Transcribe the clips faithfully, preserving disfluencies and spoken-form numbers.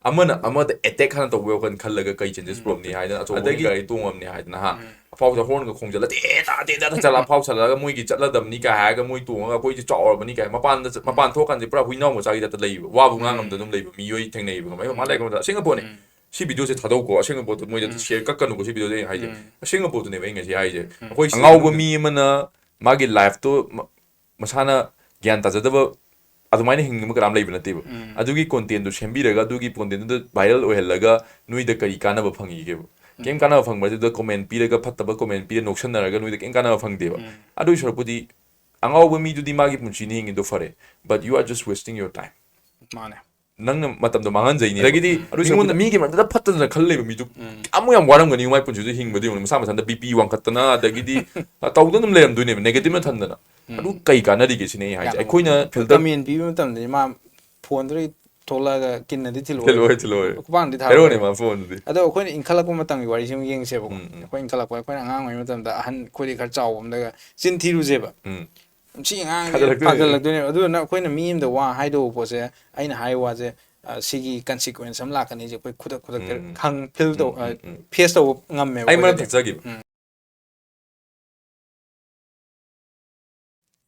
ꯑꯃꯅ ꯑꯃꯗ ꯑꯦꯇꯦꯛ ꯍꯥꯟꯅ ꯇꯧꯕ ꯋꯥꯈꯜ ꯈꯜꯂꯒ ꯀꯩ ꯆꯦꯟꯖꯦꯁ ꯄꯨꯔꯛꯅꯤ ꯍꯥꯏꯗꯅ, ꯑꯆꯧꯕ ꯑꯗꯒꯤ ꯒꯥꯔꯤ ꯇꯣꯡꯉꯝꯅꯤ ꯍꯥꯏꯗꯅ, ꯍꯥ, ꯑꯐꯥꯎꯁꯥ ꯍꯣꯔꯟꯒ ꯈꯣꯡꯖꯜꯂ ꯇꯦ ꯇꯥ ꯇꯦ ꯇꯥ ꯆꯠꯂ ꯑꯐꯥꯎ ꯁꯥꯜꯂꯒ ꯃꯣꯏꯒꯤ ꯆꯠꯂꯗꯕꯅꯤ ꯀꯥꯏ ꯍꯥꯏꯔꯒ ꯃꯣꯏ ꯇꯣꯡꯉꯒ ꯑꯩꯈꯣꯏꯁꯦ ꯆꯥꯎꯔꯕꯅꯤ ꯀꯥꯏ ꯃꯄꯥꯟꯗ ꯆꯠ- ꯃꯄꯥꯟ ꯊꯣꯛꯀꯥꯟꯁꯦ ꯄꯨꯔꯥ ꯍꯨꯏꯅꯥꯎ ꯃꯆꯥꯒꯤ ꯇꯥꯏꯞꯇ ꯂꯩꯕ, ꯋꯥꯕꯨ ꯉꯥꯡꯉꯝꯗ ꯑꯗꯨꯝ ꯂꯩꯕ ꯃꯤꯑꯣꯏ ꯊꯦꯡꯅꯩꯌꯦꯕ꯫ ꯃꯥ ꯂꯩꯔꯛꯄ ꯃꯇꯝꯗ ꯑꯁꯦꯡꯕ ꯄꯣꯠꯅꯤ꯫ ꯁꯤ ꯚꯤꯗꯤꯑꯣꯁꯦ ꯊꯥꯗꯧꯀꯣ, ꯑꯁꯦꯡꯕ ꯄꯣꯠꯇꯣ ꯃꯣꯏꯗ ꯁꯤꯌꯔ ꯀꯛꯀꯅꯨꯀꯣ ꯁꯤ ꯚꯤꯗꯤꯑꯣꯁꯦ ꯑꯩꯅ ꯍꯥꯏꯁꯦ꯫ ꯑꯁꯦꯡꯕ ꯄꯣꯠꯇꯨꯅꯦꯕ ꯑꯩ ꯉꯁꯤ ꯍꯥꯏꯁꯦ꯫ ꯑꯩꯈꯣꯏ ꯑꯉꯥꯎꯕ ꯃꯤ ꯑꯃꯅ ꯃꯥꯒꯤ ꯂꯥꯏꯐꯇꯣ ꯃ- ꯃꯁꯥꯅ ꯒ꯭ꯌꯥꯟ ꯇꯥꯖꯗꯕ ꯑꯗꯨꯃꯥꯏꯅ ꯍꯤꯡꯅꯤꯡꯕ ꯀꯅꯥꯝ ꯂꯩꯕ ꯅꯠꯇꯦꯕ꯫ ꯑꯗꯨꯒꯤ ꯀꯣꯟꯇꯦꯟꯗꯨ ꯁꯦꯝꯕꯤꯔꯒ ꯑꯗꯨꯒꯤ ꯀꯣꯟꯇꯦꯟꯗꯨꯗ ꯚꯥꯏꯔꯦꯜ ꯑꯣꯏꯍꯜꯂꯒ ꯅꯣꯏꯗ ꯀꯔꯤ ꯀꯥꯟꯅꯕ ꯐꯪꯉꯤꯒꯦꯕ? ꯀꯩꯝ ꯀꯥꯟꯅꯕ ꯐꯪꯕ ꯅꯠꯇꯦ꯫ ꯑꯗꯨꯗ ꯀꯣꯃꯦꯟ ꯄꯤꯔꯒ ꯐꯠꯇꯕ ꯀꯣꯃꯦꯟ ꯄꯤꯔ ꯅꯣꯛꯁꯟꯅꯔꯒ ꯅꯣꯏꯗ ꯀꯩꯝ ꯀꯥꯟꯅꯕ ꯐꯪꯗꯦꯕ꯫ ꯑꯗꯨꯒꯤ ꯁꯔꯨꯛꯄꯨꯗꯤ ꯑꯉꯥꯎꯕ ꯃꯤꯗꯨꯗꯤ ꯃꯥꯒꯤ ꯄꯨꯟꯁꯤꯅꯤ ꯍꯤꯡꯉꯤꯗꯣ ꯐꯔꯦ, but you are just wasting your time꯫ ꯃꯥꯅꯦ꯫ ꯅꯪꯅ ꯃꯇꯝꯗꯣ ꯃꯥꯡꯍꯟꯖꯩꯅꯦ꯫ ꯑꯗꯒꯤꯗꯤ ꯃꯤꯉꯣꯟꯗ ꯃꯤꯒꯤ ꯃꯔꯛꯇ ꯐꯠꯇꯅ ꯈꯜ ꯂꯩꯕ ꯃꯤꯗꯨ ꯀꯌꯥꯃꯨꯛ ꯌꯥꯝ ꯋꯥꯔꯝꯒꯅꯤ ꯃꯥꯏ ꯄꯨꯟꯁꯤꯗ ꯍꯤꯡꯕꯗ ꯌꯦꯡꯉꯨꯅꯦ꯫ ꯃꯁꯥ ꯃꯊꯟꯇ ꯕꯤ ꯄꯤ ꯋꯥꯡꯈꯠꯇꯅ ꯑꯗꯒꯤꯗꯤ ꯇꯧꯗꯅ ꯑꯗꯨꯝ ꯂꯩꯔꯝꯗꯣꯏꯅꯦꯕ, ꯅꯦꯒꯦꯇꯤꯚꯅ ꯊꯟꯗꯅ꯫ ꯑꯗꯨ ꯀꯩ ꯀꯥꯟꯅꯔꯤꯒꯦ ꯁꯤꯅꯦ ꯑꯩ ꯍꯥꯏꯁꯦ꯫ ꯑꯩꯈꯣꯏꯅ ꯐꯤꯜꯇꯔ ꯀꯃꯦꯟ ꯄꯤꯕ ꯃꯇꯝꯗꯗꯤ ꯃꯥ ꯐꯣꯟꯗꯨꯗꯒꯤ ꯊꯣꯛꯂꯛꯑꯒ ꯀꯤꯟꯅꯗꯤ ꯊꯤꯜꯂꯛꯑꯣ꯫ ꯊꯤꯜꯂꯣꯏ ꯊꯤꯜꯂꯣꯏ꯫ ꯈꯨꯄꯥꯛꯅꯗꯤ ꯍꯦꯔꯣꯅꯦ ꯊꯥꯔꯛꯑꯣꯏ꯫ ꯃꯥ ꯐꯣꯟꯗꯨꯗꯤ꯫ ꯑꯗꯣ ꯑꯩꯈꯣꯏꯅ ꯏꯟꯈꯠꯂꯛꯄ ꯃꯇꯝꯒꯤ ꯋꯥꯔꯤꯁꯤ ꯑꯃꯨꯛ ꯌꯦꯡꯁꯦꯕꯀꯣ꯫ ꯎꯝ, ꯎꯝ꯫ ꯑꯩꯈꯣꯏ ꯏꯟꯈꯠꯂꯛꯄ, ꯑꯩꯈꯣꯏꯅ ꯑꯉꯥꯡ ꯑꯣꯏꯔꯤ ꯃꯇꯝꯗ ꯑꯍꯟ ꯑꯩꯈꯣꯏꯗꯤ ꯈꯔ ꯆꯥꯎꯕ ꯑꯃꯗꯒ ꯆꯤꯟ ꯊꯤꯔꯨꯁꯦꯕ꯫ ꯎꯝ꯫ ꯁꯤ ꯑꯉꯥꯡꯁꯦ ꯊꯥꯖꯤꯜꯂꯛꯇꯣꯏꯅꯦ꯫ ꯊꯥꯖꯤꯜꯂꯛꯇꯣꯏꯅꯦꯕ꯫ ꯑꯗꯨꯗꯨꯅ ꯑꯩꯈꯣꯏꯅ ꯃꯤ ꯑꯃꯗ ꯋꯥ ꯍꯥꯏꯗꯧꯕ ꯄꯣꯠꯁꯦ, ꯑꯩꯅ ꯍꯥꯏꯔꯤꯕ ꯋꯥꯁꯦ, ꯑ, ꯁꯤꯒꯤ ꯀꯟꯁꯤꯀ꯭ꯋꯦꯟꯁ ꯑꯃ ꯂꯥꯛꯀꯅꯤꯁꯦ ꯑꯩꯈꯣꯏ ꯈꯨꯗꯛ ꯈꯨꯗꯛꯇ ꯎꯝ, ꯎꯝ꯫ ꯈꯪ ꯐꯤꯜ ꯇꯧ ꯎꯝ, ꯎꯝ, ꯎꯝ꯫ ꯐꯦꯁ ꯇꯧꯕ ꯉꯝꯃꯦꯕ ꯑꯩ ꯃꯔꯛ ꯑꯩꯈꯣꯏꯗꯗꯤ꯫ ꯊꯛꯆꯈꯤꯕ꯫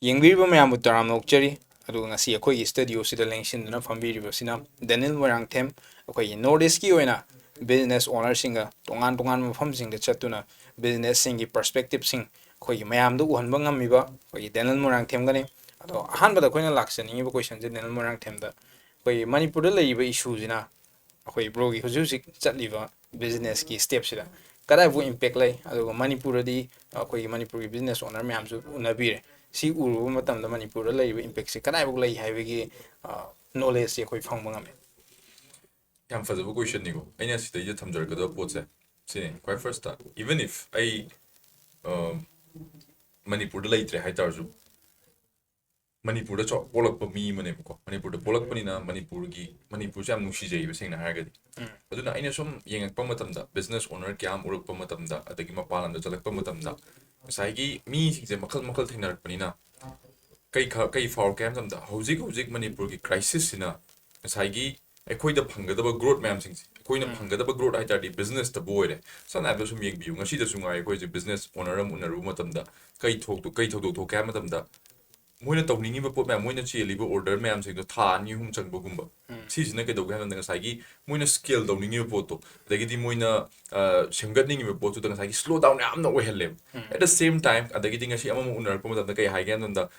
ꯌꯦꯡꯕꯤꯔꯤꯕ ꯃꯌꯥꯝꯕꯨ ꯇꯔꯥꯝꯅ ꯑꯣꯛꯆꯔꯤ꯫ ꯑꯗꯨꯒ ꯉꯁꯤ ꯑꯩꯈꯣꯏꯒꯤ ꯁ꯭ꯇꯨꯗꯤꯑꯣꯁꯤꯗ ꯂꯦꯡꯁꯤꯟꯗꯨꯅ ꯐꯝꯕꯤꯔꯤꯕꯁꯤꯅ ꯗꯦꯅꯤꯜ ꯃꯣꯏꯔꯥꯡꯊꯦꯝ, ꯑꯩꯈꯣꯏꯒꯤ ꯅꯣꯔꯠ ꯏꯁꯀꯤ ꯑꯣꯏꯅ ꯕꯤꯖꯤꯅꯦꯁ ꯑꯣꯅꯔꯁꯤꯡꯒ ꯇꯣꯉꯥꯟ ꯇꯣꯉꯥꯟꯕ ꯃꯐꯝꯁꯤꯡꯗ ꯆꯠꯇꯨꯅ ꯕꯤꯖꯤꯅꯦꯁꯁꯤꯡꯒꯤ ꯄꯔꯁꯄꯦꯛꯇꯤꯞꯁꯤꯡ ꯑꯩꯈꯣꯏꯒꯤ ꯃꯌꯥꯝꯗ ꯎꯍꯟꯕ ꯉꯝꯃꯤꯕ ꯑꯩꯈꯣꯏꯒꯤ ꯗꯦꯅꯤꯜ ꯃꯣꯏꯔꯥꯡꯊꯦꯝꯒꯅꯤ꯫ ꯑꯗꯣ ꯑꯍꯥꯟꯕꯗ ꯑꯩꯈꯣꯏꯅ ꯂꯥꯛꯆꯅꯤꯡꯉꯤꯕ ꯀꯣꯏꯁꯟꯁꯦ ꯗꯦꯅꯤꯜ ꯃꯣꯏꯔꯥꯡꯊꯦꯝꯗ, ꯑꯩꯈꯣꯏꯒꯤ ꯃꯅꯤꯄꯨꯔꯗ ꯂꯩꯔꯤꯕ ꯏꯁꯨꯁꯤꯅ ꯑꯩꯈꯣꯏ ꯕ꯭ꯔꯣꯒꯤ ꯍꯧꯖꯤꯛ ꯍꯧꯖꯤꯛ ꯆꯠꯂꯤꯕ ꯕꯤꯖꯤꯅꯦꯁꯀꯤ ꯁ꯭ꯇꯦꯞꯁꯤꯗ ꯀꯗꯥꯏꯐꯥꯎ ꯏꯝꯄꯦꯛ ꯂꯩ, ꯑꯗꯨꯒ ꯃꯅꯤꯄꯨꯔꯗꯗꯤ ꯑꯩꯈꯣꯏꯒꯤ ꯃꯅꯤꯄꯨꯔꯒꯤ ꯕꯤꯖꯤꯅꯦꯁ ꯑꯣꯅꯔ ꯃꯌꯥꯝꯁꯨ ꯎꯅꯕꯤꯔꯦ꯫ ꯁꯤ ꯎꯔꯨꯕ ꯃꯇꯝꯗ ꯃꯅꯤꯄꯨꯔꯗ ꯂꯩꯔꯤꯕ ꯏꯝꯄꯦꯛꯁꯦ ꯀꯗꯥꯏꯐꯥꯎ ꯂꯩ ꯍꯥꯏꯕꯒꯤ, ꯑ, ꯅꯣꯂꯦꯖꯁꯦ ꯑꯩꯈꯣꯏ ꯐꯪꯕ ꯉꯝꯃꯦ꯫ ꯌꯥꯝ ꯐꯖꯕ ꯀꯣꯏꯁꯟꯅꯤꯀꯣ꯫ ꯑꯩꯅ ꯁꯤꯗꯩꯗ ꯊꯝꯖꯔꯛꯀꯗꯕ ꯄꯣꯠꯁꯦ ꯁꯤꯅꯤ꯫ ꯈ꯭ꯋꯥꯏ ꯐꯥꯔꯁꯇ, even if ꯑꯩ, ꯑ, ꯃꯅꯤꯄꯨꯔꯗ ꯂꯩꯇ꯭ꯔꯦ ꯍꯥꯏꯇꯥꯔꯁꯨ, ꯃꯅꯤꯄꯨꯔꯗ ꯆꯥꯎ-, ꯄꯣꯛꯂꯛꯄ ꯃꯤ ꯑꯃꯅꯦꯕꯀꯣ꯫ ꯃꯅꯤꯄꯨꯔꯗ ꯄꯣꯛꯂꯛꯄꯅꯤꯅ ꯃꯅꯤꯄꯨꯔꯒꯤ, ꯃꯅꯤꯄꯨꯔꯁꯦ ꯌꯥꯝ ꯅꯨꯡꯁꯤꯖꯩꯕ, ꯁꯦꯡꯅ ꯍꯥꯏꯔꯒꯗꯤ꯫ ꯑꯗꯨꯅ ꯑꯩꯅ ꯁꯨꯝ ꯌꯦꯡꯉꯛꯄ ꯃꯇꯝꯗ, ꯕꯤꯖꯤꯅꯦꯁ ꯑꯣꯅꯔ ꯀꯌꯥ ꯑꯃ ꯎꯔꯛꯄ ꯃꯇꯝꯗ, ꯑꯗꯒꯤ ꯃꯄꯥꯟ ꯂꯝꯗ ꯆꯠꯂꯛꯄ ꯃꯇꯝꯗ, ꯉꯁꯥꯏꯒꯤ ꯃꯤꯁꯤꯡꯁꯦ ꯃꯈꯜ ꯃꯈꯜ ꯊꯦꯡꯅꯔꯛꯄꯅꯤꯅ, ꯀꯩ ꯈ-, ꯀꯩ ꯐꯥꯎꯔꯛꯀꯦ ꯍꯥꯏꯕ ꯃꯇꯝꯗ, ꯍꯧꯖꯤꯛ ꯍꯧꯖꯤꯛ ꯃꯅꯤꯄꯨꯔꯒꯤ ꯀ꯭ꯔꯥꯏꯁꯤꯁꯁꯤꯅ ꯉꯁꯥꯏꯒꯤ ꯑꯩꯈꯣꯏꯗ ꯐꯪꯒꯗꯕ ꯒ꯭ꯔꯣꯠ ꯃꯌꯥꯝꯁꯤꯡꯁꯦ, ꯑꯩꯈꯣꯏꯅ ꯐꯪꯒꯗꯕ ꯒ꯭ꯔꯣꯠ ꯍꯥꯏ ꯇꯥꯔꯗꯤ, ꯕꯤꯖꯤꯅꯦꯁꯇꯕꯨ ꯑꯣꯏꯔꯦ, ꯁꯝꯅ ꯍꯥꯏꯔꯕꯗ ꯁꯨꯝ ꯌꯦꯡꯕꯤꯌꯨ, ꯉꯁꯤꯗꯁꯨ ꯉꯥꯏ, ꯑꯩꯈꯣꯏꯁꯦ ꯕꯤꯖꯤꯅꯦꯁ ꯑꯣꯅꯔ ꯑꯃ ꯎꯅꯔꯨꯕ ꯃꯇꯝꯗ ꯀꯩ ꯊꯣꯛꯇꯣ- ꯀꯩ ꯊꯧꯗꯣꯛ ꯊꯣꯛꯀꯦ ꯍꯥꯏꯕ ꯃꯇꯝꯗ, ꯃꯣꯏꯅ ꯇꯧꯅꯤꯡꯉꯤꯕ ꯄꯣꯠ ꯃꯌꯥꯝ, ꯃꯣꯏꯅ ꯆꯦꯜꯂꯤꯕ ꯑꯣꯔꯗꯔ ꯃꯌꯥꯝꯁꯤꯡꯗꯣ ꯊꯥ ꯑꯅꯤ ꯑꯍꯨꯝ ꯆꯪꯕꯒꯨꯝꯕ, ꯁꯤꯁꯤꯅ ꯀꯩꯗꯧꯒꯦ ꯍꯥꯏꯕꯗ, ꯉꯁꯥꯏꯒꯤ ꯃꯣꯏꯅ ꯁ꯭ꯀꯦꯜ ꯇꯧꯅꯤꯡꯉꯤꯕ ꯄꯣꯠꯇꯣ, ꯑꯗꯒꯤꯗꯤ ꯃꯣꯏꯅ ꯑ, ꯁꯦꯝꯒꯠꯅꯤꯡꯉꯤꯕ ꯄꯣꯠꯇꯨꯗ ꯉꯁꯥꯏꯒꯤ ꯁ꯭ꯂꯣ ꯗꯥꯎꯟ ꯌꯥꯝꯅ ꯑꯣꯏꯍꯜꯂꯦꯕ꯫ At the same time, ꯑꯗꯒꯤꯗꯤ ꯉꯁꯤ ꯑꯃꯃꯨꯛ ꯎꯅꯔꯛꯄ ꯃꯇꯝꯗ ꯀꯩ ꯍꯥꯏꯒꯦ ꯍꯥꯏꯕ ꯃꯇꯝꯗ,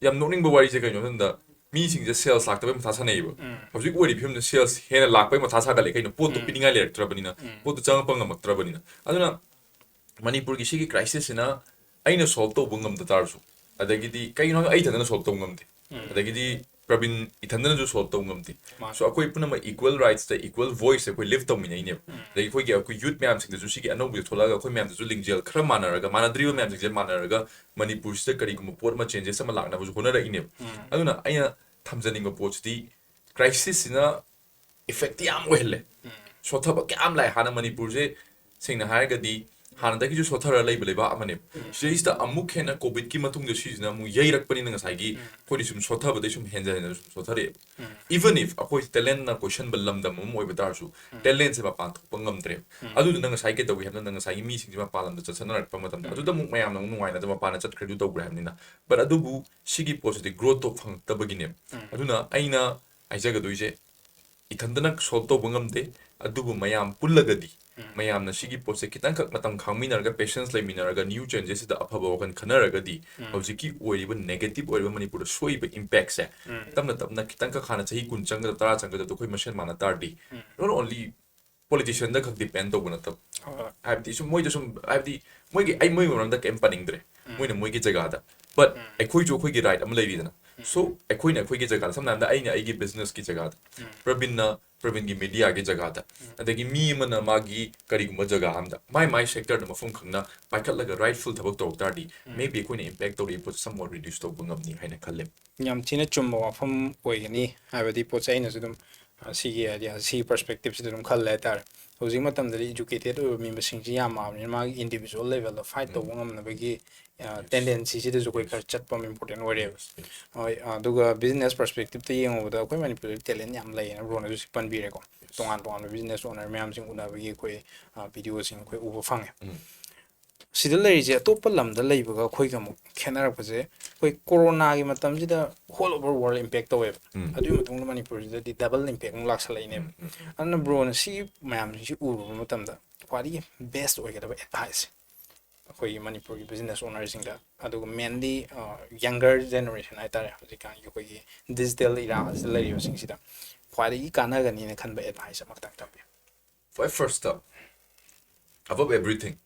ꯌꯥꯝ ꯅꯣꯛꯅꯤꯡꯕ ꯋꯥꯔꯤꯁꯦ ꯀꯩꯅꯣ ꯍꯥꯏꯕ ꯃꯇꯝꯗ, ꯃꯤꯁꯤꯡꯁꯦ ꯁꯦꯜꯁ ꯂꯥꯛꯇꯕꯩ ꯃꯊꯥ ꯁꯥꯟꯅꯩꯌꯦꯕ꯫ ꯍꯧꯖꯤꯛ ꯑꯣꯏꯔꯤꯕ ꯐꯤꯕꯝꯗ ꯁꯦꯜꯁ ꯍꯦꯟꯅ ꯂꯥꯛꯄꯩ ꯃꯊꯥ ꯁꯥꯒꯠꯂꯦ꯫ ꯀꯩꯅꯣ, ꯄꯣꯠꯇꯣ ꯄꯤꯅꯤꯡꯉꯥꯏ ꯂꯩꯔꯛꯇ꯭ꯔꯕꯅꯤꯅ, ꯄꯣꯠꯇꯣ ꯆꯪꯉꯛꯄ ꯉꯝꯃꯛꯇ꯭ꯔꯕꯅꯤꯅ꯫ ꯑꯗꯨꯅ ꯃꯅꯤꯄꯨꯔꯒꯤ ꯁꯤꯒꯤ ꯀ꯭ꯔꯥꯏꯁꯤꯁꯁꯤꯅ ꯑꯩꯅ ꯁꯣꯜꯕ ꯇꯧꯕ ꯉꯝꯗ ꯇꯥꯔꯁꯨ, ꯑꯗꯒꯤꯗꯤ ꯀꯩꯒꯤꯅꯣ ꯍꯥꯏꯕꯗ ꯑꯩ ꯏꯊꯟꯗꯅ ꯁꯣꯜꯕ ꯇꯧꯕ ꯉꯝꯗꯦ, ꯑꯗꯒꯤꯗꯤ ꯄ꯭ꯔꯕꯤꯟ ꯏꯊꯟꯗꯅꯁꯨ ꯁꯣꯜꯕ ꯇꯧꯕ ꯉꯝꯗꯦ꯫ ꯃꯥꯅꯤ꯫ So ꯑꯩꯈꯣꯏ ꯄꯨꯝꯅꯃꯛ ꯏꯀ꯭ꯋꯦꯜ ꯔꯥꯏꯠꯁꯇ, ꯏꯀ꯭ꯋꯦꯜ ꯚꯣꯏꯁꯇ ꯑꯩꯈꯣꯏ ꯂꯤꯚ ꯇꯧꯃꯤꯟꯅꯩꯅꯦꯕ꯫ ꯑꯗꯒꯤ ꯑꯩꯈꯣꯏꯒꯤ, ꯑꯩꯈꯣꯏ ꯌꯨꯠ ꯃꯌꯥꯝꯁꯤꯡꯗꯁꯨ ꯁꯤꯒꯤ ꯑꯅꯧꯕꯁꯦ ꯊꯣꯛꯂꯛꯑꯒ, ꯑꯩꯈꯣꯏ ꯃꯌꯥꯝꯗꯁꯨ ꯂꯤꯡꯖꯦꯜ ꯈꯔ ꯃꯥꯟꯅꯔꯒ, ꯃꯥꯟꯅꯗ꯭ꯔꯤꯕ ꯃꯌꯥꯝꯁꯤꯡꯁꯦ ꯃꯥꯟꯅꯔꯒ, ꯃꯅꯤꯄꯨꯔꯁꯤꯗ ꯀꯔꯤꯒꯨꯝꯕ ꯄꯣꯠ ꯑꯃ, ꯆꯦꯟꯖꯦꯁ ꯑꯃ ꯂꯥꯛꯅꯕꯁꯨ ꯍꯣꯠꯅꯔꯛꯏꯅꯦꯕ꯫ ꯑꯗꯨꯅ ꯑꯩꯅ ꯊꯝꯖꯅꯤꯡꯕ ꯄꯣꯠꯁꯤꯗꯤ, ꯀ꯭ꯔꯥꯏꯁꯤꯁꯁꯤꯅ ꯏꯐꯦꯛꯇꯤ ꯌꯥꯝ ꯑꯣꯏꯍꯜꯂꯦ꯫ ꯁꯣꯠꯊꯕ ꯀꯌꯥꯝ ꯂꯥꯛꯑꯦ꯫ ꯍꯥꯟꯅ ꯃꯅꯤꯄꯨꯔꯁꯦ, ꯁꯦꯡꯅ ꯍꯥꯏꯔꯒꯗꯤ, ꯍꯥꯟꯅꯗꯒꯤꯁꯨ ꯁꯣꯠꯊꯔ ꯂꯩꯕ ꯂꯩꯕꯥꯛ ꯑꯃꯅꯦꯕ꯫ ꯁꯤꯗꯩꯁꯤꯗ ꯑꯃꯨꯛ ꯍꯦꯟꯅ ꯀꯣꯚꯤꯗꯀꯤ ꯃꯇꯨꯡꯗ ꯁꯤꯁꯤꯅ ꯑꯃꯨꯛ ꯌꯩꯔꯛꯄꯅꯤꯅ, ꯉꯁꯥꯏꯒꯤ ꯑꯩꯈꯣꯏꯗꯤ ꯁꯨꯝ ꯁꯣꯠꯊꯕꯗꯩ ꯁꯨꯝ ꯍꯦꯟꯖ ꯍꯦꯟꯖ ꯁꯨꯝ ꯁꯣꯠꯊꯔꯛꯑꯦꯕ꯫ Even if ꯑꯩꯈꯣꯏ ꯇꯦꯂꯦꯟꯠꯅ ꯀꯣꯏꯁꯟꯕ ꯂꯝꯗꯝ ꯑꯃ ꯑꯣꯏꯕ ꯇꯥꯔꯁꯨ, ꯇꯦꯂꯦꯟꯠꯁꯦ ꯃꯄꯥꯟ ꯊꯣꯛꯄ ꯉꯝꯗ꯭ꯔꯦꯕ꯫ ꯑꯗꯨꯗꯨꯅ ꯉꯁꯥꯏ ꯀꯩꯗꯧꯏ ꯍꯥꯏꯕꯗ, ꯉꯁꯥꯏꯒꯤ ꯃꯤꯁꯤꯡꯁꯦ ꯃꯄꯥꯟ ꯂꯝꯗ ꯆꯠꯁꯟꯅꯔꯛꯄ ꯃꯇꯝꯗ, ꯑꯗꯨꯗ ꯑꯃꯨꯛ ꯃꯌꯥꯝꯅ ꯑꯃꯨꯛ ꯅꯨꯡꯉꯥꯏꯅꯗꯕ, ꯃꯄꯥꯟꯗ ꯆꯠꯈ꯭ꯔꯦ, ꯑꯗꯨ ꯇꯧꯈ꯭ꯔꯦ ꯍꯥꯏꯕꯅꯤꯅ꯫ But ꯑꯗꯨꯕꯨ ꯁꯤꯒꯤ ꯄꯣꯠꯁꯤꯗꯤ ꯒ꯭ꯔꯣꯠꯇꯣ ꯐꯪꯉꯛꯇꯕꯒꯤꯅꯦꯕ꯫ ꯑꯗꯨꯅ ꯑꯩꯅ ꯍꯥꯏꯖꯒꯗꯣꯏꯁꯦ, ꯏꯊꯟꯇꯅ ꯁꯣꯜꯕ ꯇꯧꯕ ꯉꯝꯗꯦ, ꯑꯗꯨꯕꯨ ꯃꯌꯥꯝ ꯄꯨꯜꯂꯒꯗꯤ, ꯃꯌꯥꯝꯅ ꯁꯤꯒꯤ ꯄꯣꯠꯁꯦ ꯈꯤꯇꯪꯈꯛ ꯃꯇꯝ ꯈꯥꯡꯃꯤꯟꯅꯔꯒ, ꯄꯦꯁꯦꯟꯁ ꯂꯩꯃꯤꯟꯅꯔꯒ, ꯅ꯭ꯌꯨ ꯆꯦꯟꯖꯦꯁꯁꯤꯗ ꯑꯐꯕ ꯋꯥꯈꯜ ꯈꯟꯅꯔꯒꯗꯤ, ꯍꯧꯖꯤꯛꯀꯤ ꯑꯣꯏꯔꯤꯕ ꯅꯦꯒꯦꯇꯤꯞ ꯑꯣꯏꯔꯤꯕ ꯃꯅꯤꯄꯨꯔꯗ ꯁꯣꯛꯏꯕ ꯏꯝꯄꯦꯛꯁꯦ ꯇꯞꯅ ꯇꯞꯅ, ꯈꯤꯇꯪꯈꯛ, ꯍꯥꯟꯅ ꯆꯍꯤ ꯀꯨꯟ ꯆꯪꯒꯗꯕ, ꯇꯔꯥ ꯆꯪꯒꯗꯕꯗꯣ ꯑꯩꯈꯣꯏ ꯃꯁꯦꯟ ꯃꯥꯟꯅ ꯇꯥꯔꯗꯤ, not only ꯄꯣꯂꯤꯇꯤꯁꯤꯌꯟꯗ ꯈꯛ ꯗꯤꯄꯦꯟ ꯇꯧꯕ ꯅꯠꯇꯕ, ꯍꯥꯏꯕꯗꯤ ꯁꯨꯝ ꯃꯣꯏꯗ ꯁꯨꯝ, ꯍꯥꯏꯕꯗꯤ ꯃꯣꯏꯒꯤ, ꯑꯩ ꯃꯣꯏꯒꯤ ꯃꯔꯝꯗ ꯀꯩꯝ ꯄꯟꯅꯤꯡꯗ꯭ꯔꯦ, ꯃꯣꯏꯅ ꯃꯣꯏꯒꯤ ꯖꯒꯥꯗ, but ꯑꯩꯈꯣꯏꯁꯨ ꯑꯩꯈꯣꯏꯒꯤ ꯔꯥꯏꯠ ꯑꯃ ꯂꯩꯔꯤꯗꯅ꯫ So ꯑꯩꯈꯣꯏꯅ ꯑꯩꯈꯣꯏꯒꯤ ꯖꯒꯥꯗ, ꯁꯝꯅ ꯍꯥꯏꯔꯕꯗ ꯑꯩꯅ ꯑꯩꯒꯤ ꯕꯤꯖꯤꯅꯦꯁꯀꯤ ꯖꯒꯥꯗ, ꯄ꯭ꯔꯕꯤꯟꯅ ꯄ꯭ꯔꯕꯤꯟꯒꯤ ꯃꯦꯗꯤꯌꯥꯒꯤ ꯖꯒꯥꯗ, ꯑꯗꯒꯤ ꯃꯤ ꯑꯃꯅ ꯃꯥꯒꯤ ꯀꯔꯤꯒꯨꯝꯕ ꯖꯒꯥ ꯑꯃꯗ, ꯃꯥꯏ ꯃꯥꯏ ꯁꯦꯛꯇꯔꯗ ꯃꯐꯝ ꯈꯪꯅ ꯄꯥꯏꯈꯠꯂꯒ ꯔꯥꯏꯠꯐꯨꯜ ꯊꯕꯛ ꯇꯧꯔꯛ ꯇꯥꯔꯗꯤ, maybe ꯑꯩꯈꯣꯏꯅ ꯏꯝꯄꯦꯛ ꯇꯧꯔꯛꯏ ꯄꯣꯠꯁꯦ somewhat reduce ꯇꯧꯕ ꯉꯝꯅꯤ ꯍꯥꯏꯅ ꯈꯜꯂꯦ꯫ ꯌꯥꯝ ꯊꯤꯅ ꯆꯨꯝꯕ ꯋꯥꯐꯝ ꯑꯣꯏꯒꯅꯤ꯫ ꯍꯥꯏꯕꯗꯤ ꯄꯣꯠꯁꯦ ꯑꯩꯅꯁꯨ ꯑꯗꯨꯝ, ꯑ, ꯁꯤꯒꯤ idea, ꯁꯤꯒꯤ perspectiveꯁꯤꯗ ꯑꯗꯨꯝ ꯈꯜꯂꯦ ꯍꯥꯏꯇꯥꯔꯦ꯫ ꯍꯧꯖꯤꯛ ꯃꯇꯝꯗꯗꯤ educated ꯑꯣꯏꯕ ꯃꯤ ꯃꯁꯤꯡꯁꯤ ꯌꯥꯝꯃꯛꯑꯕꯅꯤꯅ ꯃꯥꯒꯤ individual level ꯗ fight ꯇꯧꯕ ꯉꯝꯅꯕꯒꯤ tendency ꯁꯤꯗꯁꯨ ꯑꯩꯈꯣꯏ ꯈꯔ ꯆꯠꯄ ꯑꯃ important ꯑꯣꯏꯔꯦꯕ꯫ ꯍꯣꯏ, ꯑꯗꯨꯒ business perspective ꯇ ꯌꯦꯡꯉꯨꯕꯗ ꯑꯩꯈꯣꯏ ꯃꯅꯤꯄꯨꯔꯗ talent ꯌꯥꯝ ꯂꯩꯌꯦꯅ bro ꯅꯁꯨ ꯍꯧꯖꯤꯛ ꯄꯟꯕꯤꯔꯦꯀꯣ꯫ ꯇꯣꯉꯥꯟ ꯇꯣꯉꯥꯟꯕ business owner ꯃꯌꯥꯝꯁꯤꯡ ꯎꯅꯕꯒꯤ ꯑꯩꯈꯣꯏ video ꯁꯤꯡ ꯑꯩꯈꯣꯏ ꯎꯕ ꯐꯪꯉꯦ꯫ ꯁꯤꯗ ꯂꯩꯔꯤꯁꯦ ꯑꯇꯣꯞꯄ ꯂꯝꯗ ꯂꯩꯕꯒ ꯑꯩꯈꯣꯏꯒ ꯑꯃꯨꯛ ꯈꯦꯠꯅꯔꯛꯄꯁꯦ, ꯑꯩꯈꯣꯏ ꯀꯣꯔꯣꯅꯥꯒꯤ ꯃꯇꯝꯁꯤꯗ whole over world impact ꯇꯧꯋꯦꯕ꯫ ꯑꯗꯨꯒꯤ ꯃꯇꯨꯡꯗ ꯃꯅꯤꯄꯨꯔꯁꯤꯗꯗꯤ double impact ꯑꯃꯨꯛ ꯂꯥꯛꯁꯜꯂꯛꯏꯅꯦꯕ꯫ ꯑꯗꯨꯅ bro ꯅ ꯁꯤ ꯃꯌꯥꯝꯁꯤ ꯎꯔꯨꯕ ꯃꯇꯝꯗ ꯈ꯭ꯋꯥꯏꯗꯒꯤ best ꯑꯣꯏꯒꯗꯕ advice ꯑꯩꯈꯣꯏꯒꯤ ꯃꯅꯤꯄꯨꯔꯒꯤ business owner ꯁꯤꯡꯗ, ꯑꯗꯨꯒ mainly younger generation ꯍꯥꯏꯇꯥꯔꯦ, ꯍꯧꯖꯤꯛꯀꯥꯟꯒꯤ ꯑꯩꯈꯣꯏꯒꯤ digital era ꯁꯤꯗ ꯂꯩꯔꯤꯕꯁꯤꯡꯁꯤꯗ ꯈ꯭ꯋꯥꯏꯗꯒꯤ ꯀꯥꯟꯅꯒꯅꯤꯅ ꯈꯟꯕ advice ꯑꯃꯈꯛꯇꯪ ꯊꯝꯕꯤꯌꯨ꯫ ꯈ꯭ꯋꯥꯏ first ꯇ, above everything,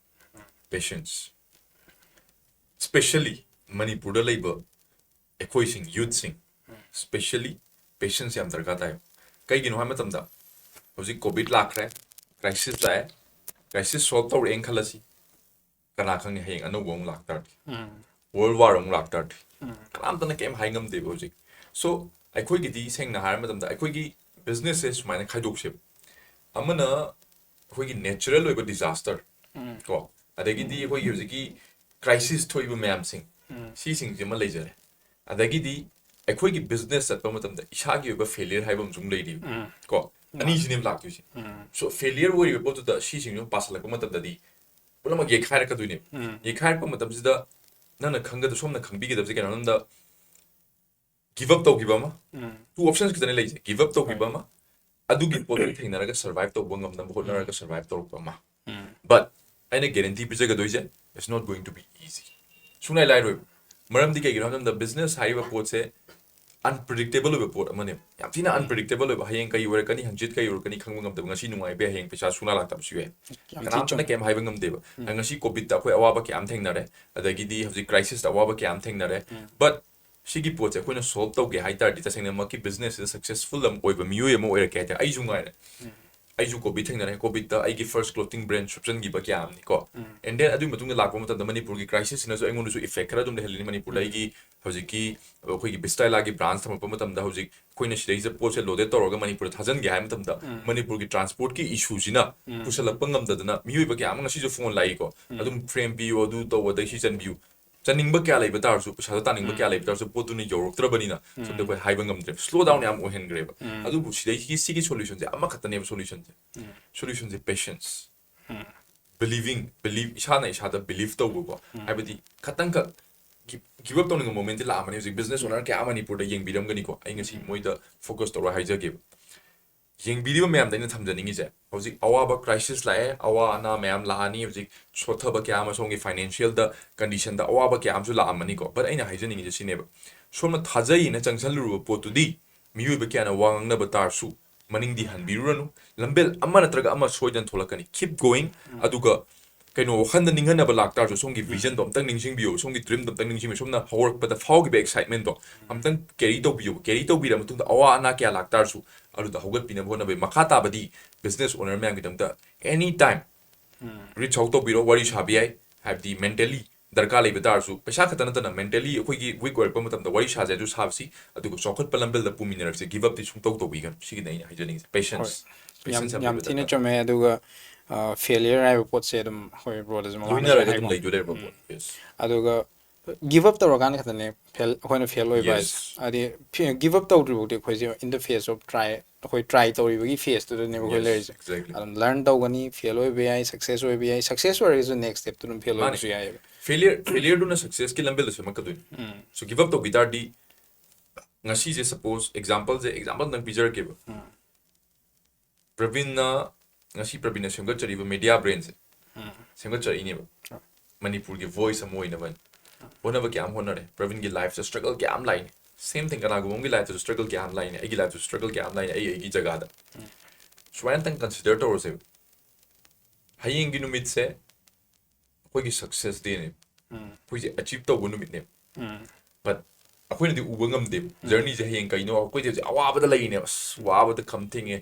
patience. Specially ꯃꯅꯤꯄꯨꯔꯗ ꯂꯩꯕ ꯑꯩꯈꯣꯏꯁꯤꯡ youth ꯁꯤꯡ specially patience ꯌꯥꯝ ꯗꯔꯀꯥꯔ ꯇꯥꯏ꯫ ꯀꯩꯒꯤꯅꯣ ꯍꯥꯏꯕ ꯃꯇꯝꯗ ꯍꯧꯖꯤꯛ COVID ꯂꯥꯛꯈ꯭ꯔꯦ, crisis ꯂꯥꯛꯑꯦ, crisis solve ꯇꯧꯔꯛꯑꯦꯅ ꯈꯜꯂꯁꯤ, ꯀꯅꯥ ꯈꯪꯅꯤ ꯍꯌꯦꯡ ꯑꯅꯧꯕ ꯑꯃꯨꯛ ꯂꯥꯛꯇꯥꯔꯗꯤ, world war ꯑꯃꯨꯛ ꯂꯥꯛꯇꯥꯔꯗꯤ, ꯀꯅꯥꯝꯇꯅ ꯀꯩꯝ ꯍꯥꯏ ꯉꯝꯗꯦꯕ ꯍꯧꯖꯤꯛ꯫ So ꯑꯩꯈꯣꯏꯒꯤꯗꯤ ꯁꯦꯡꯅ ꯍꯥꯏꯔ ꯃꯇꯝꯗ ꯑꯩꯈꯣꯏꯒꯤ business ꯁꯦ ꯁꯨꯃꯥꯏꯅ ꯈꯥꯏꯗꯣꯛꯁꯦꯕ꯫ ꯑꯃꯅ ꯑꯩꯈꯣꯏꯒꯤ natural ꯑꯣꯏꯕ disaster ꯀꯣ, ꯑꯗꯒꯤꯗꯤ ꯑꯩꯈꯣꯏꯒꯤ ꯍꯧꯖꯤꯛꯀꯤ crisis ꯊꯣꯛꯏꯕ ꯃꯌꯥꯝꯁꯤꯡ, ꯁꯤꯁꯤꯡꯁꯤꯃ ꯂꯩꯖꯔꯦ꯫ ꯑꯗꯒꯤꯗꯤ ꯑꯩꯈꯣꯏꯒꯤ business ꯆꯠꯄ ꯃꯇꯝꯗ ꯏꯁꯥꯒꯤ ꯑꯣꯏꯕ failure ꯍꯥꯏꯕ ꯑꯃꯁꯨ ꯑꯃꯨꯛ ꯂꯩꯔꯤꯕ ꯀꯣ, ꯑꯅꯤꯁꯤꯅꯦꯕ ꯂꯥꯛꯇꯣꯏꯁꯦ꯫ So failure ꯑꯣꯏꯔꯤꯕ ꯄꯣꯠꯇꯨꯗ ꯁꯤꯁꯤꯡꯁꯤ ꯄꯥꯁꯜꯂꯛꯄ ꯃꯇꯝꯗꯗꯤ ꯄꯨꯝꯅꯃꯛ ꯌꯩꯈꯥꯏꯔꯛꯀꯗꯣꯏꯅꯦꯕ꯫ ꯌꯩꯈꯥꯏꯔꯛꯄ ꯃꯇꯝꯁꯤꯗ ꯅꯪꯅ ꯈꯪꯒꯗ ꯁꯣꯝꯅ ꯈꯪꯕꯤꯒꯗꯕꯁꯦ ꯀꯩꯅꯣ ꯍꯥꯏꯕꯗ, give up ꯇꯧꯈꯤꯕ ꯑꯃ, two options ꯈꯛꯇꯅꯦ ꯂꯩꯁꯦ, give up ꯇꯧꯈꯤꯕ ꯑꯃ, ꯑꯗꯨꯒꯤ ꯄꯣꯠꯇꯨ ꯊꯦꯡꯅꯔꯒ survive ꯇꯧꯕ ꯉꯝꯅꯕ ꯍꯣꯠꯅꯔꯒ survive ꯇꯧꯔꯛꯄ ꯑꯃ꯫ But ꯑꯩꯅ guarantee ꯄꯤꯖꯒꯗꯣꯏꯁꯦ, it's not going to be easy. ꯁꯨꯡꯂꯥꯏ ꯂꯥꯏꯔꯣꯏꯕ꯫ ꯃꯔꯝꯗꯤ ꯀꯩꯒꯤꯅꯣ ꯍꯥꯏꯕ ꯃꯇꯝꯗ business ꯍꯥꯏꯔꯤꯕ ꯄꯣꯠꯁꯦ unpredictable ꯑꯣꯏꯕ ꯄꯣꯠ ꯑꯃꯅꯦꯕ, ꯌꯥꯝ ꯊꯤꯅ unpredictable ꯑꯣꯏꯕ꯫ ꯍꯌꯦꯡ ꯀꯔꯤ ꯑꯣꯏꯔꯛꯀꯅꯤ, ꯍꯪꯆꯤꯠ ꯀꯔꯤ ꯑꯣꯏꯔꯛꯀꯅꯤ ꯈꯪꯕ ꯉꯝꯗꯕ꯫ ꯉꯁꯤ ꯅꯨꯡꯉꯥꯏꯕ ꯌꯥꯏ, ꯍꯌꯦꯡ ꯄꯩꯁꯥ ꯁꯨꯡꯂꯥꯛ ꯂꯥꯛꯇꯕꯁꯨ ꯌꯥꯏ꯫ ꯌꯥꯝ ꯊꯤ ꯀꯅꯥꯝꯇꯅ ꯆꯨꯝꯃꯦ꯫ ꯀꯩꯝ ꯍꯥꯏꯕ ꯉꯝꯗꯦꯕ꯫ ꯉꯁꯤ COVID ꯇ ꯑꯩꯈꯣꯏ ꯑꯋꯥꯕ ꯀꯌꯥ ꯑꯃ ꯊꯦꯡꯅꯔꯦ, ꯑꯗꯒꯤꯗꯤ ꯍꯧꯖꯤꯛ crisis ꯇ ꯑꯋꯥꯕ ꯀꯌꯥ ꯑꯃ ꯊꯦꯡꯅꯔꯦ꯫ But ꯁꯤꯒꯤ ꯄꯣꯠꯁꯦ ꯑꯩꯈꯣꯏꯅ solve ꯇꯧꯒꯦ ꯍꯥꯏ ꯇꯥꯔꯗꯤ, ꯇꯁꯦꯡꯅꯃꯛꯀꯤ business ꯁꯤꯗ successful ꯑꯃ ꯑꯣꯏꯕ ꯃꯤꯑꯣꯏ ꯑꯃ ꯑꯣꯏꯔꯛꯀꯦ ꯍꯥꯏ ꯇꯥꯔꯗꯤ, ꯑꯩꯁꯨ ꯉꯥꯏꯔꯦ, ꯑꯩꯁꯨ ꯀꯣꯚꯤꯗ ꯊꯦꯡꯅꯔꯦ꯫ ꯀꯣꯚꯤꯗꯇ ꯑꯩꯒꯤ ꯐꯥꯔꯁ ꯀ꯭ꯂꯣꯊꯤꯡ ꯕ꯭ꯔꯥꯟ ꯁꯨꯞꯆꯟꯈꯤꯕ ꯀꯌꯥ ꯑꯃꯅꯤꯀꯣ꯫ ꯑꯦꯟ ꯗꯦꯟ ꯑꯗꯨꯒꯤ ꯃꯇꯨꯡꯗ ꯂꯥꯛꯄ ꯃꯇꯝꯗ ꯃꯅꯤꯄꯨꯔꯒꯤ ꯀ꯭ꯔꯥꯏꯁꯤꯁꯁꯤꯅꯁꯨ ꯑꯩꯉꯣꯟꯗꯁꯨ ꯏꯐꯦꯛ ꯈꯔ ꯑꯗꯨꯝ ꯂꯩꯍꯜꯂꯤꯅꯤ꯫ ꯃꯅꯤꯄꯨꯔꯗ ꯑꯩꯒꯤ ꯍꯧꯖꯤꯛꯀꯤ ꯑꯩꯈꯣꯏꯒꯤ ꯕꯤꯁꯇꯥꯏꯂꯥꯒꯤ ꯕ꯭ꯔꯥꯟꯁ ꯊꯝꯃꯛꯄ ꯃꯇꯝꯗ ꯍꯧꯖꯤꯛ ꯑꯩꯈꯣꯏꯅ ꯁꯤꯗꯩꯁꯤꯗ ꯄꯣꯠꯁꯦ ꯂꯣꯗꯦꯗ ꯇꯧꯔꯒ ꯃꯅꯤꯄꯨꯔꯗ ꯊꯥꯖꯤꯟꯒꯦ ꯍꯥꯏꯕ ꯃꯇꯝꯗ ꯃꯅꯤꯄꯨꯔꯒꯤ ꯇ꯭ꯔꯥꯟꯁꯄꯣꯔꯠꯀꯤ ꯏꯁꯨꯁꯤꯅ ꯄꯨꯁꯜꯂꯛꯄ ꯉꯝꯗꯗꯅ ꯃꯤꯑꯣꯏꯕ ꯀꯌꯥ ꯑꯃ ꯉꯁꯤꯁꯨ ꯐꯣꯟ ꯂꯥꯛꯏꯀꯣ꯫ ꯑꯗꯨꯝ ꯐ꯭ꯔꯦꯝ ꯄꯤꯌꯨ, ꯑꯗꯨ ꯇꯧ, ꯑꯗꯩ ꯁꯤ ꯆꯟꯕꯤꯌꯨ꯫ ꯆꯟꯅꯤꯡꯕ ꯀꯌꯥ ꯂꯩꯕ ꯇꯥꯔꯁꯨ, ꯄꯩꯁꯥꯗꯣ ꯇꯥꯅꯤꯡꯕ ꯀꯌꯥ ꯂꯩꯕ ꯇꯥꯔꯁꯨ, ꯄꯣꯠꯇꯨꯅ ꯌꯧꯔꯛꯇ꯭ꯔꯕꯅꯤꯅ ꯁꯣꯝꯗ ꯑꯩꯈꯣꯏ ꯍꯥꯏꯕ ꯉꯝꯗ꯭ꯔꯦꯕ, ꯁ꯭ꯂꯣ ꯗꯥꯎꯟ ꯌꯥꯝ ꯑꯣꯏꯍꯟꯈ꯭ꯔꯦꯕ꯫ ꯑꯗꯨꯕꯨ ꯁꯤꯗꯩꯒꯤ ꯁꯤꯒꯤ ꯁꯣꯂꯨꯁꯟꯁꯦ ꯑꯃꯈꯛꯇꯅꯦꯕ ꯁꯣꯂꯨꯁꯟꯁꯦ꯫ ꯁꯣꯂꯨꯁꯟꯁꯦ ꯄꯦꯁꯦꯟꯁ, ꯕꯤꯂꯤꯚꯤꯡ, ꯕꯤꯂꯤꯚ, ꯏꯁꯥꯅ ꯏꯁꯥꯗ ꯕꯤꯂꯤꯚ ꯇꯧꯕꯀꯣ꯫ ꯍꯥꯏꯕꯗꯤ ꯈꯇꯪꯈꯛ ꯒꯤꯞ ꯑꯞ ꯇꯧꯅꯤꯡꯕ ꯃꯣꯃꯦꯟꯠꯇꯤ ꯂꯥꯛꯑꯝꯃꯅꯤ꯫ ꯍꯧꯖꯤꯛ ꯕꯤꯖꯤꯅꯦꯁ ꯑꯣꯅꯔ ꯀꯌꯥ ꯑꯃ ꯃꯅꯤꯄꯨꯔꯗ ꯌꯦꯡꯕꯤꯔꯝꯒꯅꯤꯀꯣ꯫ ꯑꯩ ꯉꯁꯤ ꯃꯣꯏꯗ ꯐꯣꯀꯁ ꯇꯧꯔ ꯍꯥꯏꯖꯒꯦꯕ꯫ ꯌꯦꯡꯕꯤꯔꯤꯕ ꯃꯌꯥꯝꯗ ꯑꯩꯅ ꯊꯝꯖꯅꯤꯡꯉꯤꯁꯦ, ꯍꯧꯖꯤꯛ ꯑꯋꯥꯕ ꯀ꯭ꯔꯥꯏꯁꯤꯁ ꯂꯥꯛꯑꯦ, ꯑꯋꯥ ꯑꯅꯥ ꯃꯌꯥꯝ ꯂꯥꯛꯑꯅꯤ, ꯍꯧꯖꯤꯛ ꯁꯣꯠꯊꯕ ꯀꯌꯥ ꯑꯃ ꯁꯣꯝꯒꯤ ꯐꯥꯏꯅꯥꯟꯁꯤꯌꯦꯜꯗ ꯀꯟꯗꯤꯁꯟꯗ ꯑꯋꯥꯕ ꯀꯌꯥ ꯑꯃꯁꯨ ꯂꯥꯛꯑꯝꯃꯅꯤꯀꯣ꯫ ꯕꯠ ꯑꯩꯅ ꯍꯥꯏꯖꯅꯤꯡꯉꯤꯁꯦ ꯁꯤꯅꯦꯕ, ꯁꯣꯝꯅ ꯊꯥꯖꯩꯅ ꯆꯪꯁꯜꯂꯨꯔꯕ ꯄꯣꯠꯇꯨꯗꯤ ꯃꯤꯑꯣꯏꯕ ꯀꯌꯥꯅ ꯋꯥ ꯉꯥꯡꯅꯕ ꯇꯥꯔꯁꯨ ꯃꯅꯤꯡꯗꯤ ꯍꯟꯕꯤꯔꯨꯔꯅꯨ꯫ ꯂꯝꯕꯦꯜ ꯑꯃ ꯅꯠꯇ꯭ꯔꯒ ꯑꯃ ꯁꯣꯏꯗꯅ ꯊꯣꯛꯂꯛꯀꯅꯤ꯫ Keep going꯫ ꯑꯗꯨꯒ ꯀꯩꯅꯣ ꯋꯥꯈꯟꯗ ꯅꯤꯡꯍꯟꯅꯕ ꯂꯥꯛꯇꯥꯔꯁꯨ ꯁꯣꯝꯒꯤ ꯚꯤꯖꯟꯗꯣ ꯑꯝꯇꯪ ꯅꯤꯡꯁꯤꯡꯕꯤꯌꯨ, ꯁꯣꯝꯒꯤ ꯗ꯭ꯔꯤꯝꯗꯣ ꯑꯝꯇꯪ ꯅꯤꯡꯁꯤꯡꯕꯤꯌꯨ, ꯁꯣꯝꯅ ꯍꯧꯔꯛꯄꯗ ꯐꯥꯎꯈꯤꯕ ꯑꯦꯛꯁꯥꯏꯠꯃꯦꯟꯗꯣ ꯑꯝꯇꯪ ꯀꯦꯔꯤ ꯇꯧꯕꯤꯌꯨ꯫ ꯀꯦꯔꯤ ꯇꯧꯕꯤꯔ ꯃꯇꯨꯡꯗ ꯑꯋꯥ ꯑꯅꯥ ꯀꯌꯥ ꯂꯥꯛꯇꯥꯔꯁꯨ ꯑꯗꯨꯗ ꯍꯧꯒꯠꯄꯤꯅꯕ ꯍꯣꯠꯅꯕ꯫ ꯃꯈꯥ ꯇꯥꯕꯗꯤ ꯕꯤꯖꯤꯅꯦꯁ ꯑꯣꯅꯔ ꯃꯌꯥꯝꯒꯤꯗꯃꯛꯇ ꯑꯦꯅꯤ ꯇꯥꯏꯝ ꯔꯤꯆ ꯑꯥꯎꯠ ꯇꯧꯕꯤꯔꯣ, ꯋꯥꯔꯤ ꯁꯥꯕ ꯌꯥꯏ꯫ ꯍꯥꯏꯕꯗꯤ ꯃꯦꯟꯇꯦꯜꯂꯤ ꯗꯔꯀꯥꯔ ꯂꯩꯕ ꯇꯥꯔꯁꯨ, ꯄꯩꯁꯥ ꯈꯛꯇ ꯅꯠꯇꯅ ꯃꯦꯟꯇꯦꯜꯂꯤ ꯑꯩꯈꯣꯏꯒꯤ ꯋꯤꯛ ꯑꯣꯏꯔꯛꯄ ꯃꯇꯝꯗ ꯋꯥꯔꯤ ꯁꯥꯁꯦ ꯍꯥꯏꯁꯨ ꯁꯥꯕꯁꯤ, ꯑꯗꯨꯒ ꯆꯥꯎꯈꯠꯄ ꯂꯝꯕꯦꯜꯗ ꯄꯨꯃꯤꯟꯅꯔꯛꯁꯦ꯫ ꯒꯤꯞ ꯑꯞꯇꯤ ꯁꯨꯡꯇꯧ ꯇꯧꯕꯤꯒꯅꯨ꯫ ꯁꯤꯒꯤꯅꯤ ꯑꯩꯅ ꯍꯥꯏꯖꯅꯤꯡꯉꯤꯁꯦ, ꯄꯦꯁꯦꯟꯁ꯫ ꯌꯥꯝ ꯌꯥꯝ ꯊꯤꯅ ꯆꯨꯝꯃꯦ꯫ ꯑꯗꯨꯒ ꯐꯦꯂꯤꯌꯔ ꯍꯥꯏꯕ ꯄꯣꯠꯁꯦ ꯑꯗꯨꯝ ꯍꯣꯏ ꯕ꯭ꯔꯣꯗꯁꯨ ꯃꯃꯥꯡꯗꯁꯨ ꯂꯣꯏꯅꯔꯒ ꯑꯗꯨꯝ ꯍꯥꯏꯈ꯭ꯔꯦ꯫ ꯂꯩꯗꯣꯏ ꯂꯩꯔꯕ ꯄꯣꯠ꯫ Yes꯫ ꯑꯗꯨꯒ ꯒꯤꯞ ꯑꯞ ꯇꯧꯔꯀꯥꯟꯗ ꯈꯛꯇꯅꯦ ꯐꯦꯜ ꯑꯩꯈꯣꯏꯅ ꯐꯦꯜ ꯑꯣꯏꯕ ꯍꯥꯏꯁꯦ꯫ Yes꯫ ꯍꯥꯏꯗꯤ ꯒꯤꯞ ꯑꯞ ꯇꯧꯗ꯭ꯔꯤꯐꯥꯎꯗꯤ ꯑꯩꯈꯣꯏꯁꯦ in the phase of try, ꯑꯩꯈꯣꯏ ꯇ꯭ꯔꯥꯏ ꯇꯧꯔꯤꯕꯒꯤ ꯐꯦꯁꯇꯨꯗꯅꯦꯕ ꯑꯩꯈꯣꯏ Yes, ꯂꯩꯔꯤꯁꯦ꯫ Exactly꯫ ꯑꯗꯨꯝ ꯂꯔꯟ ꯇꯧꯒꯅꯤ, ꯐꯦꯜ ꯑꯣꯏꯕ ꯌꯥꯏ, ꯁꯛꯁꯦꯁ ꯑꯣꯏꯕ ꯌꯥꯏ꯫ ꯁꯛꯁꯦꯁ ꯑꯣꯏꯔꯒꯁꯨ ꯅꯦꯛꯁ ꯁ꯭ꯇꯦꯞꯇꯨ ꯑꯗꯨꯝ ꯐꯦꯜ ꯑꯣꯏꯕꯁꯨ ꯌꯥꯏꯑꯕ꯫ ꯐꯦꯂꯤꯌꯔ ꯐꯦꯂꯤꯌꯔꯗꯨꯅ ꯁꯛꯁꯦꯁꯀꯤ ꯂꯝꯕꯦꯜꯗ ꯁꯦꯝꯃꯛꯀꯗꯣꯏꯅꯤ꯫ ꯁꯣ ꯒꯤꯞ ꯑꯞ ꯇꯧꯈꯤ ꯇꯥꯔꯗꯤ, ꯉꯁꯤꯁꯦ ꯁꯄꯣꯁ ꯑꯦꯛꯖꯥꯝꯄꯜꯁꯦ, ꯑꯦꯛꯖꯥꯝꯄꯜ ꯅꯪ ꯄꯤꯖꯔꯛꯀꯦꯕ꯫ ꯄ꯭ꯔꯕꯤꯟꯅ ꯉꯁꯤ ꯄ꯭ꯔꯕꯤꯟꯅ ꯁꯦꯝꯒꯠꯆꯔꯤꯕ ꯃꯦꯗꯤꯌꯥ ꯕ꯭ꯔꯦꯟꯁꯦ ꯁꯦꯝꯒꯠꯆꯔꯛꯏꯅꯦꯕ꯫ ꯃꯅꯤꯄꯨꯔꯒꯤ ꯚꯣꯏꯁ ꯑꯃ ꯑꯣꯏꯅꯕ ꯍꯣꯠꯅꯕ ꯀꯌꯥꯝ ꯍꯣꯠꯅꯔꯦ꯫ ꯄ꯭ꯔꯕꯤꯟꯒꯤ ꯂꯥꯏꯐꯇ ꯁ꯭ꯇ꯭ꯔꯒꯜ ꯀꯌꯥꯝ ꯂꯥꯛꯏꯅꯦ꯫ ꯁꯦꯝ ꯊꯤꯡ ꯀꯅꯥꯒꯨꯝꯕ ꯑꯃꯒꯤ ꯂꯥꯏꯐꯇꯁꯨ ꯁ꯭ꯇ꯭ꯔꯒꯜ ꯀꯌꯥꯝ ꯂꯥꯛꯏꯅꯦ꯫ ꯑꯩꯒꯤ ꯂꯥꯏꯐꯇꯁꯨ ꯁ꯭ꯇ꯭ꯔꯒꯜ ꯀꯌꯥꯝ ꯂꯥꯛꯏꯅꯦ, ꯑꯩ ꯑꯩꯒꯤ ꯖꯒꯥꯗ꯫ ꯁꯨꯃꯥꯏꯅ ꯑꯝꯇꯪ ꯀꯟꯁꯤꯗꯔ ꯇꯧꯔꯁꯦꯕ꯫ ꯍꯌꯦꯡꯒꯤ ꯅꯨꯃꯤꯠꯁꯦ ꯑꯩꯈꯣꯏꯒꯤ ꯁꯛꯁꯦꯁ ꯗꯦꯅꯦꯕ꯫ ꯑꯩꯈꯣꯏꯁꯦ ꯑꯆꯤꯞ ꯇꯧꯕ ꯅꯨꯃꯤꯠꯅꯦꯕ꯫ ꯕꯠ ꯑꯩꯈꯣꯏꯅꯗꯤ ꯎꯕ ꯉꯝꯗꯦꯕ꯫ ꯖꯔꯅꯤꯁꯦ ꯍꯌꯦꯡ ꯀꯩꯅꯣ, ꯑꯩꯈꯣꯏꯁꯦ ꯍꯧꯖꯤꯛ ꯑꯋꯥꯕꯗ ꯂꯩꯔꯤꯅꯦꯕ꯫ ꯑꯁ, ꯋꯥꯕꯗ ꯈꯝ ꯊꯦꯡꯉꯦ꯫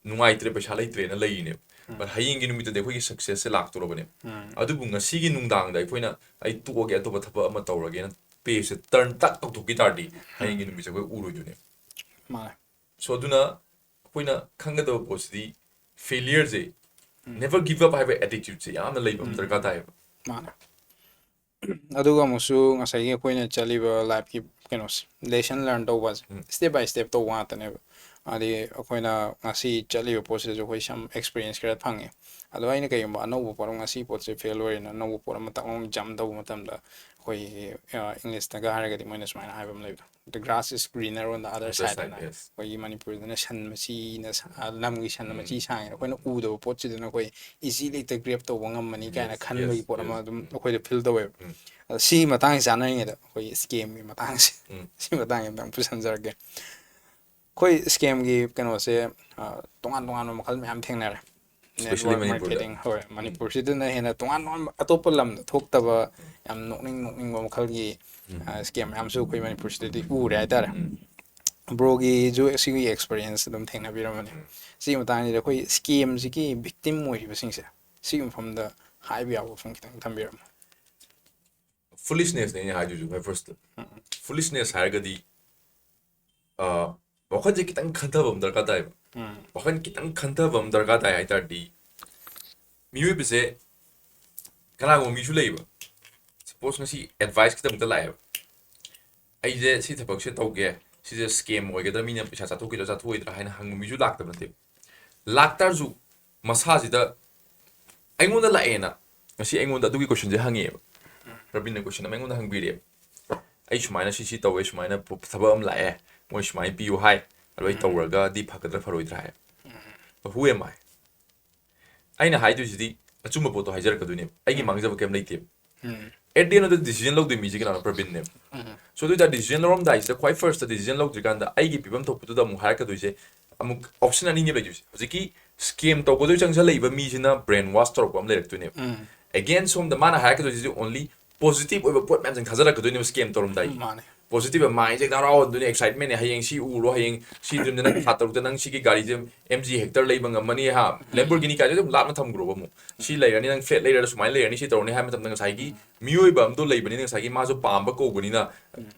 ꯅꯨꯡꯉꯥꯏꯇ꯭ꯔꯦ, ꯄꯩꯁꯥ ꯂꯩꯇ꯭ꯔꯦꯅ ꯂꯩꯔꯤꯅꯦꯕ꯫ ꯎꯝ꯫ But ꯍꯌꯦꯡꯒꯤ ꯅꯨꯃꯤꯠꯇꯗꯤ ꯑꯩꯈꯣꯏꯒꯤ successꯁꯦ ꯂꯥꯛꯇꯣꯔꯕꯅꯦꯕ꯫ ꯎꯝ꯫ ꯑꯗꯨꯕꯨ ꯉꯁꯤꯒꯤ ꯅꯨꯡꯗꯥꯡꯗ ꯑꯩꯈꯣꯏꯅ "ꯑꯩ ꯇꯣꯛꯑꯒꯦ, ꯑꯇꯣꯞꯄ ꯊꯕꯛ ꯑꯃ ꯇꯧꯔꯒꯦꯅ" pageꯁꯦ turn ꯇꯛ ꯇꯧꯊꯣꯛꯈꯤ ꯇꯥꯔꯗꯤ ꯍꯌꯦꯡꯒꯤ ꯅꯨꯃꯤꯠꯁꯦ ꯑꯩꯈꯣꯏ ꯎꯔꯣꯏꯗꯣꯏꯅꯦꯕ꯫ ꯃꯥꯅꯦ꯫ So ꯑꯗꯨꯅ ꯑꯩꯈꯣꯏꯅ ꯈꯪꯒꯗꯕ ꯄꯣꯠꯁꯤꯗꯤ failureꯁꯦ, ꯎꯝ꯫ never give up ꯍꯥꯏꯕ attitudeꯁꯦ ꯌꯥꯝꯅ ꯂꯩꯕ ꯑꯃ ꯎꯝ꯫ ꯗꯔꯀꯥꯔ ꯇꯥꯏꯌꯦꯕ꯫ ꯃꯥꯅꯦ꯫ ꯑꯗꯨꯒ ꯑꯃꯨꯛꯁꯨ ꯉꯁꯥꯏꯒꯤ ꯑꯩꯈꯣꯏꯅ ꯆꯠꯂꯤꯕ lifeꯀꯤ ꯀꯩꯅꯣꯁꯦ, lesson learn ꯇꯧꯕꯁꯦ, ꯎꯝ꯫ step by step ꯇꯧꯕ ꯉꯥꯛꯇꯅꯦꯕ꯫ ꯍꯥꯏꯗꯤ ꯑꯩꯈꯣꯏꯅ ꯉꯁꯤ ꯆꯠꯂꯤꯕ ꯄꯣꯠꯁꯤꯗꯁꯨ ꯑꯩꯈꯣꯏ some experience ꯈꯔ ꯐꯪꯉꯦ꯫ ꯑꯗꯣ ꯑꯩꯅ ꯀꯩꯒꯨꯝꯕ ꯑꯅꯧꯕ ꯄꯣꯠ ꯑꯃ, ꯉꯁꯤ ꯄꯣꯠꯁꯦ fail ꯑꯣꯏꯔꯦꯅ ꯑꯅꯧꯕ ꯄꯣꯠ ꯑꯃ ꯇꯛ ꯂꯥꯎꯅ jump ꯇꯧꯕ ꯃꯇꯝꯗ, ꯑꯩꯈꯣꯏꯒꯤ, ꯑ, Englishꯇꯒ ꯍꯥꯏꯔꯒꯗꯤ ꯃꯣꯏꯅ ꯁꯨꯃꯥꯏꯅ ꯍꯥꯏꯕ ꯑꯃ ꯂꯩꯕꯗꯣ, "The grass is greener on the other Other side" side, ꯍꯥꯏꯅ꯫ yes. ꯑꯩꯈꯣꯏꯒꯤ ꯃꯅꯤꯄꯨꯔꯗꯅ "ꯁꯟ ꯃꯆꯤꯅ ꯁꯥ-, ꯑ, ꯂꯝꯒꯤ ꯁꯟꯅ ꯎꯝ꯫ ꯃꯆꯤ ꯁꯥꯡꯉꯦꯅ" ꯑꯩꯈꯣꯏꯅ ꯎꯗꯕ ꯄꯣꯠꯁꯤꯗꯅ ꯑꯩꯈꯣꯏ easily ꯍꯦꯛꯇ grab ꯇꯧꯕ ꯉꯝꯃꯅꯤ ꯀꯥꯏꯅ Yes, ꯈꯟꯕꯒꯤ yes, ꯄꯣꯠ ꯑꯃ yes. ꯑꯗꯨꯝ ꯎꯝ꯫ ꯑꯩꯈꯣꯏꯗ feel ꯇꯧꯋꯦꯕ꯫ ꯎꯝ꯫ ꯑꯗꯣ ꯁꯤꯒꯤ ꯃꯇꯥꯡꯁꯤ ꯆꯥꯟꯅꯔꯤꯉꯩꯗ ꯑꯩꯈꯣꯏ scamꯒꯤ ꯃꯇꯥꯡꯁꯦ, ꯎꯝ꯫ ꯁꯤ ꯃꯇꯥꯡꯁꯦ ꯑꯝꯇꯪ ꯄꯨꯁꯟꯖꯔꯛꯀꯦ꯫ ꯑꯩꯈꯣꯏ scamꯒꯤ ꯀꯩꯅꯣꯁꯦ, ꯑ, ꯇꯣꯉꯥꯟ ꯇꯣꯉꯥꯟꯕ ꯃꯈꯜ ꯃꯌꯥꯝ ꯊꯦꯡꯅꯔꯦ꯫ Especially Network ꯃꯅꯤꯄꯨꯔꯗ꯫ marketing, ꯍꯣꯏ, ꯃꯅꯤꯄꯨꯔꯁꯤꯗꯅ ꯍꯦꯟꯅ ꯇꯣꯉꯥꯟ ꯇꯣꯉꯥꯟꯕ, ꯑꯇꯣꯞꯄ ꯂꯝꯗ ꯊꯣꯛꯇꯕ ꯌꯥꯝ ꯅꯣꯛꯅꯤꯡ ꯅꯣꯛꯅꯤꯡꯕ ꯃꯈꯜꯒꯤ, ꯎꯝ꯫ ꯑ, scam ꯃꯌꯥꯝꯁꯨ ꯑꯩꯈꯣꯏ ꯃꯅꯤꯄꯨꯔꯁꯤꯗꯗꯤ ꯎꯔꯦ ꯍꯥꯏꯇꯥꯔꯦ꯫ ꯎꯝ꯫ Broꯒꯤꯁꯨ ꯁꯤꯒꯤ experience ꯑꯗꯨꯝ ꯊꯦꯡꯅꯕꯤꯔꯝꯃꯅꯤ꯫ ꯎꯝ꯫ ꯁꯤꯒꯤ ꯃꯇꯥꯡꯁꯤꯗ ꯑꯩꯈꯣꯏ scamꯁꯤꯒꯤ victim ꯑꯣꯏꯔꯤꯕꯁꯤꯡꯁꯦ, ꯁꯤꯒꯤ ꯃꯐꯝꯗ ꯍꯥꯏꯕ ꯌꯥꯕ ꯋꯥꯐꯝ ꯈꯤꯇꯪ ꯊꯝꯕꯤꯔꯝꯃꯣ꯫ Foolishnessꯅꯦ ꯑꯩꯅ ꯍꯥꯏꯗꯣꯏꯁꯦ ꯈ꯭ꯋꯥꯏ firstꯇ꯫ ꯎꯝ꯫ Foolishness ꯍꯥꯏꯔꯒꯗꯤ, ꯑ, ꯋꯥꯈꯜꯁꯦ ꯈꯤꯇꯪ ꯈꯟꯊꯕ ꯑꯃ ꯗꯔꯀꯥꯔ ꯇꯥꯏꯕ꯫ ꯎꯝ꯫ ꯋꯥꯈꯜ ꯈꯤꯇꯪ ꯈꯟꯊꯕ ꯑꯃ ꯗꯔꯀꯥꯔ ꯇꯥꯏ ꯍꯥꯏ ꯇꯥꯔꯗꯤ, ꯃꯤꯑꯣꯏꯕꯁꯦ ꯀꯅꯥꯒꯨꯝꯕ ꯃꯤꯁꯨ ꯂꯩꯌꯦꯕ, suppose ꯉꯁꯤ advice ꯈꯤꯇꯪꯇ ꯂꯥꯛꯑꯦꯕ, "ꯑꯩꯁꯦ ꯁꯤ ꯊꯕꯛꯁꯦ ꯇꯧꯒꯦ, ꯁꯤꯁꯦ scam ꯑꯣꯏꯒꯗ꯭ꯔꯥ, ꯃꯤꯅ ꯄꯩꯁꯥ ꯆꯥꯊꯣꯛꯈꯤꯗ꯭ꯔꯥ ꯆꯥꯊꯣꯛꯑꯣꯏꯗ꯭ꯔꯥ" ꯍꯥꯏꯅ ꯍꯪꯕ ꯃꯤꯁꯨ ꯂꯥꯛꯇꯕ ꯅꯠꯇꯦꯕ꯫ ꯂꯥꯛꯇꯥꯔꯁꯨ ꯃꯁꯥꯁꯤꯗ ꯑꯩꯉꯣꯟꯗ ꯂꯥꯛꯑꯦꯅ, ꯉꯁꯤ ꯑꯩꯉꯣꯟꯗ ꯑꯗꯨꯒꯤ questionꯁꯦ ꯍꯪꯉꯛꯑꯦꯕ꯫ ꯄ꯭ꯔꯕꯤꯟꯅ question ꯑꯃ ꯑꯩꯉꯣꯟꯗ ꯍꯪꯕꯤꯔꯛꯑꯦꯕ, "ꯑꯩ ꯁꯨꯃꯥꯏꯅ ꯁꯤ ꯁꯤ ꯇꯧꯋꯦ, ꯁꯨꯃꯥꯏꯅ ꯄ-, ꯊꯕꯛ ꯑꯃ ꯂꯥꯛꯑꯦ, ꯃꯣꯏ ꯁꯨꯃꯥꯏꯅ ꯄꯤꯌꯨ ꯍꯥꯏ, ꯑꯗꯣ ꯑꯩ ꯎꯝ꯫ ꯇꯧꯔꯒꯗꯤ ꯐꯒꯗ꯭ꯔꯥ ꯐꯔꯣꯏꯗ꯭ꯔꯥ?" ꯍꯥꯏ꯫ Who am I? ꯑꯩꯅ ꯍꯥꯏꯗꯣꯏꯁꯤꯗꯤ ꯑꯆꯨꯝꯕ ꯄꯣꯠꯇꯣ ꯍꯥꯏꯖꯔꯛꯀꯗꯣꯏꯅꯦꯕ, ꯑꯩꯒꯤ ꯎꯝ꯫ ꯃꯥꯡꯖꯕ ꯀꯩꯝ ꯂꯩꯇꯦꯕ꯫ ꯎꯝ꯫ At the end of the decision ꯂꯧꯗꯣꯏ ꯃꯤꯁꯦ ꯀꯅꯥꯅꯣ? ꯄ꯭ꯔꯕꯤꯟꯅꯦꯕ꯫ ꯎꯝ꯫ So ꯑꯗꯨ ꯑꯣꯏꯇꯥꯔꯗꯤ decision ꯂꯧꯔꯝꯗꯥꯏꯁꯤꯗ ꯈ꯭ꯋꯥꯏ firstꯇ decision ꯂꯧꯗ꯭ꯔꯤꯀꯥꯟꯗ ꯑꯩꯒꯤ ꯄꯤꯐꯝ ꯊꯣꯛꯄꯗꯨꯗ ꯑꯃꯨꯛ ꯍꯥꯏꯔꯛꯀꯗꯣꯏꯁꯦ ꯑꯃꯨꯛ option ꯑꯅꯤꯅꯦ ꯂꯩꯗꯣꯏꯁꯦ꯫ ꯍꯧꯖꯤꯛꯀꯤ scam ꯇꯧꯒꯗꯣꯏ ꯆꯪꯁꯜꯂꯛꯏꯕ ꯃꯤꯁꯤꯅ brain wash ꯇꯧꯔꯛꯄ ꯑꯃ ꯂꯩꯔꯛꯇꯣꯏꯅꯦꯕ꯫ ꯎꯝ꯫ Again ꯁꯣꯝꯗ ꯃꯥꯅ ꯍꯥꯏꯔꯛꯀꯗꯣꯏꯁꯤꯗꯤ only positive ꯑꯣꯏꯕ ꯄꯣꯠ ꯃꯌꯥꯝꯁꯤꯡ ꯊꯥꯖꯔꯛꯀꯗꯣꯏꯅꯦꯕ scam ꯇꯧꯔꯝꯗꯥꯏꯒꯤ꯫ ꯃꯥꯅꯦ꯫ positive mindꯁꯦ ꯍꯦꯛꯇ ꯍꯔꯥꯎꯍꯟꯗꯣꯏꯅꯦ, excitementꯅꯦ꯫ "ꯍꯌꯦꯡ ꯁꯤ ꯎꯔꯣ, ꯍꯌꯦꯡ ꯁꯤ dreamꯗ ꯅꯪ ꯊꯥ ꯇꯔꯨꯛꯇ ꯅꯪ ꯁꯤꯒꯤ ꯒꯥꯔꯤꯁꯦ M G Hector ꯂꯩꯕ ꯉꯝꯃꯅꯤ ꯍꯥ, Lamborghini ꯀꯥꯏꯁꯦ ꯑꯗꯨꯝ ꯂꯥꯞꯅ ꯊꯝꯈ꯭ꯔꯣꯕ ꯑꯃꯨꯛ꯫ ꯁꯤ ꯂꯩꯔꯅꯤ, ꯅꯪ flat ꯂꯩꯔꯒ ꯁꯨꯃꯥꯏꯅ ꯂꯩꯔꯅꯤ, ꯁꯤ ꯇꯧꯔꯅꯤ" ꯍꯥꯏꯕ ꯃꯇꯝꯗ ꯉꯁꯥꯏꯒꯤ ꯃꯤꯑꯣꯏꯕ ꯑꯃꯗꯣ ꯂꯩꯕꯅꯤꯅ ꯉꯁꯥꯏꯒꯤ ꯃꯥꯁꯨ ꯄꯥꯝꯕ ꯀꯧꯕꯅꯤꯅ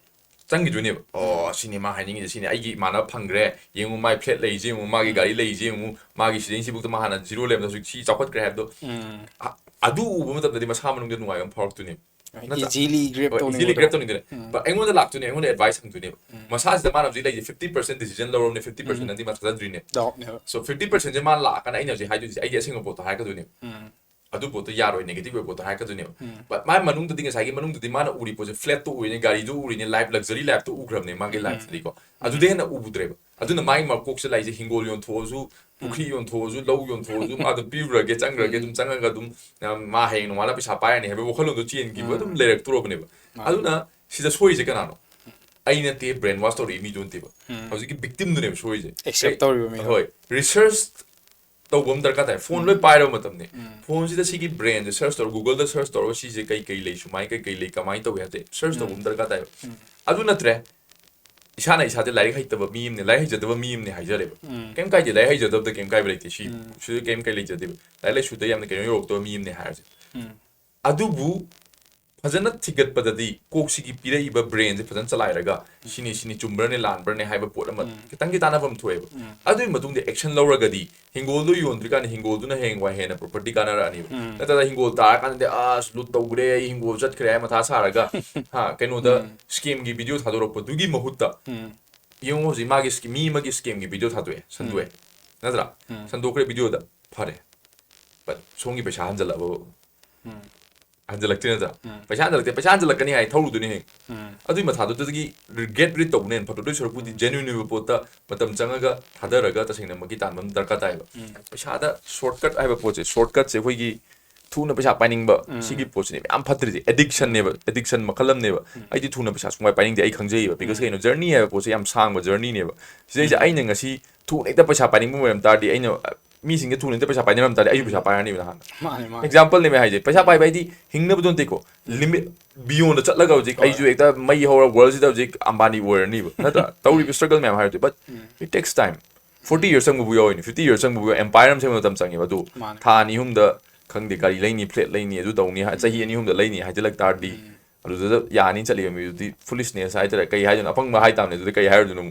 ꯆꯪꯈꯤꯗꯣꯏꯅꯦꯕ꯫ "ꯑꯣ, ꯁꯤꯅꯤ ꯃꯥ ꯍꯥꯏꯅꯤꯡꯉꯤꯁꯦ, ꯁꯤꯅꯤ ꯑꯩꯒꯤ ꯏꯃꯥꯟꯅꯕ ꯐꯪꯈ꯭ꯔꯦ, ꯌꯦꯡꯉꯨ ꯃꯥꯏ flat ꯂꯩꯁꯦ ꯌꯦꯡꯉꯨ, ꯃꯥꯒꯤ ꯒꯥꯔꯤ ꯂꯩꯁꯦ ꯌꯦꯡꯉꯨ, ꯃꯥꯒꯤ ꯁꯤꯗꯩꯁꯤꯐꯥꯎꯗ ꯃꯥ ꯍꯥꯟꯅ zero ꯂꯩꯔꯝꯕꯗ ꯍꯧꯖꯤꯛ ꯁꯤ ꯆꯥꯎꯈꯠꯈ꯭ꯔꯦ" ꯍꯥꯏꯕꯗꯣ꯫ ꯑ-, ꯑꯗꯨ ꯎꯕ ꯃꯇꯝꯗꯗꯤ ꯃꯁꯥ ꯃꯅꯨꯡꯗ ꯅꯨꯡꯉꯥꯏꯕ ꯑꯃ ꯐꯥꯎꯔꯛꯇꯣꯏꯅꯦꯕ꯫ ꯅꯠꯇ꯭ꯔꯥ? Easily grab ꯍꯣꯏ, easily ꯇꯧꯅꯤꯡꯕꯗꯣ꯫ Grab ꯇꯧꯅꯤꯡꯗꯣꯏꯅꯦ꯫ But ꯑꯩꯉꯣꯟꯗ ꯂꯥꯛꯇꯣꯏꯅꯦ, ꯑꯩꯉꯣꯟꯗ advice ꯍꯪꯗꯣꯏꯅꯦꯕ꯫ ꯃꯁꯥꯁꯤꯗ ꯃꯥꯅ ꯍꯧꯖꯤꯛ ꯂꯩꯔꯤꯁꯦ fifty percent decision ꯂꯧꯔꯕꯅꯦ, fifty percent ꯅꯪꯗꯤ ꯃꯥ ꯊꯥꯖꯗ꯭ꯔꯤꯅꯦ꯫ Doubtꯅꯦꯕ꯫ So fifty percentꯁꯦ ꯃꯥꯅ ꯂꯥꯛꯑꯀꯥꯟꯗ ꯑꯩꯅ ꯍꯧꯖꯤꯛ ꯍꯥꯏꯗꯣꯏꯁꯦ ꯑꯩꯒꯤ ꯑꯁꯦꯡꯕ ꯄꯣꯠꯇꯣ ꯍꯥꯏꯔꯛꯀꯗꯣꯏꯅꯦꯕ꯫ ꯑꯗꯨ ꯄꯣꯠꯇꯣ ꯌꯥꯔꯣꯏ, negative ꯑꯣꯏꯕ ꯄꯣꯠꯇꯣ ꯍꯥꯏꯔꯛꯀꯗꯣꯏꯅꯦꯕ꯫ But ꯃꯥꯏ ꯃꯅꯨꯡꯗꯗꯤ ꯉꯁꯥꯏꯒꯤ ꯃꯅꯨꯡꯗꯗꯤ ꯃꯥꯅ ꯎꯔꯤ ꯄꯣꯠꯁꯦ flatꯇꯣ ꯎꯔꯤꯅꯦ, ꯒꯥꯔꯤꯗꯣ ꯎꯔꯤꯅꯦ, life, luxury lifeꯇꯣ ꯎꯈ꯭ꯔꯕꯅꯦ ꯃꯥꯒꯤ lifeꯇꯗꯤꯀꯣ꯫ ꯑꯗꯨꯗꯩ ꯍꯦꯟꯅ ꯎꯕꯗ꯭ꯔꯦꯕ꯫ ꯑꯗꯨꯅ ꯃꯥꯒꯤ ꯃꯀꯣꯛꯁꯦ ꯂꯥꯛꯏꯁꯦ ꯍꯤꯡꯒꯣꯜ ꯌꯣꯟꯊꯣꯛꯑꯁꯨ, ꯄꯨꯈ꯭ꯔꯤ ꯌꯣꯟꯊꯣꯛꯑꯁꯨ, ꯂꯧ ꯌꯣꯟꯊꯣꯛꯑꯁꯨ, ꯃꯥ ꯑꯗꯨꯝ ꯄꯤꯔꯨꯔꯒꯦ, ꯆꯪꯈ꯭ꯔꯒꯦ, ꯑꯗꯨꯝ ꯆꯪꯉꯒ ꯑꯗꯨꯝ, ꯃꯥ ꯍꯌꯦꯡ ꯅꯣꯡꯉꯥꯜꯂ ꯄꯩꯁꯥ ꯄꯥꯏꯔꯅꯤ ꯍꯥꯏꯕ ꯋꯥꯈꯜꯂꯣꯟꯗꯣ ꯆꯦꯟꯈꯤꯕ ꯑꯗꯨꯝ ꯂꯩꯔꯛꯇ꯭ꯔꯣꯕꯅꯦꯕ꯫ ꯃꯥꯅꯦ꯫ ꯑꯗꯨꯅ ꯁꯤꯗ ꯁꯣꯏꯔꯤꯁꯦ ꯀꯅꯥꯅꯣ? ꯑꯩ ꯅꯠꯇꯦ, brain wash ꯇꯧꯔꯛꯏ ꯃꯤꯗꯨ ꯅꯠꯇꯦꯕ꯫ ꯍꯧꯖꯤꯛꯀꯤ victimꯗꯨꯅꯦꯕ ꯁꯣꯏꯔꯤꯁꯦ꯫ Accept ꯑꯩ-, ꯇꯧꯔꯤꯕ ꯃꯤꯗꯣ꯫ ꯍꯣꯏ, research ꯇꯧꯕ ꯑꯃ ꯗꯔꯀꯥꯔ ꯇꯥꯏ꯫ Phone ꯂꯣꯏ ꯄꯥꯏꯔꯕ ꯃꯇꯝꯅꯤ꯫ Phoneꯁꯤꯗ ꯁꯤꯒꯤ brainꯁꯦ search ꯇꯧꯔ, Googleꯗ search ꯇꯧꯔꯒ ꯁꯤꯁꯦ ꯀꯩ ꯀꯩ ꯂꯩ, ꯁꯨꯃꯥꯏ ꯀꯩ ꯀꯩ ꯂꯩ, ꯀꯃꯥꯏꯅ ꯇꯧꯏ ꯍꯥꯏꯕꯁꯦ search ꯇꯧꯕ ꯑꯃ ꯗꯔꯀꯥꯔ ꯇꯥꯏꯕ꯫ ꯑꯗꯨ ꯅꯠꯇ꯭ꯔꯦ, ꯏꯁꯥꯅ ꯏꯁꯥꯁꯦ ꯂꯥꯏꯔꯤꯛ ꯍꯩꯇꯕ ꯃꯤ ꯑꯃꯅꯦ, ꯂꯥꯏꯔꯤꯛ ꯍꯩꯖꯗꯕ ꯃꯤ ꯑꯃꯅꯦ ꯍꯥꯏꯖꯔꯦꯕ꯫ ꯀꯩꯝ ꯀꯥꯏꯗꯦ, ꯂꯥꯏꯔꯤꯛ ꯍꯩꯖꯗꯕꯗ ꯀꯩꯝ ꯀꯥꯏꯕ ꯂꯩꯇꯦ꯫ ꯁꯤ, ꯁꯤꯗ ꯀꯩꯝ ꯀꯩ ꯂꯩꯖꯗꯦꯕ꯫ ꯂꯥꯏꯔꯤꯛ ꯂꯥꯏꯁꯨꯗ ꯌꯥꯝꯅ ꯀꯩꯅꯣ ꯌꯧꯔꯛꯇꯕ ꯃꯤ ꯑꯃꯅꯦ ꯍꯥꯏꯔꯁꯦ꯫ ꯑꯗꯨꯕꯨ ꯐꯖꯅ ꯊꯤꯒꯠꯄꯗꯗꯤ ꯀꯣꯛꯁꯤꯒꯤ ꯄꯤꯔꯛꯏꯕ brainꯁꯦ ꯐꯖꯅ ꯆꯂꯥꯏꯔꯒ ꯁꯤꯅꯤ, ꯁꯤꯅꯤ, ꯆꯨꯝꯕ꯭ꯔꯅꯦ, ꯂꯥꯟꯕ꯭ꯔꯅꯦ ꯍꯥꯏꯕ ꯄꯣꯠ ꯑꯃ ꯈꯤꯇꯪꯗꯤ ꯇꯥꯟꯅꯐꯝ ꯊꯣꯛꯑꯦꯕ꯫ ꯑꯗꯨꯒꯤ ꯃꯇꯨꯡꯗ action ꯂꯧꯔꯒꯗꯤ ꯍꯤꯡꯒꯣꯜꯗꯣ ꯌꯣꯟꯗ꯭ꯔꯤꯀꯥꯟꯗ ꯍꯤꯡꯒꯣꯜꯗꯨꯅ ꯍꯌꯦꯡꯋꯥꯏ ꯍꯦꯟꯅ property ꯀꯥꯟꯅꯔꯛꯑꯅꯤꯕ꯫ ꯅꯠꯇ꯭ꯔꯒ ꯍꯤꯡꯒꯣꯜ ꯇꯥꯔꯀꯥꯟꯗꯗꯤ "ꯑꯁ, loot ꯇꯧꯈ꯭ꯔꯦ, ꯑꯩ ꯍꯤꯡꯒꯣꯜ ꯆꯠꯈ꯭ꯔꯦ" ꯍꯥꯏ ꯃꯊꯥ ꯁꯥꯔꯒ, ꯍꯥ, ꯀꯩꯅꯣꯗ scamꯒꯤ video ꯊꯥꯗꯣꯔꯛꯄꯗꯨꯒꯤ ꯃꯍꯨꯠꯇ ꯌꯦꯡꯉꯣ, ꯍꯧꯖꯤꯛ ꯃꯥꯒꯤ ꯁ꯭ꯀꯤ-, ꯃꯤ ꯑꯃꯒꯤ scamꯒꯤ video ꯊꯥꯗꯣꯛꯑꯦ, ꯁꯟꯗꯣꯛꯑꯦ, ꯅꯠꯇ꯭ꯔꯥ? ꯁꯟꯗꯣꯛꯈ꯭ꯔꯦ videoꯗ, ꯐꯔꯦ꯫ But ꯁꯣꯝꯒꯤ ꯄꯩꯁꯥ ꯍꯟꯖꯜꯂꯛꯑꯕ? ꯍꯟꯖꯜꯂꯛꯇꯦ ꯅꯠꯇ꯭ꯔꯥ? ꯄꯩꯁꯥ ꯍꯟꯖꯜꯂꯛꯇꯦ, ꯄꯩꯁꯥ ꯍꯟꯖꯜꯂꯛꯀꯅꯤ ꯍꯥꯏ ꯊꯧꯔꯨꯗꯣꯏꯅꯦ ꯍꯦꯛ꯫ ꯑꯗꯨꯏ ꯃꯊꯥꯗꯨꯗꯒꯤ regret read ꯇꯧꯕꯅ ꯍꯦꯟꯅ ꯐꯠꯇ꯭ꯔꯣ? ꯑꯗꯨꯏ ꯁꯔꯨꯛꯄꯨꯗꯤ genuine ꯑꯣꯏꯕ ꯄꯣꯠꯇ ꯃꯇꯝ ꯆꯪꯉꯒ ꯊꯥꯗꯔꯒ ꯇꯁꯦꯡꯅꯃꯛꯀꯤ ꯇꯥꯟꯕ ꯑꯃ ꯗꯔꯀꯥꯔ ꯇꯥꯏꯌꯦꯕ꯫ ꯄꯩꯁꯥꯗ shortcut ꯍꯥꯏꯕ ꯄꯣꯠꯁꯦ, shortcutꯁꯦ ꯑꯩꯈꯣꯏꯒꯤ ꯊꯨꯅ ꯄꯩꯁꯥ ꯄꯥꯏꯅꯤꯡꯕ, ꯁꯤꯒꯤ ꯄꯣꯠꯁꯤꯅꯦꯕ ꯌꯥꯝ ꯐꯠꯇ꯭ꯔꯤꯁꯦ꯫ Addictionꯅꯦꯕ, addiction ꯃꯈꯜ ꯑꯃꯅꯦꯕ꯫ ꯑꯩꯗꯤ ꯊꯨꯅ ꯄꯩꯁꯥ ꯁꯨꯡꯄꯥꯏ ꯄꯥꯏꯅꯤꯡꯗꯦ, ꯑꯩ ꯈꯪꯖꯩꯌꯦꯕ꯫ Because ꯀꯩꯅꯣ, journey ꯍꯥꯏꯕ ꯄꯣꯠꯁꯦ ꯌꯥꯝ ꯁꯥꯡꯕ journeyꯅꯦꯕ꯫ ꯁꯤꯗꯩꯁꯤꯗ ꯑꯩꯅ ꯉꯁꯤ ꯊꯨꯅ ꯍꯦꯛꯇ ꯄꯩꯁꯥ ꯄꯥꯏꯅꯤꯡꯕ ꯑꯣꯏꯔꯝ ꯇꯥꯔꯗꯤ ꯑꯩꯅ, ꯑ, ꯃꯤꯁꯤꯡꯁꯦ ꯊꯨꯅ ꯍꯦꯛꯇ ꯄꯩꯁꯥ ꯄꯥꯏꯅꯔꯝ ꯇꯥꯔꯗꯤ ꯑꯩꯁꯨ ꯄꯩꯁꯥ ꯄꯥꯏꯔꯅꯤꯕ ꯅꯍꯥꯟ꯫ ꯃꯥꯅꯦ ꯃꯥꯅꯦ ꯑꯦꯛꯖꯥꯝꯄꯜꯅꯦꯕ ꯍꯥꯏꯁꯦ, ꯄꯩꯁꯥ ꯄꯥꯏꯕ ꯍꯥꯏꯗꯤ ꯍꯤꯡꯅꯕꯗꯣ ꯅꯠꯇꯦꯀꯣ, ꯂꯤꯃꯤꯠ ꯕꯤꯌꯣꯟꯗ ꯆꯠꯂꯒ ꯍꯧꯖꯤꯛ ꯍꯣꯏ꯫ ꯑꯩꯁꯨ ꯍꯦꯛꯇ ꯃꯩ ꯍꯧꯔ ꯋꯥꯔꯜꯁꯤꯗ ꯍꯧꯖꯤꯛ ꯑꯝꯕꯥꯅꯤ ꯑꯣꯏꯔꯅꯤꯕ ꯅꯠꯇ꯭ꯔꯥ? ꯇꯧꯔꯤꯕ ꯁ꯭ꯇ꯭ꯔꯒꯜ ꯃꯌꯥꯝ ꯍꯥꯏꯔꯗꯤ, but it takes time. Forty years ꯆꯪꯕꯕꯨ ꯌꯥꯎꯏꯅꯦ, fifty years ꯆꯪꯕꯕꯨ ꯌꯥꯎꯏ, empire ꯑꯃ ꯁꯦꯝꯕ ꯃꯇꯝ ꯆꯪꯉꯦꯕ꯫ ꯑꯗꯨ ꯃꯥꯅꯦ ꯊꯥ ꯑꯅꯤ ꯑꯍꯨꯝꯗ ꯈꯪꯗꯦ ꯒꯥꯔꯤ ꯂꯩꯅꯤ, ꯐ꯭ꯂꯦꯠ ꯂꯩꯅꯤ, ꯑꯗꯨ ꯇꯧꯅꯤ ꯍꯥꯏ, ꯆꯍꯤ ꯑꯅꯤ ꯑꯍꯨꯝꯗ ꯂꯩꯅꯤ ꯍꯥꯏꯖꯤꯜꯂꯛ ꯇꯥꯔꯗꯤ, ꯑꯗꯨꯗ ꯌꯥꯅꯤ ꯆꯠꯂꯤꯕ ꯃꯤꯗꯨꯗꯤ ꯐꯨꯂꯤꯁꯅꯦꯁ ꯍꯥꯏꯇꯥꯔꯦ, ꯀꯩ ꯍꯥꯏꯗꯣꯏꯅꯣ, ꯑꯄꯪꯕ ꯍꯥꯏꯇꯥꯕꯅꯦ꯫ ꯑꯗꯨꯗꯤ ꯀꯩ ꯍꯥꯏꯔꯨꯗꯣꯏꯅꯣ?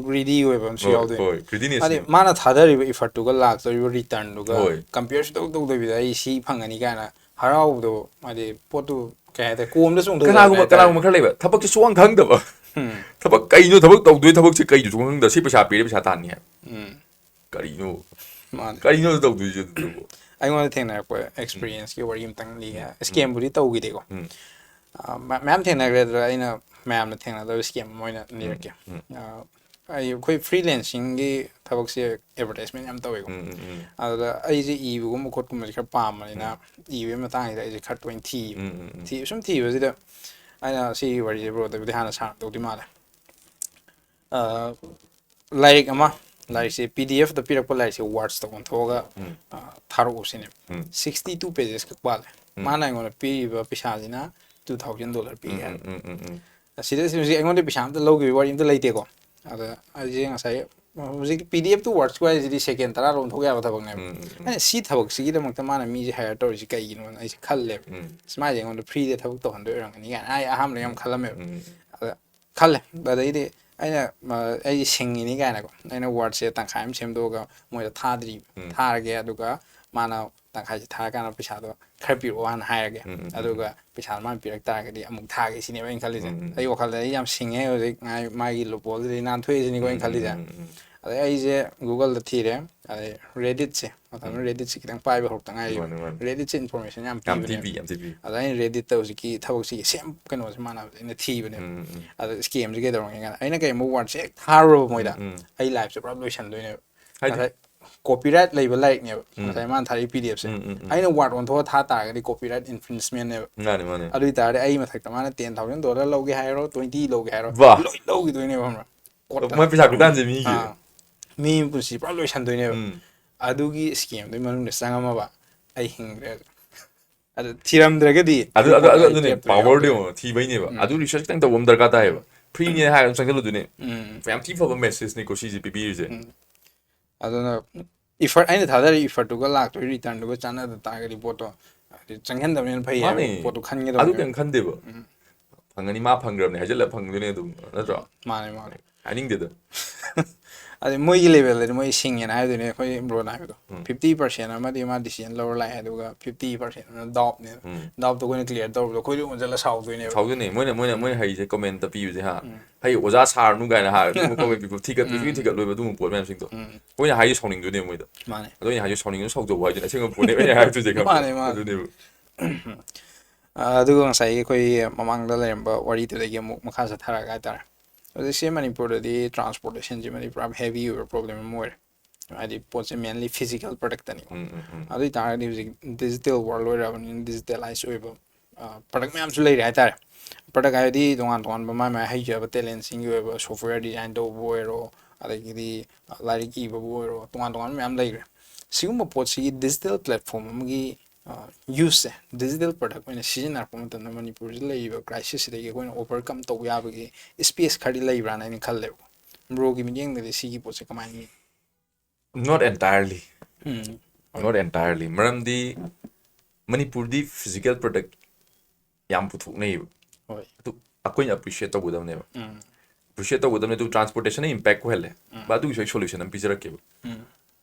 ꯒ꯭ꯔꯤꯗꯤ ꯑꯣꯏꯕ ꯑꯃꯁꯨ ꯍꯣꯏ, ꯌꯥꯎꯗꯣꯏꯅꯦ꯫ ꯍꯣꯏ, greediness ꯍꯥꯏꯗꯤ ꯅꯦ꯫ ꯃꯥꯅ ꯊꯥꯗꯔꯤꯕ ꯏꯐꯔꯠꯇꯨꯒ ꯂꯥꯛꯇꯧꯔꯤꯕ ꯔꯤꯇꯔꯟꯗꯨꯒ ꯍꯣꯏ꯫ ꯀꯝꯄꯤꯌꯔ ꯁꯨꯡꯇꯧ ꯇꯧꯗꯕꯤꯗ ꯑꯩ ꯁꯤ ꯐꯪꯒꯅꯤ ꯀꯥꯏꯅ ꯍꯔꯥꯎꯕꯗꯣ, ꯍꯥꯏꯗꯤ ꯄꯣꯠꯇꯨ ꯀꯩ ꯍꯥꯏꯇꯥꯔꯦ, ꯀꯣꯝꯗ ꯆꯣꯡꯊꯣꯛꯑꯦ ꯀꯅꯥꯒꯨꯝꯕ ꯍꯥꯏꯇꯥꯔꯦ꯫ ꯀꯅꯥꯒꯨꯝꯕ ꯈꯔ ꯂꯩꯕ, ꯊꯕꯛꯁꯦ ꯁꯨꯡꯈꯪ ꯈꯪꯗꯕ, ꯎꯝ꯫ ꯊꯕꯛ ꯀꯩꯅꯣ, ꯊꯕꯛ ꯇꯧꯗꯣꯏ ꯊꯕꯛꯁꯦ ꯀꯩꯗꯨꯁꯨ ꯈꯪꯗꯕ, ꯁꯤ ꯄꯩꯁꯥ ꯄꯤꯔꯦ, ꯄꯩꯁꯥ ꯇꯥꯟꯅꯤ ꯍꯥꯏ꯫ ꯎꯝ꯫ ꯀꯔꯤꯅꯣ? ꯃꯥꯅꯦ꯫ ꯀꯔꯤꯅꯣ ꯇꯧꯗꯣꯏꯁꯦ ꯑꯗꯨꯕꯨ? ꯑꯩꯉꯣꯟꯗ ꯊꯦꯡꯅꯔꯛꯄ ꯑꯦꯛꯁꯄꯤꯔꯤꯌꯦꯟꯁꯀꯤ ꯋꯥꯔꯤ ꯑꯃꯇꯪ ꯂꯤꯒꯦ꯫ ꯁ꯭ꯀꯦꯝꯕꯨꯗꯤ ꯇꯧꯈꯤꯗꯦꯀꯣ꯫ ꯎꯝ꯫ ꯑ, ꯃ-, ꯃꯌꯥꯝ ꯊꯦꯡꯅꯈ꯭ꯔꯦ, ꯑꯗꯨꯗ ꯑꯩꯅ ꯃꯌꯥꯝꯅ ꯊꯦꯡꯅꯗꯕ ꯁ꯭ꯀꯦꯝ ꯑꯃ ꯑꯣꯏꯅ ꯂꯤꯔꯛꯀꯦ꯫ ꯎꯝ꯫ ꯑ, ꯑꯩ, ꯑꯩꯈꯣꯏ ꯐ꯭ꯔꯤꯂꯦꯟꯁꯤꯡꯒꯤ ꯊꯕꯛꯁꯦ ꯑꯦꯗꯚꯔꯇꯥꯏꯁꯃꯦꯟ ꯌꯥꯝ ꯇꯧꯋꯦꯀꯣ꯫ ꯎꯝ, ꯎꯝ, ꯎꯝ꯫ ꯑꯗꯨꯗ ꯑꯩꯁꯦ ꯏꯕꯒꯨꯝꯕ ꯈꯣꯠꯀꯨꯝꯕꯁꯦ ꯈꯔ ꯄꯥꯝꯕꯅꯤꯅ, ꯏꯕꯒꯤ ꯃꯇꯥꯡꯁꯤꯗ ꯑꯩꯁꯦ ꯈꯔ ꯇꯣꯏꯅ ꯊꯤꯕ꯫ ꯎꯝ, ꯎꯝ, ꯎꯝ꯫ ꯊꯤ-, ꯁꯨꯝ ꯊꯤꯕꯁꯤꯗ ꯑꯩꯅ ꯁꯤꯒꯤ ꯋꯥꯔꯤꯁꯦ ꯕ꯭ꯔꯣꯗꯕꯨꯗꯤ ꯍꯥꯟꯅ ꯁꯥꯔꯛꯇꯧꯗꯤ ꯃꯥꯜꯂꯦ꯫ ꯑ, ꯂꯥꯏꯔꯤꯛ ꯑꯃ, ꯂꯥꯏꯔꯤꯛꯁꯦ ꯄꯤ ꯗꯤ ꯑꯦꯐꯇ ꯄꯤꯔꯛꯄ ꯂꯥꯏꯔꯤꯛꯁꯦ ꯋꯥꯔꯗꯁꯇ ꯑꯣꯟꯊꯣꯛꯑꯒ, ꯎꯝ꯫ ꯑ, ꯊꯥꯔꯛꯑꯣ ꯁꯤꯅꯦꯕ꯫ ꯎꯝ꯫ Sixty two pages ꯈꯛ ꯄꯥꯜꯂꯦ꯫ ꯎꯝ꯫ ꯃꯥꯅ ꯑꯩꯉꯣꯟꯗ ꯄꯤꯔꯤꯕ ꯄꯩꯁꯥꯁꯤꯅ two thousand dollar ꯄꯤ ꯎꯝ, ꯍꯥꯏꯕ꯫ ꯎꯝ, ꯎꯝ, ꯎꯝ, ꯎꯝ꯫ ꯑꯁꯤꯗ ꯍꯧꯖꯤꯛ ꯑꯩꯉꯣꯟꯗ ꯄꯩꯁꯥ ꯑꯝꯇ ꯂꯧꯈꯤꯕ ꯋꯥꯔꯤ ꯑꯝꯇ ꯂꯩꯇꯦꯀꯣ꯫ ꯑꯗ ꯑꯩꯁꯦ ꯉꯁꯥꯏ ꯍꯧꯖꯤꯛ ꯄꯤ ꯗꯤ ꯑꯦꯐ to ꯋꯥꯔꯗꯁꯀꯤ ꯋꯥꯔꯤꯁꯤꯗꯤ ꯁꯦꯀꯦꯟ ꯇꯔꯥ ꯂꯣꯟꯊꯣꯛ ꯌꯥꯕ ꯊꯕꯛꯅꯦꯕ꯫ ꯎꯝ, ꯎꯝ, ꯎꯝ꯫ ꯑꯩꯅ ꯁꯤ ꯊꯕꯛꯁꯤꯒꯤꯗꯃꯛꯇ ꯃꯥꯅ ꯃꯤꯁꯦ ꯍꯥꯏꯌꯔ ꯇꯧꯔꯤꯁꯤ ꯀꯩꯒꯤꯅꯣꯅ ꯑꯩꯁꯦ ꯈꯜꯂꯦꯕ꯫ ꯎꯝ꯫ ꯑꯁ, ꯃꯥꯏꯁꯦ ꯑꯩꯉꯣꯟꯗ ꯐ꯭ꯔꯤꯗ ꯊꯕꯛ ꯇꯧꯍꯟꯗꯣꯏ ꯑꯣꯏꯔꯝꯒꯅꯤ ꯀꯥꯏꯅ ꯑꯩ ꯑꯍꯥꯟꯕꯗ ꯌꯥꯝ ꯈꯜꯂꯝꯃꯦꯕ꯫ ꯎꯝ꯫ ꯑꯗ ꯈꯜꯂꯦ꯫ ꯑꯗꯩꯗꯤ ꯑꯩꯅ, ꯑ, ꯑꯩ ꯁꯤꯡꯉꯤꯅꯤ ꯀꯥꯏꯅꯀꯣ, ꯑꯩꯅ ꯋꯥꯔꯗꯁꯦ ꯇꯪꯈꯥꯏ ꯑꯃ ꯁꯦꯝꯗꯣꯛꯑꯒ ꯃꯣꯏꯗ ꯊꯥꯗ꯭ꯔꯤꯕ꯫ ꯎꯝ꯫ ꯊꯥꯔꯒꯦ, ꯑꯗꯨꯒ ꯃꯥꯅ ꯇꯪꯈꯥꯏꯁꯦ ꯊꯥꯔꯀꯥꯟꯗ ꯄꯩꯁꯥꯗꯣ ꯈꯔ ꯄꯤꯔꯛꯑꯣ ꯍꯥꯟꯅ ꯍꯥꯏꯔꯒꯦ꯫ ꯎꯝ, ꯎꯝ, ꯎꯝ꯫ ꯑꯗꯨꯒ ꯄꯩꯁꯥꯗꯣ ꯃꯥꯅ ꯄꯤꯔꯛ ꯇꯥꯔꯒꯗꯤ ꯑꯃꯨꯛ ꯊꯥꯒꯦ ꯁꯤꯅꯦꯕ ꯑꯩꯅ ꯈꯜꯂꯤꯁꯦ꯫ ꯎꯝ, ꯎꯝ, ꯑꯩ ꯎꯝ꯫ ꯋꯥꯈꯜꯗ ꯑꯩ ꯌꯥꯝ ꯁꯤꯡꯉꯦ ꯍꯧꯖꯤꯛ, ꯃꯥꯒꯤ, ꯃꯥꯒꯤ ꯂꯨꯞ ꯍꯣꯜꯗꯨꯗꯒꯤ ꯅꯥꯟꯊꯣꯛꯑꯦ ꯁꯤꯅꯤꯀꯣ ꯑꯩꯅ ꯎꯝ, ꯈꯜꯂꯤꯁꯦ꯫ ꯎꯝ, ꯎꯝ, ꯎꯝ꯫ ꯑꯗꯩ ꯑꯩꯁꯦ Google-ꯗ ꯊꯤꯔꯦ, ꯑꯗꯩ Reddit-ꯁꯦ, ꯃꯇꯝꯗꯨꯗ ꯎꯝ꯫ Reddit-ꯁꯦ ꯈꯤꯇꯪ ꯄꯥꯏꯕ ꯍꯧꯔꯛꯇ ꯉꯥꯏꯔꯤꯕ꯫ ꯃꯥꯅꯦ, ꯃꯥꯅꯦ꯫ Reddit-ꯁꯦ information ꯌꯥꯝ ꯌꯥꯝ ꯊꯤ ꯄꯤꯕꯅꯦꯕ꯫ ꯄꯤ, ꯌꯥꯝ ꯊꯤ ꯄꯤ꯫ ꯑꯗ ꯑꯩꯅ Reddit-ꯇ ꯍꯧꯖꯤꯛꯀꯤ ꯊꯕꯛꯁꯤꯒꯤ ꯁꯦꯝ ꯀꯩꯅꯣꯁꯦ ꯃꯥꯟꯅꯕꯁꯦ ꯑꯩꯅ ꯊꯤꯕꯅꯦꯕ꯫ ꯎꯝ, ꯎꯝ, ꯎꯝ꯫ ꯑꯗ ꯁ꯭ꯀꯦꯝꯁꯦ ꯀꯩꯗꯧꯔꯒꯦ ꯀꯥꯏꯅ ꯑꯩꯅ ꯀꯩꯒꯨꯝꯕ ꯋꯥꯔꯗꯁꯦ ꯍꯦꯛ ꯊꯥꯔꯨꯔꯕ ꯃꯣꯏꯗ, ꯎꯝ, ꯎꯝ꯫ ꯑꯩ ꯂꯥꯏꯐꯁꯦ ꯄꯨꯔꯥ ꯂꯣꯏꯁꯟꯗꯣꯏꯅꯦꯕ꯫ ꯍꯥꯏꯗꯤ? ꯉꯁꯥꯏ copyright ꯂꯩꯕ ꯂꯥꯏꯔꯤꯛꯅꯦꯕ ꯎꯝ꯫ ꯉꯁꯥꯏ ꯃꯥꯅ ꯊꯥꯔꯛꯏ P D F-ꯁꯦ꯫ ꯎꯝ, ꯎꯝ, ꯎꯝ꯫ ꯑꯩꯅ ꯋꯥꯔꯗ ꯑꯣꯟꯊꯣꯛꯑ ꯊꯥ ꯇꯥꯔꯒꯗꯤ copyright infringement-ꯅꯦꯕ꯫ ꯃꯥꯅꯦ, ꯃꯥꯅꯦ꯫ ꯑꯗꯨ ꯑꯣꯏꯇꯥꯔꯗꯤ ꯑꯩ ꯃꯊꯛꯇ ꯃꯥꯅ ten thousand dollar ꯂꯧꯒꯦ ꯍꯥꯏꯔꯣ, twenty ꯂꯧꯒꯦ ꯍꯥꯏꯔꯣ, ꯋꯥ! ꯂꯣꯏ ꯂꯧꯈꯤꯗꯣꯏꯅꯦꯕ, ꯈꯪꯕ꯭ꯔꯥ? ꯀꯣꯠꯇ꯫ ꯃꯣꯏ ꯄꯩꯁꯥ ꯈꯨꯇꯥꯟꯁꯦ ꯃꯤꯒꯤ꯫ ꯑꯥ꯫ ꯃꯤ ꯄꯨꯟꯁꯤ ꯄꯨꯔꯥ ꯂꯣꯏꯁꯟꯗꯣꯏꯅꯦꯕ꯫ ꯎꯝ꯫ ꯑꯗꯨꯒꯤ scam ꯗꯨꯒꯤ ꯃꯅꯨꯡꯗ ꯆꯪꯉꯝꯃꯕ ꯑꯩ ꯍꯤꯡꯗ꯭ꯔꯦ꯫ ꯑꯗꯨ ꯊꯤꯔꯝꯗ꯭ꯔꯒꯗꯤ ꯑꯗꯨ ꯑꯗꯨ ꯑꯗꯨ ꯑꯩ ꯑꯗꯨꯅꯦ ꯀꯦꯞꯇꯣ ꯄꯥꯋꯔꯗꯣ ꯌꯥꯎꯗ꯭ꯔꯦ꯫ ꯌꯦꯡꯉꯣ, ꯊꯤꯕꯩꯅꯦꯕ꯫ ꯑꯗꯨ ꯔꯤꯁꯔꯆ ꯈꯤꯇꯪ ꯇꯧꯕ ꯑꯃ ꯗꯔꯀꯥꯔ ꯇꯥꯏꯌꯦꯕ꯫ ꯐ꯭ꯔꯤꯅꯦ ꯍꯥꯏꯔꯒ ꯆꯪꯁꯤꯜꯂꯨꯗꯨꯅꯦ꯫ ꯎꯝ ꯌꯥꯝ ꯊꯤ ꯐꯕ ꯃꯦꯁꯦꯖꯅꯤꯀꯣ ꯁꯤꯁꯦ ꯄꯤꯕꯤꯔꯤꯁꯦ꯫ ꯑꯗꯨꯅ effort, ꯑꯩꯅ ꯊꯥꯗꯔꯤꯕ effort ꯇꯨꯒ ꯂꯥꯛꯇꯣꯏ return ꯗꯨꯒ ꯆꯥꯟꯅꯗ ꯇꯥꯔꯒꯗꯤ ꯄꯣꯠꯇꯣ ꯍꯥꯏꯗꯤ ꯆꯪꯍꯟꯗꯕꯅ ꯐꯩ ꯍꯥꯏꯕ ꯃꯥꯅꯦ꯫ ꯄꯣꯠꯇꯣ ꯑꯗꯨ ꯈꯟꯒꯗꯕꯅꯦꯕ꯫ ꯀꯩꯝ ꯈꯟꯗꯦꯕ꯫ ꯐꯪꯒꯅꯤ, ꯃꯥ ꯐꯪꯈ꯭ꯔꯕꯅꯦ ꯍꯥꯏꯖꯤꯜꯂ ꯐꯪꯗꯣꯏꯅꯦ ꯑꯗꯨꯝ, ꯅꯠꯇ꯭ꯔꯣ? ꯃꯥꯅꯦ ꯃꯥꯅꯦ꯫ ꯍꯥꯏꯅꯤꯡꯗꯦꯗ꯫ ꯑꯗꯩ ꯃꯣꯏꯒꯤ level ꯗꯗꯤ ꯃꯣꯏ ꯁꯤꯡꯉꯦꯅ ꯍꯥꯏꯗꯣꯏꯅꯦ, ꯑꯩꯈꯣꯏ bro ꯅ ꯍꯥꯏꯕꯗꯣ꯫ Fifty percent ꯑꯃꯗꯤ ꯃꯥ decision ꯂꯧꯔ ꯂꯥꯛꯑꯦ, ꯑꯗꯨꯒ fifty percent ꯑꯃꯅ doubt ꯅꯦ꯫ ꯎꯝ꯫ Doubt ꯇꯣ ꯑꯩꯈꯣꯏꯅ clear ꯇꯧꯔꯨꯕꯗꯣ ꯑꯩꯈꯣꯏꯗꯤ ꯑꯣꯟꯁꯤꯜꯂ ꯁꯥꯎꯗꯣꯏꯅꯦꯕ꯫ ꯁꯥꯎꯗꯣꯏꯅꯦ ꯃꯣꯏꯅ ꯃꯣꯏꯅ ꯃꯣꯏꯅ ꯍꯩꯁꯦ comment ꯇ ꯄꯤꯕꯁꯦ ꯍꯥ꯫ ꯍꯩ ꯑꯣꯖꯥ ꯁꯥꯔꯅꯨ ꯀꯥꯏꯅ ꯍꯥꯏ ꯑꯗꯨꯒꯨꯝꯕ comment ꯄꯤꯕ ꯊꯤꯒꯠꯄꯤꯕ ꯊꯤꯒꯠꯂꯣꯏꯕ ꯑꯗꯨꯒꯨꯝꯕ ꯄꯣꯠ ꯃꯌꯥꯝꯁꯤꯡꯗꯣ꯫ ꯑꯩꯈꯣꯏꯅ ꯍꯥꯏꯁꯦ ꯁꯥꯎꯅꯤꯡꯗꯣꯏꯅꯦꯕ ꯃꯣꯏꯗ꯫ ꯃꯥꯅꯦ꯫ ꯑꯗꯣ ꯑꯩꯅ ꯍꯥꯏꯁꯦ ꯁꯥꯎꯅꯤꯡꯉꯁꯨ ꯁꯥꯎꯖꯧ ꯍꯥꯏꯗꯨꯅꯦ ꯑꯁꯦꯡꯕ ꯄꯣꯠꯅꯦꯕ ꯑꯩꯅ ꯍꯥꯏꯗꯣꯏꯁꯦ ꯈꯪꯕ꯭ꯔꯥ? ꯃꯥꯅꯦ, ꯃꯥꯅꯦ꯫ ꯑꯗꯨꯅꯦꯕ꯫ ꯑ, ꯑꯗꯨꯒ ꯉꯁꯥꯏꯒꯤ ꯑꯩꯈꯣꯏꯒꯤ ꯃꯃꯥꯡꯗ ꯂꯩꯔꯝꯕ ꯋꯥꯔꯤꯗꯨꯗꯒꯤ ꯑꯃꯨꯛ ꯃꯈꯥ ꯆꯠꯊꯔꯛꯑꯒ ꯍꯥꯏꯇꯥꯔꯦ, ꯍꯧꯖꯤꯛꯁꯦ ꯃꯅꯤꯄꯨꯔꯗꯗꯤ transportation ꯁꯤꯃꯗꯤ ꯄꯨꯔꯥ heavy ꯑꯣꯏꯕ problem ꯑꯃ ꯑꯣꯏꯔꯦ꯫ ꯍꯥꯏꯗꯤ ꯄꯣꯠꯁꯦ mainly physical product ꯇꯅꯤ꯫ ꯎꯝ, ꯎꯝ, ꯎꯝ꯫ ꯑꯗꯨ ꯑꯣꯏꯇꯥꯔꯒꯗꯤ ꯍꯧꯖꯤꯛ digital world ꯑꯣꯏꯔꯕꯅꯤꯅ digitalize ꯑꯣꯏꯕ, ꯑ, product ꯃꯌꯥꯝꯁꯨ ꯂꯩꯔꯦ ꯍꯥꯏꯇꯥꯔꯦ꯫ Product ꯍꯥꯏꯕꯗꯤ ꯇꯣꯉꯥꯟ ꯇꯣꯉꯥꯟꯕ ꯃꯥꯏ ꯃꯥꯏ ꯍꯩꯖꯕ talent ꯁꯤꯡꯒꯤ ꯑꯣꯏꯕ software design ꯇꯧꯕꯕꯨ ꯑꯣꯏꯔꯣ, ꯑꯗꯒꯤꯗꯤ, ꯑ, ꯂꯥꯏꯔꯤꯛ ꯏꯕꯕꯨ ꯑꯣꯏꯔꯣ, ꯇꯣꯉꯥꯟ ꯇꯣꯉꯥꯟꯕ ꯃꯌꯥꯝ ꯂꯩꯈ꯭ꯔꯦ꯫ ꯁꯤꯒꯨꯝꯕ ꯄꯣꯠꯁꯤꯒꯤ digital platform ꯑꯃꯒꯤ, ꯑ, use ꯁꯦ, digital product ꯑꯣꯏꯅ ꯁꯤꯖꯤꯟꯅꯔꯛꯄ ꯃꯇꯝꯗ ꯃꯅꯤꯄꯨꯔꯁꯤꯗ ꯂꯩꯔꯤꯕ crisis ꯁꯤꯗꯒꯤ ꯑꯩꯈꯣꯏꯅ overcome ꯇꯧꯕ ꯌꯥꯕꯒꯤ space ꯈꯔꯗꯤ ꯂꯩꯕ꯭ꯔꯥꯅ ꯑꯩꯅ ꯈꯜꯂꯦꯕꯀꯣ꯫ Bro ꯒꯤ ꯃꯤꯠꯌꯦꯡꯗꯗꯤ ꯁꯤꯒꯤ ꯄꯣꯠꯁꯦ ꯀꯃꯥꯏꯅ ꯌꯦꯡꯉꯤ? Not entirely. Um. Not entirely. ꯃꯔꯝꯗꯤ ꯃꯅꯤꯄꯨꯔꯗꯤ physical product ꯌꯥꯝ ꯄꯨꯊꯣꯛꯅꯩꯌꯦꯕ꯫ ꯍꯣꯏ꯫ ꯑꯗꯨ ꯑꯩꯈꯣꯏꯅ appreciate ꯇꯧꯒꯗꯕꯅꯦꯕ꯫ ꯎꯝ꯫ Appreciate ꯇꯧꯒꯗꯕꯅꯦ, ꯑꯗꯨ transportation ꯅ impact ꯑꯣꯏꯍꯜꯂꯦ꯫ ꯎꯝ꯫ But ꯑꯗꯨꯒꯤꯁꯨ ꯑꯩ solution ꯑꯃ ꯄꯤꯖꯔꯛꯀꯦꯕ꯫ ꯎꯝ꯫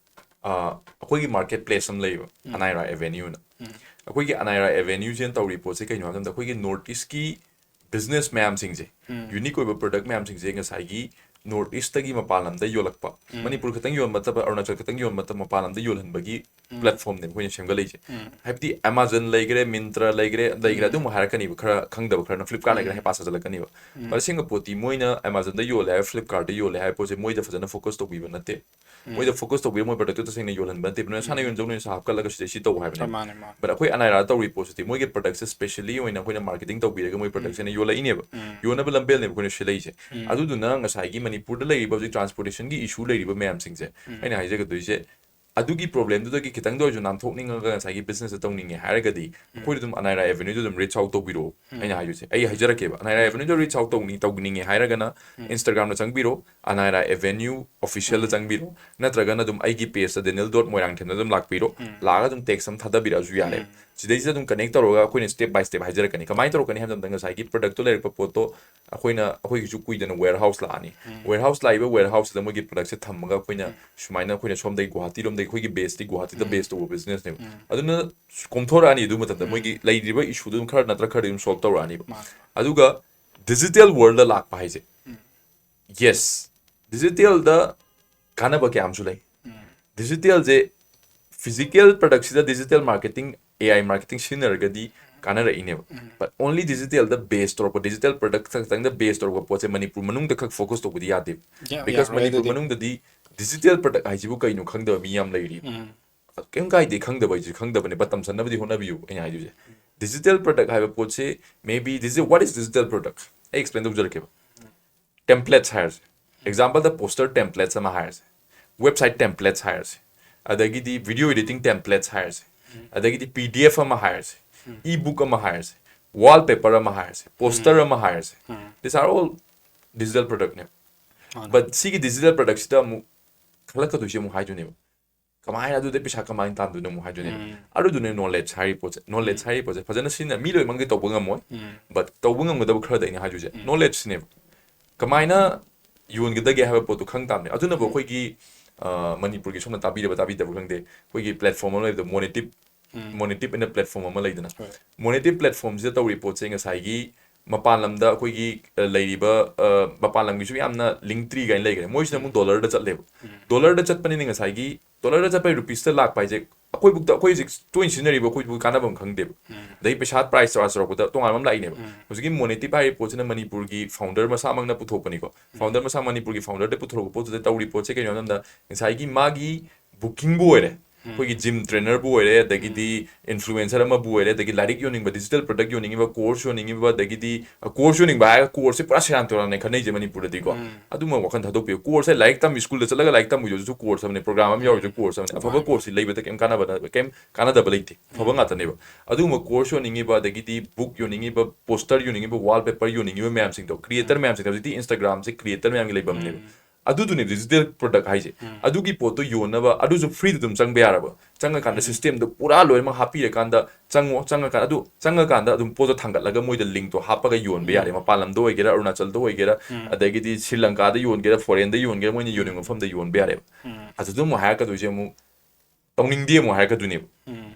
ꯑꯥ, ꯑꯩꯈꯣꯏꯒꯤ market place ꯑꯃ ꯂꯩꯌꯦꯕ, ꯎꯝ꯫ ꯑꯅꯥꯏꯔꯥ Avenue ꯅ꯫ ꯎꯝ꯫ ꯑꯩꯈꯣꯏꯒꯤ ꯑꯅꯥꯏꯔꯥ Avenue ꯁꯤꯅ ꯇꯧꯔꯤ ꯄꯣꯠꯁꯦ ꯀꯩꯅꯣ ꯍꯥꯏꯕ ꯃꯇꯝꯗ ꯑꯩꯈꯣꯏꯒꯤ North East ꯀꯤ business ꯃꯌꯥꯝꯁꯤꯡꯁꯦ, ꯎꯝ꯫ unique ꯑꯣꯏꯕ product ꯃꯌꯥꯝꯁꯤꯡꯁꯦ ꯉꯁꯥꯏꯒꯤ North East ꯇꯒꯤ ꯃꯄꯥꯟ ꯂꯝꯗ ꯌꯣꯜꯂꯛꯄ, ꯎꯝ꯫ ꯃꯅꯤꯄꯨꯔ ꯈꯛꯇꯪ ꯌꯣꯟꯕ ꯅꯠꯇꯕ, ꯑꯔꯨꯅꯥꯆꯜ ꯈꯛꯇꯪ ꯌꯣꯟꯕ ꯅꯠꯇꯕ, ꯃꯄꯥꯟ ꯂꯝꯗ ꯌꯣꯜꯍꯟꯕꯒꯤ ꯎꯝ꯫ platform ꯅꯦꯕ ꯑꯩꯈꯣꯏꯅ ꯁꯦꯝꯒꯠꯂꯛꯏꯁꯦ꯫ ꯎꯝ꯫ ꯍꯥꯏꯕꯗꯤ Amazon ꯂꯩꯈ꯭ꯔꯦ, Myntra ꯂꯩꯈ꯭ꯔꯦ, ꯂꯩꯈ꯭ꯔꯦ, ꯎꯝ꯫ ꯑꯗꯨꯝꯕ ꯍꯥꯏꯔꯛꯀꯅꯤꯕ, ꯈꯔ ꯈꯪꯗꯕ ꯈꯔꯅ Flipkart ꯂꯩꯈ꯭ꯔꯦ ꯎꯝ꯫ ꯍꯩꯄꯥ ꯁꯥꯖꯜꯂꯛꯀꯅꯤꯕ꯫ ꯎꯝ꯫ But ꯑꯁꯦꯡꯕ ꯄꯣꯠꯇꯤ ꯃꯣꯏꯅ Amazon ꯗ ꯌꯣꯜꯂꯦ ꯍꯥꯏꯕ, Flipkart ꯇ ꯌꯣꯜꯂꯦ ꯍꯥꯏꯕ ꯄꯣꯠꯁꯦ ꯃꯣꯏꯗ ꯐꯖꯅ focus ꯇꯧꯕꯤꯕ ꯅꯠꯇꯦ꯫ ꯎꯝ꯫ ꯃꯣꯏꯗ focus ꯇꯧꯕꯤꯔ ꯃꯣꯏ product ꯇꯨ ꯇꯁꯦꯡꯅ ꯌꯣꯜꯍꯟꯕ ꯅꯠꯇꯦ, ꯅꯁꯥꯅ ꯎꯝ꯫ ꯌꯣꯟꯖꯧ, ꯅꯁꯥ ꯍꯥꯞꯀꯠꯂꯒ ꯁꯤꯗꯩ ꯁꯤ ꯇꯧ ꯍꯥꯏꯕꯅꯦ꯫ ꯃꯥꯅꯦ, ꯃꯥꯅꯦ꯫ But ꯑꯩꯈꯣꯏ ꯑꯅꯥꯏꯔꯥꯗ ꯇꯧꯔꯤ ꯄꯣꯠꯁꯤꯗꯤ ꯃꯣꯏꯒꯤ product ꯁꯦ specially ꯑꯣꯏꯅ ꯑꯩꯈꯣꯏꯅ marketing ꯇꯧꯕꯤꯔꯒ ꯃꯣꯏ product ꯁꯦ ꯑꯣꯏꯅ ꯌꯣꯜꯂꯛꯏꯅꯦꯕ꯫ ꯎꯝ꯫ ꯌꯣꯟꯅꯕ ꯂꯝꯕꯦꯜꯅꯦꯕ ꯑꯩꯈꯣꯏꯅ ꯁꯤꯜꯂꯛꯏꯁꯦ꯫ ꯎꯝ꯫ ꯑꯗꯨꯗꯨꯅ ꯉꯁꯥꯏꯒꯤ ꯃꯅꯤꯄꯨꯔꯗ ꯂꯩꯔꯤꯕ ꯍꯧꯖꯤꯛ transportation ꯒꯤ issue ꯂꯩꯔꯤꯕ ꯃꯌꯥꯝꯁꯤꯡꯁꯦ, ꯎꯝ꯫ ꯑꯩꯅ ꯍꯥꯏꯖꯒꯗꯣꯏꯁꯦ, ꯑꯗꯨꯒꯤ problemꯗꯨꯗꯒꯤ ꯈꯤꯇꯪꯗ ꯑꯣꯏꯔꯁꯨ ꯅꯥꯟꯊꯣꯛꯅꯤꯡꯉꯒ ꯉꯁꯥꯏꯒꯤ businessꯇ ꯇꯧꯅꯤꯡꯉꯦ ꯍꯥꯏꯔꯒꯗꯤ ꯑꯩꯈꯣꯏꯗ ꯑꯗꯨꯝ ꯑꯅꯥꯏꯔꯥ Avenueꯗ ꯑꯗꯨꯝ reach out ꯇꯧꯕꯤꯔꯛꯑꯣ꯫ ꯑꯩꯅ ꯍꯥꯏꯗꯣꯏꯁꯦ, ꯑꯩ ꯍꯥꯏꯖꯔꯛꯀꯦꯕ, ꯑꯅꯥꯏꯔꯥ Avenueꯗ reach out ꯇꯧꯅꯤ ꯇꯧꯅꯤꯡꯉꯦ ꯍꯥꯏꯔꯒꯅ Instagramꯗ ꯆꯪꯕꯤꯔꯣ, ꯑꯅꯥꯏꯔꯥ Avenue Officialꯗ ꯆꯪꯕꯤꯔꯣ, ꯅꯠꯇ꯭ꯔꯒꯅ ꯑꯗꯨꯝ ꯑꯩꯒꯤ pageꯇ Daniel dot Moirangthem ꯑꯗꯨꯝ ꯂꯥꯛꯄꯤꯔꯣ꯫ ꯂꯥꯛꯑꯒ ꯑꯗꯨꯝ text ꯑꯃ ꯊꯥꯗꯕꯤꯔꯛꯑꯁꯨ ꯌꯥꯔꯦ꯫ ꯁꯤꯗꯩꯁꯤꯗ ꯑꯗꯨꯝ connect ꯇꯧꯔꯒ ꯑꯩꯈꯣꯏꯅ step by step ꯍꯥꯏꯖꯔꯛꯀꯅꯤ꯫ ꯀꯃꯥꯏꯅ ꯇꯧꯔꯛꯀꯅꯤ ꯍꯥꯏꯕ ꯃꯇꯝꯗ ꯉꯁꯥꯏꯒꯤ productꯇꯣ ꯂꯩꯔꯛꯄ ꯄꯣꯠꯇꯣ ꯑꯩꯈꯣꯏꯅ, ꯑꯩꯈꯣꯏꯒꯤꯁꯨ ꯀꯨꯏꯗꯅ warehouse ꯂꯥꯛꯑꯅꯤ꯫ Warehouse ꯂꯥꯛꯏꯕ warehouse ꯁꯤꯗ ꯃꯣꯏꯒꯤ productꯁꯦ ꯊꯝꯃꯒ ꯑꯩꯈꯣꯏꯅ ꯁꯨꯃꯥꯏꯅ ꯑꯩꯈꯣꯏꯅ ꯁꯣꯝꯗꯒꯤ ꯒꯨꯋꯥꯍꯥꯇꯤꯔꯣꯝꯗꯒꯤ, ꯑꯩꯈꯣꯏꯒꯤ baseꯇꯤ ꯒꯨꯋꯥꯍꯥꯇꯤꯗ base ꯇꯧꯕ businessꯅꯦꯕ꯫ ꯑꯗꯨꯅ ꯀꯣꯝꯊꯣꯔꯛꯑꯅꯤ꯫ ꯑꯗꯨ ꯃꯇꯝꯗ ꯃꯣꯏꯒꯤ ꯂꯩꯔꯤꯕ issueꯗꯨ ꯑꯗꯨꯝ ꯈꯔ ꯅꯠꯇ꯭ꯔꯒ ꯈꯔꯗꯤ ꯑꯗꯨꯝ solve ꯇꯧꯔꯛꯑꯅꯤꯕ꯫ ꯑꯗꯨꯒ digital worldꯗ ꯂꯥꯛꯄ ꯍꯥꯏꯁꯦ, yes, digitalꯗ ꯀꯥꯟꯅꯕ ꯀꯌꯥ ꯑꯃꯁꯨ ꯂꯩ꯫ Digitalꯁꯦ physical productꯁꯤꯗ digital marketing, AI marketing ꯁꯤꯖꯤꯟꯅꯔꯒꯗꯤ ꯀꯥꯟꯅꯔꯛꯏꯅꯦꯕ꯫ But only digitalꯗ base ꯇꯧꯔꯛꯄ, digital product ꯈꯛꯇꯪꯗ base ꯇꯧꯔꯛꯄ ꯄꯣꯠꯁꯦ ꯃꯅꯤꯄꯨꯔ ꯃꯅꯨꯡꯗ ꯈꯛ focus ꯇꯧꯕꯗꯤ ꯌꯥꯗꯦꯕ꯫ ꯌꯥ- Because ꯌꯥꯔꯣꯏ ꯃꯅꯤꯄꯨꯔ ꯑꯗꯨꯗꯤ꯫ ꯃꯅꯨꯡꯗꯗꯤ digital product ꯍꯥꯏꯁꯤꯕꯨ ꯀꯩꯅꯣ ꯈꯪꯗꯕ ꯃꯤ ꯌꯥꯝ ꯂꯩꯔꯤ꯫ ꯀꯩꯝ ꯀꯥꯏꯗꯦ, ꯈꯪꯗꯕ ꯍꯥꯏꯁꯤ ꯈꯪꯗꯕꯅꯦ, but ꯇꯝꯁꯟꯅꯕꯗꯤ ꯍꯣꯠꯅꯕꯤꯌꯨ꯫ ꯑꯩꯅ ꯍꯥꯏꯗꯣꯏꯁꯦ, digital product ꯍꯥꯏꯕ ꯄꯣꯠꯁꯦ, maybe digital, what is digital product? ꯑꯩ explain ꯇꯧꯖꯔꯛꯀꯦꯕ꯫ Templates ꯍꯥꯏꯔꯁꯦ, exampleꯗ poster templates ꯑꯃ ꯍꯥꯏꯔꯁꯦ, website templates ꯍꯥꯏꯔꯁꯦ, ꯑꯗꯒꯤꯗꯤ video editing templates ꯍꯥꯏꯔꯁꯦ, ꯑꯗꯒꯤꯗꯤ PDF ꯑꯃ ꯍꯥꯏꯔꯁꯦ, e-book ꯑꯃ ꯍꯥꯏꯔꯁꯦ, wallpaper ꯑꯃ ꯍꯥꯏꯔꯁꯦ, poster ꯑꯃ ꯍꯥꯏꯔꯁꯦ, these are all digital productꯅꯦꯕ꯫ But ꯁꯤꯒꯤ digital productꯁꯤꯗ ꯑꯃꯨꯛ ꯈꯜꯂꯛꯀꯗꯣꯏꯁꯦ ꯑꯃꯨꯛ ꯍꯥꯏꯗꯣꯏꯅꯦꯕ, ꯀꯃꯥꯏꯅ ꯑꯗꯨꯗꯩ ꯄꯩꯁꯥ ꯀꯃꯥꯏꯅ ꯇꯥꯟꯗꯣꯏꯅꯣ ꯑꯃꯨꯛ ꯍꯥꯏꯗꯣꯏꯅꯦꯕ꯫ ꯑꯗꯨꯗꯨꯅꯦ knowledge ꯍꯥꯏꯔꯤ ꯄꯣꯠꯁꯦ꯫ Knowledge ꯍꯥꯏꯔꯤ ꯄꯣꯠꯁꯦ ꯐꯖꯅ ꯁꯤꯖꯤꯟꯅ, ꯃꯤ ꯂꯣꯏꯅꯃꯛꯇꯤ ꯇꯧꯕ ꯉꯝꯃꯣꯏ, but ꯇꯧꯕ ꯉꯝꯒꯗꯕ ꯈꯔꯗ ꯑꯩꯅ ꯍꯥꯏꯗꯣꯏꯁꯦ knowledgeꯁꯤꯅꯦꯕ꯫ ꯀꯃꯥꯏꯅ ꯌꯣꯟꯒꯗꯒꯦ ꯍꯥꯏꯕ ꯄꯣꯠꯇꯣ ꯈꯪ ꯇꯥꯕꯅꯦ꯫ ꯑꯗꯨꯅꯕꯨ ꯑꯩꯈꯣꯏꯒꯤ, ꯑ, ꯃꯅꯤꯄꯨꯔꯒꯤ, ꯁꯣꯝꯅ ꯇꯥꯕꯤꯔꯕ ꯇꯥꯕꯤꯗꯕ ꯈꯪꯗꯦ, ꯑꯩꯈꯣꯏꯒꯤ platform ꯑꯃ ꯂꯩꯕꯗꯣ, Monetip, Monetip ꯑꯅ platform ꯑꯃ ꯂꯩꯗꯅ, ꯍꯣꯏ꯫ Monetip platformꯁꯤꯗ ꯇꯧꯔꯤ ꯄꯣꯠꯁꯦ ꯉꯁꯥꯏꯒꯤ ꯃꯄꯥꯟ ꯂꯝꯗ ꯑꯩꯈꯣꯏꯒꯤ, ꯑ, ꯂꯩꯔꯤꯕ, ꯑ, ꯃꯄꯥꯟ ꯂꯝꯒꯤꯁꯨ ꯌꯥꯝꯅ Linktree ꯀꯥꯏꯅ ꯂꯩꯈ꯭ꯔꯦ, ꯃꯣꯏꯁꯤꯅ ꯑꯃꯨꯛ dollarꯗ ꯆꯠꯂꯦꯕ꯫ Dollarꯗ ꯆꯠꯄꯅꯤꯅ ꯉꯁꯥꯏꯒꯤ dollarꯗ ꯆꯠꯄꯩ rupeesꯇ ꯂꯥꯛꯄ ꯍꯥꯏꯁꯦ ꯑꯩꯈꯣꯏꯕꯨꯛꯇ, ꯑꯩꯈꯣꯏ ꯍꯧꯖꯤꯛ ꯇꯣꯏꯅ ꯁꯤꯖꯤꯟꯅꯔꯤꯕ ꯑꯩꯈꯣꯏꯕꯨ ꯀꯥꯟꯅꯕ ꯑꯃ ꯈꯪꯗꯦꯕ꯫ ꯑꯗꯩ ꯄꯩꯁꯥ price ꯆꯥꯎꯔ ꯆꯥꯎꯔꯛꯄꯗ ꯇꯣꯉꯥꯟꯕ ꯑꯃ ꯂꯥꯛꯏꯅꯦꯕ꯫ ꯍꯧꯖꯤꯛꯀꯤ Monetip ꯍꯥꯏꯔꯤꯕ ꯄꯣꯠꯁꯤꯅ ꯃꯅꯤꯄꯨꯔꯒꯤ founder ꯃꯁꯥꯃꯛꯅ ꯄꯨꯊꯣꯛꯄꯅꯤꯀꯣ꯫ Founder ꯃꯁꯥ, ꯃꯅꯤꯄꯨꯔꯒꯤ founderꯗ ꯄꯨꯊꯣꯔꯛꯄ ꯄꯣꯠꯇꯨꯗ ꯇꯧꯔꯤ ꯄꯣꯠꯁꯦ ꯀꯩꯅꯣ ꯍꯥꯏꯕ ꯃꯇꯝꯗ ꯉꯁꯥꯏꯒꯤ ꯃꯥꯒꯤ bookingꯕꯨ ꯑꯣꯏꯔꯦ, ꯑꯩꯈꯣꯏꯒꯤ ꯖꯤꯝ ꯇ꯭ꯔꯦꯅꯔꯕꯨ ꯑꯣꯏꯔꯦ, ꯑꯗꯒꯤꯗꯤ ꯏꯟꯐ꯭ꯂꯨꯑꯦꯟꯁꯔ ꯑꯃꯕꯨ ꯑꯣꯏꯔꯦ, ꯑꯗꯒꯤ ꯂꯥꯏꯔꯤꯛ ꯌꯣꯟꯅꯤꯡꯕ, ꯗꯤꯖꯤꯇꯦꯜ ꯄ꯭ꯔꯗꯛ ꯌꯣꯟꯅꯤꯡꯉꯤꯕ, ꯀꯣꯔꯁ ꯌꯣꯟꯅꯤꯡꯉꯤꯕ, ꯑꯗꯒꯤꯗꯤ ꯀꯣꯔꯁ ꯌꯣꯟꯅꯤꯡꯕ ꯍꯥꯏꯔꯒ ꯀꯣꯔꯁꯁꯦ ꯄꯨꯔꯥ ꯁꯦꯔꯥꯟ ꯇꯨꯔꯥꯟꯅꯦ ꯈꯟꯅꯩꯁꯦ ꯃꯅꯤꯄꯨꯔꯗꯗꯤꯀꯣ꯫ ꯑꯗꯨꯝꯕ ꯋꯥꯈꯜ ꯊꯥꯗꯣꯛꯄꯤꯌꯨ꯫ ꯀꯣꯔꯁꯁꯦ ꯂꯥꯏꯔꯤꯛ ꯇꯝꯃꯤ, ꯁ꯭ꯀꯨꯜꯗ ꯆꯠꯂꯒ ꯂꯥꯏꯔꯤꯛ ꯇꯝꯕꯤꯗꯨꯁꯨ ꯀꯣꯔꯁ ꯑꯃꯅꯦ, ꯄ꯭ꯔꯣꯒ꯭ꯔꯥꯝ ꯑꯃ ꯌꯥꯎꯔꯤꯁꯨ ꯀꯣꯔꯁ ꯑꯃꯅꯦ꯫ ꯑꯐꯕ ꯀꯣꯔꯁꯁꯤ ꯂꯩꯕꯗ ꯀꯩꯝ ꯀꯥꯟꯅꯕ ꯀꯩꯝ ꯀꯥꯟꯅꯗꯕ ꯂꯩꯇꯦ, ꯑꯐꯕ ꯉꯥꯛꯇꯅꯦꯕ꯫ ꯑꯗꯨꯒꯨꯝꯕ ꯀꯣꯔꯁ ꯌꯣꯟꯅꯤꯡꯉꯤꯕ, ꯑꯗꯒꯤꯗꯤ ꯕꯨꯛ ꯌꯣꯟꯅꯤꯡꯉꯤꯕ, ꯄꯣꯁꯇꯔ ꯌꯣꯟꯅꯤꯡꯉꯤꯕ, ꯋꯥꯜꯄꯦꯄꯔ ꯌꯣꯟꯅꯤꯡꯉꯤꯕ ꯃꯌꯥꯝꯁꯤꯡꯗꯣ, ꯀ꯭ꯔꯤꯌꯦꯇꯔ ꯃꯌꯥꯝꯁꯤꯡꯗꯣ, ꯍꯧꯖꯤꯛꯇꯤ ꯏꯟꯁꯇꯥꯒ꯭ꯔꯥꯝꯁꯦ ꯀ꯭ꯔꯤꯌꯦꯇꯔ ꯃꯌꯥꯝꯒꯤ ꯂꯩꯐꯝꯅꯦꯕ꯫ ꯑꯗꯨꯗꯨꯅꯦ ꯗꯤꯖꯤꯇꯦꯜ ꯄ꯭ꯔꯗꯛ ꯍꯥꯏꯁꯦ꯫ ꯑꯗꯨꯒꯤ ꯄꯣꯠꯇꯣ ꯌꯣꯟꯅꯕ, ꯑꯗꯨꯁꯨ ꯐ꯭ꯔꯤꯗ ꯑꯗꯨꯝ ꯆꯪꯕ ꯌꯥꯔꯕ, ꯆꯪꯉꯀꯥꯟꯗ ꯁꯤꯁꯇꯦꯝꯗꯣ ꯄꯨꯔꯥ ꯂꯣꯏꯅꯃꯛ ꯍꯥꯞꯄꯤꯔꯀꯥꯟꯗ ꯆꯪꯉꯣ, ꯆꯪꯉꯀꯥꯟꯗ ꯑꯗꯨ ꯆꯪꯉꯀꯥꯟꯗ ꯑꯗꯨꯝ ꯄꯣꯠꯇꯣ ꯊꯥꯡꯒꯠꯂꯒ ꯃꯣꯏꯗ ꯂꯤꯡꯛꯇꯣ ꯍꯥꯞꯄꯒ ꯌꯣꯟꯕ ꯌꯥꯔꯦ꯫ ꯃꯄꯥꯟ ꯂꯝꯗ ꯑꯣꯏꯒꯦꯔꯥ, ꯑꯔꯨꯅꯥꯆꯜꯗ ꯑꯣꯏꯒꯦꯔꯥ, ꯑꯗꯒꯤꯗꯤ ꯁ꯭ꯔꯤ ꯂꯪꯀꯥꯗ ꯌꯣꯟꯒꯦꯔꯥ, ꯐꯣꯔꯦꯟꯗ ꯌꯣꯟꯒꯦꯔꯥ, ꯃꯣꯏꯅ ꯌꯣꯟꯅꯤꯡꯕ ꯃꯐꯝꯗ ꯌꯣꯟꯕ ꯌꯥꯔꯦꯕ꯫ ꯑꯗꯨꯗ ꯑꯃꯨꯛ ꯍꯥꯏꯔꯛꯀꯗꯣꯏꯁꯦ ꯑꯃꯨꯛ ꯇꯧꯅꯤꯡꯗꯦ ꯑꯃꯨꯛ ꯍꯥꯏꯔꯛꯀꯗꯣꯏꯅꯦꯕ꯫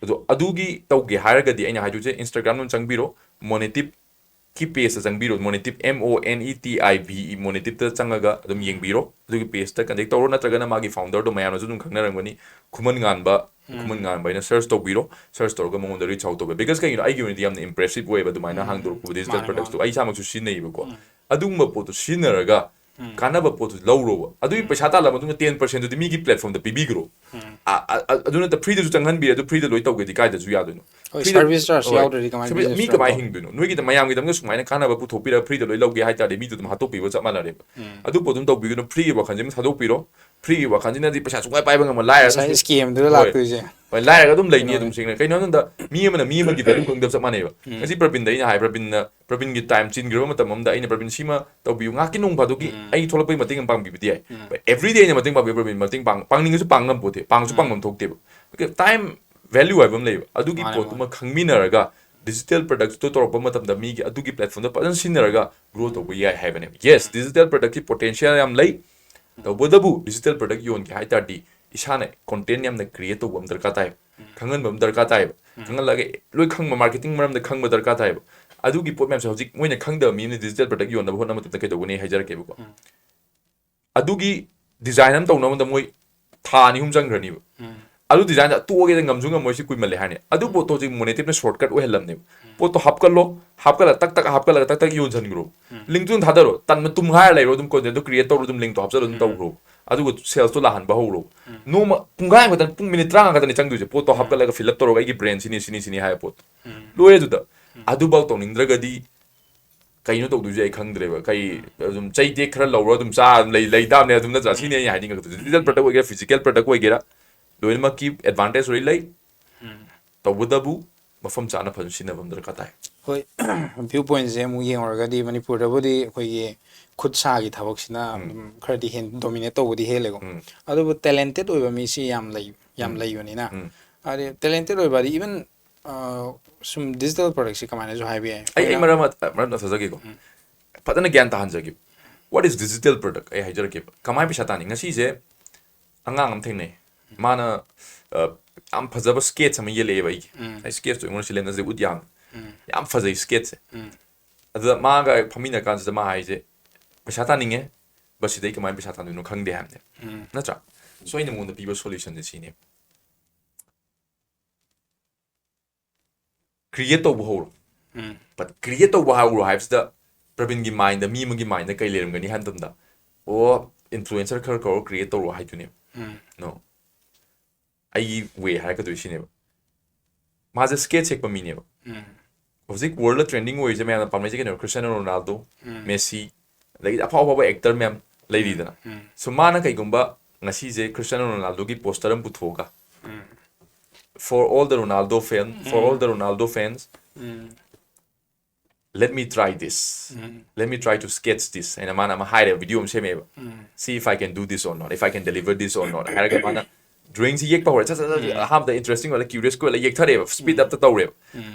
ꯑꯗꯣ ꯑꯗꯨꯒꯤ ꯇꯧꯒꯦ ꯍꯥꯏꯔꯒꯗꯤ ꯑꯩꯅ ꯍꯥꯏꯗꯣꯏꯁꯦ, ꯏꯟꯁꯇꯥꯒ꯭ꯔꯥꯝꯗ ꯑꯗꯨꯝ ꯆꯪꯕꯤꯔꯣ, ꯃꯣꯅꯦꯇꯤꯞꯀꯤ ꯄꯦꯖꯇ ꯆꯪꯕꯤꯔꯣ, ꯃꯣꯅꯦꯇꯤꯞ, M O N E T I V E, ꯃꯣꯅꯦꯇꯤꯞꯇ ꯆꯪꯉꯒ ꯑꯗꯨꯝ ꯌꯦꯡꯕꯤꯔꯣ, ꯑꯗꯨꯒꯤ ꯄꯦꯖꯇ ꯀꯟꯇꯦꯛ ꯇꯧꯔꯣ, ꯅꯠꯇ꯭ꯔꯒꯅ ꯃꯥꯒꯤ ꯐꯥꯎꯟꯗꯔꯗꯣ ꯃꯌꯥꯝꯅꯁꯨ ꯑꯗꯨꯝ ꯈꯪꯅꯔꯝꯒꯅꯤ, ꯈꯨꯃꯟ ꯉꯥꯟꯕ꯫ ꯈꯨꯃꯟ ꯉꯥꯟꯕ ꯍꯥꯏꯅ ꯁꯔꯆ ꯇꯧꯕꯤꯔꯣ, ꯁꯔꯆ ꯇꯧꯔꯒ ꯃꯉꯣꯟꯗ ꯔꯤꯆ ꯑꯥꯎꯠ ꯇꯧꯕꯤꯔꯣ꯫ ꯕꯤꯀꯣꯁ ꯀꯩꯒꯤꯅꯣ, ꯑꯩꯒꯤ ꯑꯣꯏꯅꯗꯤ ꯌꯥꯝꯅ ꯏꯝꯄ꯭ꯔꯦꯁꯤꯞ ꯑꯣꯏꯌꯦꯕ ꯑꯗꯨꯃꯥꯏꯅ ꯍꯥꯡꯗꯣꯔꯛꯄ ꯗꯤꯖꯤꯇꯦꯜ ꯄ꯭ꯔꯗꯛꯁꯇꯣ꯫ ꯑꯩ ꯏꯁꯥꯃꯛꯁꯨ ꯁꯤꯖꯤꯟꯅꯩꯌꯦꯕꯀꯣ꯫ ꯑꯗꯨꯒꯨꯝꯕ ꯄꯣꯠꯇꯣ ꯁꯤꯖꯤꯟꯅꯔꯒ ꯀꯥꯟꯅꯕ ꯄꯣꯠꯇꯨ ꯂꯧꯔꯣꯕ꯫ ꯑꯗꯨꯒꯤ ꯄꯩꯁꯥ ꯇꯥꯜꯂ ꯃꯇꯨꯡꯗ ꯇꯦꯟ ꯄꯔꯁꯦꯟꯗꯨꯗꯤ ꯃꯤꯒꯤ ꯄ꯭ꯂꯦꯠꯐꯣꯝꯗ ꯄꯤꯕꯤꯈ꯭ꯔꯣ꯫ ꯑ, ꯑ, ꯑ, ꯑꯗꯨ ꯅꯠꯇ ꯐ꯭ꯔꯤꯗꯁꯨ ꯆꯪꯍꯟꯕꯤꯔꯦ, ꯑꯗꯨ ꯐ꯭ꯔꯤꯗ ꯂꯣꯏ ꯇꯧꯒꯦꯗꯤ ꯀꯥꯏꯗꯁꯨ ꯌꯥꯗꯣꯏꯅꯣ? ꯍꯣꯏ, ꯐ꯭ꯔꯤꯗ, ꯁꯔꯚꯤꯁ ꯆꯥꯔꯖ ꯍꯣꯏ, ꯌꯥꯎꯗ꯭ꯔꯗꯤ ꯀꯃꯥꯏꯅ ꯁꯔꯚꯤꯁ, ꯃꯤ business ꯀꯃꯥꯏꯅ ꯇꯧꯕ? ꯍꯤꯡꯗꯣꯏꯅꯣ? ꯅꯣꯏꯒꯤꯗ ꯃꯌꯥꯝꯒꯤꯗꯃꯛꯇ ꯁꯨꯃꯥꯏꯅ ꯀꯥꯟꯅꯕ ꯄꯨꯊꯣꯛꯄꯤꯔꯒ ꯐ꯭ꯔꯤꯗ ꯂꯣꯏ ꯂꯧꯒꯦ ꯍꯥꯏ ꯇꯥꯔꯗꯤ ꯃꯤꯗꯨ ꯑꯗꯨꯝ ꯍꯥꯠꯇꯣꯛꯄꯤꯕ ꯆꯞ ꯃꯥꯟꯅꯔꯦꯕ꯫ ꯑꯗꯨ ꯄꯣꯠꯇꯨꯝ ꯇꯧꯕꯤꯒꯅꯨ, ꯐ꯭ꯔꯤꯒꯤ ꯋꯥꯈꯜꯁꯤꯃ ꯊꯥꯗꯣꯛꯄꯤꯔꯣ꯫ ꯐ꯭ꯔꯤꯒꯤ ꯋꯥꯈꯜꯁꯤꯅꯗꯤ ꯄꯩꯁꯥ ꯁꯨꯡꯄꯥꯏ ꯄꯥꯏꯕ ꯉꯝꯃꯣꯏ, ꯂꯥꯏꯔ ꯉꯁꯥꯏ ꯁ꯭ꯀꯦꯝꯗꯨꯗ ꯍꯣꯏ꯫ ꯂꯥꯛꯇꯣꯏꯁꯦ꯫ ꯍꯣꯏ, ꯂꯥꯏꯔꯒ ꯑꯗꯨꯝ ꯂꯩꯅꯤ ꯀꯩꯅꯣ ꯑꯗꯨꯝ ꯁꯦꯡꯅ꯫ ꯀꯩꯅꯣ ꯍꯥꯏꯕꯗ ꯃꯤ ꯑꯃꯅ ꯃꯤ ꯑꯃꯒꯤ ꯚꯦꯂꯨ ꯈꯪꯗꯕ ꯆꯞ ꯃꯥꯟꯅꯩꯕ꯫ ꯉꯁꯤ ꯄ꯭ꯔꯕꯤꯟꯗ ꯑꯩꯅ ꯍꯥꯏ, ꯄ꯭ꯔꯕꯤꯟꯅ, ꯄ꯭ꯔꯕꯤꯟꯒꯤ ꯇꯥꯏꯝ ꯆꯤꯟꯈ꯭ꯔꯕ ꯃꯇꯝ ꯑꯃꯗ ꯑꯩꯅ ꯄ꯭ꯔꯕꯤꯟ ꯁꯤꯃ ꯇꯧꯕꯤꯌꯨ, ꯉꯥꯏꯍꯥꯛꯀꯤ ꯅꯣꯡ ꯐꯥꯗꯣꯛꯀꯤ ꯑꯩ ꯊꯣꯛꯂꯛꯄꯒꯤ ꯃꯇꯦꯡ ꯑꯃ ꯄꯥꯡꯕꯤꯕꯗꯤ ꯌꯥꯏ꯫ But everyday ꯑꯩꯅ ꯃꯇꯦꯡ ꯄꯥꯡꯕꯤꯕ, ꯄ꯭ꯔꯕꯤꯟ ꯃꯇꯦꯡ ꯄꯥꯡ-, ꯄꯥꯡꯅꯤꯡꯉꯁꯨ ꯄꯥꯡ ꯉꯝꯄꯣꯠꯇꯦ, ꯄꯥꯡꯁꯨ ꯄꯥꯡꯐꯝ ꯊꯣꯛꯇꯦꯕ꯫ ꯇꯥꯏꯝ ꯚꯦꯂꯨ ꯍꯥꯏꯕ ꯑꯃ ꯂꯩꯕ, ꯑꯗꯨꯒꯤ ꯃꯥꯅꯦ, ꯄꯣꯠꯇꯨꯃ ꯃꯥꯅꯦ꯫ ꯈꯪꯃꯤꯟꯅꯔꯒ ꯗꯤꯖꯤꯇꯦꯜ ꯄ꯭ꯔꯗꯛꯇꯣ ꯇꯧꯔꯛꯄ ꯃꯇꯝꯗ ꯃꯤꯒꯤ ꯑꯗꯨꯒꯤ ꯄ꯭ꯂꯦꯠꯐꯣꯝꯗꯣ ꯐꯖꯅ ꯁꯤꯖꯤꯟꯅꯔꯒ ꯒ꯭ꯔꯣ ꯇꯧꯕ ꯌꯥꯏ ꯍꯥꯏꯕꯅꯦꯕ꯫ ꯌꯦꯁ, ꯗꯤꯖꯤꯇꯦꯜ ꯄ꯭ꯔꯗꯛꯀꯤ ꯄꯣꯇꯦꯟꯁꯤꯌꯦꯜ ꯌꯥꯝ ꯂꯩ, ꯇꯧꯕꯇꯕꯨ ꯗꯤꯖꯤꯇꯦꯜ ꯄ꯭ꯔꯗꯛ ꯌꯣꯟꯒꯦ ꯍꯥꯏ ꯇꯥꯔꯗꯤ ꯏꯁꯥꯅ ꯀꯣꯟꯇꯦꯟ ꯌꯥꯝꯅ ꯀ꯭ꯔꯤꯌꯦꯠ ꯇꯧꯕ ꯑꯃ ꯗꯔꯀꯥꯔ ꯇꯥꯏ, ꯈꯪꯍꯟꯕ ꯑꯃ ꯗꯔꯀꯥꯔ ꯇꯥꯏꯕ꯫ ꯈꯪꯍꯜꯂꯒ ꯂꯣꯏ ꯈꯪꯕ, ꯃꯥꯔꯀꯦꯇꯤꯡ ꯃꯔꯝꯗ ꯈꯪꯕ ꯗꯔꯀꯥꯔ ꯇꯥꯏꯕ꯫ ꯑꯗꯨꯒꯤ ꯄꯣꯠ ꯃꯌꯥꯝꯁꯦ ꯍꯧꯖꯤꯛ ꯃꯣꯏꯅ ꯈꯪꯗꯕ ꯃꯤ ꯑꯃꯅ ꯗꯤꯖꯤꯇꯦꯜ ꯄ꯭ꯔꯗꯛ ꯌꯣꯟꯅꯕ ꯍꯣꯠꯅꯕ ꯃꯇꯝꯗ ꯀꯩꯗꯧꯒꯅꯤ ꯍꯥꯏꯖꯔꯛꯀꯦꯕꯀꯣ꯫ ꯑꯗꯨꯒꯤ ꯗꯤꯖꯥꯏꯟ ꯑꯃ ꯇꯧꯅꯕꯗ ꯃꯣꯏ ꯊꯥ ꯑꯅꯤ ꯑꯍꯨꯝ ꯆꯪꯈ꯭ꯔꯅꯤꯕ꯫ ꯑꯗꯨ ꯗꯤꯖꯥꯏꯟꯗ ꯇꯣꯛꯑꯒꯦꯗ, ꯉꯝꯁꯨ ꯉꯝꯃꯣꯏ, ꯁꯤ ꯀꯨꯏꯃꯜꯂꯦ ꯍꯥꯏꯅꯤ꯫ ꯑꯗꯨ ꯄꯣꯠꯇꯣ ꯍꯧꯖꯤꯛ ꯃꯣꯅꯦꯇꯤꯞꯅ ꯁꯣꯔꯠꯀꯠ ꯑꯣꯏꯍꯜꯂꯝꯅꯦꯕ꯫ ꯄꯣꯠꯇꯣ ꯍꯥꯞꯀꯠꯂꯣ, ꯍꯥꯞꯀꯠꯂ ꯇꯛ ꯇꯛ ꯍꯥꯞꯀꯠꯂꯒ ꯇꯛ ꯇꯛ ꯌꯣꯟꯁꯤꯟꯈ꯭ꯔꯣ꯫ ꯂꯤꯡꯇꯨ ꯑꯗꯨꯝ ꯊꯥꯗꯔꯣ, ꯇꯟꯕ ꯇꯨꯝ ꯍꯥꯏꯔ ꯂꯩꯔꯣ, ꯑꯗꯨꯝ ꯀꯣꯟꯇꯦꯟꯇꯣ ꯀ꯭ꯔꯤꯌꯦꯠ ꯇꯧꯔꯣ, ꯑꯗꯨꯝ ꯂꯤꯡꯇꯣ ꯍꯥꯞꯆꯜꯂꯣ, ꯑꯗꯨꯝ ꯇꯧꯈ꯭ꯔꯣ꯫ ꯑꯗꯨꯒ ꯁꯦꯜꯁꯇꯣ ꯂꯥꯛꯍꯟꯕ ꯍꯧꯔꯣ꯫ ꯅꯣꯡꯃ ꯄꯨꯡꯈꯥꯏ ꯑꯃ ꯈꯛꯇꯅꯤ, ꯄꯨꯡ ꯃꯤꯅꯤꯠ ꯇꯔꯥꯃꯉꯥ ꯈꯛꯇꯅꯤ ꯆꯪꯗꯣꯏꯁꯦ, ꯄꯣꯠꯇꯣ ꯍꯥꯞꯀꯠꯂꯒ ꯐꯤꯜ ꯑꯞ ꯇꯧꯔꯒ ꯑꯩꯒꯤ ꯕ꯭ꯔꯦꯟ ꯁꯤꯅꯤ ꯁꯤꯅꯤ ꯁꯤꯅꯤ ꯍꯥꯏꯕ ꯄꯣꯠꯇꯣ꯫ ꯂꯣꯏꯔꯦ ꯑꯗꯨꯗ꯫ ꯑꯗꯨꯐꯥꯎ ꯇꯧꯅꯤꯡꯗ꯭ꯔꯒꯗꯤ ꯀꯩꯅꯣ ꯇꯧꯗꯣꯏꯁꯦ ꯑꯩ ꯈꯪꯗ꯭ꯔꯦꯕ꯫ ꯀꯩ ꯑꯗꯨꯝ ꯆꯩ ꯇꯦꯛ ꯈꯔ ꯂꯧꯔ ꯑꯗꯨꯝ ꯆꯥꯔ ꯑꯗꯨꯝ ꯂꯩ ꯂꯩ ꯇꯥꯕꯅꯦ ꯑꯗꯨꯝ, ꯅꯠꯇ꯭ꯔꯥ? ꯁꯤꯅꯤ ꯑꯩꯅ ꯍꯥꯏꯅꯤꯡꯉꯛꯇꯣꯏꯁꯦ꯫ ꯗꯤꯖꯤꯇꯦꯜ ꯄ꯭ꯔꯗꯛ ꯑꯣꯏꯒꯦꯔꯥ, ꯐꯤꯖꯤꯀꯦꯜ ꯄ꯭ꯔꯗꯛ ꯑꯣꯏꯒꯦꯔꯥ, ꯂꯣꯏꯅꯃꯛꯀꯤ ꯑꯦꯗꯚꯥꯟꯇꯦꯖ ꯂꯣꯏ ꯂꯩ, ꯇꯧꯕꯇꯕꯨ ꯃꯐꯝ ꯆꯥꯅ ꯐꯖꯅ ꯁꯤꯖꯤꯟꯅꯕ ꯑꯃ ꯗꯔꯀꯥꯔ ꯇꯥꯏ꯫ ꯍꯣꯏ, ꯚ꯭ꯌꯨ ꯄꯣꯏꯟꯁꯦ ꯑꯃꯨꯛ ꯌꯦꯡꯉꯨꯔꯒꯗꯤ ꯃꯅꯤꯄꯨꯔꯗꯕꯨꯗꯤ ꯑꯩꯈꯣꯏꯒꯤ ꯈꯨꯠ ꯁꯥꯒꯤ ꯊꯕꯛꯁꯤꯅ ꯑꯗꯨꯝ ꯈꯔꯗꯤ ꯍꯦꯟ ꯗꯣꯃꯤꯅꯦꯠ ꯇꯧꯕꯗꯤ ꯍꯦꯜꯂꯦꯀꯣ꯫ ꯑꯗꯨꯕꯨ ꯇꯦꯂꯦꯟꯇꯦꯠ ꯑꯣꯏꯕ ꯃꯤꯁꯤ ꯌꯥꯝ ꯂꯩ, ꯌꯥꯝ ꯂꯩꯕꯅꯤꯅ꯫ ꯍꯥꯏꯗꯤ ꯇꯦꯂꯦꯟꯇꯦꯠ ꯑꯣꯏꯕ ꯍꯥꯏꯗꯤ ꯏꯚꯟ ꯁꯨꯝ ꯗꯤꯖꯤꯇꯦꯜ ꯄ꯭ꯔꯗꯛꯁꯤ ꯀꯃꯥꯏꯅꯁꯨ ꯍꯥꯏꯕ ꯌꯥꯏ꯫ ꯑꯩ ꯑꯩ ꯑꯩꯈꯣꯏꯅ ꯃꯔꯝ ꯑꯃ ꯃꯔꯝ ꯑꯃ ꯊꯥꯖꯒꯦꯀꯣ, ꯐꯖꯅ ꯒ꯭ꯌꯥꯟ ꯇꯥꯍꯟꯖꯒꯦ꯫ What is digital product? ꯑꯩ ꯍꯥꯏꯖꯔꯛꯀꯦꯕ, ꯀꯃꯥꯏꯅ ꯄꯩꯁꯥ ꯇꯥꯅꯤ꯫ ꯉꯁꯤꯁꯦ ꯑꯉꯥꯡ ꯑꯃ ꯊꯦꯡꯅꯩ, ꯃꯥꯅ ꯑ, ꯌꯥꯝ ꯐꯖꯕ ꯁ꯭ꯀꯦꯠꯁ ꯑꯃ ꯌꯦꯜꯂꯛꯑꯦꯕ ꯑꯩꯒꯤ꯫ ꯑꯩ ꯁ꯭ꯀꯦꯠꯁꯇꯣ ꯑꯩꯉꯣꯟꯗ ꯁꯤꯂꯦꯟꯗꯔꯁꯦ ꯎꯠ ꯌꯥꯝ ꯌꯥꯝ ꯐꯖꯩ ꯁ꯭ꯀꯦꯠꯁꯦ꯫ ꯑꯗꯨꯗ ꯃꯥꯒ ꯐꯝꯃꯤꯟꯅ ꯀꯥꯟꯁꯤꯗ ꯃꯥ ꯍꯥꯏꯁꯦ, "ꯄꯩꯁꯥ ꯇꯥꯅꯤꯡꯉꯦ, ꯕꯠ ꯁꯤꯗꯩ ꯀꯃꯥꯏꯅ ꯄꯩꯁꯥ ꯇꯥꯟꯗꯣꯏꯅꯣ ꯈꯪꯗꯦ" ꯍꯥꯏꯕꯅꯦ, ꯅꯠꯇ꯭ꯔꯥ? ꯁꯣ ꯑꯩꯅ ꯃꯉꯣꯟꯗ ꯄꯤꯕ ꯁꯣꯂꯨꯁꯟꯁꯦ ꯁꯤꯅꯦ, ꯀ꯭ꯔꯤꯌꯦꯠ ꯇꯧꯕ ꯍꯧꯔꯣ꯫ ꯕꯠ ꯀ꯭ꯔꯤꯌꯦꯠ ꯇꯧꯕ ꯍꯧꯔꯣ ꯍꯥꯏꯕꯁꯤꯗ ꯄ꯭ꯔꯕꯤꯟꯒꯤ ꯃꯥꯏꯟꯗ, ꯃꯤ ꯑꯃꯒꯤ ꯃꯥꯏꯟꯗ ꯀꯩ ꯂꯩꯔꯝꯒꯅꯤ ꯍꯥꯏꯕ ꯃꯇꯝꯗ, "ꯑꯣ, ꯏꯟꯐ꯭ꯂꯨꯑꯦꯟꯁꯔ ꯈꯔ ꯀꯧꯔ ꯀ꯭ꯔꯤꯌꯦꯠ ꯇꯧꯔꯣ" ꯍꯥꯏꯗꯨꯅꯦꯕ꯫ ꯅꯣ, ꯑꯩꯒꯤ ꯋꯦ ꯍꯥꯏꯔꯛꯀꯗꯣꯏ ꯁꯤꯅꯦꯕ꯫ ꯃꯥꯁꯦ ꯁ꯭ꯀꯦꯠꯁ ꯌꯦꯛꯄ ꯃꯤꯅꯦꯕ꯫ ꯍꯧꯖꯤꯛ ꯋꯥꯔꯜꯗ ꯇ꯭ꯔꯦꯟꯗꯤꯡ ꯑꯣꯏꯔꯤꯁꯦ ꯃꯌꯥꯝꯅ ꯄꯥꯝꯅꯩꯁꯦ ꯀꯩꯅꯣ? ꯀ꯭ꯔꯤꯁꯇꯤꯌꯥꯅꯣ ꯔꯣꯅꯥꯜꯗꯣ, ꯃꯦꯁꯤ, ꯑꯗꯒꯤꯗꯤ ꯑꯐꯥꯎ ꯑꯐꯥꯎꯕ ꯑꯦꯛꯇꯔ ꯃꯌꯥꯝ ꯂꯩꯔꯤꯗꯅ꯫ ꯁꯣ ꯃꯥꯅ ꯀꯩꯒꯨꯝꯕ ꯉꯁꯤꯁꯦ ꯀ꯭ꯔꯤꯁꯇꯤꯌꯥꯅꯣ ꯔꯣꯅꯥꯜꯗꯣꯒꯤ ꯄꯣꯁꯇꯔ ꯑꯃ ꯄꯨꯊꯣꯛꯑꯒ, "For all the Ronaldo fan, for all the Ronaldo fans, let me try this, let me try to sketch this" ꯍꯥꯏꯅ ꯃꯥꯅ ꯑꯃ ꯍꯥꯏꯔꯦꯕ, ꯚꯤꯗꯤꯑꯣ ꯑꯃ ꯁꯦꯝꯃꯦꯕ꯫ "See if I can do this or not, if I can deliver this or not" ꯍꯥꯏꯔꯒ ꯃꯥꯅ ꯗ꯭ꯔꯣꯌꯤꯡꯁꯤ ꯌꯦꯛꯄ ꯍꯧꯔꯦ꯫ ꯁꯠ ꯁꯠ ꯁꯠ ꯁꯠ, ꯑꯍꯥꯟꯕꯗ ꯏꯟꯇꯔꯦꯁꯇꯤꯡ ꯑꯣꯏꯔ, ꯀ꯭ꯌꯨꯔꯤꯌꯁꯀꯤ ꯑꯣꯏꯔ ꯌꯦꯛꯊꯔꯛꯑꯦꯕ, ꯁ꯭ꯄꯤꯠ ꯑꯞꯇ ꯇꯧꯔꯦꯕ꯫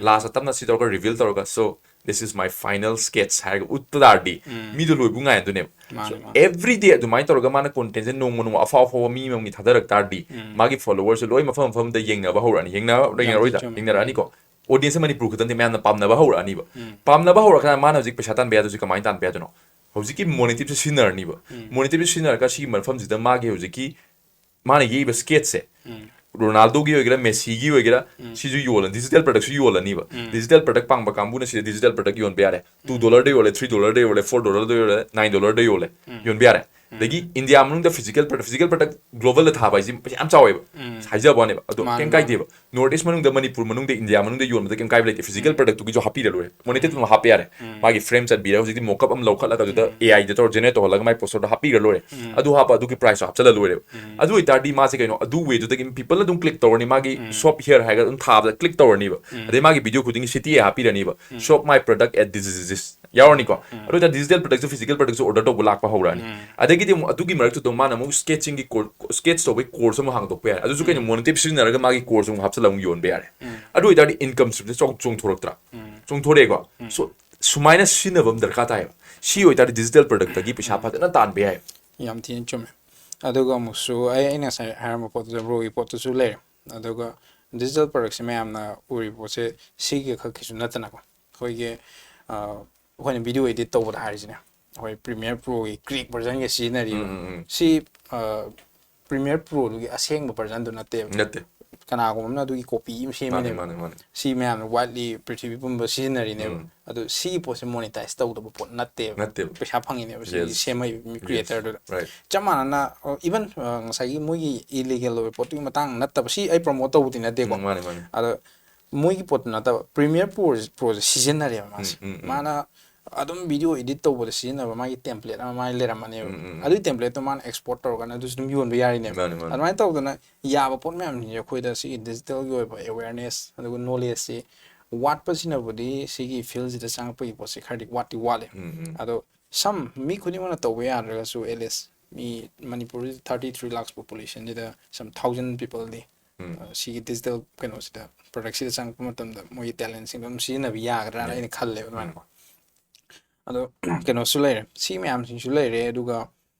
ꯂꯥꯁꯇ ꯇꯞꯅ ꯁꯤ ꯇꯧꯔꯒ ꯔꯤꯚꯤꯜ ꯇꯧꯔꯒ, "So this is my final sketch" ꯍꯥꯏꯔꯒ ꯎꯠꯄ ꯇꯥꯔꯗꯤ ꯃꯤꯗꯣ ꯂꯣꯏꯕꯨ ꯉꯥꯏꯅꯗꯣꯏꯅꯦꯕ꯫ ꯃꯥꯅꯦ, ꯃꯥꯅꯦ꯫ ꯑꯦꯚ꯭ꯔꯤ ꯗꯦ ꯑꯗꯨꯃꯥꯏꯅ ꯇꯧꯔꯒ ꯃꯥꯅ ꯀꯣꯟꯇꯦꯟꯁꯦ ꯅꯣꯡꯃ ꯅꯣꯡꯃ ꯑꯐꯥꯎ ꯑꯐꯥꯎꯕ ꯃꯤ ꯑꯃꯃꯝꯒꯤ ꯊꯥꯗꯔꯛ ꯇꯥꯔꯗꯤ ꯃꯥꯒꯤ ꯐꯣꯂꯣꯋꯔꯁꯦ ꯂꯣꯏ ꯃꯐꯝ ꯃꯐꯝꯗ ꯌꯦꯡꯅꯕ ꯍꯧꯔꯛꯑꯅꯤ꯫ ꯌꯦꯡꯅ-, ꯌꯥꯝ ꯌꯦꯡꯅꯔꯣꯏꯗ? ꯆꯨꯝꯃꯦ꯫ ꯌꯦꯡꯅꯔꯛꯑꯅꯤꯀꯣ꯫ ꯑꯣꯗꯤꯌꯟꯁꯁꯦ ꯃꯅꯤꯄꯨꯔ ꯈꯛꯇ ꯅꯠꯇꯦ, ꯃꯌꯥꯝꯅ ꯄꯥꯝꯅꯕ ꯍꯧꯔꯛꯑꯅꯤꯕ꯫ ꯄꯥꯝꯅꯕ ꯍꯧꯔꯛꯑꯀꯥꯟꯗ ꯃꯥꯅ ꯍꯧꯖꯤꯛ ꯄꯩꯁꯥ ꯇꯥꯟꯕ ꯌꯥꯗꯣꯏꯁꯦ ꯀꯃꯥꯏꯅ ꯇꯥꯟꯕ ꯌꯥꯗꯣꯏꯅꯣ? ꯍꯧꯖꯤꯛꯀꯤ ꯃꯣꯅꯤꯇꯤꯞꯁꯦ ꯁꯤꯖꯤꯟꯅꯔꯅꯤꯕ꯫ ꯃꯣꯅꯤꯇꯤꯞꯁꯦ ꯁꯤꯖꯤꯟꯅꯔꯒ ꯁꯤꯒꯤ ꯃꯐꯝꯁꯤꯗ ꯃꯥꯒꯤ ꯍꯧꯖꯤꯛꯀꯤ ꯃꯥꯅ ꯌꯦꯛꯏꯕ ꯁ꯭ꯀꯦꯠꯁꯦ, ꯔꯣꯅꯥꯜꯗꯣꯒꯤ ꯑꯣꯏꯒꯦꯔꯥ, ꯃꯦꯁꯤꯒꯤ ꯑꯣꯏꯒꯦꯔꯥ, ꯁꯤꯁꯨ ꯌꯣꯜꯂꯅꯤ, ꯗꯤꯖꯤꯇꯦꯜ ꯄ꯭ꯔꯗꯛꯁꯨ ꯌꯣꯜꯂꯅꯤꯕ꯫ ꯗꯤꯖꯤꯇꯦꯜ ꯄ꯭ꯔꯗꯛ ꯄꯥꯝꯕ ꯀꯥꯡꯕꯨꯅ ꯁꯤꯗ ꯗꯤꯖꯤꯇꯦꯜ ꯄ꯭ꯔꯗꯛ ꯌꯣꯟꯕ ꯌꯥꯔꯦ꯫ ꯇꯨ ꯗꯣꯂꯔꯗ ꯌꯣꯜꯂꯦ, ꯊ꯭ꯔꯤ ꯗꯣꯂꯔꯗ ꯌꯣꯜꯂꯦ, ꯐꯣꯔ ꯗꯣꯂꯔꯗ ꯌꯣꯜꯂꯦ, ꯅꯥꯏꯟ ꯗꯣꯂꯔꯗ ꯌꯣꯜꯂꯦ, ꯌꯣꯟꯕ ꯌꯥꯔꯦ꯫ ꯑꯗꯒꯤ ꯏꯟꯗꯤꯌꯥ ꯃꯅꯨꯡꯗ ꯐꯤꯖꯤꯀꯦꯜ ꯄ꯭ꯔꯗꯛ ꯐꯤꯖꯤꯀꯦꯜ ꯄ꯭ꯔꯗꯛ ꯒ꯭ꯂꯣꯕꯜꯗ ꯊꯥꯕ ꯍꯥꯏꯁꯤ ꯄꯩꯁꯥ ꯌꯥꯝ ꯆꯥꯎꯋꯦꯕ꯫ ꯍꯥꯏꯖꯕ ꯋꯥꯅꯦꯕ, ꯑꯗꯣ ꯀꯩꯝ ꯀꯥꯏꯗꯦꯕ꯫ ꯅꯣꯔꯠ ꯏꯁ ꯃꯅꯨꯡꯗ, ꯃꯅꯤꯄꯨꯔ ꯃꯅꯨꯡꯗ, ꯏꯟꯗꯤꯌꯥ ꯃꯅꯨꯡꯗ ꯌꯣꯟꯕꯗ ꯀꯩꯝ ꯀꯥꯏꯕ ꯂꯩꯇꯦ꯫ ꯐꯤꯖꯤꯀꯦꯜ ꯄ꯭ꯔꯗꯛꯇꯨꯒꯤꯁꯨ ꯍꯥꯞꯄꯤꯔ ꯂꯣꯏꯔꯦ, ꯃꯣꯅꯤꯇꯦꯠ ꯑꯗꯨꯝ ꯍꯥꯞꯄ ꯌꯥꯔꯦ꯫ ꯃꯥꯒꯤ ꯐ꯭ꯔꯦꯝ ꯆꯟꯕꯤꯔꯒ ꯍꯧꯖꯤꯛꯇꯤ ꯃꯣꯀꯞ ꯑꯃ ꯂꯧꯈꯠꯂꯒ ꯑꯗꯨꯗ ꯑꯦ ꯑꯥꯏꯗ ꯇꯧꯔ ꯖꯦꯅꯦꯔꯦꯠ ꯇꯧꯍꯜꯂꯒ ꯃꯥꯏ ꯄꯣꯁꯇꯔꯗꯣ ꯍꯥꯞꯄꯤꯔ ꯂꯣꯏꯔꯦ꯫ ꯑꯗꯨ ꯍꯥꯞꯄ ꯑꯗꯨꯒꯤ ꯄ꯭ꯔꯥꯏꯁꯇꯣ ꯍꯥꯞꯆꯜꯂ ꯂꯣꯏꯔꯦꯕ꯫ ꯑꯗꯨ ꯑꯣꯏꯇꯥꯔꯗꯤ ꯃꯥꯁꯦ ꯀꯩꯅꯣ, ꯑꯗꯨ ꯋꯦꯗꯨꯗꯒꯤ ꯄꯤꯄꯜ ꯑꯗꯨꯝ ꯀ꯭ꯂꯤꯛ ꯇꯧꯔꯅꯤ, ꯃꯥꯒꯤ ꯁꯣꯞ ꯍꯤꯌꯔ ꯍꯥꯏꯔꯒ ꯑꯗꯨꯝ ꯊꯥꯕꯗ ꯀ꯭ꯂꯤꯛ ꯇꯧꯔꯅꯤꯕ꯫ ꯑꯗꯩ ꯃꯥꯒꯤ ꯚꯤꯗꯤꯑꯣ ꯈꯨꯗꯤꯡꯒꯤ ꯁꯤꯇꯤ ꯍꯥꯞꯄꯤꯔꯅꯤꯕ꯫ Shop my product at this, this, this ꯌꯥꯎꯔꯅꯤꯀꯣ꯫ ꯑꯗꯨ ꯑꯣꯏꯇꯥꯔꯗꯤ ꯗꯤꯖꯤꯇꯦꯜ ꯄ꯭ꯔꯗꯛꯁꯨ ꯐꯤꯖꯤꯀꯦꯜ ꯄ꯭ꯔꯗꯛꯁꯨ ꯑꯣꯔꯗꯔ ꯇꯧꯕ ꯂꯥꯛꯄ ꯍꯧꯔꯛꯑꯅꯤ꯫ ꯑꯗꯒꯤꯗꯤ ꯑꯃꯨꯛ ꯑꯗꯨꯒꯤ ꯃꯔꯛꯇꯨꯗ ꯃꯥꯅ ꯑꯃꯨꯛ ꯁ꯭ꯀꯦꯠꯆꯤꯡꯒꯤ ꯀꯣꯔ ꯁ꯭ꯀꯦꯠꯆ ꯇꯧꯕꯒꯤ ꯀꯣꯔꯁ ꯑꯃ ꯍꯥꯡꯗꯣꯛꯄ ꯌꯥꯔꯦ꯫ ꯑꯗꯨꯁꯨ ꯀꯩꯅꯣ, ꯃꯣꯅꯤꯇꯦꯠ ꯁꯤꯖꯤꯟꯅꯔꯒ ꯃꯥꯒꯤ ꯀꯣꯔꯁ ꯑꯃꯨꯛ ꯍꯥꯞꯆꯜꯂꯒ ꯑꯃꯨꯛ ꯌꯣꯟꯕ ꯌꯥꯔꯦ꯫ ꯑꯗꯨ ꯑꯣꯏꯇꯥꯔꯗꯤ ꯏꯟꯀꯝ ꯁ꯭ꯇ꯭ꯔꯤꯝꯁꯦ ꯆꯥꯎ ꯆꯣꯡꯊꯣꯔꯛꯇ꯭ꯔꯥ? ꯆꯣꯡꯊꯣꯔꯛꯑꯦꯀꯣ꯫ So ꯁꯨꯃꯥꯏꯅ ꯁꯤꯖꯤꯟꯅꯕ ꯑꯃ ꯗꯔꯀꯥꯔ ꯇꯥꯏꯌꯦꯕ꯫ ꯁꯤ ꯑꯣꯏꯇꯥꯔꯗꯤ ꯗꯤꯖꯤꯇꯦꯜ ꯄ꯭ꯔꯗꯛꯇꯒꯤ ꯄꯩꯁꯥ ꯐꯖꯅ ꯇꯥꯟꯕ ꯌꯥꯏ꯫ ꯌꯥꯝ ꯊꯤꯅ ꯆꯨꯝꯃꯦ꯫ ꯑꯗꯨꯒ ꯑꯃꯨꯛꯁꯨ ꯑꯩ ꯑꯩꯅ ꯉꯁꯥꯏ ꯍꯥꯏꯔꯝꯕ ꯄꯣꯠꯇꯨꯗ ꯕ꯭ꯔꯣꯒꯤ ꯄꯣꯠꯇꯨꯁꯨ ꯂꯩꯔꯦ꯫ ꯑꯗꯨꯒ ꯗꯤꯖꯤꯇꯦꯜ ꯄ꯭ꯔꯗꯛꯁꯦ ꯃꯌꯥꯝꯅ ꯎꯔꯤꯕ ꯄꯣꯠꯁꯦ ꯁꯤꯒꯤ ꯈꯛꯀꯤꯁꯨ ꯅꯠꯇꯅꯀꯣ, ꯑꯩꯈꯣꯏꯒꯤ ꯑꯩꯈꯣꯏꯅ ꯚꯤꯗꯤꯑꯣ ꯏꯗꯤꯠ ꯇꯧꯕꯗ ꯍꯥꯏꯔꯤꯁꯤꯅꯦ, ꯑꯩꯈꯣꯏ ꯄ꯭ꯔꯤꯃꯤꯌꯔ ꯄ꯭ꯔꯣꯒꯤ ꯀ꯭ꯔꯦꯛ ꯚꯔꯖꯟꯒ ꯁꯤꯖꯤꯟꯅꯔꯤꯕ꯫ ꯁꯤ ꯄ꯭ꯔꯤꯃꯤꯌꯔ ꯄ꯭ꯔꯣꯗꯨꯒꯤ ꯑꯁꯦꯡꯕ ꯚꯔꯖꯟꯗꯨ ꯅꯠꯇꯦꯕ꯫ ꯅꯠꯇꯦ꯫ ꯀꯅꯥꯒꯨꯝꯕ ꯑꯃꯅ ꯑꯗꯨꯒꯤ ꯀꯣꯄꯤ ꯑꯃ ꯃꯥꯅꯦ ꯁꯦꯝꯃꯤꯅꯦꯕ꯫ ꯃꯥꯅꯦ ꯃꯥꯅꯦ꯫ ꯁꯤ ꯃꯌꯥꯝꯅ ꯋꯥꯏꯠꯂꯤ ꯄ꯭ꯔꯤꯊꯤꯕꯤ ꯄꯨꯝꯕ ꯁꯤꯖꯤꯟꯅꯔꯤꯅꯦꯕ꯫ ꯑꯗꯣ ꯁꯤꯒꯤ ꯄꯣꯠꯁꯦ ꯃꯣꯅꯤꯇꯥꯏꯁ ꯇꯧꯗꯕ ꯄꯣꯠ ꯅꯠꯇꯦꯕ꯫ ꯅꯠꯇꯦꯕ꯫ ꯄꯩꯁꯥ ꯐꯪꯉꯤꯅꯦꯕ ꯁꯤꯒꯤ Yes. ꯁꯦꯝꯃꯛꯏꯕ ꯃꯤ Yes. ꯀ꯭ꯔꯤꯌꯦꯇꯔꯗꯨꯗ꯫ Right. ꯆꯞ ꯃꯥꯟꯅꯅ ꯏꯚꯟ ꯉꯁꯥꯏꯒꯤ ꯃꯣꯏꯒꯤ ꯏꯂꯤꯒꯦꯜ ꯑꯣꯏꯕ ꯄꯣꯠꯇꯨꯒꯤ ꯃꯇꯥꯡ ꯅꯠꯇꯕ, ꯁꯤ ꯑꯩ ꯄ꯭ꯔꯣꯃꯣꯠ ꯇꯧꯕꯗꯤ ꯅꯠꯇꯦꯀꯣ꯫ ꯎꯝ, ꯃꯥꯅꯦ ꯃꯥꯅꯦ꯫ ꯑꯗꯣ ꯃꯣꯏꯒꯤ ꯄꯣꯠꯇꯨ ꯅꯠꯇꯕ, ꯄ꯭ꯔꯤꯃꯤꯌꯔ ꯄ꯭ꯔꯣ ꯄ꯭ꯔꯣꯁꯦ ꯁꯤꯖꯤꯟꯅꯔꯦꯕ ꯃꯥꯁꯦ꯫ ꯎꯝ, ꯎꯝ, ꯎꯝ꯫ ꯃꯥꯅ ꯑꯗꯨꯝ ꯚꯤꯗꯤꯑꯣ ꯏꯗꯤꯠ ꯇꯧꯕꯗ ꯁꯤꯖꯤꯟꯅꯕ ꯃꯥꯒꯤ ꯇꯦꯝꯄ꯭ꯂꯦꯠ ꯑꯃ ꯃꯥꯒꯤ ꯂꯩꯔꯝꯃꯅꯦꯕ꯫ ꯎꯝ, ꯎꯝ, ꯎꯝ꯫ ꯑꯗꯨꯒꯤ ꯇꯦꯝꯄ꯭ꯂꯦꯠꯇꯣ ꯃꯥꯅ ꯑꯦꯛꯁꯄꯣꯔꯠ ꯇꯧꯔꯒꯅ ꯑꯗꯨꯁꯨ ꯑꯗꯨꯝ ꯌꯣꯟꯕ ꯌꯥꯔꯤꯅꯦꯕ꯫ ꯃꯥꯅꯦ, ꯃꯥꯅꯦ꯫ ꯑꯗꯨꯃꯥꯏꯅ ꯇꯧꯗꯅ ꯌꯥꯕ ꯄꯣꯠ ꯃꯌꯥꯝꯁꯤꯡꯁꯦ ꯑꯩꯈꯣꯏꯗ ꯁꯤꯒꯤ ꯗꯤꯖꯤꯇꯦꯜꯒꯤ ꯑꯣꯏꯕ ꯑꯦꯋꯦꯔꯅꯦꯁ ꯑꯗꯨꯒ ꯅꯣꯂꯦꯖꯁꯤ ꯋꯥꯠꯄꯁꯤꯅꯕꯨꯗꯤ ꯁꯤꯒꯤ ꯐꯤꯜꯁꯤꯗ ꯆꯪꯉꯛꯄꯒꯤ ꯄꯣꯠꯁꯤ ꯈꯔꯗꯤ ꯋꯥꯠꯇꯤ ꯋꯥꯠꯂꯦ꯫ ꯎꯝ, ꯎꯝ꯫ ꯑꯗꯣ ꯁꯝ ꯃꯤ ꯈꯨꯗꯤꯡꯃꯛꯅ ꯇꯧꯕ ꯌꯥꯗ꯭ꯔꯒꯁꯨ, at least ꯃꯤ ꯃꯅꯤꯄꯨꯔꯁꯤ thirty three lakhs populationꯁꯤꯗ some thousand peopleꯗꯤ ꯎꯝ꯫ ꯑ, ꯁꯤꯒꯤ ꯗꯤꯖꯤꯇꯦꯜ ꯀꯩꯅꯣꯁꯤꯗ, ꯄ꯭ꯔꯗꯛꯁꯤꯗ ꯆꯪꯉꯛꯄ ꯃꯇꯝꯗ ꯃꯣꯏꯒꯤ ꯇꯦꯂꯦꯟꯁꯤꯡꯗꯣ ꯑꯗꯨꯝ ꯁꯤꯖꯤꯟꯅꯕ ꯌꯥꯒꯗ꯭ꯔꯥꯅ ꯎꯝ꯫ ꯑꯩꯅ ꯈꯜꯂꯦꯕ ꯑꯗꯨꯃꯥꯏꯅꯀꯣ꯫ ꯑꯗꯣ ꯀꯩꯅꯣꯁꯨ ꯂꯩꯔꯦ, ꯁꯤ ꯃꯌꯥꯝꯁꯤꯡꯁꯨ ꯂꯩꯔꯦ꯫ ꯑꯗꯨꯒ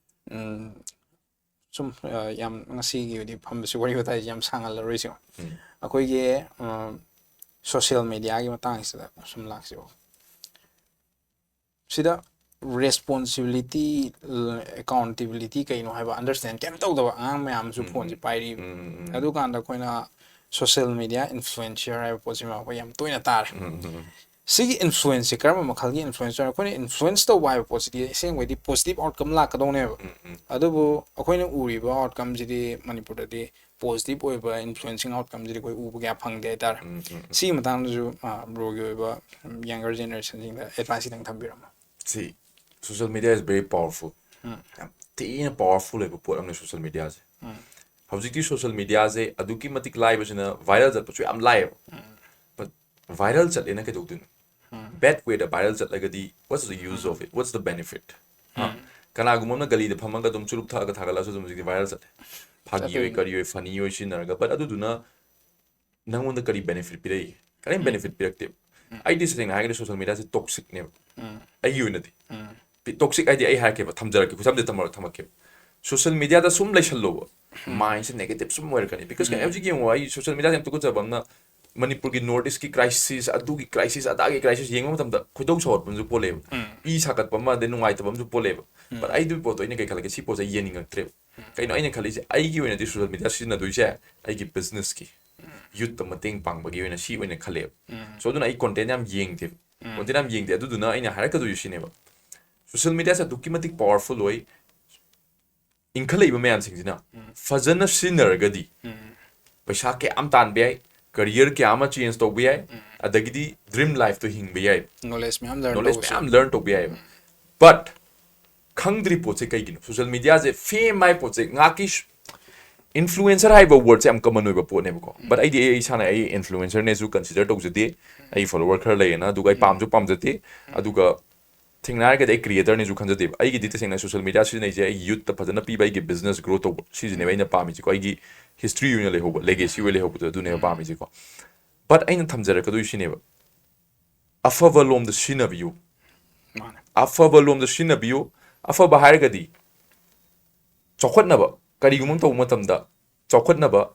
ꯎꯝ, ꯁꯨꯝ ꯑ, ꯌꯥꯝ ꯉꯁꯤꯒꯤ ꯑꯣꯏꯅꯗꯤ ꯐꯝꯕꯁꯤ, ꯋꯥꯔꯤ ꯋꯥꯇꯥꯏꯁꯤ ꯌꯥꯝ ꯁꯥꯡꯍꯜꯂꯔꯣꯏꯁꯤꯀꯣ꯫ ꯎꯝ꯫ ꯑꯩꯈꯣꯏꯒꯤ ꯁꯣꯁꯤꯌꯦꯜ ꯃꯦꯗꯤꯌꯥꯒꯤ ꯃꯇꯥꯡꯁꯤꯗ ꯁꯨꯝ ꯂꯥꯛꯁꯤꯀꯣ꯫ ꯁꯤꯗ ꯔꯦꯁꯄꯣꯟꯁꯤꯕꯤꯂꯤꯇꯤ, ꯑꯦꯀꯥꯎꯟꯇꯦꯕꯤꯂꯤꯇꯤ ꯀꯩꯅꯣ ꯍꯥꯏꯕ ꯑꯟꯗꯔꯁ꯭ꯇꯦꯟ ꯀꯩꯝ ꯇꯧꯗꯕ ꯑꯉꯥꯡ ꯃꯌꯥꯝꯁꯨ ꯎꯝ, ꯐꯣꯟꯁꯦ ꯎꯝ꯫ ꯄꯥꯏꯔꯤꯕ꯫ ꯎꯝ, ꯎꯝ, ꯎꯝ꯫ ꯑꯗꯨꯀꯥꯟꯗ ꯑꯩꯈꯣꯏꯅ ꯁꯣꯁꯤꯌꯦꯜ ꯃꯦꯗꯤꯌꯥ ꯏꯟꯐ꯭ꯂꯨꯑꯦꯟꯁꯔ ꯍꯥꯏꯕ ꯄꯣꯠꯁꯤꯃ ꯑꯩꯈꯣꯏ ꯌꯥꯝ ꯇꯣꯏꯅ ꯇꯥꯔꯦ꯫ ꯎꯝ, ꯎꯝ, ꯎꯝ꯫ ꯁꯤꯒꯤ ꯏꯟꯐ꯭ꯂꯨꯌꯦꯟꯁꯁꯦ ꯀꯔꯝꯕ ꯃꯈꯜꯒꯤ ꯏꯟꯐ꯭ꯂꯨꯌꯦꯟꯁ ꯑꯣꯏꯅꯣ? ꯑꯩꯈꯣꯏꯅ ꯏꯟꯐ꯭ꯂꯨꯌꯦꯟꯁ ꯇꯧꯕ ꯍꯥꯏꯕ ꯄꯣꯠꯁꯤꯗꯤ ꯑꯁꯦꯡꯕꯩꯗꯤ ꯄꯣꯖꯤꯇꯤꯚ ꯑꯥꯎꯠꯀꯝ ꯂꯥꯛꯀꯗꯧꯅꯦꯕ꯫ ꯑꯗꯨꯕꯨ ꯑꯩꯈꯣꯏꯅ ꯎꯔꯤꯕ ꯑꯥꯎꯠꯀꯝꯁꯤꯗꯤ ꯃꯅꯤꯄꯨꯔꯗꯗꯤ ꯄꯣꯖꯤꯇꯤꯚ ꯑꯣꯏꯕ ꯏꯟꯐ꯭ꯂꯨꯌꯦꯟꯁꯤꯡ ꯑꯥꯎꯠꯀꯝꯁꯤꯗꯤ ꯑꯩꯈꯣꯏ ꯎꯕ ꯀꯌꯥ ꯐꯪꯗꯦ ꯍꯥꯏꯇꯥꯔꯦ꯫ ꯁꯤꯒꯤ ꯃꯇꯥꯡꯗꯁꯨ ꯕ꯭ꯔꯣꯒꯤ ꯑꯣꯏꯕ ꯌꯪꯒꯔ ꯖꯦꯅꯦꯔꯦꯁꯟꯁꯤꯡꯗ ꯑꯦꯗꯚꯥꯏꯁ ꯈꯤꯇꯪ ꯊꯝꯕꯤꯔꯝꯃꯣ꯫ See, social media is very powerful. ꯌꯥꯝ ꯊꯤꯅ ꯄꯋꯥꯔꯐꯨꯜ ꯑꯣꯏꯕ ꯄꯣꯠ ꯑꯃꯅꯤ ꯁꯣꯁꯤꯌꯦꯜ ꯃꯤꯗꯤꯌꯥꯁꯦ꯫ ꯍꯧꯖꯤꯛꯇꯤ ꯁꯣꯁꯤꯌꯦꯜ ꯃꯤꯗꯤꯌꯥꯁꯦ ꯑꯗꯨꯛꯀꯤ ꯃꯇꯤꯛ ꯂꯥꯏꯕꯁꯤꯅ ꯚꯥꯏꯔꯦꯜ ꯆꯠꯄꯁꯨ ꯌꯥꯝ ꯂꯥꯏꯌꯦꯕ꯫ ꯕꯠ ꯚꯥꯏꯔꯦꯜ ꯆꯠꯂꯦꯅ ꯀꯩꯗꯧꯗꯣꯏꯅꯣ? ꯕꯦꯗ ꯋꯦꯗ ꯚꯥꯏꯔꯦꯜ ꯆꯠꯂꯒꯗꯤ, what's the use of it? What's the benefit? ꯍꯥ? ꯀꯅꯥꯒꯨꯝꯕ ꯑꯃꯅ ꯒꯂꯤꯗ ꯐꯝꯃꯒ ꯑꯗꯨꯝ ꯆꯨꯔꯨꯞ ꯊꯛꯑꯒ ꯊꯥꯒꯠꯂꯛꯑꯁꯨ ꯑꯗꯨꯝ ꯍꯧꯖꯤꯛꯇꯤ ꯚꯥꯏꯔꯦꯜ ꯆꯠꯂꯦ꯫ ꯐꯥꯒꯤ ꯑꯣꯏ, ꯆꯠꯇꯣꯏꯅꯤ꯫ ꯀꯔꯤ ꯑꯣꯏ, ꯐꯅꯤ ꯑꯣꯏ ꯁꯤꯖꯤꯟꯅꯔꯒ, ꯕꯠ ꯑꯗꯨꯗꯨꯅ ꯅꯪꯉꯣꯟꯗ ꯀꯔꯤ ꯕꯦꯅꯤꯐꯤꯠ ꯄꯤꯔꯛꯏ? ꯀꯔꯤꯝ ꯕꯦꯅꯤꯐꯤꯠ ꯄꯤꯔꯛꯇꯦꯕ꯫ ꯑꯩꯗꯤ ꯇꯁꯦꯡꯅ ꯍꯥꯏꯔꯒꯗꯤ ꯁꯣꯁꯤꯌꯦꯜ ꯃꯤꯗꯤꯌꯥꯁꯦ ꯇꯣꯛꯁꯤꯛꯅꯦꯕ, ꯑꯩꯒꯤ ꯑꯣꯏꯅꯗꯤ꯫ ꯇꯣꯛꯁꯤꯛ ꯍꯥꯏꯗꯤ ꯑꯩ ꯍꯥꯏꯔꯛꯀꯦꯕ, ꯊꯝꯖꯔꯛꯀꯦ, ꯈꯨꯗꯝꯗꯤ ꯊꯝꯃ-, ꯊꯝꯃꯛꯀꯦꯕ꯫ ꯁꯣꯁꯤꯌꯦꯜ ꯃꯤꯗꯤꯌꯥꯗ ꯁꯨꯝ ꯂꯩꯁꯜꯂꯣꯕ, ꯃꯥꯏꯟꯁꯦ ꯅꯦꯒꯦꯇꯤꯚ ꯁꯨꯝ ꯑꯣꯏꯔꯛꯀꯅꯤ꯫ ꯕꯤꯀꯣꯁ ꯍꯧꯖꯤꯛ ꯌꯦꯡꯉꯣ, ꯑꯩ ꯁꯣꯁꯤꯌꯦꯜ ꯃꯤꯗꯤꯌꯥꯁꯦ ꯌꯥꯝ ꯇꯨꯀꯠꯆꯕ ꯑꯃꯅ, ꯃꯅꯤꯄꯨꯔꯒꯤ ꯅꯣꯔꯠ ꯏꯁꯀꯤ ꯀ꯭ꯔꯥꯏꯁꯤꯁ, ꯑꯗꯨꯒꯤ ꯀ꯭ꯔꯥꯏꯁꯤꯁ, ꯑꯗꯥꯒꯤ ꯀ꯭ꯔꯥꯏꯁꯤꯁ ꯌꯦꯡꯕ ꯃꯇꯝꯗ ꯈꯣꯏꯗꯧ ꯁꯥꯎꯒꯠꯄ ꯑꯃꯁꯨ ꯄꯣꯜꯂꯦꯕ, ꯏ ꯁꯥꯒꯠꯄ ꯑꯃ, ꯑꯗꯩ ꯅꯨꯡꯉꯥꯏꯇꯕ ꯑꯃꯁꯨ ꯄꯣꯜꯂꯦꯕ꯫ ꯕꯠ ꯑꯩ ꯑꯗꯨꯒꯤ ꯄꯣꯠꯇꯣ ꯑꯩꯅ ꯀꯩ ꯈꯜꯂꯒꯦ, ꯁꯤ ꯄꯣꯠꯁꯦ ꯑꯩ ꯌꯦꯡꯅꯤꯡꯉꯛꯇ꯭ꯔꯦꯕ꯫ ꯀꯩꯅꯣ ꯑꯩꯅ ꯈꯜꯂꯤꯁꯦ, ꯑꯩꯒꯤ ꯑꯣꯏꯅꯗꯤ ꯁꯣꯁꯤꯌꯦꯜ ꯃꯤꯗꯤꯌꯥ ꯁꯤꯖꯤꯟꯅꯗꯣꯏꯁꯦ ꯑꯩꯒꯤ ꯕꯤꯖꯤꯅꯦꯁꯀꯤ, ꯌꯨꯠꯇ ꯃꯇꯦꯡ ꯄꯥꯡꯕꯒꯤ ꯑꯣꯏꯅ, ꯁꯤ ꯑꯣꯏꯅ ꯈꯜꯂꯦꯕ꯫ ꯁꯣ ꯑꯗꯨꯅ ꯑꯩ ꯀꯣꯟꯇꯦꯟ ꯌꯥꯝ ꯌꯦꯡꯗꯦꯕ꯫ ꯀꯣꯟꯇꯦꯟ ꯌꯥꯝ ꯌꯦꯡꯗꯦ꯫ ꯑꯗꯨꯗꯨꯅ ꯑꯩꯅ ꯍꯥꯏꯔꯛꯀꯗꯣꯏꯁꯦ ꯁꯤꯅꯦꯕ, ꯁꯣꯁꯤꯌꯦꯜ ꯃꯤꯗꯤꯌꯥꯁꯦ ꯑꯗꯨꯛꯀꯤ ꯃꯇꯤꯛ ꯄꯋꯥꯔꯐꯨꯜ ꯑꯣꯏ꯫ ꯏꯟꯈꯠꯂꯛꯏꯕ ꯃꯌꯥꯝꯁꯤꯡꯁꯤꯅ ꯐꯖꯅ ꯁꯤꯖꯤꯟꯅꯔꯒꯗꯤ ꯄꯩꯁꯥ ꯀꯌꯥ ꯑꯃ ꯇꯥꯟꯕ ꯌꯥꯏ, ꯀꯔꯤꯌꯔ ꯀꯌꯥ ꯑꯃ ꯆꯦꯟꯖ ꯇꯧꯕ ꯌꯥꯏ, ꯑꯗꯒꯤꯗꯤ ꯗ꯭ꯔꯤꯝ ꯂꯥꯏꯐꯇꯣ ꯍꯤꯡꯕ ꯌꯥꯏ, ꯅꯣꯂꯦꯖ ꯃꯌꯥꯝ ꯂꯔꯟ ꯅꯣꯂꯦꯖ ꯇꯧꯕꯁꯨ꯫ ꯃꯌꯥꯝ ꯂꯔꯟ ꯇꯧꯕ ꯌꯥꯏꯑꯕ꯫ ꯕꯠ ꯈꯪꯗ꯭ꯔꯤ ꯄꯣꯠꯁꯦ ꯀꯩꯒꯤꯅꯣ? ꯁꯣꯁꯤꯌꯦꯜ ꯃꯤꯗꯤꯌꯥꯁꯦ, ꯐꯦꯝ ꯍꯥꯏ ꯄꯣꯠꯁꯦ ꯉꯥꯏꯍꯥꯛꯀꯤ, ꯏꯟꯐ꯭ꯂꯨꯌꯦꯟꯁꯔ ꯍꯥꯏꯕ ꯋꯥꯔꯗꯁꯦ ꯌꯥꯝ ꯀꯃꯟ ꯑꯣꯏꯕ ꯄꯣꯠꯅꯦꯕꯀꯣ꯫ ꯕꯠ ꯑꯩꯗꯤ ꯑꯩ ꯏꯁꯥꯅ ꯑꯩ ꯏꯟꯐ꯭ꯂꯨꯌꯦꯟꯁꯔꯅꯦꯁꯨ ꯀꯟꯁꯤꯗꯔ ꯇꯧꯖꯗꯦ꯫ ꯑꯩ ꯐꯣꯂꯣꯋꯔ ꯈꯔ ꯂꯩꯌꯦꯅ, ꯑꯗꯨꯒ ꯑꯩ ꯄꯥꯝꯁꯨ ꯄꯥꯝꯖꯗꯦ꯫ ꯑꯗꯨꯒ ꯊꯦꯡꯅ ꯍꯥꯏꯔꯒꯗꯤ ꯑꯩ ꯀ꯭ꯔꯤꯌꯦꯇꯔꯅꯦꯁꯨ ꯈꯟꯖꯗꯦꯕ꯫ ꯑꯩꯒꯤꯗꯤ ꯇꯁꯦꯡꯅ ꯁꯣꯁꯤꯌꯦꯜ ꯃꯤꯗꯤꯌꯥ ꯁꯤꯖꯤꯟꯅꯩꯁꯦ ꯑꯩꯒꯤ ꯌꯨꯠꯇ ꯐꯖꯅ ꯄꯤꯕ, ꯑꯩꯒꯤ ꯕꯤꯖꯤꯅꯦꯁ ꯒ꯭ꯔꯣ ꯇꯧꯕ, ꯁꯤꯁꯤꯅꯦꯕ ꯑꯩꯅ ꯄꯥꯝꯃꯤꯁꯦꯀꯣ꯫ ꯑꯩꯒꯤ ꯍꯤꯁꯇ꯭ꯔꯤ ꯑꯣꯏꯅ ꯂꯩꯍꯧꯕ, ꯂꯦꯒꯦꯁꯤ ꯑꯣꯏꯅ ꯂꯩꯍꯧꯕꯗꯣ, ꯑꯗꯨꯅꯦꯕ ꯄꯥꯝꯃꯤꯁꯦꯀꯣ꯫ ꯕꯠ ꯑꯩꯅ ꯊꯝꯖꯔꯛꯀꯗꯣꯏꯁꯤꯅꯦꯕ, ꯑꯐꯕ ꯂꯣꯝꯗ ꯁꯤꯖꯤꯟꯅꯕꯤꯌꯨ꯫ ꯃꯥꯅꯦ꯫ ꯑꯐꯕ ꯂꯣꯝꯗ ꯁꯤꯖꯤꯟꯅꯕꯤꯌꯨ꯫ ꯑꯐꯕ ꯍꯥꯏꯔꯒꯗꯤ ꯆꯥꯎꯈꯠꯅꯕ, ꯀꯔꯤꯒꯨꯝꯕ ꯑꯃ ꯇꯧꯕ ꯃꯇꯝꯗ ꯆꯥꯎꯈꯠꯅꯕ,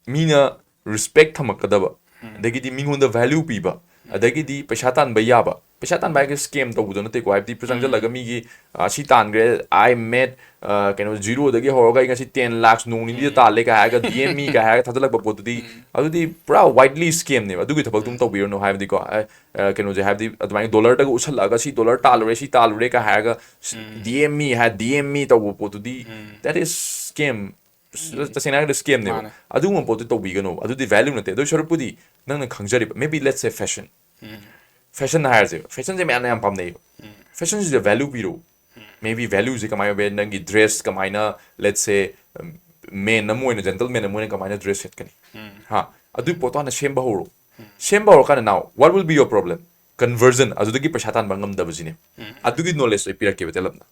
ꯃꯤꯅ ꯔꯤꯁꯄꯦꯛ ꯊꯝꯃꯛꯀꯗꯕ, ꯑꯗꯒꯤꯗꯤ ꯃꯤꯉꯣꯟꯗ ꯚꯦꯂ꯭ꯌꯨ ꯄꯤꯕ, ꯑꯗꯒꯤꯗꯤ ꯄꯩꯁꯥ ꯇꯥꯟꯕ ꯌꯥꯕ, ꯄꯩꯁꯥ ꯇꯥꯟꯕ ꯍꯥꯏꯔꯒ scam ꯇꯧꯕꯗꯣ ꯅꯠꯇꯦꯀꯣ, ꯍꯥꯏꯕꯗꯤ ꯆꯪꯁꯤꯜꯂꯒ ꯃꯤꯒꯤ ꯑ, ꯁꯤ ꯇꯥꯟꯈ꯭ꯔꯦ, I made ꯑ, ꯀꯩꯅꯣ, ꯖꯤꯔꯣꯗꯒꯤ ꯍꯧꯔꯒ ꯑꯩ ꯉꯁꯤ ten lakhs ꯅꯣꯡ ꯅꯤꯅꯤꯗ ꯇꯥꯜꯂꯦ ꯀꯥꯏ ꯍꯥꯏꯔꯒ DM me ꯀꯥꯏ ꯍꯥꯏꯔꯒ ꯊꯥꯖꯤꯜꯂꯛꯄ ꯄꯣꯠꯇꯨꯗꯤ ꯑꯗꯨꯗꯤ ꯄꯨꯔꯥ widely scamꯅꯦꯕ꯫ ꯑꯗꯨꯒꯤ ꯊꯕꯛꯇꯨꯝ ꯇꯧꯕꯤꯔꯨꯅꯨ, ꯍꯥꯏꯕꯗꯤꯀꯣ ꯑ, ꯑ, ꯀꯩꯅꯣꯁꯦ, ꯍꯥꯏꯕꯗꯤ ꯑꯗꯨꯃꯥꯏꯅ ꯗꯣꯂꯔꯗꯒ ꯎꯠꯁꯜꯂꯛꯑꯒ ꯁꯤ ꯗꯣꯂꯔ ꯇꯥꯜꯂꯨꯔꯦ, ꯁꯤ ꯇꯥꯜꯂꯨꯔꯦ ꯀꯥꯏ ꯍꯥꯏꯔꯒ DM me ꯍꯥꯏ, DM me ꯇꯧꯕ ꯄꯣꯠꯇꯨꯗꯤ that is scam꯫ ꯇꯁꯦꯡꯅ ꯍꯥꯏꯔꯒꯗꯤ scamꯅꯦꯕ꯫ ꯑꯗꯨꯒꯨꯝꯕ ꯄꯣꯠꯇꯨ ꯇꯧꯕꯤꯒꯅꯣ, ꯑꯗꯨꯗꯤ value ꯅꯠꯇꯦ꯫ ꯑꯗꯨ ꯁꯔꯨꯛꯄꯨꯗꯤ ꯅꯪꯅ ꯈꯪꯖꯔꯤꯕ, maybe let's say fashion, fashion ꯍꯥꯏꯔꯁꯦꯕ, fashionꯁꯦ ꯃꯌꯥꯝꯅ ꯌꯥꯝ ꯄꯥꯝꯅꯩꯌꯦꯕ꯫ Fashionꯁꯤꯗ value ꯄꯤꯔꯛꯎ꯫ Maybe valueꯁꯦ ꯀꯃꯥꯏꯅ ꯑꯣꯏꯕ ꯌꯥꯏ? ꯅꯪꯒꯤ dress ꯀꯃꯥꯏꯅ, let's say, man ꯑꯃ ꯑꯣꯏꯅ, gentleman ꯑꯃ ꯑꯣꯏꯅ ꯀꯃꯥꯏꯅ dress ꯁꯦꯠꯀꯅꯤ? ꯍꯥ, ꯑꯗꯨꯒꯤ ꯄꯣꯠꯇꯣ ꯍꯥꯟꯅ ꯁꯦꯝꯕ ꯍꯧꯔꯣ꯫ ꯁꯦꯝꯕ ꯍꯧꯔꯀꯥꯟꯗ, now what will be your problem? Conversion, ꯑꯗꯨꯗꯒꯤ ꯄꯩꯁꯥ ꯇꯥꯟꯕ ꯉꯝꯗꯕꯁꯤꯅꯦ꯫ ꯑꯗꯨꯒꯤ knowledge ꯑꯩ ꯄꯤꯔꯛꯀꯦꯕ ꯇꯦꯜꯂꯞꯅ꯫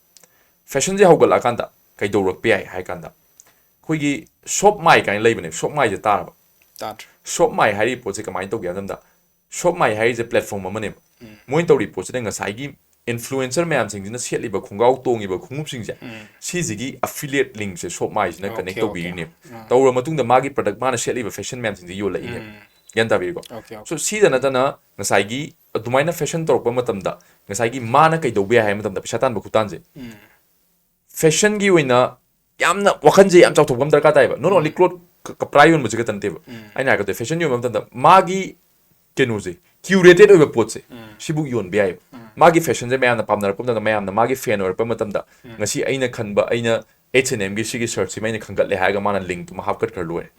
Fashionꯁꯦ ꯍꯧꯒꯠꯂꯛꯑꯀꯥꯟꯗ ꯀꯩꯗꯧꯔꯛꯄ ꯌꯥꯏ ꯍꯥꯏ ꯀꯥꯟꯗ, ꯑꯩꯈꯣꯏꯒꯤ Shop My ꯀꯥꯏꯅ ꯂꯩꯕꯅꯦ, Shop Myꯁꯦ ꯇꯥꯔꯕ? ꯇꯥꯗ꯭ꯔꯦ꯫ Shop My ꯍꯥꯏꯔꯤꯕ ꯄꯣꯠꯁꯦ ꯀꯃꯥꯏꯅ ꯇꯧꯒꯦ ꯍꯥꯏꯕ ꯃꯇꯝꯗ, Shop My ꯍꯥꯏꯔꯤꯁꯦ platform ꯑꯃꯅꯦꯕ꯫ ꯃꯣꯏꯅ ꯇꯧꯔꯤꯕ ꯄꯣꯠꯁꯤꯅ ꯉꯁꯥꯏꯒꯤ influencer ꯃꯌꯥꯝꯁꯤꯡꯁꯤꯅ ꯁꯦꯠꯂꯤꯕ ꯈꯣꯡꯒ꯭ꯔꯥꯎ ꯇꯣꯡꯉꯤꯕ ꯈꯣꯡꯎꯞꯁꯤꯡꯁꯦ, ꯁꯤꯁꯤꯒꯤ affiliate linkꯁꯦ Shop Myꯁꯤꯅ connect ꯇꯧꯕꯤꯔꯤꯅꯦꯕ꯫ ꯇꯧꯔꯕ ꯃꯇꯨꯡꯗ ꯃꯥꯒꯤ product, ꯃꯥꯅ ꯁꯦꯠꯂꯤꯕ fashion ꯃꯌꯥꯝꯁꯤꯡꯁꯦ ꯌꯣꯜꯂꯛꯏꯅꯦꯕ꯫ ꯒ꯭ꯌꯥꯟ ꯇꯥꯕꯤꯔꯤꯀꯣ? Okay, okay. So ꯁꯤꯗ ꯅꯠꯇꯅ ꯉꯁꯥꯏꯒꯤ ꯑꯗꯨꯃꯥꯏꯅ fashion ꯇꯧꯔꯛꯄ ꯃꯇꯝꯗ ꯉꯁꯥꯏꯒꯤ ꯃꯥꯅ ꯀꯩꯗꯧꯕ ꯌꯥꯏ ꯍꯥꯏꯕ ꯃꯇꯝꯗ, ꯄꯩꯁꯥ ꯇꯥꯟꯕ ꯈꯨꯇꯥꯟꯁꯦ, fashionꯒꯤ ꯑꯣꯏꯅ ꯌꯥꯝꯅ ꯋꯥꯈꯜꯁꯦ ꯌꯥꯝ ꯆꯥꯎꯊꯣꯛꯄ ꯑꯃ ꯗꯔꯀꯥꯔ ꯇꯥꯏꯕ꯫ Not only clothes, ꯀ-, ꯀꯄ꯭ꯔꯥ ꯌꯣꯟꯕꯁꯦ ꯈꯛꯇ ꯅꯠꯇꯦꯕ꯫ ꯑꯩꯅ ꯍꯥꯏꯔꯛꯀꯗꯣꯏ, fashion ꯌꯣꯟꯕ ꯃꯇꯝꯗ ꯃꯥꯒꯤ ꯀꯩꯅꯣꯁꯦ, curated ꯑꯣꯏꯕ ꯄꯣꯠꯁꯦ, ꯁꯤꯕꯨ ꯌꯣꯟꯕ ꯌꯥꯏꯌꯦꯕ꯫ ꯃꯥꯒꯤ fashionꯁꯦ ꯃꯌꯥꯝꯅ ꯄꯥꯝꯅꯔꯛꯄ ꯃꯇꯝꯗ, ꯃꯌꯥꯝꯅ ꯃꯥꯒꯤ fan ꯑꯣꯏꯔꯛꯄ ꯃꯇꯝꯗ, ꯉꯁꯤ ꯑꯩꯅ ꯈꯟꯕ, ꯑꯩꯅ H and Mꯒꯤ ꯁꯤꯒꯤ shirtꯁꯤꯃ ꯑꯩꯅ ꯈꯟꯒꯠꯂꯦ ꯍꯥꯏꯔꯒ ꯃꯥꯅ linkꯇꯨꯃ ꯍꯥꯞꯀꯠꯈ꯭ꯔ ꯂꯣꯏꯔꯦ꯫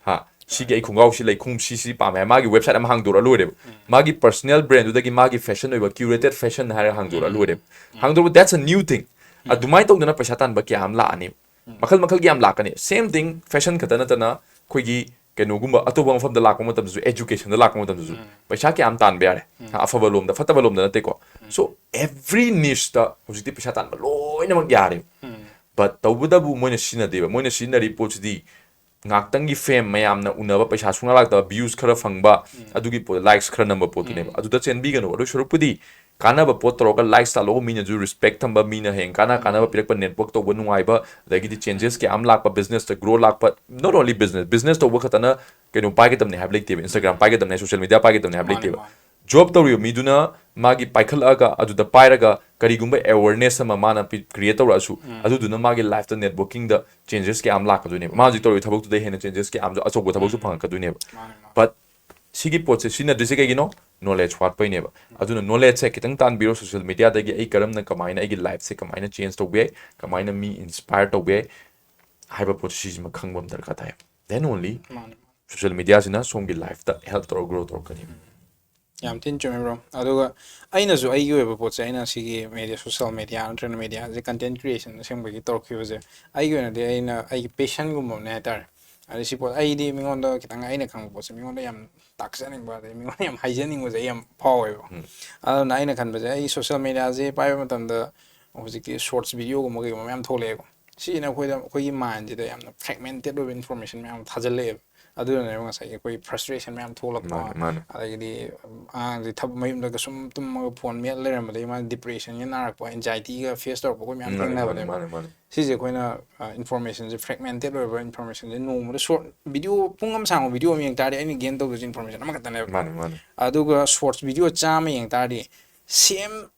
ꯍꯥ, ꯁꯤꯒꯤ ꯑꯩ ꯈꯣꯡꯒ꯭ꯔꯥꯎꯁꯤ ꯂꯩ, ꯈꯣꯡꯎꯞ ꯁꯤ, ꯁꯤ ꯄꯥꯝꯃꯦ ꯍꯥꯏ, ꯃꯥꯒꯤ website ꯑꯃ ꯍꯥꯡꯗꯣꯔꯛꯑ ꯂꯣꯏꯔꯦꯕ꯫ ꯃꯥꯒꯤ personal brandꯗꯨꯗꯒꯤ ꯃꯥꯒꯤ fashion ꯑꯣꯏꯕ curated fashion ꯍꯥꯏꯔꯒ ꯍꯥꯡꯗꯣꯔꯛꯑ ꯂꯣꯏꯔꯦꯕ꯫ ꯍꯥꯡꯗꯣꯔꯛꯄ, that's a new thing꯫ ꯑꯗꯨꯃꯥꯏꯅ ꯇꯧꯗꯅ ꯄꯩꯁꯥ ꯇꯥꯟꯕ ꯀꯌꯥ ꯑꯃ ꯂꯥꯛꯑꯅꯤ꯫ ꯃꯈꯜ ꯃꯈꯜꯒꯤ ꯌꯥꯝ ꯂꯥꯛꯀꯅꯤ꯫ Same thing, fashion ꯈꯛꯇ ꯅꯠꯇꯅ ꯑꯩꯈꯣꯏꯒꯤ ꯀꯩꯅꯣꯒꯨꯝꯕ ꯑꯇꯣꯞꯄ ꯃꯐꯝꯗ ꯂꯥꯛꯄ ꯃꯇꯝꯗꯁꯨ, educationꯗ ꯂꯥꯛꯄ ꯃꯇꯝꯗꯁꯨ ꯄꯩꯁꯥ ꯀꯌꯥ ꯑꯃ ꯇꯥꯟꯕ ꯌꯥꯔꯦ꯫ ꯑꯐꯕ ꯂꯣꯝꯗ, ꯐꯠꯇꯕ ꯂꯣꯝꯗ ꯅꯠꯇꯦꯀꯣ꯫ So every nicheꯇ ꯍꯧꯖꯤꯛꯇꯤ ꯄꯩꯁꯥ ꯇꯥꯟꯕ ꯂꯣꯏꯅꯃꯛ ꯌꯥꯔꯦ꯫ But ꯇꯧꯕꯇꯕꯨ ꯃꯣꯏꯅ ꯁꯤꯖꯤꯟꯅꯗꯦꯕ꯫ ꯃꯣꯏꯅ ꯁꯤꯖꯤꯟꯅꯔꯤ ꯄꯣꯠꯁꯤꯗꯤ ꯉꯥꯛꯇꯪꯒꯤ fame, ꯃꯌꯥꯝꯅ ꯎꯅꯕ, ꯄꯩꯁꯥ ꯁꯨꯡꯂꯥꯛ ꯂꯥꯛꯇꯕ, views ꯈꯔ ꯐꯪꯕ, ꯑꯗꯨꯒꯤ ꯄꯣꯠ, likes ꯈꯔ ꯅꯝꯕ ꯄꯣꯠꯇꯨꯅꯦꯕ꯫ ꯑꯗꯨꯗ ꯆꯦꯟꯕꯤꯒꯅꯨ꯫ ꯑꯗꯨ ꯁꯔꯨꯛꯄꯨꯗꯤ ꯀꯥꯟꯅꯕ ꯄꯣꯠ ꯇꯧꯔꯒ likes ꯇꯥꯜꯂꯛꯑꯣ, ꯃꯤꯅꯁꯨ respect ꯊꯝꯕ, ꯃꯤꯅ ꯍꯌꯦꯡ ꯀꯥꯟꯅ ꯀꯥꯟꯅꯕ ꯄꯤꯔꯛꯄ, network ꯇꯧꯕ ꯅꯨꯡꯉꯥꯏꯕ, ꯑꯗꯒꯤꯗꯤ changes ꯀꯌꯥ ꯑꯃ ꯂꯥꯛꯄ, businessꯇ grow ꯂꯥꯛꯄ, not only business, business ꯇꯧꯕ ꯈꯛꯇꯅ ꯀꯩꯅꯣ ꯄꯥꯏꯒꯗꯕꯅꯤ ꯍꯥꯏꯕ ꯂꯩꯇꯦꯕ, Instagram ꯄꯥꯏꯒꯗꯕꯅꯤ, social media ꯄꯥꯏꯒꯗꯕꯅꯤ ꯍꯥꯏꯕ ꯃꯥꯅꯦ, ꯂꯩꯇꯦꯕ꯫ ꯃꯥꯅꯦ꯫ ꯖꯣꯕ ꯇꯧꯔꯤꯕ ꯃꯤꯗꯨꯅ ꯃꯥꯒꯤ ꯄꯥꯏꯈꯠꯂꯛꯑꯒ ꯑꯗꯨꯗ ꯄꯥꯏꯔꯒ ꯀꯔꯤꯒꯨꯝꯕ ꯑꯦꯋꯦꯔꯅꯦꯁ ꯑꯃ ꯃꯥꯅ ꯀ꯭ꯔꯤꯌꯦꯠ ꯇꯧꯔꯛꯑꯁꯨ, ꯑꯗꯨꯗꯨꯅ ꯃꯥꯒꯤ ꯂꯥꯏꯐꯇ ꯅꯦꯠꯋꯔꯀꯤꯡꯗ ꯆꯦꯟꯖꯦꯁ ꯀꯌꯥ ꯑꯃ ꯂꯥꯛꯀꯗꯣꯏꯅꯦꯕ꯫ ꯃꯥ ꯍꯧꯖꯤꯛ ꯇꯧꯔꯤꯕ ꯊꯕꯛꯇꯨꯗꯩ ꯍꯦꯟꯅ ꯆꯦꯟꯖꯦꯁ ꯀꯌꯥ ꯑꯃꯁꯨ, ꯑꯆꯧꯕ ꯊꯕꯛꯁꯨ ꯐꯪꯉꯛꯀꯗꯣꯏꯅꯦꯕ꯫ ꯃꯥꯅꯦ, ꯃꯥꯅꯦ꯫ But ꯁꯤꯒꯤ ꯄꯣꯠꯁꯦ ꯁꯤꯖꯤꯟꯅꯗ꯭ꯔꯤꯁꯦ ꯀꯩꯒꯤꯅꯣ? ꯅꯣꯂꯦꯖ ꯋꯥꯠꯄꯩꯅꯦꯕ꯫ ꯑꯗꯨꯅ ꯅꯣꯂꯦꯖꯁꯦ ꯈꯤꯇꯪ ꯇꯥꯟꯕꯤꯔꯣ꯫ ꯁꯣꯁꯤꯌꯦꯜ ꯃꯦꯗꯤꯌꯥꯗꯒꯤ ꯑꯩ ꯀꯔꯝꯅ, ꯀꯃꯥꯏꯅ ꯑꯩꯒꯤ ꯂꯥꯏꯐꯁꯦ ꯀꯃꯥꯏꯅ ꯆꯦꯟꯖ ꯇꯧꯕ ꯌꯥꯏ, ꯀꯃꯥꯏꯅ ꯃꯤ ꯏꯟꯁꯄꯥꯌꯔ ꯇꯧꯕ ꯌꯥꯏ ꯍꯥꯏꯕ ꯄꯣꯠꯁꯦ ꯁꯤꯁꯤꯃ ꯈꯪꯕ ꯑꯃ ꯗꯔꯀꯥꯔ ꯇꯥꯏ꯫ Then only ꯃꯥꯅꯦ꯫ ꯁꯣꯁꯤꯌꯦꯜ ꯃꯦꯗꯤꯌꯥꯁꯤꯅ ꯁꯣꯝꯒꯤ ꯂꯥꯏꯐꯇ ꯍꯦꯜꯞ ꯇꯧꯔ ꯒ꯭ꯔꯣ ꯇꯧꯔꯛꯀꯅꯤ꯫ ꯌꯥꯝ ꯊꯤꯅ ꯆꯨꯝꯃꯦ, ꯕ꯭ꯔꯣ꯫ ꯑꯗꯨꯒ ꯑꯩꯅꯁꯨ ꯑꯩꯒꯤ ꯑꯣꯏꯕ ꯄꯣꯠꯁꯦ, ꯑꯩꯅ ꯁꯤꯒꯤ ꯃꯦꯗꯤꯌꯥ, ꯁꯣꯁꯤꯌꯦꯜ ꯃꯦꯗꯤꯌꯥ ꯅꯠꯇ꯭ꯔꯒꯅ ꯃꯦꯗꯤꯌꯥꯁꯦ ꯀꯟꯇꯦꯟ ꯀ꯭ꯔꯤꯌꯦꯁꯟ ꯑꯁꯦꯡꯕꯒꯤ ꯇꯧꯔꯛꯈꯤꯕꯁꯦ, ꯑꯩꯒꯤ ꯑꯣꯏꯅꯗꯤ ꯑꯩꯅ ꯑꯩꯒꯤ ꯄꯦꯁꯟꯒꯨꯝꯕ ꯑꯃꯅꯦ ꯍꯥꯏꯇꯥꯔꯦ꯫ ꯑꯗꯩ ꯁꯤ ꯄꯣꯠ ꯑꯩꯗꯤ ꯃꯤꯉꯣꯟꯗ ꯈꯤꯇꯪ ꯑꯩꯅ ꯈꯪꯕ ꯄꯣꯠꯁꯦ ꯃꯤꯉꯣꯟꯗ ꯌꯥꯝ ꯇꯥꯛꯆꯅꯤꯡꯕ, ꯑꯗꯩ ꯃꯤꯉꯣꯟꯗ ꯌꯥꯝ ꯍꯥꯏꯖꯅꯤꯡꯕꯁꯦ ꯑꯩ ꯌꯥꯝ ꯐꯥꯎꯋꯦꯕ꯫ ꯑꯗꯨꯅ ꯑꯩꯅ ꯈꯟꯕꯁꯦ, ꯑꯩ ꯁꯣꯁꯤꯌꯦꯜ ꯃꯦꯗꯤꯌꯥꯁꯦ ꯄꯥꯏꯕ ꯃꯇꯝꯗ ꯍꯧꯖꯤꯛꯇꯤ ꯁꯣꯔꯠꯁ ꯚꯤꯗꯤꯑꯣꯒꯨꯝꯕ ꯀꯩꯒꯨꯝꯕ ꯃꯌꯥꯝ ꯊꯣꯛꯂꯛꯑꯦꯀꯣ꯫ ꯁꯤꯁꯤꯅ ꯑꯩꯈꯣꯏꯗ, ꯑꯩꯈꯣꯏꯒꯤ ꯃꯥꯏꯟꯁꯤꯗ ꯌꯥꯝꯅ ꯐ꯭ꯔꯦꯒꯃꯦꯟꯇꯦꯠ ꯑꯣꯏꯕ ꯏꯟꯐꯣꯔꯃꯦꯁꯟ ꯃꯌꯥꯝ ꯑꯃ ꯊꯥꯖꯤꯜꯂꯛꯑꯦꯕ꯫ ꯑꯗꯨꯅꯅꯦꯕ ꯉꯁꯥꯏꯒꯤ ꯑꯩꯈꯣꯏ ꯐ꯭ꯔꯁꯇ꯭ꯔꯦꯁꯟ ꯃꯌꯥꯝ ꯊꯣꯛꯂꯛꯄ, ꯃꯥꯅꯦ, ꯃꯥꯅꯦ꯫ ꯑꯗꯒꯤꯗꯤ ꯑꯉꯥꯡꯁꯦ ꯊꯕꯛ, ꯃꯌꯨꯝꯗꯒ ꯁꯨꯝ ꯇꯨꯝꯃꯒ ꯐꯣꯟ ꯃꯦꯠ ꯂꯩꯔꯝꯕꯗꯩ ꯃꯥ ꯗꯤꯄ꯭ꯔꯦꯁꯟꯒ ꯅꯥꯔꯛꯄ, ꯑꯦꯟꯖꯥꯏꯇꯤꯒ ꯐꯦꯁ ꯇꯧꯔꯛꯄ, ꯑꯩꯈꯣꯏ ꯃꯌꯥꯝ ꯃꯥꯅꯦ, ꯃꯥꯅꯦ, ꯊꯦꯡꯅꯕꯅꯦꯕ꯫ ꯃꯥꯅꯦ, ꯃꯥꯅꯦ꯫ ꯁꯤꯁꯦ ꯑꯩꯈꯣꯏꯅ ꯏꯟꯐꯣꯔꯃꯦꯁꯟꯁꯦ, ꯐ꯭ꯔꯦꯒꯃꯦꯟꯇꯦꯠ ꯑꯣꯏꯕ ꯏꯟꯐꯣꯔꯃꯦꯁꯟꯁꯦ ꯅꯣꯡꯃꯗ ꯁꯣꯔꯠ ꯚꯤꯗꯤꯑꯣ ꯄꯨꯡ ꯑꯃ ꯁꯥꯡꯕ ꯚꯤꯗꯤꯑꯣ ꯑꯃ ꯌꯦꯡ ꯇꯥꯔꯗꯤ ꯑꯩꯅ ꯒꯦꯟ ꯇꯧꯗꯣꯏꯁꯦ ꯏꯟꯐꯣꯔꯃꯦꯁꯟ ꯑꯃꯈꯛꯇꯅꯦꯕ꯫ ꯃꯥꯅꯦ, ꯃꯥꯅꯦ꯫ ꯑꯗꯨꯒ ꯁꯣꯔꯠꯁ ꯚꯤꯗꯤꯑꯣ ꯆꯥꯝꯃ ꯌꯦꯡ ꯇꯥꯔꯗꯤ ꯁꯦꯝ,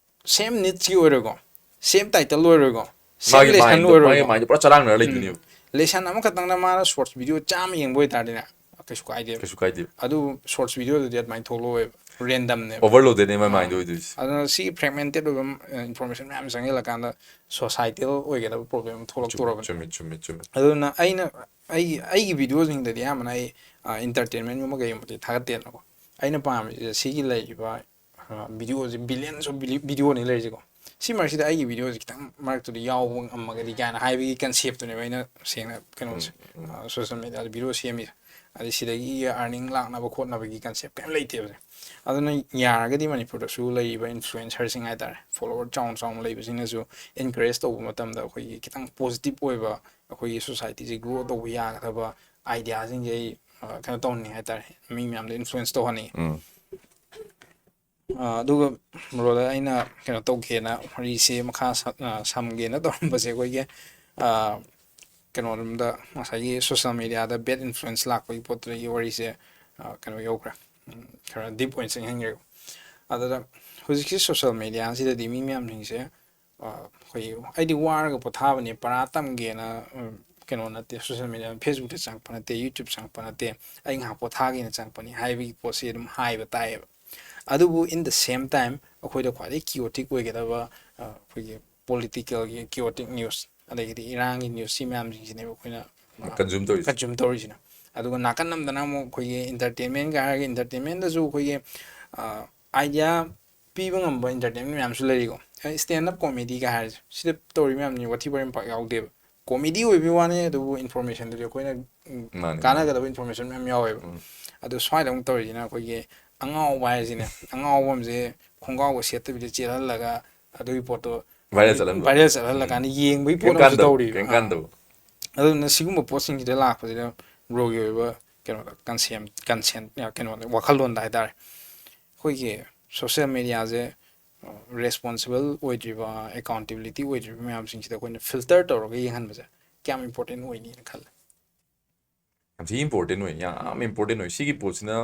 ꯁꯦꯝ ꯅꯤꯠꯁꯀꯤ ꯑꯣꯏꯔꯣꯏꯀꯣ, ꯁꯦꯝ ꯇꯥꯏꯇꯜ ꯑꯣꯏꯔꯣꯏꯀꯣ, ꯁꯦꯝ ꯃꯥꯒꯤ ꯂꯦꯁꯟ ꯃꯥꯏꯟꯗꯣ, ꯃꯥꯒꯤ ꯑꯣꯏꯔꯣꯏꯀꯣ꯫ ꯃꯥꯏꯟꯗꯣ ꯄꯨꯔꯥ ꯆꯔꯥꯡꯅꯔ ꯂꯩꯗꯣꯏꯅꯦꯕ꯫ ꯂꯦꯁꯟ ꯑꯃꯈꯛꯇꯪꯗ ꯃꯥꯅ ꯁꯣꯔꯠꯁ ꯚꯤꯗꯤꯑꯣ ꯆꯥꯝꯃ ꯌꯦꯡꯕ ꯑꯣꯏꯇꯥꯔꯗꯤꯅꯦ, ꯀꯩꯁꯨ ꯀꯥꯏꯗꯦꯕ꯫ ꯀꯩꯁꯨ ꯀꯥꯏꯗꯦ꯫ ꯑꯗꯨ ꯁꯣꯔꯠꯁ ꯚꯤꯗꯤꯑꯣꯗꯨꯗꯤ ꯑꯗꯨꯃꯥꯏꯅ ꯊꯣꯛꯂꯛꯑꯣꯏꯕ, ꯔꯦꯟꯗꯝꯅꯦꯕ꯫ ꯑꯣꯚꯔꯂꯣꯗꯦꯗꯅꯦ ꯃꯥꯏ ꯑꯥ꯫ ꯃꯥꯏꯟꯗ ꯑꯣꯏꯗꯣꯏꯁꯦ꯫ ꯑꯗꯨꯅ ꯁꯤ ꯐ꯭ꯔꯦꯒꯃꯦꯟꯇꯦꯠ ꯑꯣꯏꯕ ꯏꯟꯐꯣꯔꯃꯦꯁꯟ ꯃꯌꯥꯝ ꯆꯪꯁꯤꯜꯂꯀꯥꯟꯗ ꯁꯣꯁꯥꯏꯇꯦꯜ ꯑꯣꯏꯒꯗꯕ ꯄ꯭ꯔꯣꯕ꯭ꯂꯦꯝ ꯑꯃ ꯆꯨꯝꯃꯦ, ꯊꯣꯛꯂꯛꯇꯣꯔꯕꯅꯤ꯫ ꯆꯨꯝꯃꯦ, ꯆꯨꯝꯃꯦ, ꯆꯨꯝꯃꯦ꯫ ꯑꯗꯨꯅ ꯑꯩꯅ, ꯑꯩꯒꯤ, ꯑꯩꯒꯤ ꯚꯤꯗꯤꯑꯣꯁꯤꯡꯗꯗꯤ ꯑꯌꯥꯝꯕꯅ ꯑꯩ, ꯑ, ꯏꯟꯇꯔꯇꯦꯟꯃꯦꯟꯒꯨꯝꯕ ꯀꯩꯒꯨꯝꯕꯗꯤ ꯊꯥꯒꯠꯇꯦꯅꯀꯣ꯫ ꯑꯩꯅ ꯄꯥꯝꯃꯤꯁꯦ ꯁꯤꯒꯤ ꯂꯩꯔꯤꯕ, ꯑ, ꯚꯤꯗꯤꯑꯣꯁꯦ, ꯕꯤꯂꯤꯌꯟꯁ ꯑꯣꯐ ꯚꯤꯗꯤꯑꯣꯅꯤ ꯂꯩꯔꯤꯁꯦꯀꯣ꯫ ꯁꯤ ꯃꯔꯛꯁꯤꯗ ꯑꯩꯒꯤ ꯚꯤꯗꯤꯑꯣꯁꯦ ꯈꯤꯇꯪ ꯃꯔꯛꯇꯨꯗ ꯌꯥꯎꯕ ꯉꯝꯃꯒꯗꯤ ꯀꯥꯏꯅ ꯍꯥꯏꯕꯒꯤ ꯀꯟꯁꯦꯞꯇꯨꯅꯦꯕ ꯑꯩꯅ ꯁꯦꯡꯅ ꯀꯩꯅꯣꯁꯦ, ꯎꯝ, ꯎꯝ꯫ ꯑ, ꯁꯣꯁꯤꯌꯦꯜ ꯃꯦꯗꯤꯌꯥꯗ ꯚꯤꯗꯤꯑꯣ ꯁꯦꯝꯃꯤꯁꯦ꯫ ꯑꯗꯩ ꯁꯤꯗꯒꯤ ꯑꯥꯔꯅꯤꯡ ꯂꯥꯛꯅꯕ ꯈꯣꯠꯅꯕꯒꯤ ꯀꯟꯁꯦꯞ ꯀꯩꯝ ꯂꯩꯇꯦꯕ꯫ ꯑꯗꯨꯅ ꯌꯥꯔꯒꯗꯤ ꯃꯅꯤꯄꯨꯔꯗꯁꯨ ꯂꯩꯔꯤꯕ ꯏꯟꯐ꯭ꯂꯨꯑꯦꯟꯁꯔꯁꯤꯡ ꯍꯥꯏꯇꯥꯔꯦ, ꯐꯣꯂꯣꯋꯔ ꯆꯥꯎꯅ ꯆꯥꯎꯅ ꯂꯩꯕꯁꯤꯡꯅꯁꯨ ꯑꯦꯟꯀꯔꯦꯖ ꯇꯧꯕ ꯃꯇꯝꯗ ꯑꯩꯈꯣꯏꯒꯤ ꯈꯤꯇꯪ ꯄꯣꯖꯤꯇꯤꯚ ꯑꯣꯏꯕ, ꯑꯩꯈꯣꯏꯒꯤ ꯁꯣꯁꯥꯏꯇꯤꯁꯦ ꯒ꯭ꯔꯣ ꯇꯧꯕ ꯌꯥꯒꯗꯕ ꯑꯥꯏꯗꯤꯌꯥꯁꯤꯡꯁꯦ ꯑꯩ, ꯑ, ꯀꯩꯅꯣ ꯇꯧꯍꯟꯅꯤꯡꯉꯦ ꯍꯥꯏꯇꯥꯔꯦ, ꯃꯤ ꯃꯌꯥꯝꯗ ꯏꯟꯐ꯭ꯂꯨꯑꯦꯟꯁ ꯇꯧꯍꯟꯅꯤꯡꯉꯦ꯫ ꯎꯝ꯫ ꯑ, ꯑꯗꯨꯒ ꯕ꯭ꯔꯣꯗ, ꯑꯩꯅ ꯀꯩꯅꯣ ꯇꯧꯒꯦꯅ, ꯋꯥꯔꯤꯁꯦ ꯃꯈꯥ ꯁ-, ꯑ, ꯁꯝꯒꯦꯅ ꯇꯧꯔꯝꯕꯁꯦ ꯑꯩꯈꯣꯏꯒꯤ, ꯑ, ꯀꯩꯅꯣꯔꯣꯝꯗ, ꯉꯁꯥꯏꯒꯤ ꯁꯣꯁꯤꯌꯦꯜ ꯃꯦꯗꯤꯌꯥꯗ ꯕꯦꯗ ꯏꯟꯐ꯭ꯂꯨꯑꯦꯟꯁ ꯂꯥꯛꯄꯒꯤ ꯄꯣꯠꯇꯨꯗꯒꯤ ꯋꯥꯔꯤꯁꯦ, ꯑ, ꯀꯩꯅꯣ ꯌꯧꯈ꯭ꯔꯦ꯫ ꯈꯔ ꯗꯤꯞ ꯑꯣꯏꯅ ꯆꯪꯍꯟꯈ꯭ꯔꯦꯀꯣ꯫ ꯑꯗꯨꯗ ꯍꯧꯖꯤꯛꯁꯤ ꯁꯣꯁꯦꯜ ꯃꯦꯗꯤꯌꯥꯁꯤꯗꯗꯤ ꯃꯤ ꯃꯌꯥꯝꯁꯤꯡꯁꯦ ꯑꯩꯈꯣꯏꯒꯤ, ꯑꯩꯗꯤ ꯋꯥꯔꯒ ꯄꯣꯊꯥꯕꯅꯦ, ꯄꯔꯥ ꯇꯝꯒꯦꯅ ꯀꯩꯅꯣ ꯅꯠꯇꯦ, ꯁꯣꯁꯦꯜ ꯃꯦꯗꯤꯌꯥ, ꯐꯦꯁꯕꯨꯛꯇ ꯆꯪꯉꯛꯄ ꯅꯠꯇꯦ, ꯌꯨꯇ꯭ꯌꯨꯕ ꯆꯪꯉꯛꯄ ꯅꯠꯇꯦ, ꯑꯩ ꯉꯥꯏꯍꯥꯛ ꯄꯣꯊꯥꯒꯦꯅ ꯆꯪꯉꯛꯄꯅꯤ ꯍꯥꯏꯕꯒꯤ ꯄꯣꯠꯁꯤ ꯑꯗꯨꯝ ꯍꯥꯏꯕ ꯇꯥꯏꯌꯦꯕ꯫ ꯑꯗꯨꯕꯨ in the same time ꯑꯩꯈꯣꯏꯗ ꯈ꯭ꯋꯥꯏꯗꯒꯤ ꯀꯤꯌꯣꯇꯤꯛ ꯑꯣꯏꯒꯗꯕ ꯑꯩꯈꯣꯏꯒꯤ ꯄꯣꯂꯤꯇꯤꯀꯦꯜꯒꯤ ꯀꯤꯌꯣꯇꯤꯛ ꯅ꯭ꯌꯨꯁ, ꯑꯗꯒꯤꯗꯤ ꯏꯔꯥꯡꯒꯤ ꯅ꯭ꯌꯨꯁ, ꯁꯤ ꯃꯌꯥꯝꯁꯤꯡꯁꯤꯅꯦꯕ ꯑꯩꯈꯣꯏꯅ ꯀꯟꯖꯨꯝ ꯇꯧꯔꯤꯁꯦ꯫ ꯀꯟꯖꯨꯝ ꯇꯧꯔꯤꯁꯤꯅ꯫ ꯑꯗꯨꯒ ꯅꯥꯀꯟ ꯑꯃꯗꯅ ꯑꯃꯨꯛ ꯑꯩꯈꯣꯏꯒꯤ ꯏꯟꯇꯔꯇꯦꯟꯃꯦꯟꯒ ꯍꯥꯏꯔꯒ, ꯏꯟꯇꯔꯇꯦꯟꯃꯦꯟꯗꯁꯨ ꯑꯩꯈꯣꯏꯒꯤ ꯑꯥꯏꯗꯤꯌꯥ ꯄꯤꯕ ꯉꯝꯕ ꯏꯟꯇꯔꯇꯦꯟꯃꯦꯟ ꯃꯌꯥꯝꯁꯨ ꯂꯩꯔꯤꯀꯣ꯫ ꯁ꯭ꯇꯦꯟ ꯑꯞ ꯀꯣꯃꯦꯗꯤꯒ ꯍꯥꯏꯔꯤꯁꯦ, ꯁꯤꯗ ꯇꯧꯔꯤ ꯃꯌꯥꯝꯁꯤ ꯋꯥꯊꯤ ꯋꯥꯔꯦꯝ ꯄꯥꯛ ꯌꯥꯎꯗꯦꯕ꯫ ꯀꯣꯃꯦꯗꯤ ꯑꯣꯏꯕꯒꯤ ꯋꯥꯅꯤ, ꯑꯗꯨꯕꯨ ꯏꯟꯐꯣꯔꯃꯦꯁꯟꯗꯨꯗꯤ ꯑꯩꯈꯣꯏꯅ ꯎꯝ, ꯃꯥꯅꯦ, ꯃꯥꯅꯦ꯫ ꯀꯥꯟꯅꯒꯗꯕ ꯏꯟꯐꯣꯔꯃꯦꯁꯟ ꯃꯌꯥꯝ ꯌꯥꯎꯋꯦꯕ꯫ ꯎꯝ꯫ ꯑꯗꯣ ꯁ꯭ꯋꯥꯏꯗ ꯑꯃꯨꯛ ꯇꯧꯔꯤꯁꯤꯅ ꯑꯩꯈꯣꯏꯒꯤ ꯑꯉꯥꯎꯕ ꯍꯥꯏꯁꯤꯅꯦ, ꯑꯉꯥꯎꯕ ꯑꯃꯁꯦ ꯈꯣꯡꯒ꯭ꯔꯥꯎꯒ ꯁꯦꯠꯇꯕꯤꯗ ꯆꯦꯜꯍꯜꯂꯒ ꯑꯗꯨꯒꯤ ꯄꯣꯠꯇꯣ Viral ꯆꯠꯍꯟꯕ꯫ Viral ꯆꯠꯍꯜꯂꯀꯥꯟꯗ ꯌꯦꯡꯕꯒꯤ ꯄꯣꯠ ꯀꯩꯝ ꯑꯃꯁꯨ ꯀꯥꯟꯗꯕ, ꯇꯧꯔꯤꯕ꯫ ꯀꯩꯝ ꯑꯥ꯫ ꯀꯥꯟꯗꯕ꯫ ꯑꯗꯨꯅ ꯁꯤꯒꯨꯝꯕ ꯄꯣꯠꯁꯤꯡꯁꯤꯗ ꯂꯥꯛꯄꯁꯤꯗ ꯕ꯭ꯔꯣꯒꯤ ꯑꯣꯏꯕ ꯀꯩꯅꯣꯗ ꯀꯟꯁꯦꯟ ꯀꯟꯁꯦꯟ ꯀꯩꯅꯣꯗ, ꯋꯥꯈꯜꯂꯣꯟꯗ ꯍꯥꯏꯇꯥꯔꯦ, ꯑꯩꯈꯣꯏꯒꯤ ꯁꯣꯁꯦꯜ ꯃꯦꯗꯤꯌꯥꯁꯦ ꯔꯦꯁꯄꯣꯟꯁꯤꯕꯜ ꯑꯣꯏꯗ꯭ꯔꯤꯕ, ꯑꯦꯀꯥꯎꯟꯇꯦꯕꯤꯂꯤꯇꯤ ꯑꯣꯏꯗ꯭ꯔꯤꯕ ꯃꯌꯥꯝꯁꯤꯡꯁꯤꯗ ꯑꯩꯈꯣꯏꯅ ꯐꯤꯜꯇꯔ ꯇꯧꯔꯒ ꯌꯦꯡꯍꯟꯕꯁꯦ ꯀꯌꯥꯝ ꯏꯝꯄꯣꯔꯇꯦꯟ ꯑꯣꯏꯅꯤꯅ ꯈꯜꯂꯦ? ꯌꯥꯝ ꯊꯤ ꯏꯝꯄꯣꯔꯇꯦꯟ ꯑꯣꯏ, ꯌꯥꯝ ꯏꯝꯄꯣꯔꯇꯦꯟ ꯑꯣꯏ꯫ ꯁꯤꯒꯤ ꯄꯣꯠꯁꯤꯅ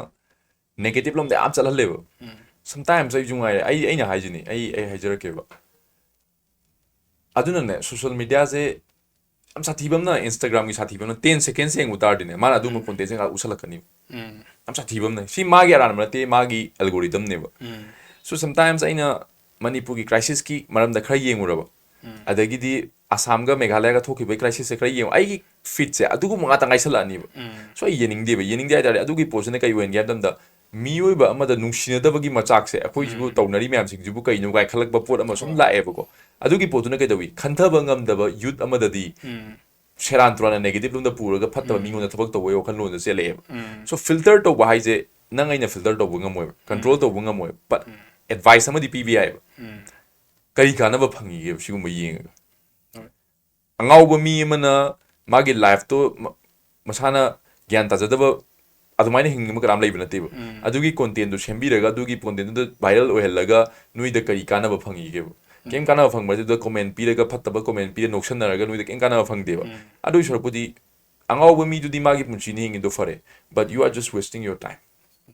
ꯅꯦꯒꯦꯇꯤꯞ ꯂꯣꯝꯗ ꯌꯥꯝ ꯆꯠꯍꯜꯂꯦꯕ꯫ ꯎꯝ꯫ Sometimes ꯑꯩꯁꯨ ꯉꯥꯏꯔꯦ, ꯑꯩ, ꯑꯩꯅ ꯍꯥꯏꯁꯤꯅꯤ, ꯑꯩ, ꯑꯩ ꯍꯥꯏꯖꯔꯛꯀꯦꯕ꯫ ꯑꯗꯨꯅꯅꯦ, ꯁꯣꯁꯦꯜ ꯃꯦꯗꯤꯌꯥꯁꯦ ꯌꯥꯝ ꯁꯥꯊꯤꯕ ꯑꯃꯅ, ꯏꯟꯁꯇꯥꯒ꯭ꯔꯥꯝꯒꯤ ꯁꯥꯊꯤꯕ ꯑꯃꯅ, ꯇꯦꯟ ꯁꯦꯀꯦꯟꯁ ꯌꯦꯡꯉꯨ ꯇꯥꯔꯗꯤꯅꯦ, ꯃꯥꯅ ꯑꯗꯨꯒꯨꯝꯕ ꯀꯣꯟꯇꯦꯟꯁꯦ ꯉꯥꯛ ꯎꯠꯁꯜꯂꯛꯀꯅꯤ꯫ ꯎꯝ꯫ ꯌꯥꯝ ꯁꯥꯊꯤꯕ ꯑꯃꯅ, ꯁꯤ ꯃꯥꯒꯤ ꯑꯔꯥꯟꯕ ꯅꯠꯇꯦ, ꯃꯥꯒꯤ ꯑꯦꯜꯒꯣꯔꯤꯗꯝꯅꯦꯕ꯫ ꯎꯝ꯫ So sometimes ꯑꯩꯅ ꯃꯅꯤꯄꯨꯔꯒꯤ ꯀ꯭ꯔꯥꯏꯁꯤꯁꯀꯤ ꯃꯔꯝꯗ ꯈꯔ ꯌꯦꯡꯉꯨꯔꯕ, ꯎꯝ꯫ ꯑꯗꯒꯤꯗꯤ ꯑꯁꯥꯝꯒ ꯃꯦꯘꯥꯂꯌꯥꯒ ꯊꯣꯛꯈꯤꯕꯒꯤ ꯀ꯭ꯔꯥꯏꯁꯤꯁꯁꯦ ꯈꯔ ꯌꯦꯡꯉꯨ, ꯑꯩꯒꯤ ꯐꯤꯠꯁꯦ ꯑꯗꯨꯒꯨꯝꯕ ꯉꯥꯛꯇ ꯉꯥꯏꯁꯜꯂꯛꯑꯅꯤꯕ꯫ ꯎꯝ꯫ So ꯑꯩ ꯌꯦꯡꯅꯤꯡꯗꯦꯕ꯫ ꯌꯦꯡꯅꯤꯡꯗꯦ ꯍꯥꯏ ꯇꯥꯔꯗꯤ, ꯑꯗꯨꯒꯤ ꯄꯣꯠꯁꯤꯅ ꯀꯩ ꯑꯣꯏꯍꯟꯒꯦ ꯍꯥꯏꯕ ꯃꯇꯝꯗ, ꯃꯤꯑꯣꯏꯕ ꯑꯃꯗ ꯅꯨꯡꯁꯤꯅꯗꯕꯒꯤ ꯃꯆꯥꯛꯁꯦ, ꯑꯩꯈꯣꯏꯁꯤꯕꯨ ꯎꯝ꯫ ꯇꯧꯅꯔꯤ ꯃꯌꯥꯝꯁꯤꯡꯁꯤꯕꯨ ꯀꯩꯅꯣ ꯀꯥꯏꯈꯠꯂꯛꯄ ꯄꯣꯠ ꯑꯃ ꯁꯨꯝ ꯍꯣꯏ꯫ ꯂꯥꯛꯑꯦꯕꯀꯣ꯫ ꯑꯗꯨꯒꯤ ꯄꯣꯠꯇꯨꯅ ꯀꯩꯗꯧꯏ? ꯈꯟꯊꯕ ꯉꯝꯗꯕ ꯌꯨꯠ ꯑꯃꯗꯗꯤ ꯎꯝ꯫ ꯁꯦꯔꯥꯟ ꯇꯨꯔꯥꯟꯅ ꯅꯦꯒꯦꯇꯤꯞ ꯂꯣꯝꯗ ꯄꯨꯔꯒ ꯐꯠꯇꯕ ꯎꯝ꯫ ꯃꯤꯉꯣꯟꯗ ꯊꯕꯛ ꯇꯧꯕꯒꯤ ꯋꯥꯈꯜꯂꯣꯟꯗ ꯆꯦꯜꯂꯛꯑꯦꯕ꯫ ꯎꯝ꯫ So ꯐꯤꯜꯇꯔ ꯇꯧꯕ ꯍꯥꯏꯁꯦ, ꯅꯪ ꯑꯩꯅ ꯐꯤꯜꯇꯔ ꯇꯧꯕ ꯉꯝꯃꯣꯏꯕ, ꯀꯟꯇ꯭ꯔꯣꯜ ꯎꯝ꯫ ꯇꯧꯕ ꯉꯝꯃꯣꯏꯕ, but ꯎꯝ꯫ ꯑꯦꯗꯚꯥꯏꯁ ꯑꯃꯗꯤ ꯄꯤꯕ ꯌꯥꯏꯕ꯫ ꯎꯝ꯫ ꯀꯔꯤ ꯀꯥꯟꯅꯕ ꯐꯪꯉꯤꯒꯦꯕ ꯁꯤꯒꯨꯝꯕ ꯌꯦꯡꯉꯒ? ꯍꯣꯏ꯫ ꯑꯉꯥꯎꯕ ꯃꯤ ꯑꯃꯅ ꯃꯥꯒꯤ ꯂꯥꯏꯐꯇꯣ ꯃ-, ꯃꯁꯥꯅ ꯒ꯭ꯌꯥꯟ ꯇꯥꯖꯗꯕ ꯑꯗꯨꯃꯥꯏꯅ ꯍꯤꯡꯅꯤꯡꯕ ꯀꯅꯥꯝ ꯂꯩꯕ ꯅꯠꯇꯦꯕ꯫ ꯎꯝ꯫ ꯑꯗꯨꯒꯤ ꯀꯣꯟꯇꯦꯟꯗꯣ ꯁꯦꯝꯕꯤꯔꯒ, ꯑꯗꯨꯒꯤ ꯀꯣꯟꯇꯦꯟꯗꯨꯗ ꯚꯥꯏꯔꯦꯜ ꯑꯣꯏꯍꯜꯂꯒ ꯅꯣꯏꯗ ꯀꯔꯤ ꯀꯥꯟꯅꯕ ꯐꯪꯉꯤꯒꯦꯕ? ꯀꯩꯝ ꯀꯥꯟꯅꯕ ꯐꯪꯕ ꯅꯠꯇꯦ꯫ ꯑꯗꯨꯗ ꯀꯣꯃꯦꯟ ꯄꯤꯔꯒ, ꯐꯠꯇꯕ ꯀꯣꯃꯦꯟ ꯄꯤꯔ ꯅꯣꯛꯁꯟꯅꯔꯒ ꯅꯣꯏꯗ ꯀꯩꯝ ꯀꯥꯟꯅꯕ ꯐꯪꯗꯦꯕ꯫ ꯎꯝ꯫ ꯑꯗꯨꯒꯤ ꯁꯔꯨꯛꯄꯨꯗꯤ ꯑꯉꯥꯎꯕ ꯃꯤꯗꯨꯗꯤ ꯃꯥꯒꯤ ꯄꯨꯟꯁꯤꯅꯤ ꯍꯤꯡꯉꯤꯗꯣ, ꯐꯔꯦ, but you are just wasting your time.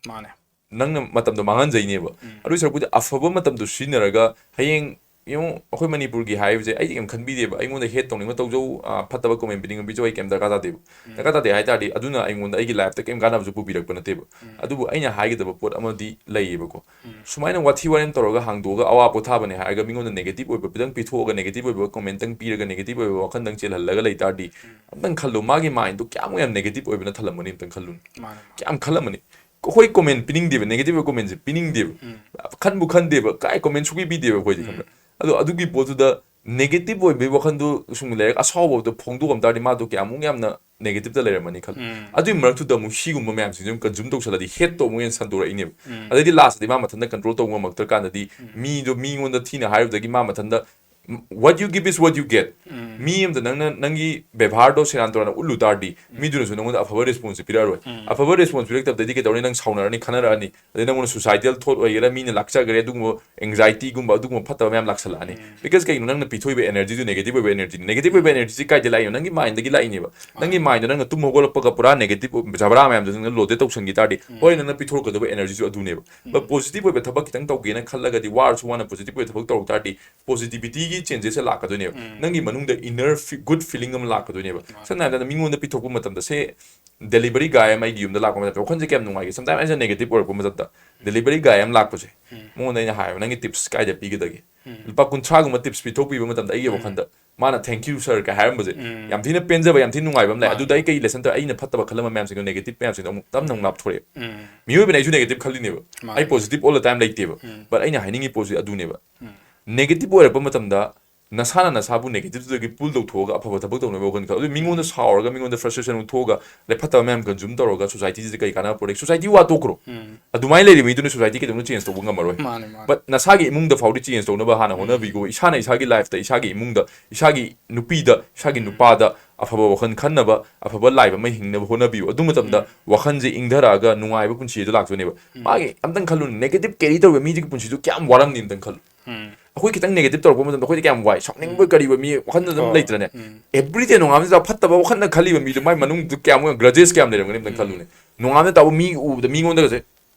ꯃꯥꯅꯦ꯫ ꯅꯪꯅ ꯃꯇꯝꯗꯣ ꯃꯥꯡꯍꯟꯖꯩꯅꯦꯕ꯫ ꯎꯝ꯫ ꯑꯗꯨꯏ ꯁꯔꯨꯛꯄꯨꯗꯤ ꯑꯐꯕ ꯃꯇꯝꯗꯣ ꯁꯤꯖꯤꯟꯅꯔꯒ ꯍꯌꯦꯡ ꯌꯦꯡꯉꯨ, ꯑꯩꯈꯣꯏ ꯃꯅꯤꯄꯨꯔꯒꯤ ꯍꯥꯏꯕꯁꯦ ꯑꯩꯗꯤ ꯀꯩꯝ ꯈꯟꯕꯤꯗꯦꯕ꯫ ꯑꯩꯉꯣꯟꯗ ꯍꯦꯠ ꯇꯧꯅꯤꯡꯕ ꯇꯧꯖꯧ, ꯑ, ꯐꯠꯇꯕ ꯀꯣꯃꯦꯟ ꯄꯤꯅꯤꯡꯕ ꯄꯤꯖꯧ, ꯑꯩ ꯀꯩꯝ ꯗꯔꯀꯥꯔ ꯇꯥꯗꯦꯕ꯫ ꯎꯝ꯫ ꯗꯔꯀꯥꯔ ꯇꯥꯗꯦ ꯍꯥꯏ ꯇꯥꯔꯗꯤ ꯑꯗꯨꯅ ꯑꯩꯉꯣꯟꯗ ꯑꯩꯒꯤ ꯂꯥꯏꯐꯇ ꯀꯩꯝ ꯀꯥꯟꯅꯕꯁꯨ ꯄꯨꯕꯤꯔꯛꯄ ꯅꯠꯇꯦꯕ꯫ ꯎꯝ꯫ ꯑꯗꯨꯕꯨ ꯑꯩꯅ ꯍꯥꯏꯒꯗꯕ ꯄꯣꯠ ꯑꯃꯗꯤ ꯂꯩꯌꯦꯕꯀꯣ꯫ ꯎꯝ꯫ ꯁꯨꯃꯥꯏꯅ ꯋꯥꯊꯤ ꯋꯥꯔꯦꯝ ꯇꯧꯔꯒ ꯍꯥꯡꯗꯣꯛꯑꯒ ꯑꯋꯥ ꯄꯣꯊꯥꯕꯅꯦ ꯍꯥꯏꯔꯒ ꯃꯤꯉꯣꯟꯗ ꯅꯦꯒꯦꯇꯤꯚ ꯑꯣꯏꯕ ꯈꯤꯇꯪ ꯄꯤꯊꯣꯛꯑꯒ ꯅꯦꯒꯦꯇꯤꯚ ꯑꯣꯏꯕ ꯀꯣꯃꯦꯟꯇꯪ ꯄꯤꯔꯒ ꯅꯦꯒꯦꯇꯤꯚ ꯑꯣꯏꯕ ꯋꯥꯈꯜꯗꯪ ꯆꯦꯜꯍꯜꯂꯒ ꯂꯩ ꯇꯥꯔꯗꯤ ꯎꯝ꯫ ꯑꯝꯇꯪ ꯈꯜꯂꯨ, ꯃꯥꯒꯤ ꯃꯥꯏꯟꯗꯣ ꯀꯌꯥꯃꯨꯛ ꯌꯥꯝ ꯅꯦꯒꯦꯇꯤꯚ ꯑꯣꯏꯕꯅ ꯊꯜꯂꯝꯃꯅꯤ ꯑꯝꯇꯪ ꯈꯜꯂꯨꯅꯦ꯫ ꯃꯥꯅꯦ꯫ ꯀꯌꯥꯝ ꯈꯜꯂꯝꯃꯅꯤ? ꯑꯩꯈꯣꯏ ꯀꯣꯃꯦꯟ ꯄꯤꯅꯤꯡꯗꯦꯕ, ꯅꯦꯒꯦꯇꯤꯚ ꯀꯣꯃꯦꯟꯁꯦ ꯄꯤꯅꯤꯡꯗꯦꯕ꯫ ꯎꯝ꯫ ꯈꯟꯕꯨ ꯈꯟꯗꯦꯕ, ꯀꯥꯏ ꯀꯣꯃꯦꯟ ꯁꯨꯡꯄꯤ ꯄꯤꯗꯦꯕ ꯑꯩꯈꯣꯏꯗꯤ, ꯎꯝ꯫ ꯈꯪꯕ꯭ꯔꯥ? ꯑꯗꯣ ꯑꯗꯨꯒꯤ ꯄꯣꯠꯇꯨꯗ ꯅꯦꯒꯦꯇꯤꯚ ꯑꯣꯏꯕꯒꯤ ꯋꯥꯈꯜꯗꯨ ꯁꯨꯝ ꯂꯩꯔꯒ ꯑꯁꯥꯎꯕꯗꯣ ꯐꯣꯡꯗꯣꯛꯑꯝ ꯇꯥꯔꯗꯤ ꯃꯥꯗꯣ ꯀꯌꯥꯃꯨꯛ ꯌꯥꯝꯅ ꯅꯦꯒꯦꯇꯤꯚꯇ ꯂꯩꯔꯝꯃꯅꯤ ꯈꯜꯂꯨ꯫ ꯎꯝ꯫ ꯑꯗꯨꯒꯤ ꯃꯔꯛꯇꯨꯗ ꯑꯃꯨꯛ ꯁꯤꯒꯨꯝꯕ ꯃꯌꯥꯝꯁꯤꯡꯁꯦ ꯑꯃꯨꯛ ꯀꯟꯖꯨꯝ ꯇꯧꯁꯜꯂꯗꯤ ꯍꯦꯠꯇꯣ ꯑꯃꯨꯛ ꯍꯦꯟꯅ ꯁꯟꯗꯣꯔꯛꯏꯅꯦꯕ꯫ ꯎꯝ꯫ ꯑꯗꯩꯗꯤ ꯂꯥꯁꯇꯗꯤ ꯃꯥ ꯃꯊꯟꯇ ꯀꯟꯇ꯭ꯔꯣꯜ ꯇꯧꯕ ꯉꯝꯃꯛꯇ꯭ꯔꯀꯥꯟꯗꯗꯤ ꯎꯝ꯫ ꯃꯤꯗꯣ ꯃꯤꯉꯣꯟꯗ ꯊꯤꯅ ꯍꯥꯏꯔꯨꯕꯗꯒꯤ ꯃꯥ ꯃꯊꯟꯇ "What you give is what you get"꯫ ꯎꯝ꯫ ꯃꯤ ꯑꯃꯗ ꯅꯪꯅ ꯅꯪꯒꯤ ꯕꯦꯕꯥꯔꯗꯣ ꯁꯦꯔꯥꯟ ꯇꯨꯔꯥꯟ ꯎꯠꯂꯨ ꯇꯥꯔꯗꯤ ꯃꯤꯗꯨꯅꯁꯨ ꯅꯪꯉꯣꯟꯗ ꯑꯐꯕ ꯔꯦꯁꯄꯣꯟꯁꯁꯦ ꯄꯤꯔꯛꯑꯔꯣꯏ꯫ ꯎꯝ꯫ ꯑꯐꯕ ꯔꯦꯁꯄꯣꯟꯁ ꯄꯤꯔꯛꯇꯕꯗꯩꯗꯤ ꯀꯩꯗꯧꯔꯅꯤ? ꯅꯪ ꯁꯥꯎꯅꯔꯅꯤ, ꯈꯟꯅꯔꯛꯑꯅꯤ, ꯑꯗꯩ ꯅꯪꯉꯣꯟꯗ ꯁꯨꯁꯥꯏꯗꯦꯜ ꯊꯣꯠ ꯑꯣꯏꯒꯦꯔꯥ, ꯃꯤꯅ ꯂꯥꯛꯆꯒꯦꯔꯥ, ꯑꯗꯨꯒꯨꯝꯕ ꯑꯦꯡꯖꯥꯏꯇꯤꯒꯨꯝꯕ ꯑꯗꯨꯒꯨꯝꯕ ꯐꯠꯇꯕ ꯃꯌꯥꯝ ꯂꯥꯛꯁꯜꯂꯛꯑꯅꯤ꯫ ꯎꯝ꯫ ꯕꯤꯀꯁ ꯀꯩꯒꯤꯅꯣ? ꯅꯪꯅ ꯄꯤꯊꯣꯛꯏꯕ ꯑꯦꯅꯔꯖꯤꯗꯨ ꯅꯦꯒꯦꯇꯤꯚ ꯑꯣꯏꯕ ꯑꯦꯅꯔꯖꯤꯅꯤ꯫ ꯅꯦꯒꯦꯇꯤꯚ ꯑꯣꯏꯕ ꯑꯦꯅꯔꯖꯤꯁꯤ ꯀꯥꯏꯗ ꯂꯥꯛꯏꯅꯣ? ꯅꯪꯒꯤ ꯃꯥꯏꯟꯗꯒꯤ ꯂꯥꯛꯏꯅꯦꯕ꯫ ꯅꯪꯒꯤ ꯃꯥꯏꯟꯗꯣ ꯅꯪꯅ ꯇꯨꯝ ꯍꯧꯒꯠꯂꯛꯄꯒ ꯄꯨꯔꯥ ꯅꯦꯒꯦꯇꯤꯚ ꯖꯕ꯭ꯔꯥ ꯃꯌꯥꯝꯗꯣ ꯅꯪꯅ ꯂꯣꯗꯦꯠ ꯇꯧꯁꯟꯈꯤ ꯇꯥꯔꯗꯤ, ꯍꯣꯏ, ꯅꯪꯅ ꯄꯤꯊꯣꯔꯛꯀꯗꯕ ꯑꯦꯅꯔꯖꯤꯁꯨ ꯑꯗꯨꯅꯦꯕ꯫ ꯕꯠ ꯄꯣꯖꯤꯇꯤꯚ ꯑꯣꯏꯕ ꯊꯕꯛ ꯈꯤꯇꯪ ꯇꯧꯒꯦꯅ ꯈꯜꯂꯒꯗꯤ, ꯋꯥꯔꯁꯨ ꯋꯥꯅ ꯄꯣꯖꯤꯇꯤꯚ ꯑꯣꯏꯕ ꯊꯕꯛ ꯇꯧꯔꯛ ꯇꯥꯔꯗꯤ, ꯄꯣꯖꯤꯇꯤꯚꯤꯇꯤꯒꯤ ꯆꯦꯟꯖꯦꯁꯁꯦ ꯂꯥꯛꯀꯗꯣꯏꯅꯦꯕ꯫ ꯎꯝ꯫ ꯅꯪꯒꯤ ꯃꯅꯨꯡꯗ ꯏꯟꯅꯔ ꯒꯨꯗ ꯐꯤꯂꯤꯡ ꯑꯃ ꯂꯥꯛꯀꯗꯣꯏꯅꯦꯕ꯫ ꯃꯥꯅꯦ꯫ ꯁꯝꯅ ꯍꯥꯏꯔꯕꯗ ꯃꯤꯉꯣꯟꯗ ꯄꯤꯊꯣꯛꯄ ꯃꯇꯝꯗ, ꯁꯦ, ꯗꯦꯂꯤꯚꯔꯤ ꯒꯥꯏ ꯑꯃ ꯑꯩꯒꯤ ꯌꯨꯝꯗ ꯂꯥꯛꯄ ꯃꯇꯝꯗ ꯋꯥꯈꯜꯁꯦ ꯀꯌꯥꯝ ꯅꯨꯡꯉꯥꯏꯒꯦ? ꯁꯝꯇꯥꯏꯝ ꯑꯩꯁꯦ ꯅꯦꯒꯦꯇꯤꯚ ꯑꯣꯏꯔꯛꯄ ꯃꯇꯝꯗ ꯗꯦꯂꯤꯚꯔꯤ ꯒꯥꯏ ꯑꯃ ꯂꯥꯛꯄꯁꯦ, ꯎꯝ꯫ ꯃꯉꯣꯟꯗ ꯑꯩꯅ ꯍꯥꯏꯕ, "ꯅꯪꯒꯤ ꯇꯤꯞꯁ ꯀꯥꯏꯗ ꯄꯤꯒꯗꯒꯦ?" ꯎꯝ꯫ ꯂꯨꯄꯥ ꯀꯨꯟꯊ꯭ꯔꯥꯒꯨꯝꯕ ꯇꯤꯞꯁ ꯄꯤꯊꯣꯛꯄꯤꯕ ꯃꯇꯝꯗ ꯑꯩꯒꯤ ꯎꯝ꯫ ꯋꯥꯈꯜꯗ ꯃꯥꯅ "Thank you sir" ꯀꯥꯏ ꯍꯥꯏꯔꯝꯕꯁꯦ ꯎꯝ꯫ ꯌꯥꯝ ꯊꯤꯅ ꯄꯦꯟꯖꯕ, ꯌꯥꯝ ꯊꯤꯅ ꯅꯨꯡꯉꯥꯏꯕ ꯑꯃ ꯂꯩ꯫ ꯃꯥꯅꯦ꯫ ꯑꯗꯨꯗ ꯑꯩ ꯀꯩ ꯂꯦꯁꯟ ꯇꯧꯔꯦ? ꯑꯩꯅ ꯐꯠꯇꯕ ꯈꯜꯂꯝꯕ ꯃꯌꯥꯝꯁꯤꯡꯗꯣ, ꯅꯦꯒꯦꯇꯤꯚ ꯃꯌꯥꯝꯁꯤꯡꯗꯣ ꯑꯃꯨꯛ ꯇꯞꯅ ꯑꯃꯨꯛ ꯂꯥꯞꯊꯣꯔꯛꯑꯦ꯫ ꯎꯝ꯫ ꯃꯤꯑꯣꯏꯕꯅ ꯑꯩꯁꯨ ꯅꯦꯒꯦꯇꯤꯚ ꯈꯜꯂꯤꯅꯦꯕ꯫ ꯃꯥꯅꯦ꯫ ꯑꯩ ꯄꯣꯖꯤꯇꯤꯚ ꯑꯣꯜ ꯗ ꯇꯥꯏꯝ ꯂꯩꯇꯦꯕ꯫ ꯎꯝ꯫ But ꯑꯩꯅ ꯍꯥꯏꯅꯤꯡꯉꯤ ꯄꯣꯠꯁꯤ ꯑꯗꯨꯅꯦꯕ꯫ ꯎꯝ꯫ ꯅꯦꯒꯦꯇꯤꯚ ꯑꯣꯏꯔꯛꯄ ꯃꯇꯝꯗ ꯅꯁꯥꯅ ꯅꯁꯥꯕꯨ ꯅꯦꯒꯦꯇꯤꯚꯇꯨꯗꯒꯤ ꯄꯨꯜ ꯇꯧꯊꯣꯛꯑꯒ ꯑꯐꯕ ꯊꯕꯛ ꯇꯧꯅꯕ ꯋꯥꯈꯜ ꯈꯜꯂꯨ꯫ ꯑꯗꯨ ꯃꯤꯉꯣꯟꯗ ꯁꯥꯎꯔꯒ, ꯃꯤꯉꯣꯟꯗ ꯐ꯭ꯔꯁꯇ꯭ꯔꯦꯁꯟ ꯎꯠꯊꯣꯛꯑꯒ, ꯂꯥꯏꯛ, ꯐꯠꯇꯕ ꯃꯌꯥꯝ ꯀꯟꯖꯨꯝ ꯇꯧꯔꯒ ꯁꯣꯁꯥꯏꯇꯤꯁꯤꯗ ꯀꯩ ꯀꯥꯟꯅꯕ ꯄꯨꯔꯛꯏ? ꯁꯣꯁꯥꯏꯇꯤ ꯋꯥ ꯇꯣꯛꯈ꯭ꯔꯣ꯫ ꯎꯝ꯫ ꯑꯗꯨꯃꯥꯏꯅ ꯂꯩꯔꯤꯕ ꯃꯤꯗꯨꯅ ꯁꯣꯁꯥꯏꯇꯤ ꯀꯩꯗꯧꯅ ꯆꯦꯟꯖ ꯇꯧꯕ ꯉꯝꯃꯔꯣꯏ꯫ ꯃꯥꯅꯦ, ꯃꯥꯅꯦ꯫ ꯕꯠ ꯅꯁꯥꯒꯤ ꯏꯃꯨꯡꯗ ꯐꯥꯎꯗꯤ ꯆꯦꯟꯖ ꯇꯧꯅꯕ ꯍꯥꯟꯅ ꯍꯣꯠꯅꯕꯤꯀꯣ꯫ ꯏꯁꯥꯅ ꯏꯁꯥꯒꯤ ꯂꯥꯏꯐꯇ, ꯏꯁꯥꯒꯤ ꯏꯃꯨꯡꯗ, ꯏꯁꯥꯒꯤ ꯅꯨꯄꯤꯗ, ꯏꯁꯥꯒꯤ ꯅꯨꯄꯥꯗ ꯑꯐꯕ ꯋꯥꯈꯜ ꯈꯟꯅꯕ, ꯑꯐꯕ ꯂꯥꯏꯐ ꯑꯃ ꯍꯤꯡꯅꯕ ꯍꯣꯠꯅꯕꯤꯌꯨ꯫ ꯑꯗꯨ ꯃꯇꯝꯗ ꯋꯥꯈꯜꯁꯦ ꯏꯪꯊꯔꯛꯑꯒ ꯅꯨꯡꯉꯥꯏꯕ ꯄꯨꯟꯁꯤ ꯑꯗꯨ ꯂꯥꯛꯇꯣꯏꯅꯦꯕ꯫ ꯃꯥꯒꯤ ꯑꯝꯇꯪ ꯈꯜꯂꯨꯅꯦ, ꯅꯦꯒꯦꯇꯤꯚ ꯀꯦꯔꯤ ꯇꯧꯔꯤꯕ ꯃꯤꯗꯨꯒꯤ ꯄꯨꯟꯁꯤꯗꯨ ꯀꯌꯥꯝ ꯋꯥꯔꯝꯅꯤ ꯑꯝꯇꯪ ꯈꯜꯂꯨ꯫ ꯎꯝ꯫ ꯑꯩꯈꯣꯏ ꯈꯤꯇꯪ ꯅꯦꯒꯦꯇꯤꯚ ꯇꯧꯔꯛꯄ ꯃꯇꯝꯗ ꯑꯩꯈꯣꯏꯗꯤ ꯀꯌꯥꯝ ꯋꯥꯏ, ꯁꯥꯎꯅꯤꯡꯕ ꯀꯔꯤꯕ ꯃꯤ ꯋꯥꯈꯜꯗ ꯑꯗꯨꯝ ꯍꯣꯏ꯫ ꯂꯩꯇ꯭ꯔꯅꯦ? ꯎꯝ꯫ ꯑꯦꯚ꯭ꯔꯤꯗꯦ ꯅꯣꯡꯉꯥꯟꯕꯁꯤꯗ ꯐꯠꯇꯕ ꯋꯥꯈꯜꯗ ꯈꯜꯂꯤꯕ ꯃꯤꯗꯨ ꯃꯥꯏ ꯃꯅꯨꯡꯗꯨ ꯀꯌꯥꯃꯨꯛ ꯒ꯭ꯔꯖꯦꯁ ꯀꯌꯥꯝ ꯂꯩꯔꯝꯒꯅꯤ ꯑꯝꯇꯪ ꯈꯜꯂꯨꯅꯦ꯫ ꯅꯣꯡꯉꯥꯟꯕ ꯇꯥꯕ ꯃꯤ ꯎꯕꯗ ꯃꯤꯉꯣꯟꯗꯒꯁꯦ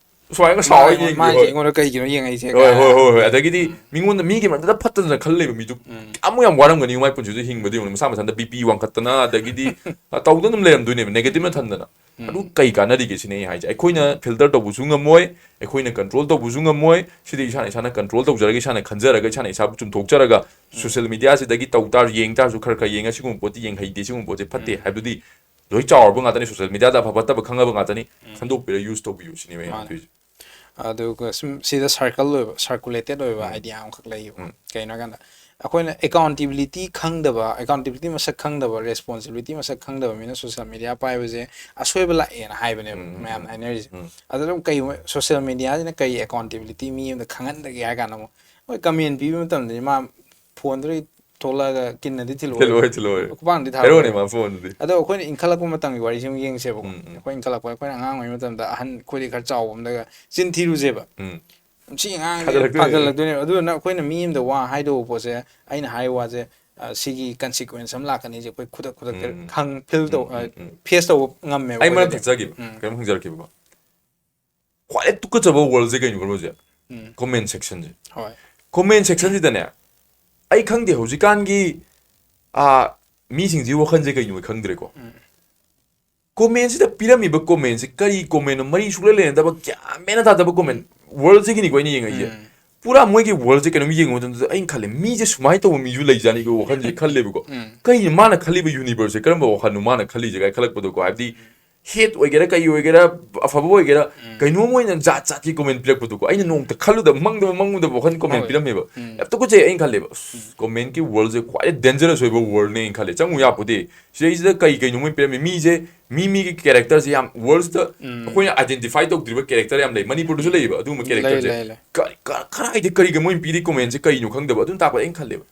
ꯁꯨꯃꯥꯏꯅ ꯁꯥꯎꯔ ꯃꯥꯁꯦ, ꯌꯦꯡꯕꯤ, ꯃꯥꯁꯦ ꯍꯣꯏ꯫ ꯑꯩꯉꯣꯟꯗ ꯀꯩꯒꯤꯅꯣ ꯌꯦꯡꯉꯛꯏꯁꯦ ꯍꯣꯏ, ꯀꯥꯏꯅ꯫ ꯍꯣꯏ, ꯍꯣꯏ, ꯍꯣꯏ꯫ ꯑꯗꯒꯤꯗꯤ ꯃꯤꯉꯣꯟꯗ, ꯃꯤꯒꯤ ꯃꯔꯛꯇ ꯐꯠꯇꯗꯅ ꯈꯜ ꯂꯩꯕ ꯃꯤꯗꯨ ꯎꯝ꯫ ꯀꯌꯥꯃꯨꯛ ꯌꯥꯝ ꯋꯥꯔꯝꯒꯅꯤ, ꯃꯥꯏ ꯄꯨꯟꯁꯤꯗ ꯍꯤꯡꯕꯗ ꯌꯦꯡꯉꯨꯅꯦ, ꯃꯁꯥ ꯃꯊꯟꯇ ꯕꯤ ꯄꯤ ꯋꯥꯡꯈꯠꯇꯅ, ꯑꯗꯒꯤꯗꯤ, ꯑ, ꯇꯧꯗꯅ ꯑꯗꯨꯝ ꯂꯩꯔꯝꯗꯣꯏꯅꯦꯕ, negative ꯅ ꯊꯟꯗꯅ꯫ ꯎꯝ꯫ ꯑꯗꯨ ꯀꯩ ꯀꯥꯟꯅꯔꯤꯒꯦ ꯁꯤꯅꯦ ꯑꯩ ꯍꯥꯏꯁꯦ꯫ ꯑꯩꯈꯣꯏꯅ filter ꯇꯧꯕꯁꯨ ꯉꯝꯃꯣꯏ, ꯑꯩꯈꯣꯏꯅ control ꯇꯧꯕꯁꯨ ꯉꯝꯃꯣꯏ꯫ ꯁꯤꯗꯤ ꯏꯁꯥꯅ ꯏꯁꯥꯅ control ꯇꯧꯖꯔꯒ, ꯏꯁꯥꯅ ꯈꯟꯖꯔꯒ, ꯏꯁꯥꯅ ꯏꯁꯥꯕꯨ ꯆꯨꯝꯊꯣꯛꯆꯔꯒ, ꯎꯝ꯫ Social media ꯁꯤꯗꯒꯤ ꯇꯧ ꯇꯥꯔꯁꯨ, ꯌꯦꯡ ꯇꯥꯔꯁꯨ, ꯈꯔ ꯈꯔ ꯌꯦꯡꯉ, ꯁꯤꯒꯨꯝꯕ ꯄꯣꯠꯇꯤ ꯌꯦꯡꯍꯩꯗꯦ, ꯁꯤꯒꯨꯝꯕ ꯄꯣꯠꯁꯦ ꯐꯠꯇꯦ ꯎꯝ꯫ ꯍꯥꯏꯕꯗꯨꯗꯤ ꯂꯣꯏ ꯆꯥꯎꯔꯕ ꯉꯥꯛꯇꯅꯤ, social media ꯗ ꯑꯐ ꯐꯠꯇꯕ ꯈꯪꯉꯕ ꯉꯥꯛꯇꯅꯤ, ꯎꯝ꯫ ꯈꯟꯗꯣꯛꯄꯤꯔ use ꯇꯧꯕꯤꯌꯨ ꯁꯤꯅꯦꯕ ꯑꯩꯅ ꯃꯥꯅꯦ꯫ ꯍꯥꯏꯗꯣꯏꯁꯦ꯫ ꯑꯗꯨꯒ ꯁꯨꯝ ꯁꯤꯗ circle ꯑꯣꯏꯕ, circulated ꯑꯣꯏꯕ ꯎꯝ꯫ Idea ꯑꯃꯈꯛ ꯂꯩꯌꯦꯕ꯫ ꯎꯝ꯫ ꯀꯩꯅꯣ ꯍꯥꯏꯀꯥꯟꯗ, ꯑꯩꯈꯣꯏꯅ accountability ꯈꯪꯗꯕ, accountability ꯃꯁꯛ ꯈꯪꯗꯕ, responsibility ꯃꯁꯛ ꯈꯪꯗꯕ ꯃꯤꯅ social media ꯄꯥꯏꯕꯁꯦ ꯑꯁꯣꯏꯕ ꯂꯥꯛꯑꯦꯅ ꯍꯥꯏꯕꯅꯦꯕ ꯎꯝ, ꯎꯝ, ꯃꯌꯥꯝꯅ ꯎꯝ꯫ ꯍꯥꯏꯅꯔꯤꯁꯦ꯫ ꯎꯝ꯫ ꯑꯗꯨꯅ ꯀꯩꯒꯨꯝꯕ social media ꯁꯤꯅ ꯀꯩ accountability ꯃꯤ ꯑꯃꯗ ꯈꯪꯍꯟꯗꯒꯦ ꯍꯥꯏ ꯀꯥꯟꯗ ꯑꯃꯨꯛ, ꯍꯣꯏ, comment ꯄꯤꯕ ꯃꯇꯝꯗꯗꯤ ꯃꯥ phone ꯗꯨꯗꯒꯤ ꯊꯣꯛꯂꯛꯑꯒ ꯀꯤꯟꯅꯗꯤ ꯊꯤꯜꯂꯛꯑꯣꯏ꯫ ꯊꯤꯜꯂꯛꯑꯣꯏ, ꯊꯤꯜꯂꯛꯑꯣꯏ꯫ ꯈꯨꯄꯥꯛꯅꯗꯤ ꯊꯥꯔꯛꯑꯣꯏ꯫ Hero ꯅꯦ ꯃꯥ phone ꯗꯨꯗꯤ꯫ ꯑꯗꯣ ꯑꯩꯈꯣꯏꯅ ꯏꯟꯈꯠꯂꯛꯄ ꯃꯇꯝꯒꯤ ꯋꯥꯔꯤꯁꯤ ꯑꯃꯨꯛ ꯌꯦꯡꯁꯦꯕꯀꯣ꯫ ꯎꯝ, ꯎꯝ꯫ ꯑꯩꯈꯣꯏ ꯏꯟꯈꯠꯂꯛꯄ, ꯑꯩꯈꯣꯏꯅ ꯑꯉꯥꯡ ꯑꯣꯏꯔꯤ ꯃꯇꯝꯗ ꯑꯍꯟ ꯑꯩꯈꯣꯏꯗꯤ ꯈꯔ ꯆꯥꯎꯕ ꯑꯃꯗꯒ ꯆꯤꯟ ꯊꯤꯔꯨꯁꯦꯕ꯫ ꯎꯝ꯫ ꯁꯤ ꯑꯉꯥꯡꯁꯦ ꯐꯥꯖꯤꯜꯂꯛꯇꯣꯏꯅꯦ꯫ ꯐꯥꯖꯤꯜꯂꯛꯇꯣꯏꯅꯦꯕ꯫ ꯑꯗꯨꯗꯨꯅ ꯑꯩꯈꯣꯏꯅ ꯃꯤ ꯑꯃꯗ ꯋꯥ ꯍꯥꯏꯗꯧꯕ ꯄꯣꯠꯁꯦ, ꯑꯩꯅ ꯍꯥꯏꯔꯤꯕ ꯋꯥꯁꯦ, ꯑ, ꯁꯤꯒꯤ consequence ꯑꯃ ꯂꯥꯛꯀꯅꯤꯁꯦ ꯑꯩꯈꯣꯏ ꯈꯨꯗꯛ ꯈꯨꯗꯛꯇ ꯎꯝ, ꯎꯝ꯫ ꯈꯪ-, feel ꯇꯧ-, ꯎꯝ, ꯑ, ꯎꯝ, ꯎꯝ꯫ Face ꯇꯧꯕ ꯉꯝꯃꯦꯕ ꯑꯩ ꯃꯔꯝ ꯑꯩꯈꯣꯏꯗꯗꯤ꯫ ꯊꯠꯆꯒꯦꯕ꯫ ꯎꯝ꯫ ꯀꯩꯅꯣꯝ ꯍꯪꯖꯔꯛꯀꯦꯕꯀꯣ꯫ ꯈ꯭ꯋꯥꯏꯗꯩ ꯇꯨꯀꯠꯆꯕ world ꯁꯦ ꯀꯩꯅꯣ ꯈꯪꯕ꯭ꯔꯣ ꯍꯧꯖꯤꯛ? ꯎꯝ꯫ Comment section ꯁꯦ꯫ ꯍꯣꯏ꯫ Comment section ꯁꯤꯗꯅꯦ, ꯑꯩ ꯈꯪꯗꯦ ꯍꯧꯖꯤꯛꯀꯥꯟꯒꯤ, ꯑꯥ, ꯃꯤꯁꯤꯡꯁꯤ ꯋꯥꯈꯜꯁꯦ ꯀꯩꯅꯣ ꯑꯩ ꯈꯪꯗ꯭ꯔꯦꯀꯣ꯫ ꯎꯝ꯫ Comment ꯁꯤꯗ ꯄꯤꯔꯝꯃꯤꯕ comment ꯁꯤ ꯀꯔꯤ comment ꯅꯣ? ꯃꯔꯤ ꯁꯨꯡꯂꯩ ꯂꯩꯅꯗꯕ, ꯒ꯭ꯌꯥꯟ ꯃꯦꯟ ꯇꯥꯗꯕ comment꯫ World ꯁꯤꯒꯤꯅꯤꯀꯣ ꯑꯩꯅ ꯌꯦꯡꯉꯛꯏꯁꯦ꯫ ꯎꯝ꯫ ꯄꯨꯔꯥ ꯃꯣꯏꯒꯤ world ꯁꯦ ꯀꯩꯅꯣꯝ ꯌꯦꯡꯕ ꯃꯇꯝꯗ ꯑꯩꯅ ꯈꯜꯂꯦ, ꯃꯤꯁꯦ ꯁꯨꯃꯥꯏꯅ ꯇꯧꯕ ꯃꯤꯁꯨ ꯂꯩꯖꯥꯠꯅꯤꯀꯣ ꯋꯥꯈꯜꯁꯦ ꯈꯜꯂꯦꯕꯀꯣ꯫ ꯎꯝ꯫ ꯀꯩꯅꯣ ꯃꯥꯅ ꯈꯜꯂꯤꯕ universe ꯁꯦ, ꯀꯔꯝꯕ ꯋꯥꯈꯜꯅꯣ ꯃꯥꯅ ꯈꯜꯂꯤꯁꯦ ꯀꯥꯏ ꯈꯜꯂꯛꯄꯗꯣꯀꯣ꯫ ꯍꯥꯏꯕꯗꯤ, hate ꯑꯣꯏꯒꯦꯔꯥ, ꯀꯩ ꯑꯣꯏꯒꯦꯔꯥ, ꯑꯐꯕ ꯑꯣꯏꯒꯦꯔꯥ, ꯎꯝ꯫ ꯀꯩꯅꯣꯝ ꯑꯣꯏꯅ ꯖꯥꯠ ꯖꯥꯠꯀꯤ comment ꯄꯤꯔꯛꯄꯗꯣꯀꯣ꯫ ꯑꯩꯅ ꯅꯣꯡꯃꯇ ꯈꯜꯂꯨꯗꯕ, ꯃꯪꯗꯕ, ꯃꯪꯉꯨꯗꯕ ꯋꯥꯈꯜ comment ꯍꯣꯏ꯫ ꯄꯤꯔꯝꯃꯦꯕ꯫ ꯎꯝ꯫ ꯌꯥꯝ ꯇꯨꯀꯠꯆꯩ ꯑꯩꯅ ꯈꯜꯂꯦꯕ꯫ ꯑꯁ, ꯎꯝ꯫ Comment ꯀꯤ world ꯁꯦ ꯈ꯭ꯋꯥꯏꯗꯩ dangerous ꯑꯣꯏꯕ world ꯅꯦ ꯑꯩꯅ ꯈꯜꯂꯦ꯫ ꯆꯪꯉꯨ ꯌꯥꯄꯣꯠꯇꯦ꯫ ꯁꯤꯗꯩꯁꯤꯗ ꯀꯩ ꯀꯩꯅꯣ ꯃꯣꯏ ꯄꯤꯔꯝꯃꯤ? ꯃꯤꯁꯦ, ꯃꯤ ꯃꯤꯒꯤ character ꯁꯦ ꯌꯥꯝ world ꯁꯤꯗ ꯎꯝ꯫ ꯑꯩꯈꯣꯏꯅ identify ꯇꯧꯗ꯭ꯔꯤꯕ character ꯌꯥꯝ ꯂꯩ꯫ ꯃꯅꯤꯄꯨꯔꯗꯁꯨ ꯎꯝ꯫ ꯂꯩꯌꯦꯕ ꯑꯗꯨꯒꯨꯝꯕ ꯂꯩ, character ꯁꯦ꯫ ꯂꯩ, ꯂꯩ꯫ ꯀ-, ꯀ-, ꯀꯗꯥꯏꯗ ꯀꯔꯤꯒ ꯃꯣꯏꯅ ꯄꯤꯔꯤ comment ꯁꯦ ꯀꯩꯅꯣ ꯈꯪꯗꯕ꯫ ꯑꯗꯨꯝ ꯇꯥꯛꯄꯗ ꯑꯩꯅ ꯈꯜꯂꯦꯕ꯫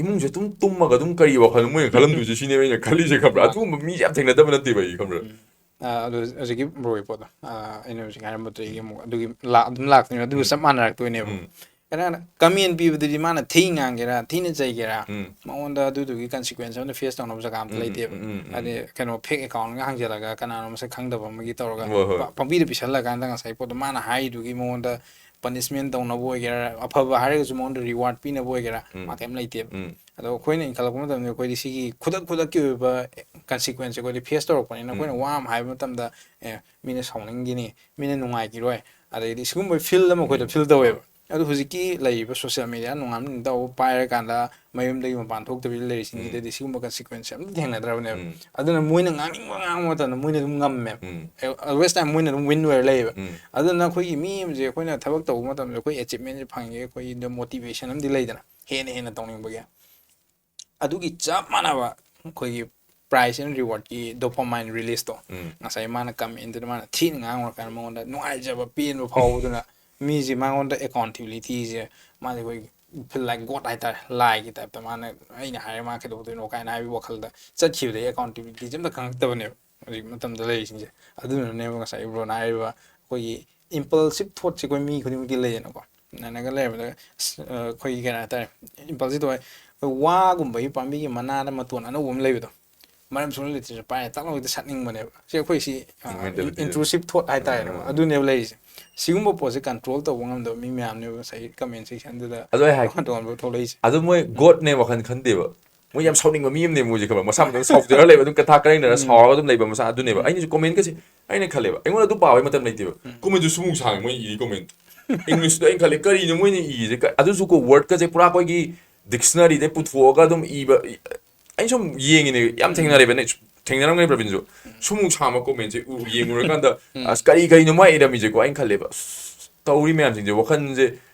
ꯏꯃꯨꯡꯁꯦ ꯑꯗꯨꯝ ꯇꯨꯝꯃꯒ ꯑꯗꯨꯝ ꯀꯔꯤ ꯋꯥꯈꯜꯅꯣ ꯃꯣꯏꯅ ꯈꯜꯂꯝꯗꯣꯏꯁꯦ ꯁꯤꯅꯦꯕ ꯑꯩꯅ ꯈꯜꯂꯤꯁꯦ, ꯈꯪꯕ꯭ꯔꯥ? ꯃꯥꯅꯦ꯫ ꯑꯗꯨꯒꯨꯝꯕ ꯃꯤꯁꯦ ꯌꯥꯝ ꯊꯦꯡꯅꯗꯕ ꯅꯠꯇꯦꯕ ꯑꯩ, ꯈꯪꯕ꯭ꯔꯥ? ꯎꯝ꯫ ꯑ, ꯑꯗꯨ ꯍꯧꯖꯤꯛꯀꯤ bro ꯒꯤ ꯄꯣꯠꯇꯣ, ꯑ, ꯑꯩꯅ ꯍꯧꯖꯤꯛ ꯍꯥꯏꯔꯝꯕꯗꯨꯗꯒꯤ ꯑꯃꯨꯛ ꯑꯗꯨꯒꯤ ꯂꯥ-, ꯑꯗꯨꯝ ꯂꯥꯛꯇꯣꯏꯅꯦ꯫ ꯑꯗꯨꯒ ꯎꯝ꯫ ꯆꯞ ꯃꯥꯟꯅꯔꯛꯇꯣꯏꯅꯦꯕ꯫ ꯎꯝ꯫ ꯀꯅꯥꯅ ꯀꯃꯦꯟ ꯄꯤꯕꯗꯨꯗꯤ ꯃꯥꯅ ꯊꯤ ꯉꯥꯡꯒꯦꯔꯥ, ꯊꯤꯅ ꯆꯩꯒꯦꯔꯥ, ꯎꯝ ꯃꯉꯣꯟꯗ ꯑꯗꯨꯗꯨꯒꯤ ꯀꯟꯁꯤꯀ꯭ꯋꯦꯟꯁ ꯑꯃ ꯐꯦꯁ ꯇꯧꯅꯕ ꯖꯒꯥ ꯑꯝꯇ ꯎꯝ, ꯂꯩꯇꯦꯕ꯫ ꯎꯝ, ꯎꯝ, ꯎꯝ꯫ ꯍꯥꯏꯗꯤ ꯀꯩꯅꯣ, ꯐꯦꯛ ꯑꯦꯀꯥꯎꯟꯒ ꯍꯥꯡꯖꯜꯂꯒ ꯀꯅꯥꯅꯣ ꯃꯁꯛ ꯈꯪꯗꯕ ꯑꯃꯒꯤ ꯇꯧꯔꯒ ꯍꯣꯏ, ꯍꯣꯏ꯫ ꯄ- ꯄꯪꯄꯤꯗ ꯄꯤꯁꯜꯂꯀꯥꯟꯗ ꯉꯁꯥꯏ ꯄꯣꯠꯇꯣ ꯃꯥꯅ ꯍꯥꯏꯔꯤꯗꯨꯒꯤ ꯃꯉꯣꯟꯗ ꯄꯅꯤꯁꯃꯦꯟ ꯇꯧꯅꯕ ꯑꯣꯏꯒꯦꯔꯥ, ꯑꯐꯕ ꯍꯥꯏꯔꯒꯁꯨ ꯃꯉꯣꯟꯗ ꯔꯤꯋꯥꯔꯗ ꯄꯤꯅꯕ ꯑꯣꯏꯒꯦꯔꯥ, ꯎꯝ꯫ ꯃꯥ ꯀꯩꯝ ꯂꯩꯇꯦꯕ꯫ ꯎꯝ ꯑꯗꯣ ꯑꯩꯈꯣꯏꯅ ꯏꯟꯈꯠꯂꯛꯄ ꯃꯇꯝꯗ ꯑꯩꯈꯣꯏꯗꯤ ꯁꯤꯒꯤ ꯈꯨꯗꯛ ꯈꯨꯗꯛꯀꯤ ꯑꯣꯏꯕ ꯀꯟꯁꯤꯀ꯭ꯋꯦꯟꯁ ꯑꯩꯈꯣꯏꯗꯤ ꯐꯦꯁ ꯇꯧꯔꯛꯄꯅꯤꯅ, ꯑꯩꯈꯣꯏꯅ ꯎꯝ꯫ ꯋꯥ ꯑꯃ ꯍꯥꯏꯕ ꯃꯇꯝꯗ, ꯑꯦ, ꯃꯤꯅ ꯁꯥꯎꯅꯤꯡꯈꯤꯅꯤ, ꯃꯤꯅ ꯅꯨꯡꯉꯥꯏꯈꯤꯔꯣꯏ, ꯑꯗꯩꯗꯤ ꯁꯤꯒꯨꯝꯕ ꯐꯤꯜ ꯑꯃ ꯑꯩꯈꯣꯏꯗ ꯎꯝ꯫ ꯐꯤꯜ ꯇꯧꯋꯦꯕ꯫ ꯑꯗꯣ ꯍꯧꯖꯤꯛꯀꯤ ꯂꯩꯔꯤꯕ ꯁꯣꯁꯤꯌꯦꯜ ꯃꯦꯗꯤꯌꯥ ꯅꯣꯡꯉꯥꯟꯕ ꯅꯨꯃꯤꯠ ꯇꯥꯕ ꯄꯥꯏꯔꯀꯥꯟꯗ ꯃꯌꯨꯝꯗꯒꯤ ꯃꯄꯥꯟ ꯊꯣꯛꯇꯕꯤꯗ ꯂꯩꯔꯤꯁꯤꯡꯁꯤꯗꯗꯤ ꯁꯤꯒꯨꯝꯕ ꯀꯟꯁꯤꯀ꯭ꯋꯦꯟꯁ ꯑꯝꯇ ꯊꯦꯡꯅꯗ꯭ꯔꯕꯅꯦꯕ꯫ ꯎꯝ꯫ ꯑꯗꯨꯅ ꯃꯣꯏꯅ ꯉꯥꯡꯅꯤꯡꯕ ꯉꯥꯡꯕ ꯃꯇꯝꯗ ꯃꯣꯏꯅ ꯑꯗꯨꯝ ꯉꯝꯃꯦꯕ꯫ ꯎꯝ꯫ ꯑꯦ, always time ꯃꯣꯏꯅ ꯑꯗꯨꯝ ꯋꯤꯟ ꯑꯣꯏꯔ ꯂꯩꯌꯦꯕ꯫ ꯎꯝ꯫ ꯑꯗꯨꯅ ꯑꯩꯈꯣꯏꯒꯤ ꯃꯤ ꯑꯃꯁꯦ ꯑꯩꯈꯣꯏꯅ ꯊꯕꯛ ꯇꯧꯕ ꯃꯇꯝꯗ ꯑꯩꯈꯣꯏ ꯑꯦꯆꯤꯞꯃꯦꯟꯁꯦ ꯐꯪꯉꯦ, ꯑꯩꯈꯣꯏꯗ ꯃꯣꯇꯤꯚꯦꯁꯟ ꯑꯃꯗꯤ ꯂꯩꯗꯅ, ꯍꯦꯟꯅ ꯍꯦꯟꯅ ꯇꯧꯅꯤꯡꯕꯒꯤ꯫ ꯑꯗꯨꯒꯤ ꯆꯞ ꯃꯥꯟꯅꯕ ꯑꯩꯈꯣꯏꯒꯤ prize and rewardꯀꯤ dopamine releaseꯇꯣ, ꯎꯝ꯫ ꯉꯁꯥꯏ ꯃꯥꯅ ꯀꯃꯦꯟꯗꯨꯗ ꯃꯥꯅ ꯊꯤꯅ ꯉꯥꯡꯉꯨꯔꯀꯥꯟꯗ ꯃꯉꯣꯟꯗ ꯅꯨꯡꯉꯥꯏꯖꯕ ꯄꯦꯟꯕ ꯐꯥꯎꯕꯗꯨꯅ, ꯃꯤꯁꯦ ꯃꯉꯣꯟꯗ accountabilityꯁꯦ, ꯃꯥꯁꯦ ꯑꯩꯈꯣꯏꯒꯤ feel like God ꯍꯥꯏꯇꯥꯔꯦ, ꯂꯥꯏꯒꯤ ꯇꯥꯏꯞꯇ꯫ ꯃꯥꯅ, "ꯑꯩꯅ ꯍꯥꯏꯔꯦ ꯃꯥ ꯀꯩꯗꯧꯗꯣꯏꯅꯣ?" ꯀꯥꯏꯅ ꯍꯥꯏꯕꯒꯤ ꯋꯥꯈꯜꯗ ꯆꯠꯈꯤꯕꯗꯒꯤ accountabilityꯁꯦ ꯑꯝꯇ ꯈꯪꯉꯛꯇꯕꯅꯦꯕ ꯍꯧꯖꯤꯛ ꯃꯇꯝꯗ ꯂꯩꯔꯤꯁꯤꯡꯁꯦ꯫ ꯑꯗꯨꯅꯅꯦꯕ ꯉꯁꯥꯏ ꯕ꯭ꯔꯣꯅ ꯍꯥꯏꯔꯤꯕ ꯑꯩꯈꯣꯏꯒꯤ impulsive thoughtꯁꯦ ꯑꯩꯈꯣꯏ ꯃꯤ ꯈꯨꯗꯤꯡꯃꯛꯀꯤ ꯂꯩꯌꯦꯅꯀꯣ꯫ ꯅꯥꯅꯒ ꯂꯩꯔꯕꯗ, ꯑꯁ, ꯑ, ꯑꯩꯈꯣꯏꯒꯤ ꯀꯩꯅꯣ ꯍꯥꯏꯇꯥꯔꯦ, impulsive thought, ꯑꯩꯈꯣꯏ ꯋꯥꯒꯨꯝꯕꯒꯤ ꯄꯥꯝꯕꯤꯒꯤ ꯃꯅꯥꯗ ꯃꯇꯣꯟ ꯑꯅꯧꯕ ꯑꯃ ꯂꯩꯕꯗꯣ, ꯃꯔꯝ ꯁꯨꯡꯂꯩ ꯂꯩꯇ꯭ꯔꯁꯨ ꯄꯥꯏꯔꯦ, ꯇꯛ ꯂꯥꯎꯅ ꯍꯦꯛꯇ ꯁꯠꯅꯤꯡꯕꯅꯦꯕ꯫ ꯁꯤ ꯑꯩꯈꯣꯏ ꯁꯤ, ꯑ, Mentality. intrusive thought ꯍꯥꯏꯇꯥꯔꯦꯅꯦꯀꯣ꯫ ꯎꯝ꯫ ꯑꯗꯨꯅꯦꯕ ꯂꯩꯔꯤꯁꯦ꯫ ꯁꯤꯒꯨꯝꯕ ꯄꯣꯠꯁꯦ control ꯇꯧꯕ ꯉꯝꯗꯕ ꯃꯤ ꯃꯌꯥꯝꯅꯦꯕ ꯉꯁꯥꯏꯒꯤ comment sectionꯗꯨꯗ ꯑꯗꯣ ꯑꯩ ꯍꯥꯏ- ꯇꯣꯉꯥꯟ ꯇꯣꯉꯥꯟꯕ ꯊꯣꯛꯂꯛꯏꯁꯦ꯫ ꯑꯗꯣ ꯃꯣꯏ Godꯅꯦ ꯋꯥꯈꯜ ꯈꯟꯗꯦꯕ꯫ ꯃꯣꯏ ꯌꯥꯝ ꯁꯥꯎꯅꯤꯡꯕ ꯃꯤ ꯑꯃꯅꯦ ꯃꯣꯏꯁꯦ, ꯈꯪꯕ꯭ꯔꯥ? ꯃꯁꯥ ꯃꯊꯟꯇ ꯁꯥꯎꯖꯔ ꯂꯩꯕ, ꯑꯗꯨꯝ ꯀꯊꯥ ꯀꯔꯩꯅꯔ ꯎꯝ꯫ ꯁꯥꯎꯔꯒ ꯑꯗꯨꯝ ꯂꯩꯕ ꯃꯁꯥ ꯑꯗꯨꯅꯦꯕ꯫ ꯎꯝ꯫ ꯑꯩꯅꯁꯨ commentꯀꯁꯦ ꯑꯩꯅ ꯈꯜꯂꯦꯕ, ꯑꯩꯉꯣꯟꯗ ꯑꯗꯨ ꯄꯥꯕꯒꯤ ꯃꯇꯝ ꯂꯩꯇꯦꯕ꯫ ꯎꯝ꯫ Commentꯇꯨ ꯁꯨꯃꯨꯛ ꯁꯥꯡꯉꯦ ꯃꯣꯏ ꯏꯔꯤ comment꯫ Englishꯇ ꯑꯩꯅ ꯈꯜꯂꯦ, "ꯀꯔꯤꯅꯣ ꯃꯣꯏꯅ ꯏꯔꯤꯁꯦ?" ꯀ-, ꯑꯗꯨꯁꯨ ꯀꯣ, wordꯀꯁꯦ ꯄꯨꯔꯥ ꯑꯩꯈꯣꯏꯒꯤ dictionaryꯗꯩ ꯄꯨꯊꯣꯛꯑꯒ ꯑꯗꯨꯝ ꯏꯕ, ꯏ-, ꯑꯩꯅ ꯁꯨꯝ ꯌꯦꯡꯉꯤꯅꯦ, ꯌꯥꯝ ꯊꯦꯡꯅꯔꯦꯕ, ꯅꯪ ꯊꯦꯡꯅꯔꯝꯒꯅꯤ ꯄ꯭ꯔꯕꯤꯟꯁꯨ꯫ ꯁꯨꯃꯨꯛ ꯁꯥꯡꯕ commentꯁꯦ ꯎ-, ꯌꯦꯡꯉꯨꯔꯀꯥꯟꯗ, ꯎꯝ꯫ "ꯑꯁ, ꯀꯔꯤ ꯀꯔꯤꯅꯣ ꯃꯣꯏ ꯏꯔꯝꯃꯤꯁꯦꯀꯣ?" ꯑꯩꯅ ꯈꯜꯂꯦꯕ, "ꯑꯁ, ꯇꯧꯔꯤ ꯃꯌꯥꯝꯁꯤꯡꯁꯦ, ꯋꯥꯈꯜꯁꯦ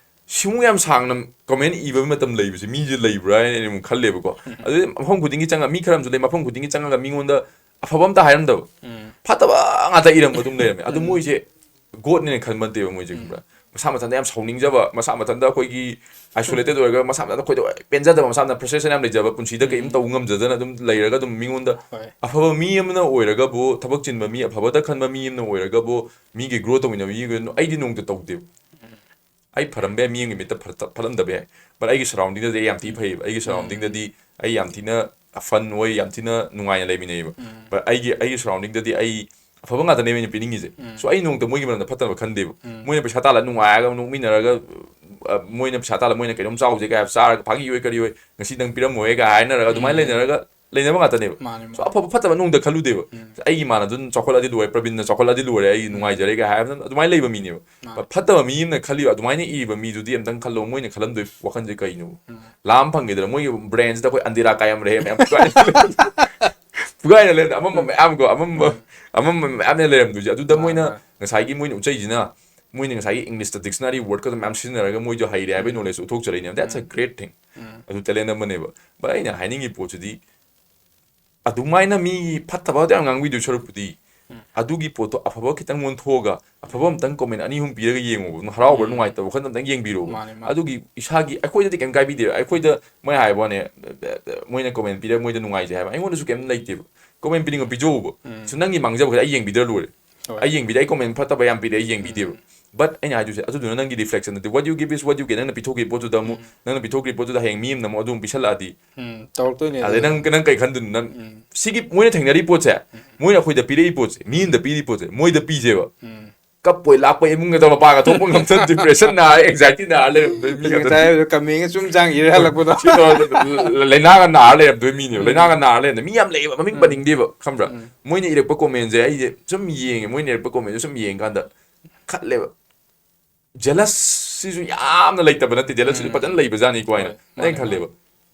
ꯁꯤꯃꯨꯛ ꯌꯥꯝ ꯁꯥꯡꯅ comment ꯏꯕ ꯃꯇꯝ ꯂꯩꯕꯁꯦ ꯃꯤꯁꯦ ꯂꯩꯕ꯭ꯔꯥ?" ꯍꯥꯏꯅ ꯑꯩꯅ ꯑꯃꯨꯛ ꯈꯜꯂꯦꯕꯀꯣ꯫ ꯑꯗꯨꯗꯤ ꯃꯐꯝ ꯈꯨꯗꯤꯡꯒꯤ ꯆꯪꯉ, ꯃꯤ ꯈꯔ ꯑꯃꯁꯨ ꯂꯩ, ꯃꯐꯝ ꯈꯨꯗꯤꯡꯒꯤ ꯆꯪꯉꯒ ꯃꯤꯉꯣꯟꯗ ꯑꯐꯕ ꯑꯝꯇ ꯍꯥꯏꯔꯝꯗꯕ, ꯎꯝ꯫ ꯐꯠꯇꯕ ꯉꯥꯛꯇ ꯏꯔꯝꯕ ꯑꯗꯨꯝ ꯂꯩꯔꯝꯃꯦ꯫ ꯑꯗꯨ ꯎꯝ꯫ ꯃꯣꯏꯁꯦ Godꯅꯦꯅ ꯈꯟꯕ ꯅꯠꯇꯦꯕ ꯃꯣꯏꯁꯦ, ꯈꯪꯕ꯭ꯔꯥ? ꯃꯁꯥ ꯃꯊꯟꯇ ꯌꯥꯝ ꯁꯥꯎꯅꯤꯡꯖꯕ, ꯃꯁꯥ ꯃꯊꯟꯇ ꯑꯩꯈꯣꯏꯒꯤ isolated ꯑꯣꯏꯔꯒ, ꯃꯁꯥ ꯃꯊꯟꯇ ꯑꯩꯈꯣꯏꯗ ꯄꯦꯟꯖꯗꯕ, ꯃꯁꯥ ꯃꯊꯟꯇ frustration ꯌꯥꯝ ꯂꯩꯖꯕ, ꯄꯨꯟꯁꯤꯗ ꯀꯔꯤꯝ ꯎꯝ꯫ ꯇꯧꯕ ꯉꯝꯖꯗꯅ ꯑꯗꯨꯝ ꯂꯩꯔꯒ ꯑꯗꯨꯝ ꯃꯤꯉꯣꯟꯗ ꯍꯣꯏ꯫ ꯑꯐꯕ ꯃꯤ ꯑꯃꯅ ꯑꯣꯏꯔꯒꯕꯨ, ꯊꯕꯛ ꯆꯤꯟꯕ ꯃꯤ, ꯑꯐꯕꯇ ꯈꯟꯕ ꯃꯤ ꯑꯃꯅ ꯑꯣꯏꯔꯒꯕꯨ, ꯃꯤꯒꯤ grow ꯇꯧꯃꯤꯟꯅꯕ ꯃꯤ ꯑꯩꯗꯤ ꯅꯣꯡꯃꯇ ꯇꯧꯗꯦꯕ꯫ ꯑꯩ ꯐꯔꯝꯕ ꯌꯥꯏ, ꯃꯤ ꯑꯃꯒꯤ ꯃꯤꯠꯇ ꯐꯔ- ꯐꯠꯂꯝꯗꯕ ꯌꯥꯏ, but ꯑꯩꯒꯤ ꯁꯔꯥꯎꯟꯗꯤꯡꯗꯗꯤ ꯑꯩ ꯌꯥꯝ ꯊꯤ ꯐꯩꯌꯦꯕ꯫ ꯑꯩꯒꯤ ꯁꯔꯥꯎꯟꯗꯤꯡꯗꯗꯤ ꯑꯩ ꯌꯥꯝ ꯊꯤꯅ ꯐꯟ ꯑꯣꯏ, ꯌꯥꯝ ꯊꯤꯅ ꯅꯨꯡꯉꯥꯏꯅ ꯂꯩꯃꯤꯟꯅꯩꯌꯦꯕ꯫ But ꯑꯩꯒꯤ ꯑꯩꯒꯤ ꯁꯔꯥꯎꯟꯗꯤꯡꯗꯗꯤ ꯑꯩ ꯑꯐꯕ ꯉꯥꯛꯇꯅꯦꯕ ꯑꯩꯅ ꯄꯤꯅꯤꯡꯉꯤꯁꯦ꯫ So ꯑꯩ ꯅꯣꯡꯃꯇ ꯃꯣꯏꯒꯤ ꯃꯔꯝꯗ ꯐꯠꯇꯕ ꯈꯟꯗꯦꯕ꯫ ꯃꯣꯏꯅ ꯄꯩꯁꯥ ꯇꯥꯜꯂ ꯅꯨꯡꯉꯥꯏꯔꯒ ꯅꯣꯛꯃꯤꯟꯅꯔꯒ, ꯑ, ꯃꯣꯏꯅ ꯄꯩꯁꯥ ꯇꯥꯜꯂ ꯃꯣꯏꯅ ꯀꯩꯅꯣꯝ ꯆꯥꯎꯁꯦ ꯀꯥꯏ ꯍꯥꯏꯕ, ꯆꯥꯔꯒ ꯐꯥꯒꯤ ꯑꯣꯏ ꯀꯔꯤ ꯑꯣꯏ, "ꯉꯁꯤ ꯅꯪ ꯄꯤꯔꯝꯃꯣꯍꯦ" ꯀꯥꯏ ꯍꯥꯏꯅꯔꯒ ꯑꯗꯨꯃꯥꯏꯅ ꯂꯩꯅꯔꯒ ꯂꯩꯅꯕ ꯉꯥꯛꯇꯅꯦꯕ꯫ ꯃꯥꯅꯦ, So ꯃꯥꯅꯦ꯫ ꯑꯐꯕ ꯐꯠꯇꯕ ꯅꯨꯡꯗ ꯈꯜꯂꯨꯗꯦꯕ꯫ ꯑꯩꯒꯤ ꯃꯥꯅ ꯑꯗꯨꯝ ꯆꯥꯎꯈꯠꯂꯗꯤ ꯂꯣꯏꯔꯦ, ꯄ꯭ꯔꯕꯤꯟꯅ ꯆꯥꯎꯈꯠꯂꯗꯤ ꯂꯣꯏꯔꯦ, ꯑꯩ ꯅꯨꯡꯉꯥꯏꯖꯔꯦ ꯀꯥꯏ ꯍꯥꯏꯕ ꯑꯗꯨꯃꯥꯏꯅ ꯂꯩꯕ ꯃꯤꯅꯦꯕ꯫ ꯃꯥꯅꯦ꯫ But ꯐꯠꯇꯕ ꯃꯤ ꯑꯃꯅ ꯈꯜꯂꯤꯕ ꯑꯗꯨꯃꯥꯏꯅ ꯏꯕ ꯃꯤꯗꯨꯗꯤ ꯑꯝꯇꯪ ꯈꯜꯂꯣ, ꯃꯣꯏꯅ ꯈꯜꯂꯝꯗꯣꯏ ꯋꯥꯈꯜꯁꯦ ꯀꯩꯅꯣ? ꯂꯥꯝ ꯐꯪꯈꯤꯗꯅ ꯃꯣꯏꯒꯤ ꯕ꯭ꯔꯦꯟꯁꯤꯗ ꯑꯩꯈꯣꯏ ꯑꯟꯗꯤꯔꯥ ꯀꯥꯌꯝ ꯔꯦ ꯃꯌꯥꯝ ꯐꯨꯒꯥꯏꯅ ꯂꯩꯔꯝꯗꯣꯏ ꯃꯌꯥꯝ ꯀꯣ, ꯑꯃꯝꯕ ꯑꯃꯝꯕ ꯃꯌꯥꯝꯅ ꯂꯩꯔꯝꯗꯣꯏꯁꯦ꯫ ꯑꯗꯨꯗ ꯃꯣꯏꯅ ꯉꯁꯥꯏꯒꯤ ꯃꯣꯏꯅ ꯎꯠꯆꯩꯁꯤꯅ, ꯃꯣꯏꯅ ꯉꯁꯥꯏꯒꯤ ꯏꯪꯂꯤꯁꯇ ꯗꯤꯛꯁꯅꯔꯤ ꯋꯥꯔꯗꯀꯗꯣ ꯃꯌꯥꯝ ꯁꯤꯖꯤꯟꯅꯔꯒ ꯃꯣꯏꯁꯨ ꯍꯩꯔꯦ ꯍꯥꯏꯕꯒꯤ ꯅꯣꯂꯦꯖ ꯎꯠꯊꯣꯛꯆꯔꯛꯏꯅꯦꯕ꯫ That's a great thing. ꯑꯗꯨ ꯇꯦꯂꯦꯟ ꯑꯃꯅꯦꯕ꯫ But ꯑꯩꯅ ꯍꯥꯏꯅꯤꯡꯉꯤ ꯄꯣꯠꯁꯤꯗꯤ, ꯑꯗꯨꯃꯥꯏꯅ ꯃꯤ ꯐꯠꯇꯕ ꯌꯥꯝ ꯉꯥꯡꯕꯤꯗꯣꯏ ꯁꯔꯨꯛꯄꯨꯗꯤ, ꯑꯗꯨꯒꯤ ꯄꯣꯠꯇꯣ ꯑꯐꯕ ꯈꯤꯇꯪ ꯑꯣꯟꯊꯣꯛꯑꯒ ꯑꯐꯕ ꯑꯝꯇꯪ ꯀꯣꯃꯦꯟ ꯑꯅꯤ ꯑꯍꯨꯝ ꯄꯤꯔꯒ ꯌꯦꯡꯉꯣꯕ꯫ ꯅꯪ ꯍꯔꯥꯎꯕ꯭ꯔꯥ ꯅꯨꯡꯉꯥꯏꯇꯕ꯭ꯔꯥ ꯈꯟꯗ ꯑꯝꯇꯪ ꯌꯦꯡꯕꯤꯔꯣꯕ꯫ ꯃꯥꯅꯦ, ꯃꯥꯅꯦ꯫ ꯑꯗꯨꯒꯤ ꯏꯁꯥꯒꯤ, ꯑꯩꯈꯣꯏꯗꯗꯤ ꯀꯩꯝ ꯀꯥꯏꯕꯤꯗꯦꯕ꯫ ꯑꯩꯈꯣꯏꯗ ꯃꯣꯏ ꯍꯥꯏꯕ ꯋꯥꯅꯦ, ꯃꯣꯏꯅ ꯀꯣꯃꯦꯟ ꯄꯤꯔꯒ ꯃꯣꯏꯗ ꯅꯨꯡꯉꯥꯏꯖꯩ ꯍꯥꯏꯕ, ꯑꯩꯉꯣꯟꯗꯁꯨ ꯀꯩꯝ ꯂꯩꯇꯦꯕ꯫ ꯀꯣꯃꯦꯟ ꯄꯤꯅꯤꯡꯕ ꯄꯤꯖꯧꯕ꯫ So ꯅꯪꯒꯤ ꯃꯥꯡꯖꯕ ꯈꯔ ꯑꯩ ꯌꯦꯡꯕꯤꯗ꯭ꯔ ꯂꯣꯏꯔꯦ꯫ ꯍꯣꯏ꯫ ꯑꯩ ꯌꯦꯡꯕꯤꯗꯦ, ꯑꯩ ꯀꯣꯃꯦꯟ ꯐꯠꯇꯕ ꯌꯥꯝ ꯄꯤꯔꯦ, ꯑꯩ ꯌꯦꯡꯕꯤꯗꯦꯕ꯫ But ꯑꯩꯅ ꯍꯥꯏꯗꯣꯏꯁꯦ, ꯑꯗꯨꯗꯨꯅ ꯅꯪꯒꯤ ꯔꯤꯐ꯭ꯂꯦꯛꯁꯟ ꯅꯠꯇꯦ꯫ What you give is what you get. ꯅꯪꯅ ꯄꯤꯊꯣꯛꯈꯤꯕ ꯄꯣꯠꯇꯨꯗ ꯑꯃꯨꯛ, ꯅꯪꯅ ꯄꯤꯊꯣꯛꯈꯤꯕ ꯄꯣꯠꯇꯨꯗ ꯍꯌꯦꯡ ꯃꯤ ꯑꯃꯅ ꯑꯃꯨꯛ ꯑꯗꯨꯝ ꯄꯤꯁꯜꯂꯛꯑꯗꯤ, ꯎꯝ, ꯇꯧꯔꯛꯇꯣꯏꯅꯦ ꯑꯗꯩ ꯑꯗꯨꯗꯤ꯫ ꯅꯪ ꯅꯪ ꯀꯩ ꯈꯟꯗꯣꯏꯅꯣ? ꯅꯪ ꯁꯤꯒꯤ ꯃꯣꯏꯅ ꯊꯦꯡꯅꯔꯤ ꯄꯣꯠꯁꯦ, ꯃꯣꯏꯅ ꯑꯩꯈꯣꯏꯗ ꯄꯤꯔꯛꯏ ꯄꯣꯠꯁꯦ, ꯃꯤ ꯑꯃꯗ ꯄꯤꯔꯤ ꯄꯣꯠꯁꯦ, ꯃꯣꯏꯗ ꯄꯤꯁꯦꯕ꯫ ꯎꯝ꯫ ꯀꯞꯄꯣꯏ ꯂꯥꯛꯄꯣꯏ ꯏꯃꯨꯡꯗ ꯃꯄꯥꯒ ꯊꯣꯛꯄ ꯉꯝꯗ ꯗꯤꯄ꯭ꯔꯦꯁꯟ ꯅꯥꯔ ꯑꯦꯡꯖꯥꯏꯇꯤ ꯅꯥꯔ ꯂꯩꯔꯝꯗꯣꯏ ꯃꯤ ꯉꯁꯥꯏ ꯉꯥꯛꯇꯅꯤ꯫ ꯍꯥꯏꯕꯗꯣ ꯀꯃꯦꯟꯒ ꯁꯨꯝ ꯆꯥꯡ ꯏꯔ ꯍꯜꯂꯛꯄꯗꯣ꯫ ꯂꯥꯏꯅꯥꯒ ꯅꯥꯔ ꯂꯩꯔꯝꯗꯣꯏ ꯃꯤꯅꯦꯕ꯫ ꯂꯥꯏꯅꯥꯒ ꯅꯥꯔ ꯂꯩꯔꯝꯗꯣꯏ ꯃꯤ ꯌꯥꯝ ꯂꯩꯌꯦꯕ, ꯃꯃꯤꯡ ꯄꯟꯅꯤꯡꯗꯦꯕ, ꯈꯪꯕ꯭ꯔꯥ? ꯃꯣꯏꯅ ꯏꯔꯛꯄ ꯀꯣꯃꯦꯟꯁꯦ ꯑꯩꯁꯦ ꯁꯨꯝ ꯌꯦꯡꯉꯦ, ꯃꯣꯏꯅ ꯏꯔꯛꯄ ꯀꯣꯃꯦꯟꯁꯦ ꯁꯨꯝ ꯌꯦꯡꯀꯥꯟꯗ ꯈꯜꯂꯦꯕ, ꯖꯦꯂꯁ ꯁꯤꯁꯨ ꯌꯥꯝꯅ ꯂꯩꯇꯕ ꯅꯠꯇꯦ, ꯖꯦꯂꯁ ꯁꯤꯁꯨ ꯐꯖꯅ ꯂꯩꯕꯖꯥꯠꯅꯤꯀꯣ ꯍꯥꯏꯅ꯫ ꯍꯣꯏ, ꯑꯩꯅ ꯃꯥꯅꯦ, ꯈꯜꯂꯦꯕ,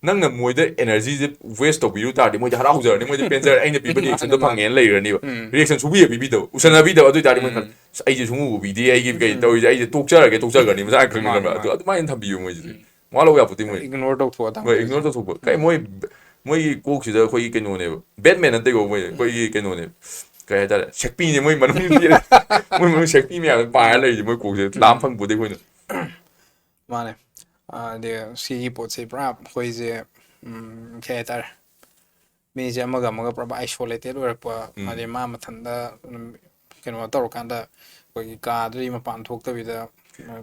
ꯅꯪꯅ ꯃꯣꯏꯗ ꯑꯦꯅꯔꯖꯤꯁꯦ ꯋꯦꯁ ꯇꯧꯕꯤꯔꯨ ꯇꯥꯔꯗꯤ ꯃꯣꯏꯗꯤ ꯍꯔꯥꯎꯖꯔꯅꯤ, ꯃꯣꯏꯗꯤ ꯄꯦꯟꯖꯔꯅꯤ, ꯑꯩꯅ ꯄꯤꯕ ꯔꯤꯌꯦꯛꯁꯟꯗꯣ ꯃꯥꯅꯦ, ꯃꯥꯅꯦ꯫ ꯐꯪꯉꯦꯅ ꯂꯩꯔꯅꯤꯕ꯫ ꯔꯤꯌꯦꯛꯁꯟ ꯁꯨꯡꯄꯤ ꯄꯤꯕꯤꯗꯕ, ꯎꯁꯟꯅꯕꯤꯗꯕ꯫ ꯑꯗꯨ ꯑꯣꯏꯇꯥꯔꯗꯤ ꯃꯣꯏ ꯈꯜꯂꯦ, "ꯑꯁ, ꯑꯩꯁꯦ ꯁꯨꯡꯎ ꯎꯕꯤꯗꯦ, ꯑꯩꯒꯤ ꯀꯩ ꯇꯧꯔꯤꯁꯦ, ꯑꯩꯁꯦ ꯇꯣꯛꯆꯔꯒꯦ, ꯇꯣꯛꯆꯈ꯭ꯔꯅꯤ" ꯃꯁꯥꯅ ꯈꯪꯅ ꯃꯥꯅꯦ, ꯈꯪꯅ꯫ ꯑꯗꯨ ꯃꯥꯅꯦ꯫ ꯑꯗꯨꯃꯥꯏꯅ ꯊꯝꯕꯤꯌꯨ ꯃꯣꯏꯁꯤꯗꯤ꯫ ꯃꯋꯥ ꯂꯧꯕ ꯌꯥꯄꯣꯠꯇꯦ ꯃꯣꯏ꯫ ꯏꯒꯅꯣꯔ ꯇꯧꯊꯣꯛꯑ ꯍꯣꯏ, ꯏꯒꯅꯣꯔ ꯇꯧꯊꯣꯛꯄ꯫ ꯀꯩ ꯃꯣꯏ, ꯃꯣꯏꯒꯤ ꯀꯣꯛꯁꯤꯗ ꯑꯩꯈꯣꯏꯒꯤ ꯀꯩꯅꯣꯅꯦꯕ, ꯕꯦꯠꯃꯦꯟ ꯅꯠꯇꯦꯀꯣ, ꯃꯣꯏ ꯑꯩꯈꯣꯏꯒꯤ ꯀꯩꯅꯣꯅꯦꯕ, ꯀꯩ ꯍꯥꯏꯇꯥꯔꯦ, ꯁꯦꯛꯄꯤꯅꯦ ꯃꯣꯏ ꯃꯅꯨꯡ ꯃꯣꯏ ꯃꯅꯨꯡ ꯁꯦꯛꯄꯤ ꯃꯌꯥꯝ ꯄꯥꯏꯔ ꯂꯩꯔꯤꯁꯦ ꯃꯣꯏ ꯀꯣꯛꯁꯦ꯫ ꯂꯥꯝ ꯐꯪꯄꯣꯠꯇꯦ ꯑꯩꯈꯣꯏꯅ꯫ ꯃꯥꯅꯦ꯫ ꯑꯗ ꯁꯤꯒꯤ ꯄꯣꯠꯁꯦ ꯄꯨꯔꯥ ꯑꯩꯈꯣꯏꯁꯦ, ꯎꯝ, ꯀꯩ ꯍꯥꯏꯇꯥꯔꯦ, ꯃꯤꯁꯦ ꯑꯃꯒ ꯑꯃꯒ ꯄꯨꯔꯥ ꯑꯥꯏꯁꯣꯂꯦꯇꯦꯠ ꯑꯣꯏꯔꯛꯄ, ꯎꯝ꯫ ꯑꯗꯩ ꯃꯥ ꯃꯊꯟꯇ ꯑꯗꯨꯝ ꯀꯩꯅꯣ ꯇꯧꯔꯀꯥꯟꯗ ꯑꯩꯈꯣꯏꯒꯤ ꯀꯥꯗꯒꯤ ꯃꯄꯥꯟ ꯊꯣꯛꯇꯕꯤꯗ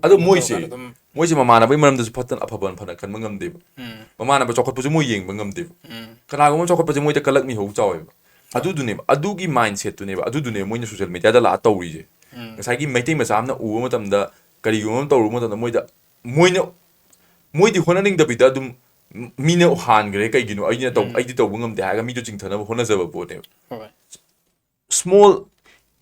ꯑꯗꯣ ꯀꯩꯅꯣ ꯃꯣꯏꯁꯦ, ꯇꯧꯔꯀꯥꯟꯗ ꯑꯗꯨꯝ ꯃꯣꯏꯁꯦ ꯃꯃꯥꯟꯅꯕꯒꯤ ꯃꯔꯝꯗꯁꯨ ꯐꯠꯇꯅ ꯑꯐꯕ ꯐꯅ ꯈꯟꯕ ꯉꯝꯗꯦꯕ꯫ ꯎꯝ ꯃꯃꯥꯟꯅꯕ ꯆꯥꯎꯈꯠꯄꯁꯨ ꯃꯣꯏ ꯌꯦꯡꯕ ꯉꯝꯗꯦꯕ꯫ ꯎꯝ ꯀꯅꯥꯒꯨꯝꯕ ꯆꯥꯎꯈꯠꯄꯁꯦ ꯃꯣꯏꯗ ꯀꯜꯂꯛ ꯃꯤꯍꯧ ꯆꯥꯎꯋꯦꯕ꯫ ꯑꯗꯨꯗꯨꯅꯦꯕ, ꯑꯗꯨꯒꯤ mindset ꯇꯨꯅꯦꯕ, ꯑꯗꯨꯗꯨꯅꯦꯕ ꯃꯣꯏꯅ social media ꯗ ꯂꯥꯛꯑ ꯇꯧꯔꯤꯁꯦ꯫ ꯎꯝ ꯉꯁꯥꯏꯒꯤ ꯃꯩꯇꯩ ꯃꯆꯥ ꯑꯃꯅ ꯎꯕ ꯃꯇꯝꯗ, ꯀꯔꯤꯒꯨꯝꯕ ꯑꯃ ꯇꯧꯔꯨꯕ ꯃꯇꯝꯗ ꯃꯣꯏꯗ, ꯃꯣꯏꯅ, ꯃꯣꯏꯗꯤ ꯍꯣꯠꯅꯅꯤꯡꯗꯕꯤꯗ ꯑꯗꯨꯝ ꯃꯤꯅ ꯍꯥꯟꯈ꯭ꯔꯦ, ꯀꯩꯒꯤꯅꯣ ꯑꯩꯅ ꯇꯧ ꯎꯝ ꯑꯩꯗꯤ ꯇꯧꯕ ꯉꯝꯗꯦ ꯍꯥꯏꯔꯒ ꯃꯤꯗꯣ ꯆꯤꯡꯊꯅꯕ ꯍꯣꯠꯅꯖꯕ ꯄꯣꯠꯅꯦꯕ꯫ ꯍꯣꯏ small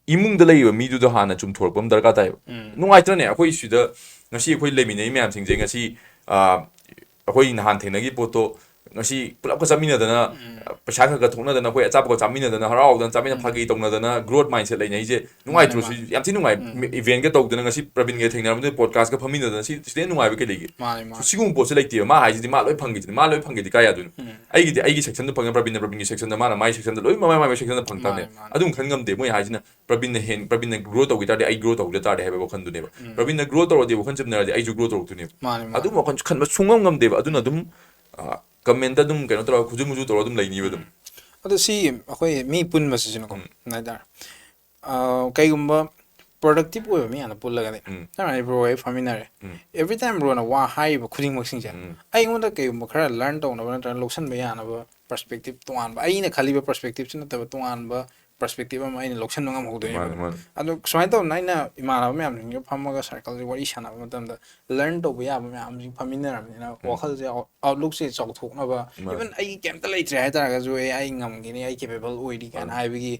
ꯏꯃꯨꯡꯗ ꯂꯩꯔꯤꯕ ꯃꯤꯗꯨꯗ ꯍꯥꯟꯅ ꯆꯨꯝꯊꯣꯔꯛꯄ ꯑꯃ ꯗꯔꯀꯥꯔ ꯇꯥꯏꯕ꯫ ꯎꯝ ꯅꯨꯡꯉꯥꯏꯇ꯭ꯔꯅꯦ? ꯑꯩꯈꯣꯏ ꯁꯤꯗ ꯉꯁꯤ ꯑꯩꯈꯣꯏ ꯂꯩꯃꯤꯟꯅꯩ ꯃꯌꯥꯝꯁꯤꯡꯁꯦ, ꯉꯁꯤ, ꯑꯥ, ꯑꯩꯈꯣꯏ ꯅꯍꯥꯟ ꯊꯦꯡꯅꯈꯤꯕ ꯄꯣꯠꯇꯣ ꯉꯁꯤ ꯄꯨꯂꯞꯀ ꯆꯠꯃꯤꯟꯅꯗꯅ, ꯎꯝ ꯄꯩꯁꯥ ꯈꯔ ꯈꯔ ꯊꯣꯛꯅꯗꯅ, ꯑꯩꯈꯣꯏ ꯑꯆꯥꯄꯣꯠꯀ ꯆꯥꯃꯤꯟꯅꯗꯅ, ꯍꯔꯥꯎꯗꯅ ꯆꯥꯃꯤꯟꯅ, ꯎꯝ ꯐꯥꯒꯤ ꯇꯧꯅꯗꯅ, growth mindset ꯂꯩꯅꯩꯁꯦ ꯅꯨꯡꯉꯥꯏꯇ꯭ꯔꯣ? ꯃꯥꯅꯦ, ꯁꯤ ꯌꯥꯝ ꯊꯤ ꯅꯨꯡꯉꯥꯏ꯫ ꯎꯝ Event ꯀ ꯇꯧꯗꯅ, ꯉꯁꯤ ꯄ꯭ꯔꯕꯤꯟꯒ ꯊꯦꯡꯅꯔꯕꯗ podcast ꯀ ꯐꯝꯃꯤꯟꯅꯗꯅ, ꯁꯤ ꯁꯤꯗꯩ ꯅꯨꯡꯉꯥꯏꯕ ꯀꯩ ꯂꯩꯒꯦ? ꯃꯥꯅꯦ ꯃꯥꯅꯦ ꯁꯤꯒꯨꯝꯕ ꯄꯣꯠꯁꯦ ꯂꯩꯇꯦꯕ꯫ ꯃꯥ ꯍꯥꯏꯁꯤꯗꯤ ꯃꯥ ꯂꯣꯏ ꯐꯪꯈꯤꯗꯨꯅꯤ, ꯃꯥ ꯂꯣꯏ ꯐꯪꯈꯤꯗꯤ ꯀꯥꯏ ꯌꯥꯗꯣꯏꯅꯣ? ꯎꯝ ꯑꯩꯒꯤꯗꯤ ꯑꯩꯒꯤ section ꯗ ꯐꯪꯉꯦ, ꯄ꯭ꯔꯕꯤꯟꯅ ꯄ꯭ꯔꯕꯤꯟꯒꯤ section ꯗ, ꯃꯥꯅ ꯃꯥꯒꯤ section ꯗ, ꯂꯣꯏ ꯃꯃꯥꯏ ꯃꯥꯏ section ꯗ ꯐꯪ ꯇꯥꯕꯅꯦ꯫ ꯃꯥꯅꯦ ꯃꯥꯅꯦ ꯑꯗꯨꯝ ꯈꯟ ꯉꯝꯗꯦ꯫ ꯃꯣꯏ ꯍꯥꯏꯁꯤꯅ ꯄ꯭ꯔꯕꯤꯟꯅ ꯍꯦꯟ ꯄ꯭ꯔꯕꯤꯟꯅ grow ꯇꯧꯈꯤ ꯇꯥꯔꯗꯤ ꯑꯩ grow ꯇꯧꯍꯧꯗ ꯇꯥꯔꯗꯤ ꯍꯥꯏꯕ ꯋꯥꯈꯜꯗꯨꯅꯦꯕ꯫ ꯎꯝ ꯄ꯭ꯔꯕꯤꯟꯅ grow ꯇꯧꯔꯗꯤ ꯋꯥꯈꯜ ꯆꯝꯅꯔꯗꯤ ꯑꯩꯁꯨ grow ꯇꯧꯔꯛꯇꯣꯏꯅꯦꯕ꯫ ꯃꯥꯅꯦ ꯃꯥꯅꯦ ꯑꯗꯨꯝ ꯋꯥꯈꯜ ꯈꯟꯕ ꯁꯨꯡꯉꯝ ꯉꯝꯗꯦꯕ꯫ ꯑꯗꯨꯅ ꯑꯗꯨꯝ comment ꯇ ꯑꯗꯨꯝ ꯀꯩꯅꯣ ꯇꯧꯔꯒ ꯈꯨꯖꯨ ꯃꯨꯖꯨ ꯇꯧꯔꯒ ꯑꯗꯨꯝ ꯂꯩꯅꯤꯕ ꯑꯗꯨꯝ꯫ ꯑꯗꯣ ꯁꯤ ꯑꯩꯈꯣꯏ ꯃꯤ ꯄꯨꯟꯕꯁꯤꯁꯨꯅꯀꯣ ꯎꯝ ꯍꯥꯏꯇꯥꯔꯦ꯫ ꯑꯥ, ꯀꯩꯒꯨꯝꯕ productive ꯑꯣꯏꯕ ꯃꯤ ꯍꯥꯟꯅ ꯄꯨꯜꯂꯒꯗꯤ ꯎꯝ ꯁꯝꯅ ꯍꯥꯏꯔꯕꯗ ꯕ꯭ꯔꯣ ꯑꯩ ꯐꯝꯃꯤꯟꯅꯔꯦ꯫ ꯎꯝ Every time ꯕ꯭ꯔꯣꯅ ꯋꯥ ꯍꯥꯏꯔꯤꯕ ꯈꯨꯗꯤꯡꯃꯛꯁꯤꯡꯁꯦ ꯎꯝ ꯑꯩꯉꯣꯟꯗ ꯀꯩꯒꯨꯝꯕ ꯈꯔ learn ꯇꯧꯅꯕ ꯅꯠꯇ꯭ꯔꯒ ꯂꯧꯁꯤꯟꯕ ꯌꯥꯅꯕ perspective ꯇꯣꯉꯥꯟꯕ, ꯑꯩꯅ ꯈꯜꯂꯤꯕ perspective ꯁꯤ ꯅꯠꯇꯕ ꯇꯣꯉꯥꯟꯕ perspective ꯑꯃ ꯑꯩꯅ ꯂꯧꯁꯤꯟꯕ ꯉꯝꯍꯧꯗꯣꯏꯅꯦꯕ꯫ ꯃꯥꯅꯦ ꯃꯥꯅꯦ ꯑꯗꯣ ꯁꯨꯃꯥꯏꯅ ꯇꯧꯗꯅ ꯑꯩꯅ ꯏꯃꯥꯟꯅꯕ ꯃꯌꯥꯝꯁꯤꯡꯒ ꯐꯝꯃꯒ circle ꯁꯦ ꯋꯥꯔꯤ ꯁꯥꯟꯅꯕ ꯃꯇꯝꯗ learn ꯇꯧꯕ ꯌꯥꯕ ꯃꯌꯥꯝꯁꯤꯡ ꯐꯝꯃꯤꯟꯅꯔꯕꯅꯤꯅ ꯎꯝ ꯋꯥꯈꯜꯁꯦ out- outlook ꯁꯦ ꯆꯥꯎꯊꯣꯛꯅꯕ꯫ ꯃꯥꯅꯦ Even ꯑꯩꯒꯤ ꯀꯩꯝꯇ ꯂꯩꯇ꯭ꯔꯦ ꯍꯥꯏꯇꯥꯔꯒꯁꯨ ꯑꯦ ꯑꯩ ꯉꯝꯒꯅꯤ, ꯑꯩ capable ꯑꯣꯏꯔꯤ ꯀꯥꯏꯅ ꯃꯥꯅꯦ ꯍꯥꯏꯕꯒꯤ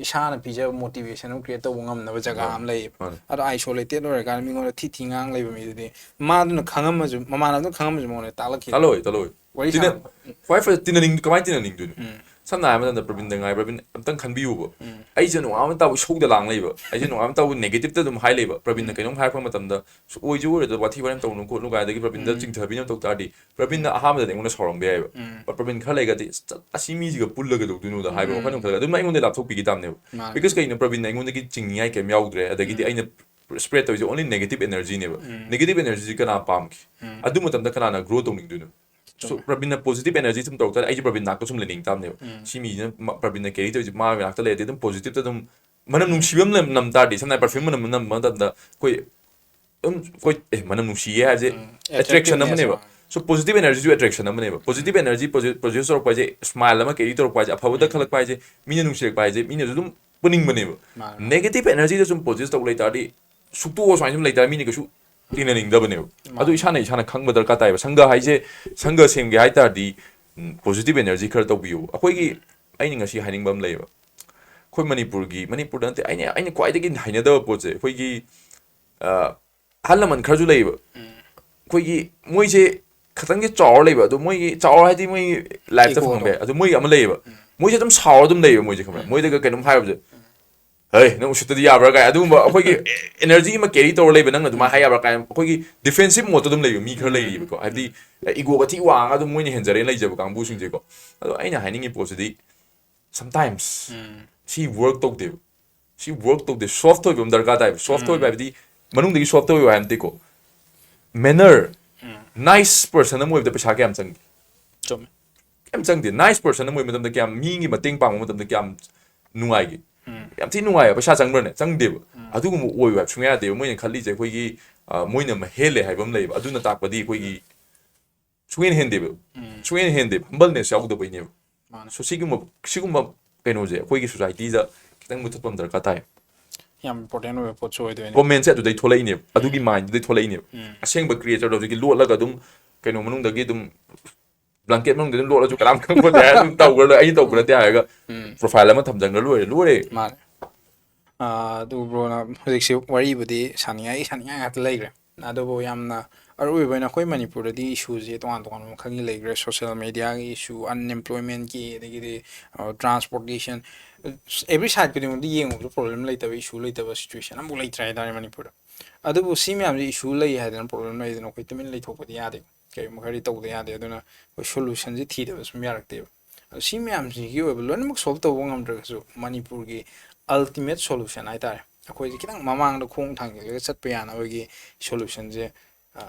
ꯏꯁꯥꯅ ꯄꯤꯖꯕ motivation ꯑꯃ create ꯇꯧꯕ ꯉꯝꯅꯕ ꯖꯒꯥ ꯃꯥꯅꯦ ꯑꯃ ꯂꯩꯌꯦꯕ꯫ ꯃꯥꯅꯦ ꯑꯗꯣ isolated ꯑꯣꯏꯔꯀꯥꯟꯗ ꯃꯤꯉꯣꯟꯗ ꯊꯤ ꯊꯤ ꯉꯥꯡ ꯂꯩꯕ ꯃꯤꯗꯨꯗꯤ ꯃꯥꯗꯨꯅ ꯈꯪꯉꯝꯃꯁꯨ, ꯃꯃꯥꯟꯅꯕꯗꯨꯅ ꯈꯪꯉꯝꯃꯁꯨ ꯃꯉꯣꯟꯗ ꯇꯥꯛꯂꯛꯈꯤꯅꯤ꯫ ꯇꯥꯛꯂꯛꯑꯣꯏ ꯇꯥꯛꯂꯛꯑꯣꯏ꯫ ꯋꯥꯔꯤ ꯇꯤꯟꯅ ꯁꯥꯟꯅꯕ ꯈ꯭ꯋꯥꯏ ꯐꯖ ꯇꯤꯟꯅꯅꯤꯡ ꯀꯃꯥꯏꯅ ꯇꯤꯟꯅꯅꯤꯡꯗꯣꯏꯅꯣ? ꯎꯝ ꯁꯝꯅ ꯍꯥꯏꯔꯕ ꯃꯇꯝꯗ ꯄ꯭ꯔꯕꯤꯟꯗ ꯉꯥꯏ, ꯄ꯭ꯔꯕꯤꯟ ꯑꯝꯇꯪ ꯈꯟꯕꯤꯌꯨꯕ꯫ ꯎꯝ ꯑꯩꯁꯦ ꯅꯣꯡꯉꯥꯟꯕ ꯇꯥꯕ ꯏꯁꯧꯗ ꯂꯥꯡ ꯂꯩꯕ, ꯑꯩꯁꯦ ꯅꯣꯡꯉꯥꯟꯕ ꯇꯥꯕ negative ꯇ ꯑꯗꯨꯝ ꯍꯥꯏ ꯂꯩꯕ꯫ ꯄ꯭ꯔꯕꯤꯟꯅ ꯎꯝ ꯀꯩꯅꯣꯝ ꯍꯥꯏꯔꯛꯄ ꯃꯇꯝꯗ "ꯑꯁ, ꯑꯣꯏꯁꯨ ꯑꯣꯏꯔꯣꯏꯗ, ꯋꯥꯊꯤ ꯋꯥꯔꯦꯝ ꯇꯧꯅꯨ ꯈꯣꯠꯅꯨ" ꯀꯥꯏꯗꯒꯤ ꯄ꯭ꯔꯕꯤꯟꯗ ꯎꯝ ꯆꯤꯡꯊꯕꯤꯅꯕ ꯇꯧ ꯇꯥꯔꯗꯤ ꯄ꯭ꯔꯕꯤꯟꯅ ꯎꯝ ꯑꯍꯥꯟꯕꯗꯗꯤ ꯑꯩꯉꯣꯟꯗ ꯁꯥꯎꯔꯝꯕ ꯌꯥꯏꯑꯕ꯫ ꯎꯝ But ꯄ꯭ꯔꯕꯤꯟ ꯈꯔ ꯂꯩꯔꯒꯗꯤ "ꯑꯁ, ꯑꯁꯤ ꯃꯤꯁꯤꯒ ꯄꯨꯜꯂꯒ ꯀꯩꯗꯧꯗꯣꯏꯅꯣꯗ" ꯍꯥꯏꯕ ꯎꯝ ꯋꯥꯈꯜ ꯑꯃ ꯈꯜꯂꯒ ꯑꯗꯨꯝ ꯑꯩꯉꯣꯟꯗ ꯂꯥꯞꯊꯣꯛꯄꯤꯈꯤ ꯇꯥꯕꯅꯦꯕ꯫ ꯃꯥꯅꯦ Because ꯀꯩꯅꯣ, ꯄ꯭ꯔꯕꯤꯟꯅ ꯑꯩꯉꯣꯟꯗꯒꯤ ꯆꯤꯡꯅꯤꯡꯉꯥꯏ ꯀꯩꯝ ꯌꯥꯎꯗ꯭ꯔꯦ, ꯑꯗꯒꯤꯗꯤ ꯎꯝ ꯑꯩꯅ spread ꯇꯧꯔꯤꯁꯦ only negative energy ꯅꯦꯕ꯫ ꯎꯝ Negative energy ꯁꯤ ꯀꯅꯥ ꯄꯥꯝꯒꯦ? ꯎꯝ ꯑꯗꯨ ꯃꯇꯝꯗ ꯀꯅꯥꯅ grow ꯇꯧꯅꯤꯡꯗꯣꯏꯅꯣ? So ꯆꯨꯝꯃꯦ ꯄ꯭ꯔꯕꯤꯟꯅ positive energy ꯁꯨꯝ ꯇꯧꯔꯛ ꯇꯥꯔꯗꯤ ꯑꯩꯁꯦ ꯄ꯭ꯔꯕꯤꯟ ꯅꯥꯛꯇ ꯁꯨꯝ ꯂꯩꯅꯤꯡ ꯇꯥꯕꯅꯦꯕ꯫ ꯎꯝ ꯁꯤ ꯃꯤꯁꯤꯅ ꯃ- ꯄ꯭ꯔꯕꯤꯟꯅ carry ꯇꯧꯔꯤꯁꯦ ꯃꯥ ꯃꯅꯥꯛꯇ ꯂꯩꯔꯗꯤ ꯑꯗꯨꯝ positive ꯇ ꯑꯗꯨꯝ ꯃꯅꯝ ꯅꯨꯡꯁꯤꯕ ꯑꯃ ꯅꯝ ꯇꯥꯔꯗꯤ, ꯁꯝꯅ ꯍꯥꯏꯔꯕꯗ perfume ꯃꯅꯝ ꯅꯝꯕ ꯃꯇꯝꯗ ꯑꯩꯈꯣꯏ ꯑꯗꯨꯝ ꯑꯩꯈꯣꯏ ꯑꯦ ꯃꯅꯝ ꯅꯨꯡꯁꯤꯌꯦ ꯍꯥꯏꯁꯦ attraction ꯑꯃꯅꯦꯕ꯫ So positive energyꯁꯨ attraction ꯑꯃꯅꯦꯕ꯫ Positive energy, posi- possess ꯇꯧꯔꯛꯄ ꯍꯥꯏꯁꯦ, smile ꯑꯃ carry ꯇꯧꯔꯛꯄ ꯍꯥꯏꯁꯦ, ꯑꯐꯕꯗ ꯈꯜꯂꯛꯄ ꯍꯥꯏꯁꯦ, ꯃꯤꯅ ꯅꯨꯡꯁꯤꯔꯛꯄ ꯍꯥꯏꯁꯦ, ꯃꯤꯅꯁꯨ ꯑꯗꯨꯝ ꯄꯨꯅꯤꯡꯕꯅꯦꯕ꯫ Negative energyꯗ ꯁꯨꯝ possess ꯇꯧ ꯂꯩ ꯇꯥꯔꯗꯤ, ꯁꯨꯛꯇꯣꯛꯑꯣ ꯁꯨꯃꯥꯏꯅ ꯁꯨꯝ ꯂꯩ ꯇꯥꯔꯗꯤ ꯃꯤꯅ ꯀꯩꯁꯨ ꯇꯤꯟꯅꯅꯤꯡꯗꯕꯅꯦꯕ꯫ ꯑꯗꯨ ꯏꯁꯥꯅ ꯏꯁꯥꯅ ꯈꯪꯕ ꯗꯔꯀꯥꯔ ꯇꯥꯏꯕ꯫ ꯁꯪꯒ ꯍꯥꯏꯁꯦ, ꯁꯪꯒ ꯁꯦꯝꯒꯦ ꯍꯥꯏ ꯇꯥꯔꯗꯤ positive energy ꯈꯔ ꯇꯧꯕꯤꯌꯣ꯫ ꯑꯩꯈꯣꯏꯒꯤ, ꯑꯩꯅ ꯉꯁꯤ ꯍꯥꯏꯅꯤꯡꯕ ꯑꯃ ꯂꯩꯌꯦꯕ꯫ ꯑꯩꯈꯣꯏ ꯃꯅꯤꯄꯨꯔꯒꯤ, ꯃꯅꯤꯄꯨꯔꯗ ꯅꯠꯇꯦ, ꯑꯩꯅ, ꯑꯩꯅ ꯈ꯭ꯋꯥꯏꯗꯒꯤ ꯍꯩꯅꯗꯕ ꯄꯣꯠꯁꯦ ꯑꯩꯈꯣꯏꯒꯤ, ꯑ, ꯑꯍꯜ ꯂꯃꯟ ꯈꯔꯁꯨ ꯂꯩꯌꯦꯕ꯫ ꯑꯩꯈꯣꯏꯒꯤ ꯃꯣꯏꯁꯦ ꯈꯇꯪꯗꯤ ꯆꯥꯎꯔ ꯂꯩꯕ, ꯑꯗꯣ ꯃꯣꯏꯒꯤ ꯆꯥꯎꯔ ꯍꯥꯏꯗꯤ ꯃꯣꯏ life ꯇ ꯐꯪꯕ ꯌꯥꯏ꯫ ꯑꯗꯣ ꯃꯣꯏꯒꯤ ꯑꯃ ꯂꯩꯌꯦꯕ꯫ ꯃꯣꯏꯁꯦ ꯑꯗꯨꯝ ꯁꯥꯎꯔ ꯑꯗꯨꯝ ꯂꯩꯌꯦꯕ ꯃꯣꯏꯁꯦ, ꯈꯪꯕ꯭ꯔꯥ? ꯃꯣꯏꯗꯒ ꯀꯩꯅꯣꯝ ꯍꯥꯏꯕꯁꯦ, "ꯍꯩ, ꯅꯪ ꯎꯁꯤꯠꯇꯗꯤ ꯌꯥꯕ꯭ꯔꯥ?" ꯀꯥꯏ ꯑꯗꯨꯒꯨꯝꯕ ꯑꯩꯈꯣꯏꯒꯤ energy ꯑꯃ carry ꯇꯧꯔ ꯂꯩꯕ, "ꯅꯪꯅ ꯑꯗꯨꯃꯥꯏꯅ ꯍꯥꯏ ꯌꯥꯕ꯭ꯔꯥ?" ꯀꯥꯏꯅ ꯑꯩꯈꯣꯏꯒꯤ defensive mode ꯇ ꯑꯗꯨꯝ ꯂꯩꯕ ꯃꯤ ꯈꯔ ꯂꯩꯔꯤꯕꯀꯣ꯫ ꯍꯥꯏꯕꯗꯤ, ego ꯒ ꯊꯤ ꯋꯥꯡꯉꯒ ꯑꯗꯨꯝ ꯃꯣꯏꯅ ꯍꯦꯟꯖꯔꯦꯅ ꯂꯩꯖꯕ ꯀꯥꯡꯕꯨꯁꯤꯡꯁꯦꯀꯣ꯫ ꯑꯗꯣ ꯑꯩꯅ ꯍꯥꯏꯅꯤꯡꯉꯤ ꯄꯣꯠꯁꯤꯗꯤ, sometimes ꯁꯤ work ꯇꯧꯗꯦꯕ꯫ ꯁꯤ work ꯇꯧꯗꯦ꯫ Soft ꯑꯣꯏꯕ ꯑꯃ ꯗꯔꯀꯥꯔ ꯇꯥꯏꯕ꯫ Soft ꯑꯣꯏꯕ ꯍꯥꯏꯕꯗꯤ ꯃꯅꯨꯡꯗꯒꯤ soft ꯑꯣꯏꯕ ꯍꯥꯏꯕ ꯅꯠꯇꯦꯀꯣ꯫ Manner, nice person ꯑꯃ ꯑꯣꯏꯕꯗ ꯄꯩꯁꯥ ꯀꯌꯥꯝ ꯆꯪꯒꯦ? ꯆꯨꯝꯃꯦ꯫ ꯀꯌꯥꯝ ꯆꯪꯗꯦ꯫ Nice person ꯑꯃ ꯑꯣꯏꯕ ꯃꯇꯝꯗ ꯀꯌꯥꯝ, ꯃꯤꯒꯤ ꯃꯇꯦꯡ ꯄꯥꯡꯕ ꯃꯇꯝꯗ ꯀꯌꯥꯝ ꯅꯨꯡꯉꯥꯏꯒꯦ? ꯌꯥꯝ ꯊꯤ ꯅꯨꯡꯉꯥꯏꯕ꯫ ꯄꯩꯁꯥ ꯆꯪꯕ꯭ꯔꯅꯦ? ꯆꯪꯗꯦꯕ꯫ ꯑꯗꯨꯒꯨꯝꯕ ꯑꯣꯏꯌꯨ ꯍꯥꯏꯕ ꯁꯨꯡꯌꯥ ꯌꯥꯗꯦꯕ꯫ ꯃꯣꯏꯅ ꯈꯜꯂꯤꯁꯦ ꯑꯩꯈꯣꯏꯒꯤ, ꯑ, ꯃꯣꯏꯅ ꯃꯍꯦꯜꯂꯦ ꯍꯥꯏꯕ ꯑꯃ ꯂꯩꯌꯦꯕ꯫ ꯑꯗꯨꯅ ꯇꯥꯛꯄꯗꯤ ꯑꯩꯈꯣꯏꯒꯤ ꯁꯨꯡꯍꯦꯟ ꯍꯦꯟꯗꯦꯕ꯫ ꯁꯨꯡꯍꯦꯟ ꯍꯦꯟꯗꯦꯕ꯫ Humbleness ꯌꯥꯎꯗꯕꯩꯅꯦꯕ꯫ ꯃꯥꯅꯦ꯫ So ꯁꯤꯒꯨꯝꯕ, ꯁꯤꯒꯨꯝꯕ ꯀꯩꯅꯣꯁꯦ ꯑꯩꯈꯣꯏꯒꯤ society ꯗ ꯈꯤꯇꯪ ꯃꯨꯊꯠꯄ ꯑꯃ ꯗꯔꯀꯥꯔ ꯇꯥꯏ꯫ ꯌꯥꯝ important ꯑꯣꯏꯕ ꯄꯣꯠꯁꯨ ꯑꯣꯏꯗꯣꯏꯅꯦ꯫ Comment ꯁꯦ ꯑꯗꯨꯗꯩ ꯊꯣꯛꯂꯛꯏꯅꯦꯕ꯫ ꯑꯗꯨꯒꯤ mind ꯗꯨꯗꯩ ꯊꯣꯛꯂꯛꯏꯅꯦꯕ꯫ ꯑꯁꯦꯡꯕ creator ꯗꯣ ꯍꯧꯖꯤꯛꯀꯤ ꯂꯣꯠꯂꯒ ꯑꯗꯨꯝ ꯀꯩꯅꯣ ꯃꯅꯨꯡꯗꯒꯤ ꯑꯗꯨꯝ blanket ꯃꯅꯨꯡꯗ ꯑꯗꯨꯝ ꯂꯣꯠꯂꯁꯨ ꯀꯅꯥꯝ ꯈꯪꯄꯣꯠꯇꯦ ꯍꯥꯏꯔ ꯑꯗꯨꯝ ꯇꯧꯈ꯭ꯔ ꯂꯣꯏꯔꯦ, ꯑꯩꯅ ꯇꯧꯕ ꯅꯠꯇꯦ ꯍꯥꯏꯔꯒ profile ꯑꯃ ꯊꯝꯖꯟꯈ꯭ꯔ ꯂꯣꯏꯔꯦ, ꯂꯣꯏꯔꯦ꯫ ꯃꯥꯅꯦ꯫ ꯑꯥ, ꯑꯗꯨ bro ꯅ ꯍꯧꯖꯤꯛꯁꯤ ꯋꯥꯔꯤꯕꯨꯗꯤ ꯁꯥꯅꯤꯡꯉꯥꯏ, ꯁꯥꯅꯤꯡꯉꯥꯏ ꯉꯥꯛꯇ ꯂꯩꯈ꯭ꯔꯦ꯫ ꯑꯗꯨꯕꯨ ꯌꯥꯝꯅ ꯑꯔꯣꯏꯕ ꯑꯣꯏꯅ ꯑꯩꯈꯣꯏ ꯃꯅꯤꯄꯨꯔꯗꯗꯤ issue ꯁꯦ ꯇꯣꯉꯥꯟ ꯇꯣꯉꯥꯟꯕ ꯃꯈꯜꯒꯤ ꯂꯩꯈ꯭ꯔꯦ꯫ Social media ꯒꯤ issue, unemployment ꯀꯤ, ꯑꯗꯒꯤꯗꯤ, ꯑ, transportation, every side ꯈꯨꯗꯤꯡꯃꯛꯇ ꯌꯦꯡꯉꯨꯕꯗ problem ꯂꯩꯇꯕ, issue ꯂꯩꯇꯕ situation ꯑꯃꯐꯥꯎ ꯂꯩꯇ꯭ꯔꯦ ꯍꯥꯏꯇꯥꯔꯦ ꯃꯅꯤꯄꯨꯔꯗ꯫ ꯑꯗꯨꯕꯨ ꯁꯤ ꯃꯌꯥꯝꯁꯦ issue ꯂꯩ ꯍꯥꯏꯗꯅ, problem ꯂꯩꯗꯅ ꯑꯩꯈꯣꯏ ꯇꯨꯃꯤꯟ ꯂꯩꯊꯣꯛꯄꯗꯤ ꯌꯥꯗꯦ꯫ ꯀꯔꯤꯒꯨꯝꯕ ꯈꯔꯗꯤ ꯇꯧꯗ ꯌꯥꯗꯦ꯫ ꯑꯗꯨꯅ ꯑꯩꯈꯣꯏ solution ꯁꯦ ꯊꯤꯗꯕ ꯁꯨꯝ ꯌꯥꯔꯛꯇꯦꯕ꯫ ꯑꯗꯣ ꯁꯤ ꯃꯌꯥꯝꯁꯤꯒꯤ ꯑꯣꯏꯕ ꯂꯣꯏꯅꯃꯛ solve ꯇꯧꯕ ꯉꯝꯗ꯭ꯔꯒꯁꯨ ꯃꯅꯤꯄꯨꯔꯒꯤ ultimate solution ꯍꯥꯏꯇꯥꯔꯦ, ꯑꯩꯈꯣꯏꯁꯦ ꯈꯤꯇꯪ ꯃꯃꯥꯡꯗ ꯈꯣꯡ ꯊꯥꯡꯖꯤꯜꯂꯒ ꯆꯠꯄ ꯌꯥꯅꯕꯒꯤ solution ꯁꯦ, ꯑ,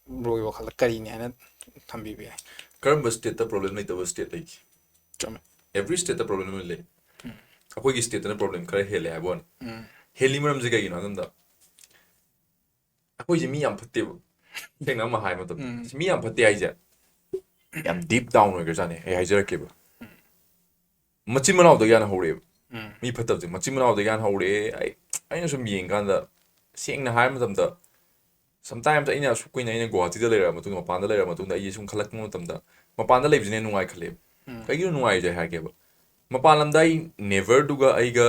bro ꯒꯤ ꯋꯥꯈꯜꯗ ꯀꯔꯤꯅꯤ ꯍꯥꯏꯅ ꯊꯝꯕꯤꯕ ꯌꯥꯏ? ꯀꯔꯝꯕ state ꯇ problem ꯂꯩꯇꯕ state ꯂꯩꯒꯦ? ꯆꯨꯝꯃꯦ꯫ Every state ꯇ problem ꯑꯃ ꯂꯩ꯫ ꯑꯩꯈꯣꯏꯒꯤ ꯁ꯭ꯇꯦꯠꯇꯅ ꯄ꯭ꯔꯣꯕ꯭ꯂꯦꯝ ꯈꯔ ꯍꯦꯜꯂꯦ ꯍꯥꯏꯕ ꯋꯥꯅꯤ꯫ ꯎꯝ ꯍꯦꯜꯂꯤ ꯃꯔꯝꯁꯦ ꯀꯩꯒꯤꯅꯣ ꯍꯥꯏꯕ ꯃꯇꯝꯗ, ꯑꯩꯈꯣꯏꯁꯦ ꯃꯤ ꯌꯥꯝ ꯐꯠꯇꯦꯕ꯫ ꯁꯦꯡꯅ ꯑꯃ ꯍꯥꯏ ꯃꯇꯝꯗ, ꯎꯝ ꯃꯤ ꯌꯥꯝ ꯐꯠꯇꯦ ꯍꯥꯏꯁꯦ, ꯌꯥꯝ ꯗꯤꯞ ꯗꯥꯎꯟ ꯑꯣꯏꯈ꯭ꯔꯖꯥꯠꯅꯦ꯫ ꯑꯩ ꯍꯥꯏꯖꯔꯛꯀꯦꯕ, ꯃꯆꯤꯟ ꯃꯅꯥꯎꯗꯒꯤ ꯍꯥꯟꯅ ꯍꯧꯔꯛꯑꯦꯕ꯫ ꯎꯝ ꯃꯤ ꯐꯠꯇꯕꯁꯦ ꯃꯆꯤꯟ ꯃꯅꯥꯎꯗꯒꯤ ꯍꯥꯟꯅ ꯍꯧꯔꯛꯑꯦ꯫ ꯑꯩ ꯑꯩꯅ ꯁꯨꯝ ꯌꯦꯡꯀꯥꯟꯗ, ꯁꯦꯡꯅ ꯍꯥꯏꯔ ꯃꯇꯝꯗ, ꯁꯝꯇꯥꯏꯝꯁ ꯑꯩꯅ ꯑꯁꯨꯛ ꯀꯨꯏꯅ ꯑꯩꯅ ꯒꯨꯋꯥꯍꯥꯇꯤꯗ ꯂꯩꯔꯕ ꯃꯇꯨꯡꯗ, ꯃꯄꯥꯟꯗ ꯂꯩꯔꯕ ꯃꯇꯨꯡꯗ, ꯑꯩꯁꯦ ꯁꯨꯝ ꯈꯜꯂꯛꯄ ꯃꯇꯝꯗ, ꯃꯄꯥꯟꯗ ꯂꯩꯕꯁꯤꯅ ꯍꯦꯟꯅ ꯅꯨꯡꯉꯥꯏ ꯈꯜꯂꯦꯕ꯫ ꯎꯝ ꯀꯩꯒꯤꯅꯣ ꯅꯨꯡꯉꯥꯏꯔꯤꯁꯦ ꯍꯥꯏꯔꯒꯦꯕ, ꯃꯄꯥꯟ ꯂꯝꯗ ꯑꯩ ꯅꯦꯕꯔꯗꯨꯒ ꯑꯩꯒ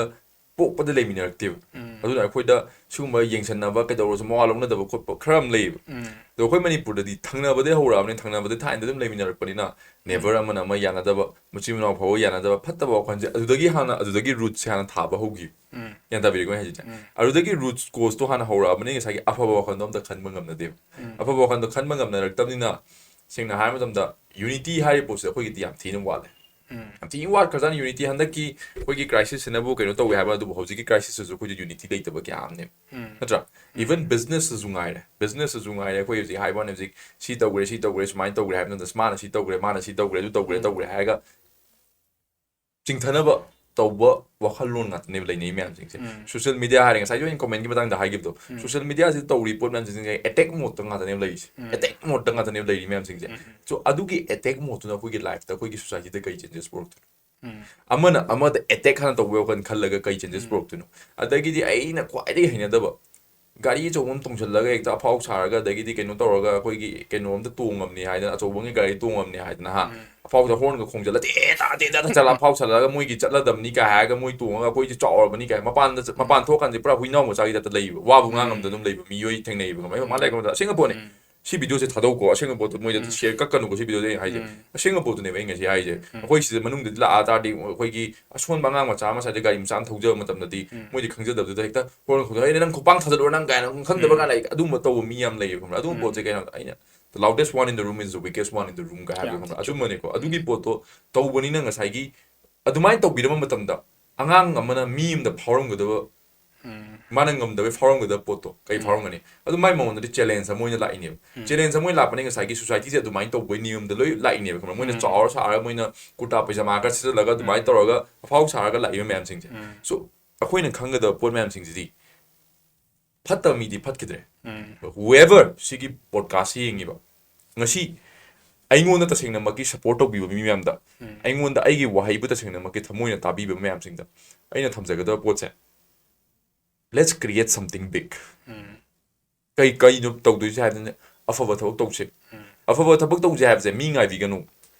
ꯄꯣꯛꯄꯗ ꯂꯩꯃꯤꯟꯅꯔꯛꯇꯦꯕ꯫ ꯎꯝ ꯑꯗꯨꯅ ꯑꯩꯈꯣꯏꯗ ꯁꯤꯒꯨꯝꯕ ꯌꯦꯡꯁꯟꯅꯕ, ꯀꯩꯗꯧꯔꯁꯨ ꯃꯋꯥ ꯂꯧꯅꯗꯕ ꯈꯣꯠꯄ ꯈꯔ ꯑꯃ ꯂꯩꯌꯦꯕ꯫ ꯎꯝ ꯑꯗꯣ ꯑꯩꯈꯣꯏ ꯃꯅꯤꯄꯨꯔꯗꯗꯤ ꯊꯪꯅꯕꯗꯩ ꯍꯧꯔꯛꯑꯕꯅꯤꯅ, ꯊꯪꯅꯕꯗꯩ ꯊꯥꯏꯅꯗ ꯑꯗꯨꯝ ꯂꯩꯃꯤꯟꯅꯔꯛꯄꯅꯤꯅ, ꯅꯦꯕꯔ ꯑꯃꯅ ꯑꯃ ꯌꯥꯅꯗꯕ, ꯃꯆꯤꯟ ꯃꯅꯥꯎ ꯐꯥꯎꯕ ꯌꯥꯅꯗꯕ, ꯐꯠꯇꯕ ꯋꯥꯈꯜꯁꯦ ꯑꯗꯨꯗꯒꯤ ꯍꯥꯟꯅ, ꯑꯗꯨꯗꯒꯤ ꯔꯨꯠꯁꯦ ꯍꯥꯟꯅ ꯊꯥꯕ ꯍꯧꯈꯤ꯫ ꯎꯝ ꯒ꯭ꯌꯥꯟ ꯇꯥꯕꯤꯔꯤꯀꯣ ꯑꯩꯅ ꯍꯥꯏꯁꯦ? ꯎꯝ ꯑꯗꯨꯗꯒꯤ ꯔꯨꯠꯁ ꯀꯣꯁꯇꯣ ꯍꯥꯟꯅ ꯍꯧꯔꯛꯑꯕꯅꯤꯅ, ꯉꯁꯥꯏꯒꯤ ꯑꯐꯕ ꯋꯥꯈꯜꯗꯣ ꯑꯝꯇ ꯈꯟꯕ ꯉꯝꯅꯗꯦꯕ꯫ ꯎꯝ ꯑꯐꯕ ꯋꯥꯈꯜꯗꯣ ꯈꯟꯕ ꯉꯝꯅꯔꯛꯇꯕꯅꯤꯅ, ꯁꯦꯡꯅ ꯍꯥꯏꯔ ꯃꯇꯝꯗ, ꯌꯨꯅꯤꯇꯤ ꯍꯥꯏꯔꯤꯕ ꯄꯣꯠꯁꯦ ꯑꯩꯈꯣꯏꯒꯤꯗꯤ ꯌꯥꯝ ꯊꯤꯅ ꯋꯥꯠꯂꯦ꯫ ꯎꯝ ꯌꯥꯝ ꯊꯤꯅ ꯋꯥꯠꯈ꯭ꯔꯖꯥꯠꯅꯤ ꯌꯨꯅꯤꯇꯤ꯫ ꯍꯟꯗꯛꯀꯤ ꯑꯩꯈꯣꯏꯒꯤ ꯀ꯭ꯔꯥꯏꯁꯤꯁꯁꯤꯅꯕꯨ ꯀꯩꯅꯣ ꯇꯧꯋꯦ ꯍꯥꯏꯕ, ꯑꯗꯨꯕꯨ ꯍꯧꯖꯤꯛꯀꯤ ꯀ꯭ꯔꯥꯏꯁꯤꯁꯇꯁꯨ ꯑꯩꯈꯣꯏꯗꯤ ꯌꯨꯅꯤꯇꯤ ꯂꯩꯇꯕ ꯀꯌꯥ ꯑꯃꯅꯦꯕ꯫ ꯎꯝ ꯅꯠꯇ꯭ꯔꯥ? ꯏꯚꯟ ꯕꯤꯖꯤꯅꯦꯁꯇꯁꯨ ꯉꯥꯏꯔꯦ, ꯕꯤꯖꯤꯅꯦꯁꯇꯁꯨ ꯉꯥꯏꯔꯦ, ꯑꯩꯈꯣꯏ ꯍꯧꯖꯤꯛ ꯍꯥꯏꯕ ꯋꯥꯅꯤ, ꯍꯧꯖꯤꯛ ꯁꯤ ꯇꯧꯈ꯭ꯔꯦ, ꯁꯤ ꯇꯧꯈ꯭ꯔꯦ, ꯁꯨꯃꯥꯏꯅ ꯇꯧꯈ꯭ꯔꯦ ꯍꯥꯏꯕ ꯅꯠꯇꯅ, ꯃꯥꯅ ꯁꯤ ꯇꯧꯈ꯭ꯔꯦ, ꯃꯥꯅ ꯁꯤ ꯇꯧꯈ꯭ꯔꯦ, ꯑꯗꯨ ꯇꯧꯈ꯭ꯔꯦ, ꯎꯝ ꯇꯧꯈ꯭ꯔꯦ ꯍꯥꯏꯔꯒ ꯆꯤꯡꯊꯅꯕ ꯇꯧꯕ ꯋꯥꯈꯜꯂꯣꯟ ꯉꯥꯛꯇꯅꯦꯕ ꯂꯩꯅꯩ ꯃꯌꯥꯝꯁꯤꯡꯁꯦ꯫ ꯎꯝ ꯁꯣꯁꯤꯌꯦꯜ ꯃꯤꯗꯤꯌꯥ ꯍꯥꯏꯔꯦ, ꯉꯁꯥꯏꯒꯤ ꯑꯩꯅ ꯀꯣꯃꯦꯟꯒꯤ ꯃꯇꯥꯡꯗ ꯍꯥꯏꯈꯤꯕꯗꯣ, ꯎꯝ ꯁꯣꯁꯤꯌꯦꯜ ꯃꯤꯗꯤꯌꯥꯁꯤꯗ ꯇꯧꯔꯤ ꯄꯣꯠ ꯃꯌꯥꯝꯁꯤꯡꯁꯦ ꯑꯦꯇꯦꯛ ꯃꯣꯠꯇ ꯉꯥꯛꯇꯅꯦꯕ ꯂꯩꯔꯤꯁꯦ꯫ ꯎꯝ ꯑꯦꯇꯦꯛ ꯃꯣꯠꯇ ꯉꯥꯛꯇꯅꯦꯕ ꯂꯩꯔꯤ ꯃꯌꯥꯝꯁꯤꯡꯁꯦ꯫ ꯎꯝ ꯁꯣ ꯑꯗꯨꯒꯤ ꯑꯦꯇꯦꯛ ꯃꯣꯠꯇꯨꯅ ꯑꯩꯈꯣꯏꯒꯤ ꯂꯥꯏꯐꯇ, ꯑꯩꯈꯣꯏꯒꯤ ꯁꯣꯁꯥꯏꯇꯤꯗ ꯀꯩ ꯆꯦꯟꯖꯦꯁ ꯄꯨꯔꯛꯇꯣꯏꯅꯣ? ꯎꯝ ꯑꯃꯅ ꯑꯃꯗ ꯑꯦꯇꯦꯛ ꯍꯥꯟꯅ ꯇꯧꯕ ꯋꯥꯈꯜ ꯈꯜꯂꯒ ꯀꯩ ꯆꯦꯟꯖꯦꯁ ꯎꯝ ꯄꯨꯔꯛꯇꯣꯏꯅꯣ? ꯑꯗꯒꯤꯗꯤ ꯑꯩꯅ ꯈ꯭ꯋꯥꯏꯗꯒꯤ ꯍꯩꯅꯗꯕ, ꯒꯥꯔꯤ ꯑꯆꯧꯕ ꯑꯃ ꯇꯣꯡꯁꯤꯜꯂꯒ ꯍꯦꯛꯇ ꯑꯐꯥꯎ ꯁꯥꯔꯒ, ꯑꯗꯒꯤꯗꯤ ꯀꯩꯅꯣ ꯇꯧꯔꯒ, ꯑꯩꯈꯣꯏꯒꯤ ꯀꯩꯅꯣ ꯑꯝꯗ ꯇꯣꯡꯉꯝꯅꯤ ꯍꯥꯏꯗꯅ, ꯑꯆꯧꯕꯒꯤ ꯒꯥꯔꯤ ꯇꯣꯡꯉꯝꯅꯤ ꯍꯥꯏꯗꯅ, ꯍꯥ, ꯎꯝ ꯑꯐꯥꯎꯗ ꯍꯣꯔꯟꯒ ꯈꯣꯡꯖꯤꯜꯂ ꯇꯦ ꯇꯥ ꯇꯦ ꯇꯥ ꯆꯠꯂ ꯑꯐꯥꯎ ꯁꯥꯜꯂꯒ, ꯃꯣꯏꯒꯤ ꯆꯠꯂꯗꯕꯅꯤ ꯀꯥꯏ ꯍꯥꯏꯔꯒ, ꯃꯣꯏ ꯇꯣꯡꯉꯒ ꯑꯩꯈꯣꯏꯁꯦ ꯆꯥꯎꯔꯕꯅꯤ ꯀꯥꯏ, ꯃꯄꯥꯟꯗ ꯆꯠ- ꯃꯄꯥꯟ ꯊꯣꯛꯑꯀꯥꯟꯗ ꯄꯨꯔꯥ ꯍꯨꯏꯅꯥꯎ ꯃꯆꯥꯒꯤ ꯇꯥꯏꯞꯇ ꯂꯩꯕ, ꯋꯥꯕꯨ ꯉꯥꯡ ꯎꯝ ꯉꯝꯗꯅ ꯑꯗꯨꯝ ꯂꯩꯕ ꯃꯤꯑꯣꯏ ꯊꯦꯡꯅꯩꯕ, ꯈꯪꯕ꯭ꯔꯥ? ꯑꯩ ꯃꯃꯥ ꯎꯝ ꯂꯩꯔꯛꯄ ꯃꯇꯝꯗ, "ꯑꯁꯦꯡꯕ ꯄꯣꯠꯅꯤ, ꯎꯝ ꯁꯤ ꯚꯤꯗꯤꯑꯣꯁꯦ ꯊꯥꯗꯧꯀꯣ, ꯑꯁꯦꯡꯕ ꯄꯣꯠꯇꯣ ꯃꯣꯏꯗ ꯎꯝ ꯁꯤꯌꯔ ꯀꯛꯀꯅꯨꯀꯣ, ꯁꯤ ꯚꯤꯗꯤꯑꯣꯁꯦ" ꯑꯩꯅ ꯍꯥꯏꯁꯦ꯫ ꯎꯝ ꯑꯁꯦꯡꯕ ꯄꯣꯠꯇꯨꯅꯦꯕ ꯑꯩ ꯉꯁꯤ ꯍꯥꯏꯁꯦ꯫ ꯎꯝ ꯑꯩꯈꯣꯏ ꯁꯤꯗ ꯃꯅꯨꯡꯗꯗꯤ ꯂꯥꯛꯑ ꯇꯥꯔꯗꯤ, ꯑꯩꯈꯣꯏꯒꯤ ꯑꯁꯣꯟꯕ ꯑꯉꯥꯡ ꯃꯆꯥ ꯑꯃ ꯁ꯭ꯋꯥꯏꯗ ꯒꯥꯔꯤ ꯃꯆꯥ ꯑꯃ ꯊꯧꯖꯕ ꯃꯇꯝꯗꯗꯤ, ꯎꯝ ꯃꯣꯏꯗꯤ ꯈꯪꯖꯗꯕꯗꯨꯗ ꯍꯦꯛꯇ ꯍꯣꯔꯟ ꯈꯣꯡꯗꯣꯛ, "ꯑꯩꯅ ꯅꯪ ꯈꯣꯡꯄꯥꯡ ꯊꯥꯖꯤꯜꯂꯨꯔ ꯅꯪ" ꯀꯥꯏꯅ ꯈꯪꯗꯕ ꯎꯝ ꯀꯥꯟꯗ ꯑꯗꯨꯒꯨꯝꯕ ꯇꯧꯕ ꯃꯤ ꯌꯥꯝ ꯂꯩꯌꯦꯕ, ꯈꯪꯕ꯭ꯔꯥ? ꯑꯗꯨꯒꯨꯝꯕ ꯎꯝ ꯄꯣꯠꯁꯦ ꯀꯩꯅꯣ, ꯑꯩꯅ, "The loudest one in the room is the weakest one in the room" ꯀꯥꯏ ꯍꯥꯏꯕꯗꯣ, ꯌꯥꯝ ꯈꯪꯕ꯭ꯔꯥ? ꯊꯤ ꯆꯨꯝꯃꯦ꯫ ꯑꯆꯨꯝꯕꯅꯦꯀꯣ꯫ ꯑꯗꯨꯒꯤ ꯄꯣꯠꯇꯣ ꯇꯧꯕꯅꯤꯅ, ꯉꯁꯥꯏꯒꯤ ꯑꯗꯨꯃꯥꯏꯅ ꯇꯧꯕꯤꯔꯕ ꯃꯇꯝꯗ ꯑꯉꯥꯡ ꯑꯃꯅ ꯃꯤ ꯑꯃꯗ ꯐꯥꯎꯔꯝꯒꯗꯕ ꯎꯝ ꯃꯥꯅ ꯉꯝꯗꯕꯩ ꯐꯥꯎꯔꯝꯒꯗꯕ ꯄꯣꯠꯇꯣ ꯀꯩ ꯐꯥꯎꯔꯝꯒꯅꯤ? ꯑꯗꯨ ꯃꯥꯏ ꯃꯉꯣꯟꯗꯗꯤ ꯆꯦꯂꯦꯟꯖ ꯑꯃ ꯑꯣꯏꯅ ꯂꯥꯛꯏꯅꯦꯕ꯫ ꯆꯦꯂꯦꯟꯖ ꯑꯃ ꯑꯣꯏꯅ ꯂꯥꯛꯄꯅꯦ, ꯉꯁꯥꯏꯒꯤ ꯁꯣꯁꯥꯏꯇꯤꯁꯦ ꯑꯗꯨꯃꯥꯏꯅ ꯇꯧꯕꯩ ꯅꯤꯌꯣꯝꯗ ꯂꯣꯏ ꯂꯥꯛꯏꯅꯦꯕ, ꯈꯪꯕ꯭ꯔꯥ? ꯃꯣꯏꯅ ꯆꯥꯎꯔ ꯁꯥꯔꯒ, ꯃꯣꯏꯅ ꯀꯨꯔꯇꯥ ꯄꯩꯖꯥꯃꯥꯒ ꯁꯦꯠꯆꯜꯂꯒ ꯑꯗꯨꯃꯥꯏꯅ ꯇꯧꯔꯒ ꯑꯐꯥꯎ ꯁꯥꯔꯒ ꯂꯥꯛꯏꯕ ꯃꯌꯥꯝꯁꯤꯡꯁꯦ꯫ ꯁꯣ ꯑꯩꯈꯣꯏꯅ ꯈꯪꯒꯗꯕ ꯄꯣꯠ ꯃꯌꯥꯝꯁꯤꯡꯁꯤꯗꯤ, ꯐꯠꯇꯕ ꯃꯤꯗꯤ ꯐꯠꯈꯤꯗ꯭ꯔꯦ꯫ Whoever ꯁꯤꯒꯤ ꯄꯣꯗꯀꯥꯁꯁꯤ ꯌꯦꯡꯉꯤꯕ, ꯉꯁꯤ ꯑꯩꯉꯣꯟꯗ ꯇꯁꯦꯡꯅꯃꯛꯀꯤ ꯁꯞꯄꯣꯔꯠ ꯇꯧꯕꯤꯕ ꯃꯤ ꯃꯌꯥꯝꯗ, ꯑꯩꯉꯣꯟꯗ ꯑꯩꯒꯤ ꯋꯥꯍꯩꯕꯨ ꯇꯁꯦꯡꯅꯃꯛꯀꯤ ꯊꯃꯣꯏꯅ ꯇꯥꯕꯤꯕ ꯃꯌꯥꯝꯁꯤꯡꯗ ꯑꯩꯅ ꯊꯝꯖꯒꯗꯕ ꯄꯣꯠꯁꯦ, let's create something big. ꯀꯩ, ꯀꯩꯅꯣ ꯇꯧꯗꯣꯏꯁꯦ ꯍꯥꯏꯕꯗꯅ, ꯑꯐꯕ ꯊꯕꯛ ꯇꯧꯁꯦ꯫ ꯑꯐꯕ ꯊꯕꯛ ꯇꯧꯁꯦ ꯍꯥꯏꯕꯁꯦ ꯃꯤ ꯉꯥꯏꯕꯤꯒꯅꯨ꯫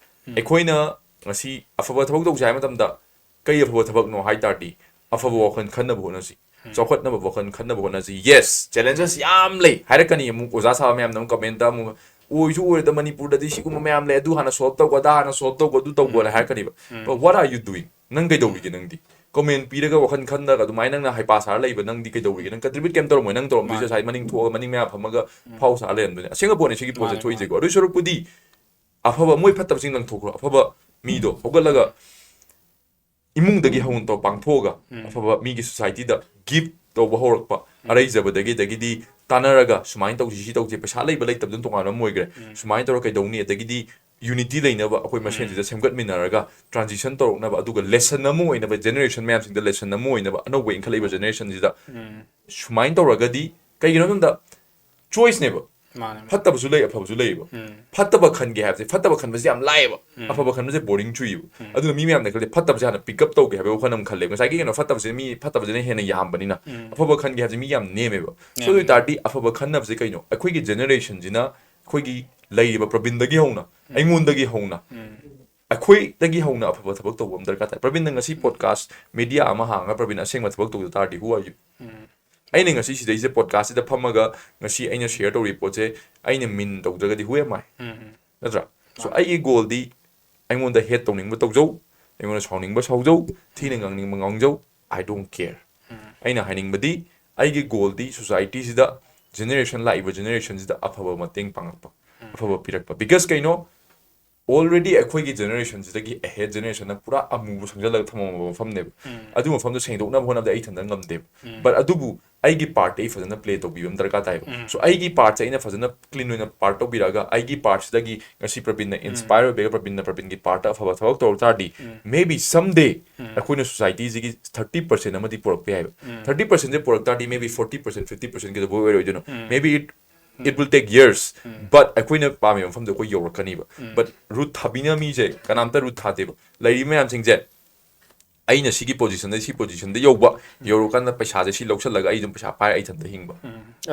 ꯑꯩꯈꯣꯏꯅ ꯉꯁꯤ ꯑꯐꯕ ꯊꯕꯛ ꯇꯧꯁꯦ ꯍꯥꯏꯕ ꯃꯇꯝꯗ, ꯀꯩ ꯑꯐꯕ ꯊꯕꯛꯅꯣ ꯍꯥꯏ ꯇꯥꯔꯗꯤ, ꯑꯐꯕ ꯋꯥꯈꯜ ꯈꯟꯅꯕ ꯍꯣꯠꯅꯁꯤ, ꯆꯥꯎꯈꯠꯅꯕ ꯋꯥꯈꯜ ꯈꯟꯅꯕ ꯍꯣꯠꯅꯁꯤ꯫ Yes, ꯆꯦꯂꯦꯟꯖꯦꯁ ꯌꯥꯝ ꯂꯩ ꯍꯥꯏꯔꯛꯀꯅꯤ꯫ ꯑꯃꯨꯛ ꯑꯣꯖꯥ ꯁꯥꯕ ꯃꯌꯥꯝꯅ ꯑꯃꯨꯛ ꯀꯃꯦꯟꯇ ꯑꯃꯨꯛ, "ꯑꯣꯏꯁꯨ ꯑꯣꯏꯔꯣꯏꯗ, ꯃꯅꯤꯄꯨꯔꯗꯗꯤ ꯁꯤꯒꯨꯝꯕ ꯃꯌꯥꯝ ꯂꯩ, ꯑꯗꯨ ꯍꯥꯟꯅ ꯁꯣꯜꯕ ꯇꯧꯕ, ꯑꯗꯥ ꯍꯥꯟꯅ ꯁꯣꯜꯕ ꯇꯧꯕ, ꯑꯗꯨ ꯇꯧꯕꯅ" ꯍꯥꯏꯔꯛꯀꯅꯤꯕ꯫ But what are you doing? ꯅꯪ ꯀꯩꯗꯧꯔꯤꯒꯦ ꯅꯪꯗꯤ? ꯀꯃꯦꯟ ꯄꯤꯔꯒ ꯋꯥꯈꯜ ꯈꯟꯗꯒ ꯑꯗꯨꯃꯥꯏꯅ ꯅꯪꯅ ꯍꯩꯄꯥ ꯁꯥꯔ ꯂꯩꯕ ꯅꯪꯗꯤ ꯀꯩꯗꯧꯔꯤꯒꯦ? ꯅꯪ ꯀꯟꯇ꯭ꯔꯤꯕ꯭ꯌꯨꯠ ꯀꯩꯝ ꯇꯧꯔꯝꯃꯣꯏ, ꯅꯪ ꯇꯧꯔꯝꯗꯣꯏꯁꯦ ꯃꯥꯅꯦ꯫ ꯉꯁꯥꯏ ꯃꯅꯤꯡ ꯊꯣꯛꯑꯒ ꯃꯅꯤꯡ ꯃꯌꯥ ꯐꯝꯃꯒ ꯐꯥꯎ ꯁꯥꯔ ꯂꯩꯔꯝꯗꯣꯏꯅꯦ꯫ ꯑꯁꯦꯡꯕ ꯄꯣꯠꯅꯦ ꯁꯤꯒꯤ ꯄꯣꯠꯁꯦ ꯃꯥꯅꯦ, ꯊꯣꯛꯏꯁꯦꯀꯣ꯫ ꯃꯥꯅꯦ꯫ ꯑꯗꯨꯏ ꯁꯔꯨꯛꯄꯨꯗꯤ ꯑꯐꯕ, ꯃꯣꯏ ꯐꯠꯇꯕꯁꯤꯡ ꯂꯪꯊꯣꯛꯈ꯭ꯔꯣ, ꯑꯐꯕ ꯃꯤꯗꯣ ꯍꯧꯒꯠꯂꯒ ꯏꯃꯨꯡꯗꯒꯤ ꯍꯧꯅ ꯇꯧ ꯄꯥꯡꯊꯣꯛꯑꯒ ꯑꯐꯕ ꯃꯤꯒꯤ ꯁꯣꯁꯥꯏꯇꯤꯗ ꯒꯤꯐ ꯇꯧꯕ ꯍꯧꯔꯛꯄ, ꯑꯔꯩꯖꯕꯗꯒꯤ, ꯑꯗꯒꯤꯗꯤ ꯇꯥꯟꯅꯔꯒ ꯁꯨꯃꯥꯏꯅ ꯇꯧꯁꯤ, ꯁꯤ ꯇꯧꯁꯤ, ꯄꯩꯁꯥ ꯂꯩꯕ ꯂꯩꯇꯕꯗꯨꯅ ꯇꯣꯉꯥꯟꯕ ꯑꯃ ꯑꯣꯏꯈ꯭ꯔꯦ꯫ ꯁꯨꯃꯥꯏꯅ ꯇꯧꯔꯒ ꯀꯩꯗꯧꯅꯤ? ꯑꯗꯒꯤꯗꯤ ꯌꯨꯅꯤꯇꯤ ꯂꯩꯅꯕ ꯑꯩꯈꯣꯏ ꯃꯁꯦꯟꯁꯤꯗ ꯁꯦꯝꯒꯠꯃꯤꯟꯅꯔꯒ ꯇ꯭ꯔꯥꯟꯖꯤꯁꯟ ꯇꯧꯔꯛꯅꯕ, ꯑꯗꯨꯒ ꯂꯦꯁꯟ ꯑꯃ ꯑꯣꯏꯅꯕ, ꯖꯦꯅꯦꯔꯦꯁꯟ ꯃꯌꯥꯝꯁꯤꯡꯗ ꯂꯦꯁꯟ ꯑꯃ ꯑꯣꯏꯅꯕ, ꯑꯅꯧꯕ ꯏꯟꯈꯠꯂꯛꯏꯕ ꯖꯦꯅꯦꯔꯦꯁꯟꯁꯤꯗ ꯁꯨꯃꯥꯏꯅ ꯇꯧꯔꯒꯗꯤ, ꯀꯩꯒꯤꯅꯣ ꯍꯥꯏꯕ ꯃꯇꯝꯗ ꯆꯣꯏꯁꯅꯦꯕ꯫ ꯃꯥꯅꯦ꯫ ꯐꯠꯇꯕꯁꯨ ꯂꯩ, ꯑꯐꯕꯁꯨ ꯂꯩꯌꯦꯕ꯫ ꯐꯠꯇꯕ ꯈꯟꯒꯦ ꯍꯥꯏꯕꯁꯦ, ꯐꯠꯇꯕ ꯈꯟꯕꯁꯦ ꯌꯥꯝ ꯂꯥꯏꯌꯦꯕ꯫ ꯑꯐꯕ ꯈꯟꯕꯁꯦ ꯕꯣꯔꯤꯡ ꯆꯨꯏꯌꯦꯕ꯫ ꯑꯗꯨꯅ ꯃꯤ ꯃꯌꯥꯝꯅ ꯈꯜꯂꯦ, ꯐꯠꯇꯕꯁꯦ ꯍꯥꯟꯅ ꯄꯤꯛ ꯑꯞ ꯇꯧꯒꯦ ꯍꯥꯏꯕ ꯋꯥꯈꯜ ꯑꯃ ꯈꯜꯂꯦ꯫ ꯉꯁꯥꯏꯒꯤ ꯀꯩꯅꯣ, ꯐꯠꯇꯕꯁꯤꯅ ꯃꯤ, ꯐꯠꯇꯕꯁꯤꯅ ꯍꯦꯟꯅ ꯌꯥꯝꯕꯅꯤꯅ ꯑꯐꯕ ꯈꯟꯒꯦ ꯍꯥꯏꯕꯁꯦ ꯃꯤ ꯌꯥꯝ ꯅꯦꯝꯃꯦꯕ꯫ ꯁꯣ ꯑꯗꯨ ꯅꯦꯝꯃꯦ꯫ ꯑꯣꯏ ꯇꯥꯔꯗꯤ ꯑꯐꯕ ꯈꯟꯅꯕꯁꯦ ꯀꯩꯅꯣ? ꯑꯩꯈꯣꯏꯒꯤ ꯖꯦꯅꯦꯔꯦꯁꯟꯁꯤꯅ, ꯑꯩꯈꯣꯏꯒꯤ ꯂꯩꯔꯤꯕ ꯄ꯭ꯔꯕꯤꯟꯗꯒꯤ ꯍꯧꯅ, ꯑꯩꯉꯣꯟꯗꯒꯤ ꯍꯧꯅ, ꯑꯩꯈꯣꯏꯗꯒꯤ ꯍꯧꯅ ꯑꯐꯕ ꯊꯕꯛ ꯇꯧꯕ ꯑꯃ ꯗꯔꯀꯥꯔ ꯇꯥꯏ꯫ ꯄ꯭ꯔꯕꯤꯟꯅ ꯉꯁꯤ ꯄꯣꯗꯀꯥꯁ ꯃꯦꯗꯤꯌꯥ ꯑꯃ ꯍꯥꯡꯉꯒ ꯄ꯭ꯔꯕꯤꯟ ꯑꯁꯦꯡꯕ ꯊꯕꯛ ꯇꯧꯗ ꯇꯥꯔꯗꯤ, who are you? ꯑꯩꯅ ꯉꯁꯤ ꯁꯤꯗꯩꯁꯤꯗ ꯄꯣꯗꯀꯥꯁꯁꯤꯗ ꯐꯝꯃꯒ ꯉꯁꯤ ꯑꯩꯅ ꯁꯤꯌꯔ ꯇꯧꯔꯤꯕ ꯄꯣꯠꯁꯦ ꯑꯩꯅ ꯃꯤꯟ ꯇꯧꯗ꯭ꯔꯒꯗꯤ who am I? ꯅꯠꯇ꯭ꯔꯥ? ꯁꯣ ꯃꯥꯅꯦ꯫ ꯑꯩꯒꯤ ꯒꯣꯜꯗꯤ ꯑꯩꯉꯣꯟꯗ ꯍꯦꯠ ꯇꯧꯅꯤꯡꯕ ꯇꯧꯖꯧ, ꯑꯩꯉꯣꯟꯗ ꯁꯥꯎꯅꯤꯡꯕ ꯁꯥꯎꯖꯧ, ꯊꯤꯅ ꯉꯥꯡꯅꯤꯡꯕ ꯉꯥꯡꯖꯧ, I don't care꯫ ꯑꯩꯅ ꯍꯥꯏꯅꯤꯡꯕꯗꯤ ꯑꯩꯒꯤ ꯒꯣꯜꯗꯤ ꯁꯣꯁꯥꯏꯇꯤꯁꯤꯗ, ꯖꯦꯅꯦꯔꯦꯁꯟ, ꯂꯥꯛꯏꯕ ꯖꯦꯅꯦꯔꯦꯁꯟꯁꯤꯗ ꯑꯐꯕ ꯃꯇꯦꯡ ꯄꯥꯡꯉꯛꯄ, ꯑꯐꯕ ꯄꯤꯔꯛꯄ꯫ ꯕꯤꯀꯁ ꯀꯩꯅꯣ? already ꯑꯩꯈꯣꯏꯒꯤ generationꯁꯤꯗꯒꯤ ahead generationꯅ ꯄꯨꯔꯥ ꯑꯃꯨꯕ ꯁꯪꯖꯜꯂꯒ ꯊꯝꯃꯝꯕ ꯃꯐꯝꯅꯦꯕ꯫ ꯑꯗꯨ ꯃꯐꯝꯗꯣ ꯁꯦꯡꯗꯣꯛꯅꯕ ꯍꯣꯠꯅꯕꯗ ꯑꯩ ꯏꯊꯟꯇ ꯉꯝꯗꯦꯕ꯫ But ꯑꯗꯨꯕꯨ ꯑꯩꯒꯤ partꯇꯤ ꯑꯩ ꯐꯖꯅ play ꯇꯧꯕꯤꯕ ꯑꯃ ꯗꯔꯀꯥꯔ ꯇꯥꯏꯕ꯫ So ꯑꯩꯒꯤ partꯁꯦ ꯑꯩꯅ ꯐꯖꯅ clean ꯑꯣꯏꯅ part ꯇꯧꯕꯤꯔꯛꯑꯒ, ꯑꯩꯒꯤ partꯁꯤꯗꯒꯤ ꯉꯁꯤ ꯄ꯭ꯔꯕꯤꯟꯅ inspire ꯑꯣꯏꯕꯤꯔꯒ, ꯄ꯭ꯔꯕꯤꯟꯅ ꯄ꯭ꯔꯕꯤꯟꯒꯤ partꯇ ꯑꯐꯕ ꯊꯕꯛ ꯇꯧꯔꯛ ꯇꯥꯔꯗꯤ, maybe someday ꯑꯩꯈꯣꯏꯅ societyꯁꯤꯒꯤ thirty percent ꯑꯃꯗꯤ ꯄꯨꯔꯛꯄ ꯌꯥꯏꯕ꯫ Thirty percentꯁꯦ ꯄꯨꯔꯛ ꯇꯥꯔꯗꯤ, maybe forty percent, fifty percent ꯀꯩꯗꯧꯕꯩ ꯑꯣꯏꯔꯣꯏꯗꯣꯏꯅꯣ? Maybe it, it will take years, but ꯑꯩꯈꯣꯏꯅ ꯄꯥꯝꯃꯤꯕ ꯃꯐꯝꯗꯣ ꯑꯩꯈꯣꯏ ꯌꯧꯔꯛꯀꯅꯤꯕ꯫ But ꯔꯨꯠ ꯊꯥꯕꯤꯅ ꯃꯤꯁꯦ ꯀꯅꯥꯝꯇ ꯔꯨꯠ ꯊꯥꯗꯦꯕ꯫ ꯂꯩꯔꯤꯕ ꯃꯌꯥꯝꯁꯤꯡꯁꯦ, ꯑꯩꯅ ꯁꯤꯒꯤ positionꯗ, ꯁꯤ positionꯗ ꯌꯧꯕ, ꯌꯧꯔꯀꯥꯟꯗ ꯄꯩꯁꯥꯁꯦ ꯁꯤ ꯂꯧꯁꯜꯂꯒ ꯑꯩ ꯑꯗꯨꯝ ꯄꯩꯁꯥ ꯄꯥꯏꯔ ꯑꯩ ꯏꯊꯟꯇ ꯍꯤꯡꯕ꯫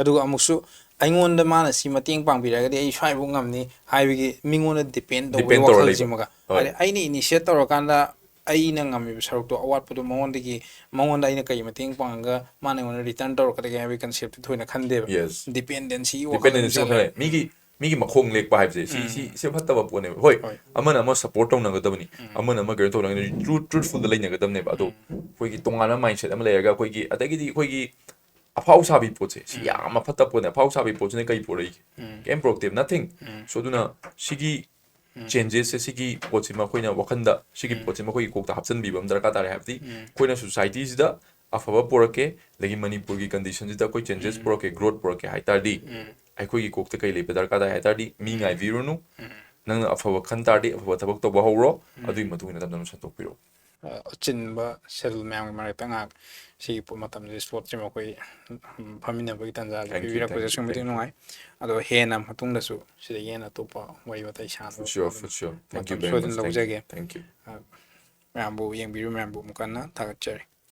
ꯑꯗꯨꯒ ꯑꯃꯨꯛꯁꯨ ꯑꯩꯉꯣꯟꯗ ꯃꯥꯅ ꯁꯤ ꯃꯇꯦꯡ ꯄꯥꯡꯕꯤꯔꯒꯗꯤ ꯑꯩ ꯁ꯭ꯋꯥꯏꯐꯥꯎ ꯉꯝꯅꯤ ꯍꯥꯏꯕꯒꯤ ꯃꯤꯉꯣꯟꯗ depend ꯇꯧꯕꯒꯤ Depend ꯇꯧꯔ ꯂꯩꯕ꯫ ꯋꯥꯈꯜꯁꯤꯃꯒ꯫ ꯍꯣꯏ꯫ ꯍꯥꯏꯗꯤ ꯑꯩꯅ initiate ꯇꯧꯔꯀꯥꯟꯗ ꯑꯩꯅ ꯉꯝꯃꯤꯕ ꯁꯔꯨꯛꯇꯣ, ꯑꯋꯥꯠꯄꯗꯣ ꯃꯉꯣꯟꯗꯒꯤ, ꯃꯉꯣꯟꯗ ꯑꯩꯅ ꯀꯩ ꯃꯇꯦꯡ ꯄꯥꯡꯉꯒ ꯃꯥꯅ ꯑꯩꯉꯣꯟꯗ return ꯇꯧꯔꯛꯀꯗꯒꯦ ꯍꯥꯏꯕꯒꯤ conceptꯇꯤ ꯊꯣꯏꯅ ꯈꯟꯗꯦꯕ꯫ Yes꯫ Dependencyꯒꯤ Dependency ꯋꯥꯈꯜ ꯋꯥꯈꯜ ꯂꯩ꯫ ꯃꯤꯒꯤ, ꯃꯤꯒꯤ ꯃꯈꯣꯡ ꯂꯦꯛꯄ ꯍꯥꯏꯕꯁꯦ ꯁꯤ, ꯁꯤ, ꯁꯤ ꯐꯠꯇꯕ ꯄꯣꯠꯅꯦꯕ꯫ ꯍꯣꯏ, ꯍꯣꯏ꯫ ꯑꯃꯅ ꯑꯃ support ꯇꯧꯅꯒꯗꯕꯅꯤ, ꯑꯃꯅ ꯑꯃ ꯀꯩꯅꯣ ꯇꯧꯅꯒꯗꯕꯅꯤ, true, truthfulꯗ ꯂꯩꯅꯒꯗꯕꯅꯦꯕ꯫ ꯑꯗꯣ ꯑꯩꯈꯣꯏꯒꯤ ꯇꯣꯉꯥꯟꯕ mindset ꯑꯃ ꯂꯩꯔꯒ ꯑꯩꯈꯣꯏꯒꯤ, ꯑꯗꯒꯤꯗꯤ ꯑꯩꯈꯣꯏꯒꯤ ꯑꯐꯥꯎ ꯁꯥꯕꯤ ꯄꯣꯠꯁꯦ ꯁꯤ ꯌꯥꯝꯅ ꯐꯠꯇꯕ ꯄꯣꯠꯅꯦ꯫ ꯑꯐꯥꯎ ꯁꯥꯕꯤ ꯄꯣꯠꯁꯤꯅ ꯀꯩ ꯄꯨꯔꯛꯏꯒꯦ? ꯀꯩꯝ ꯄꯨꯔꯛꯇꯦꯕ, nothing꯫ So ꯑꯗꯨꯅ ꯁꯤꯒꯤ changesꯁꯦ, ꯁꯤꯒꯤ ꯄꯣꯠꯁꯤꯃ ꯑꯩꯈꯣꯏꯅ ꯋꯥꯈꯟꯗ, ꯁꯤꯒꯤ ꯄꯣꯠꯁꯤꯃ ꯑꯩꯈꯣꯏꯒꯤ ꯀꯣꯛꯇ ꯍꯥꯞꯆꯤꯟꯕꯤꯕ ꯑꯃ ꯗꯔꯀꯥꯔ ꯇꯥꯔꯦ꯫ ꯍꯥꯏꯕꯗꯤ ꯑꯩꯈꯣꯏꯅ societyꯁꯤꯗ ꯑꯐꯕ ꯄꯨꯔꯛꯀꯦ, ꯑꯗꯒꯤ ꯃꯅꯤꯄꯨꯔꯒꯤ conditionꯁꯤꯗ ꯑꯩꯈꯣꯏ changes ꯄꯨꯔꯛꯀꯦ, growth ꯄꯨꯔꯛꯀꯦ ꯍꯥꯏ ꯇꯥꯔꯗꯤ, ꯑꯩꯈꯣꯏꯒꯤ ꯀꯣꯛꯇ ꯀꯩ ꯂꯩꯕ ꯗꯔꯀꯥꯔ ꯇꯥꯏ ꯍꯥꯏ ꯇꯥꯔꯗꯤ, ꯃꯤ ꯉꯥꯏꯕꯤꯔꯨꯅꯨ꯫ ꯅꯪꯅ ꯑꯐꯕ ꯈꯟ ꯇꯥꯔꯗꯤ ꯑꯐꯕ ꯊꯕꯛ ꯇꯧꯕ ꯍꯧꯔꯣ, ꯑꯗꯨꯒꯤ ꯃꯇꯨꯡ ꯏꯟꯅ ꯇꯞ ꯇꯞꯅ ꯁꯟꯗꯣꯛꯄꯤꯔꯛꯑꯣ꯫ ꯑ, ꯑꯆꯤꯟꯕ schedule ꯃꯌꯥꯝꯒꯤ ꯃꯔꯛꯇ ꯉꯥꯏꯍꯥꯛ ꯁꯤꯒꯤ ꯄꯣ-, ꯃꯇꯝꯁꯦ spotꯁꯤꯃ ꯑꯩꯈꯣꯏ, ꯎꯝ, ꯐꯝꯃꯤꯟꯅꯕꯒꯤ ꯇꯥꯟꯖꯥꯁꯦ Thank you, thank ꯄꯤꯕꯤꯔꯛꯄꯁꯦ you, ꯑꯁꯨꯛꯀꯤ ꯃꯇꯤꯛ thank you꯫ ꯅꯨꯡꯉꯥꯏ꯫ ꯑꯗꯣ ꯍꯦꯟꯅ ꯃꯇꯨꯡꯗꯁꯨ ꯁꯤꯗꯒꯤ ꯍꯦꯟꯅ ꯑꯇꯣꯞꯄ ꯋꯥꯔꯤ ꯋꯥꯇꯥꯏ ꯁꯥꯅꯕ For sure, ꯑꯗꯨꯝ for sure. Thank you ꯃꯇꯝ very ꯁꯣꯏꯗꯅ much. Thank you, ꯂꯧꯖꯒꯦ꯫ thank you. ꯑ, ꯃꯌꯥꯝꯕꯨ ꯌꯦꯡꯕꯤꯔꯤꯕ ꯃꯌꯥꯝꯕꯨ ꯑꯃꯨꯛ ꯍꯟꯅ ꯊꯥꯒꯠꯆꯔꯤ꯫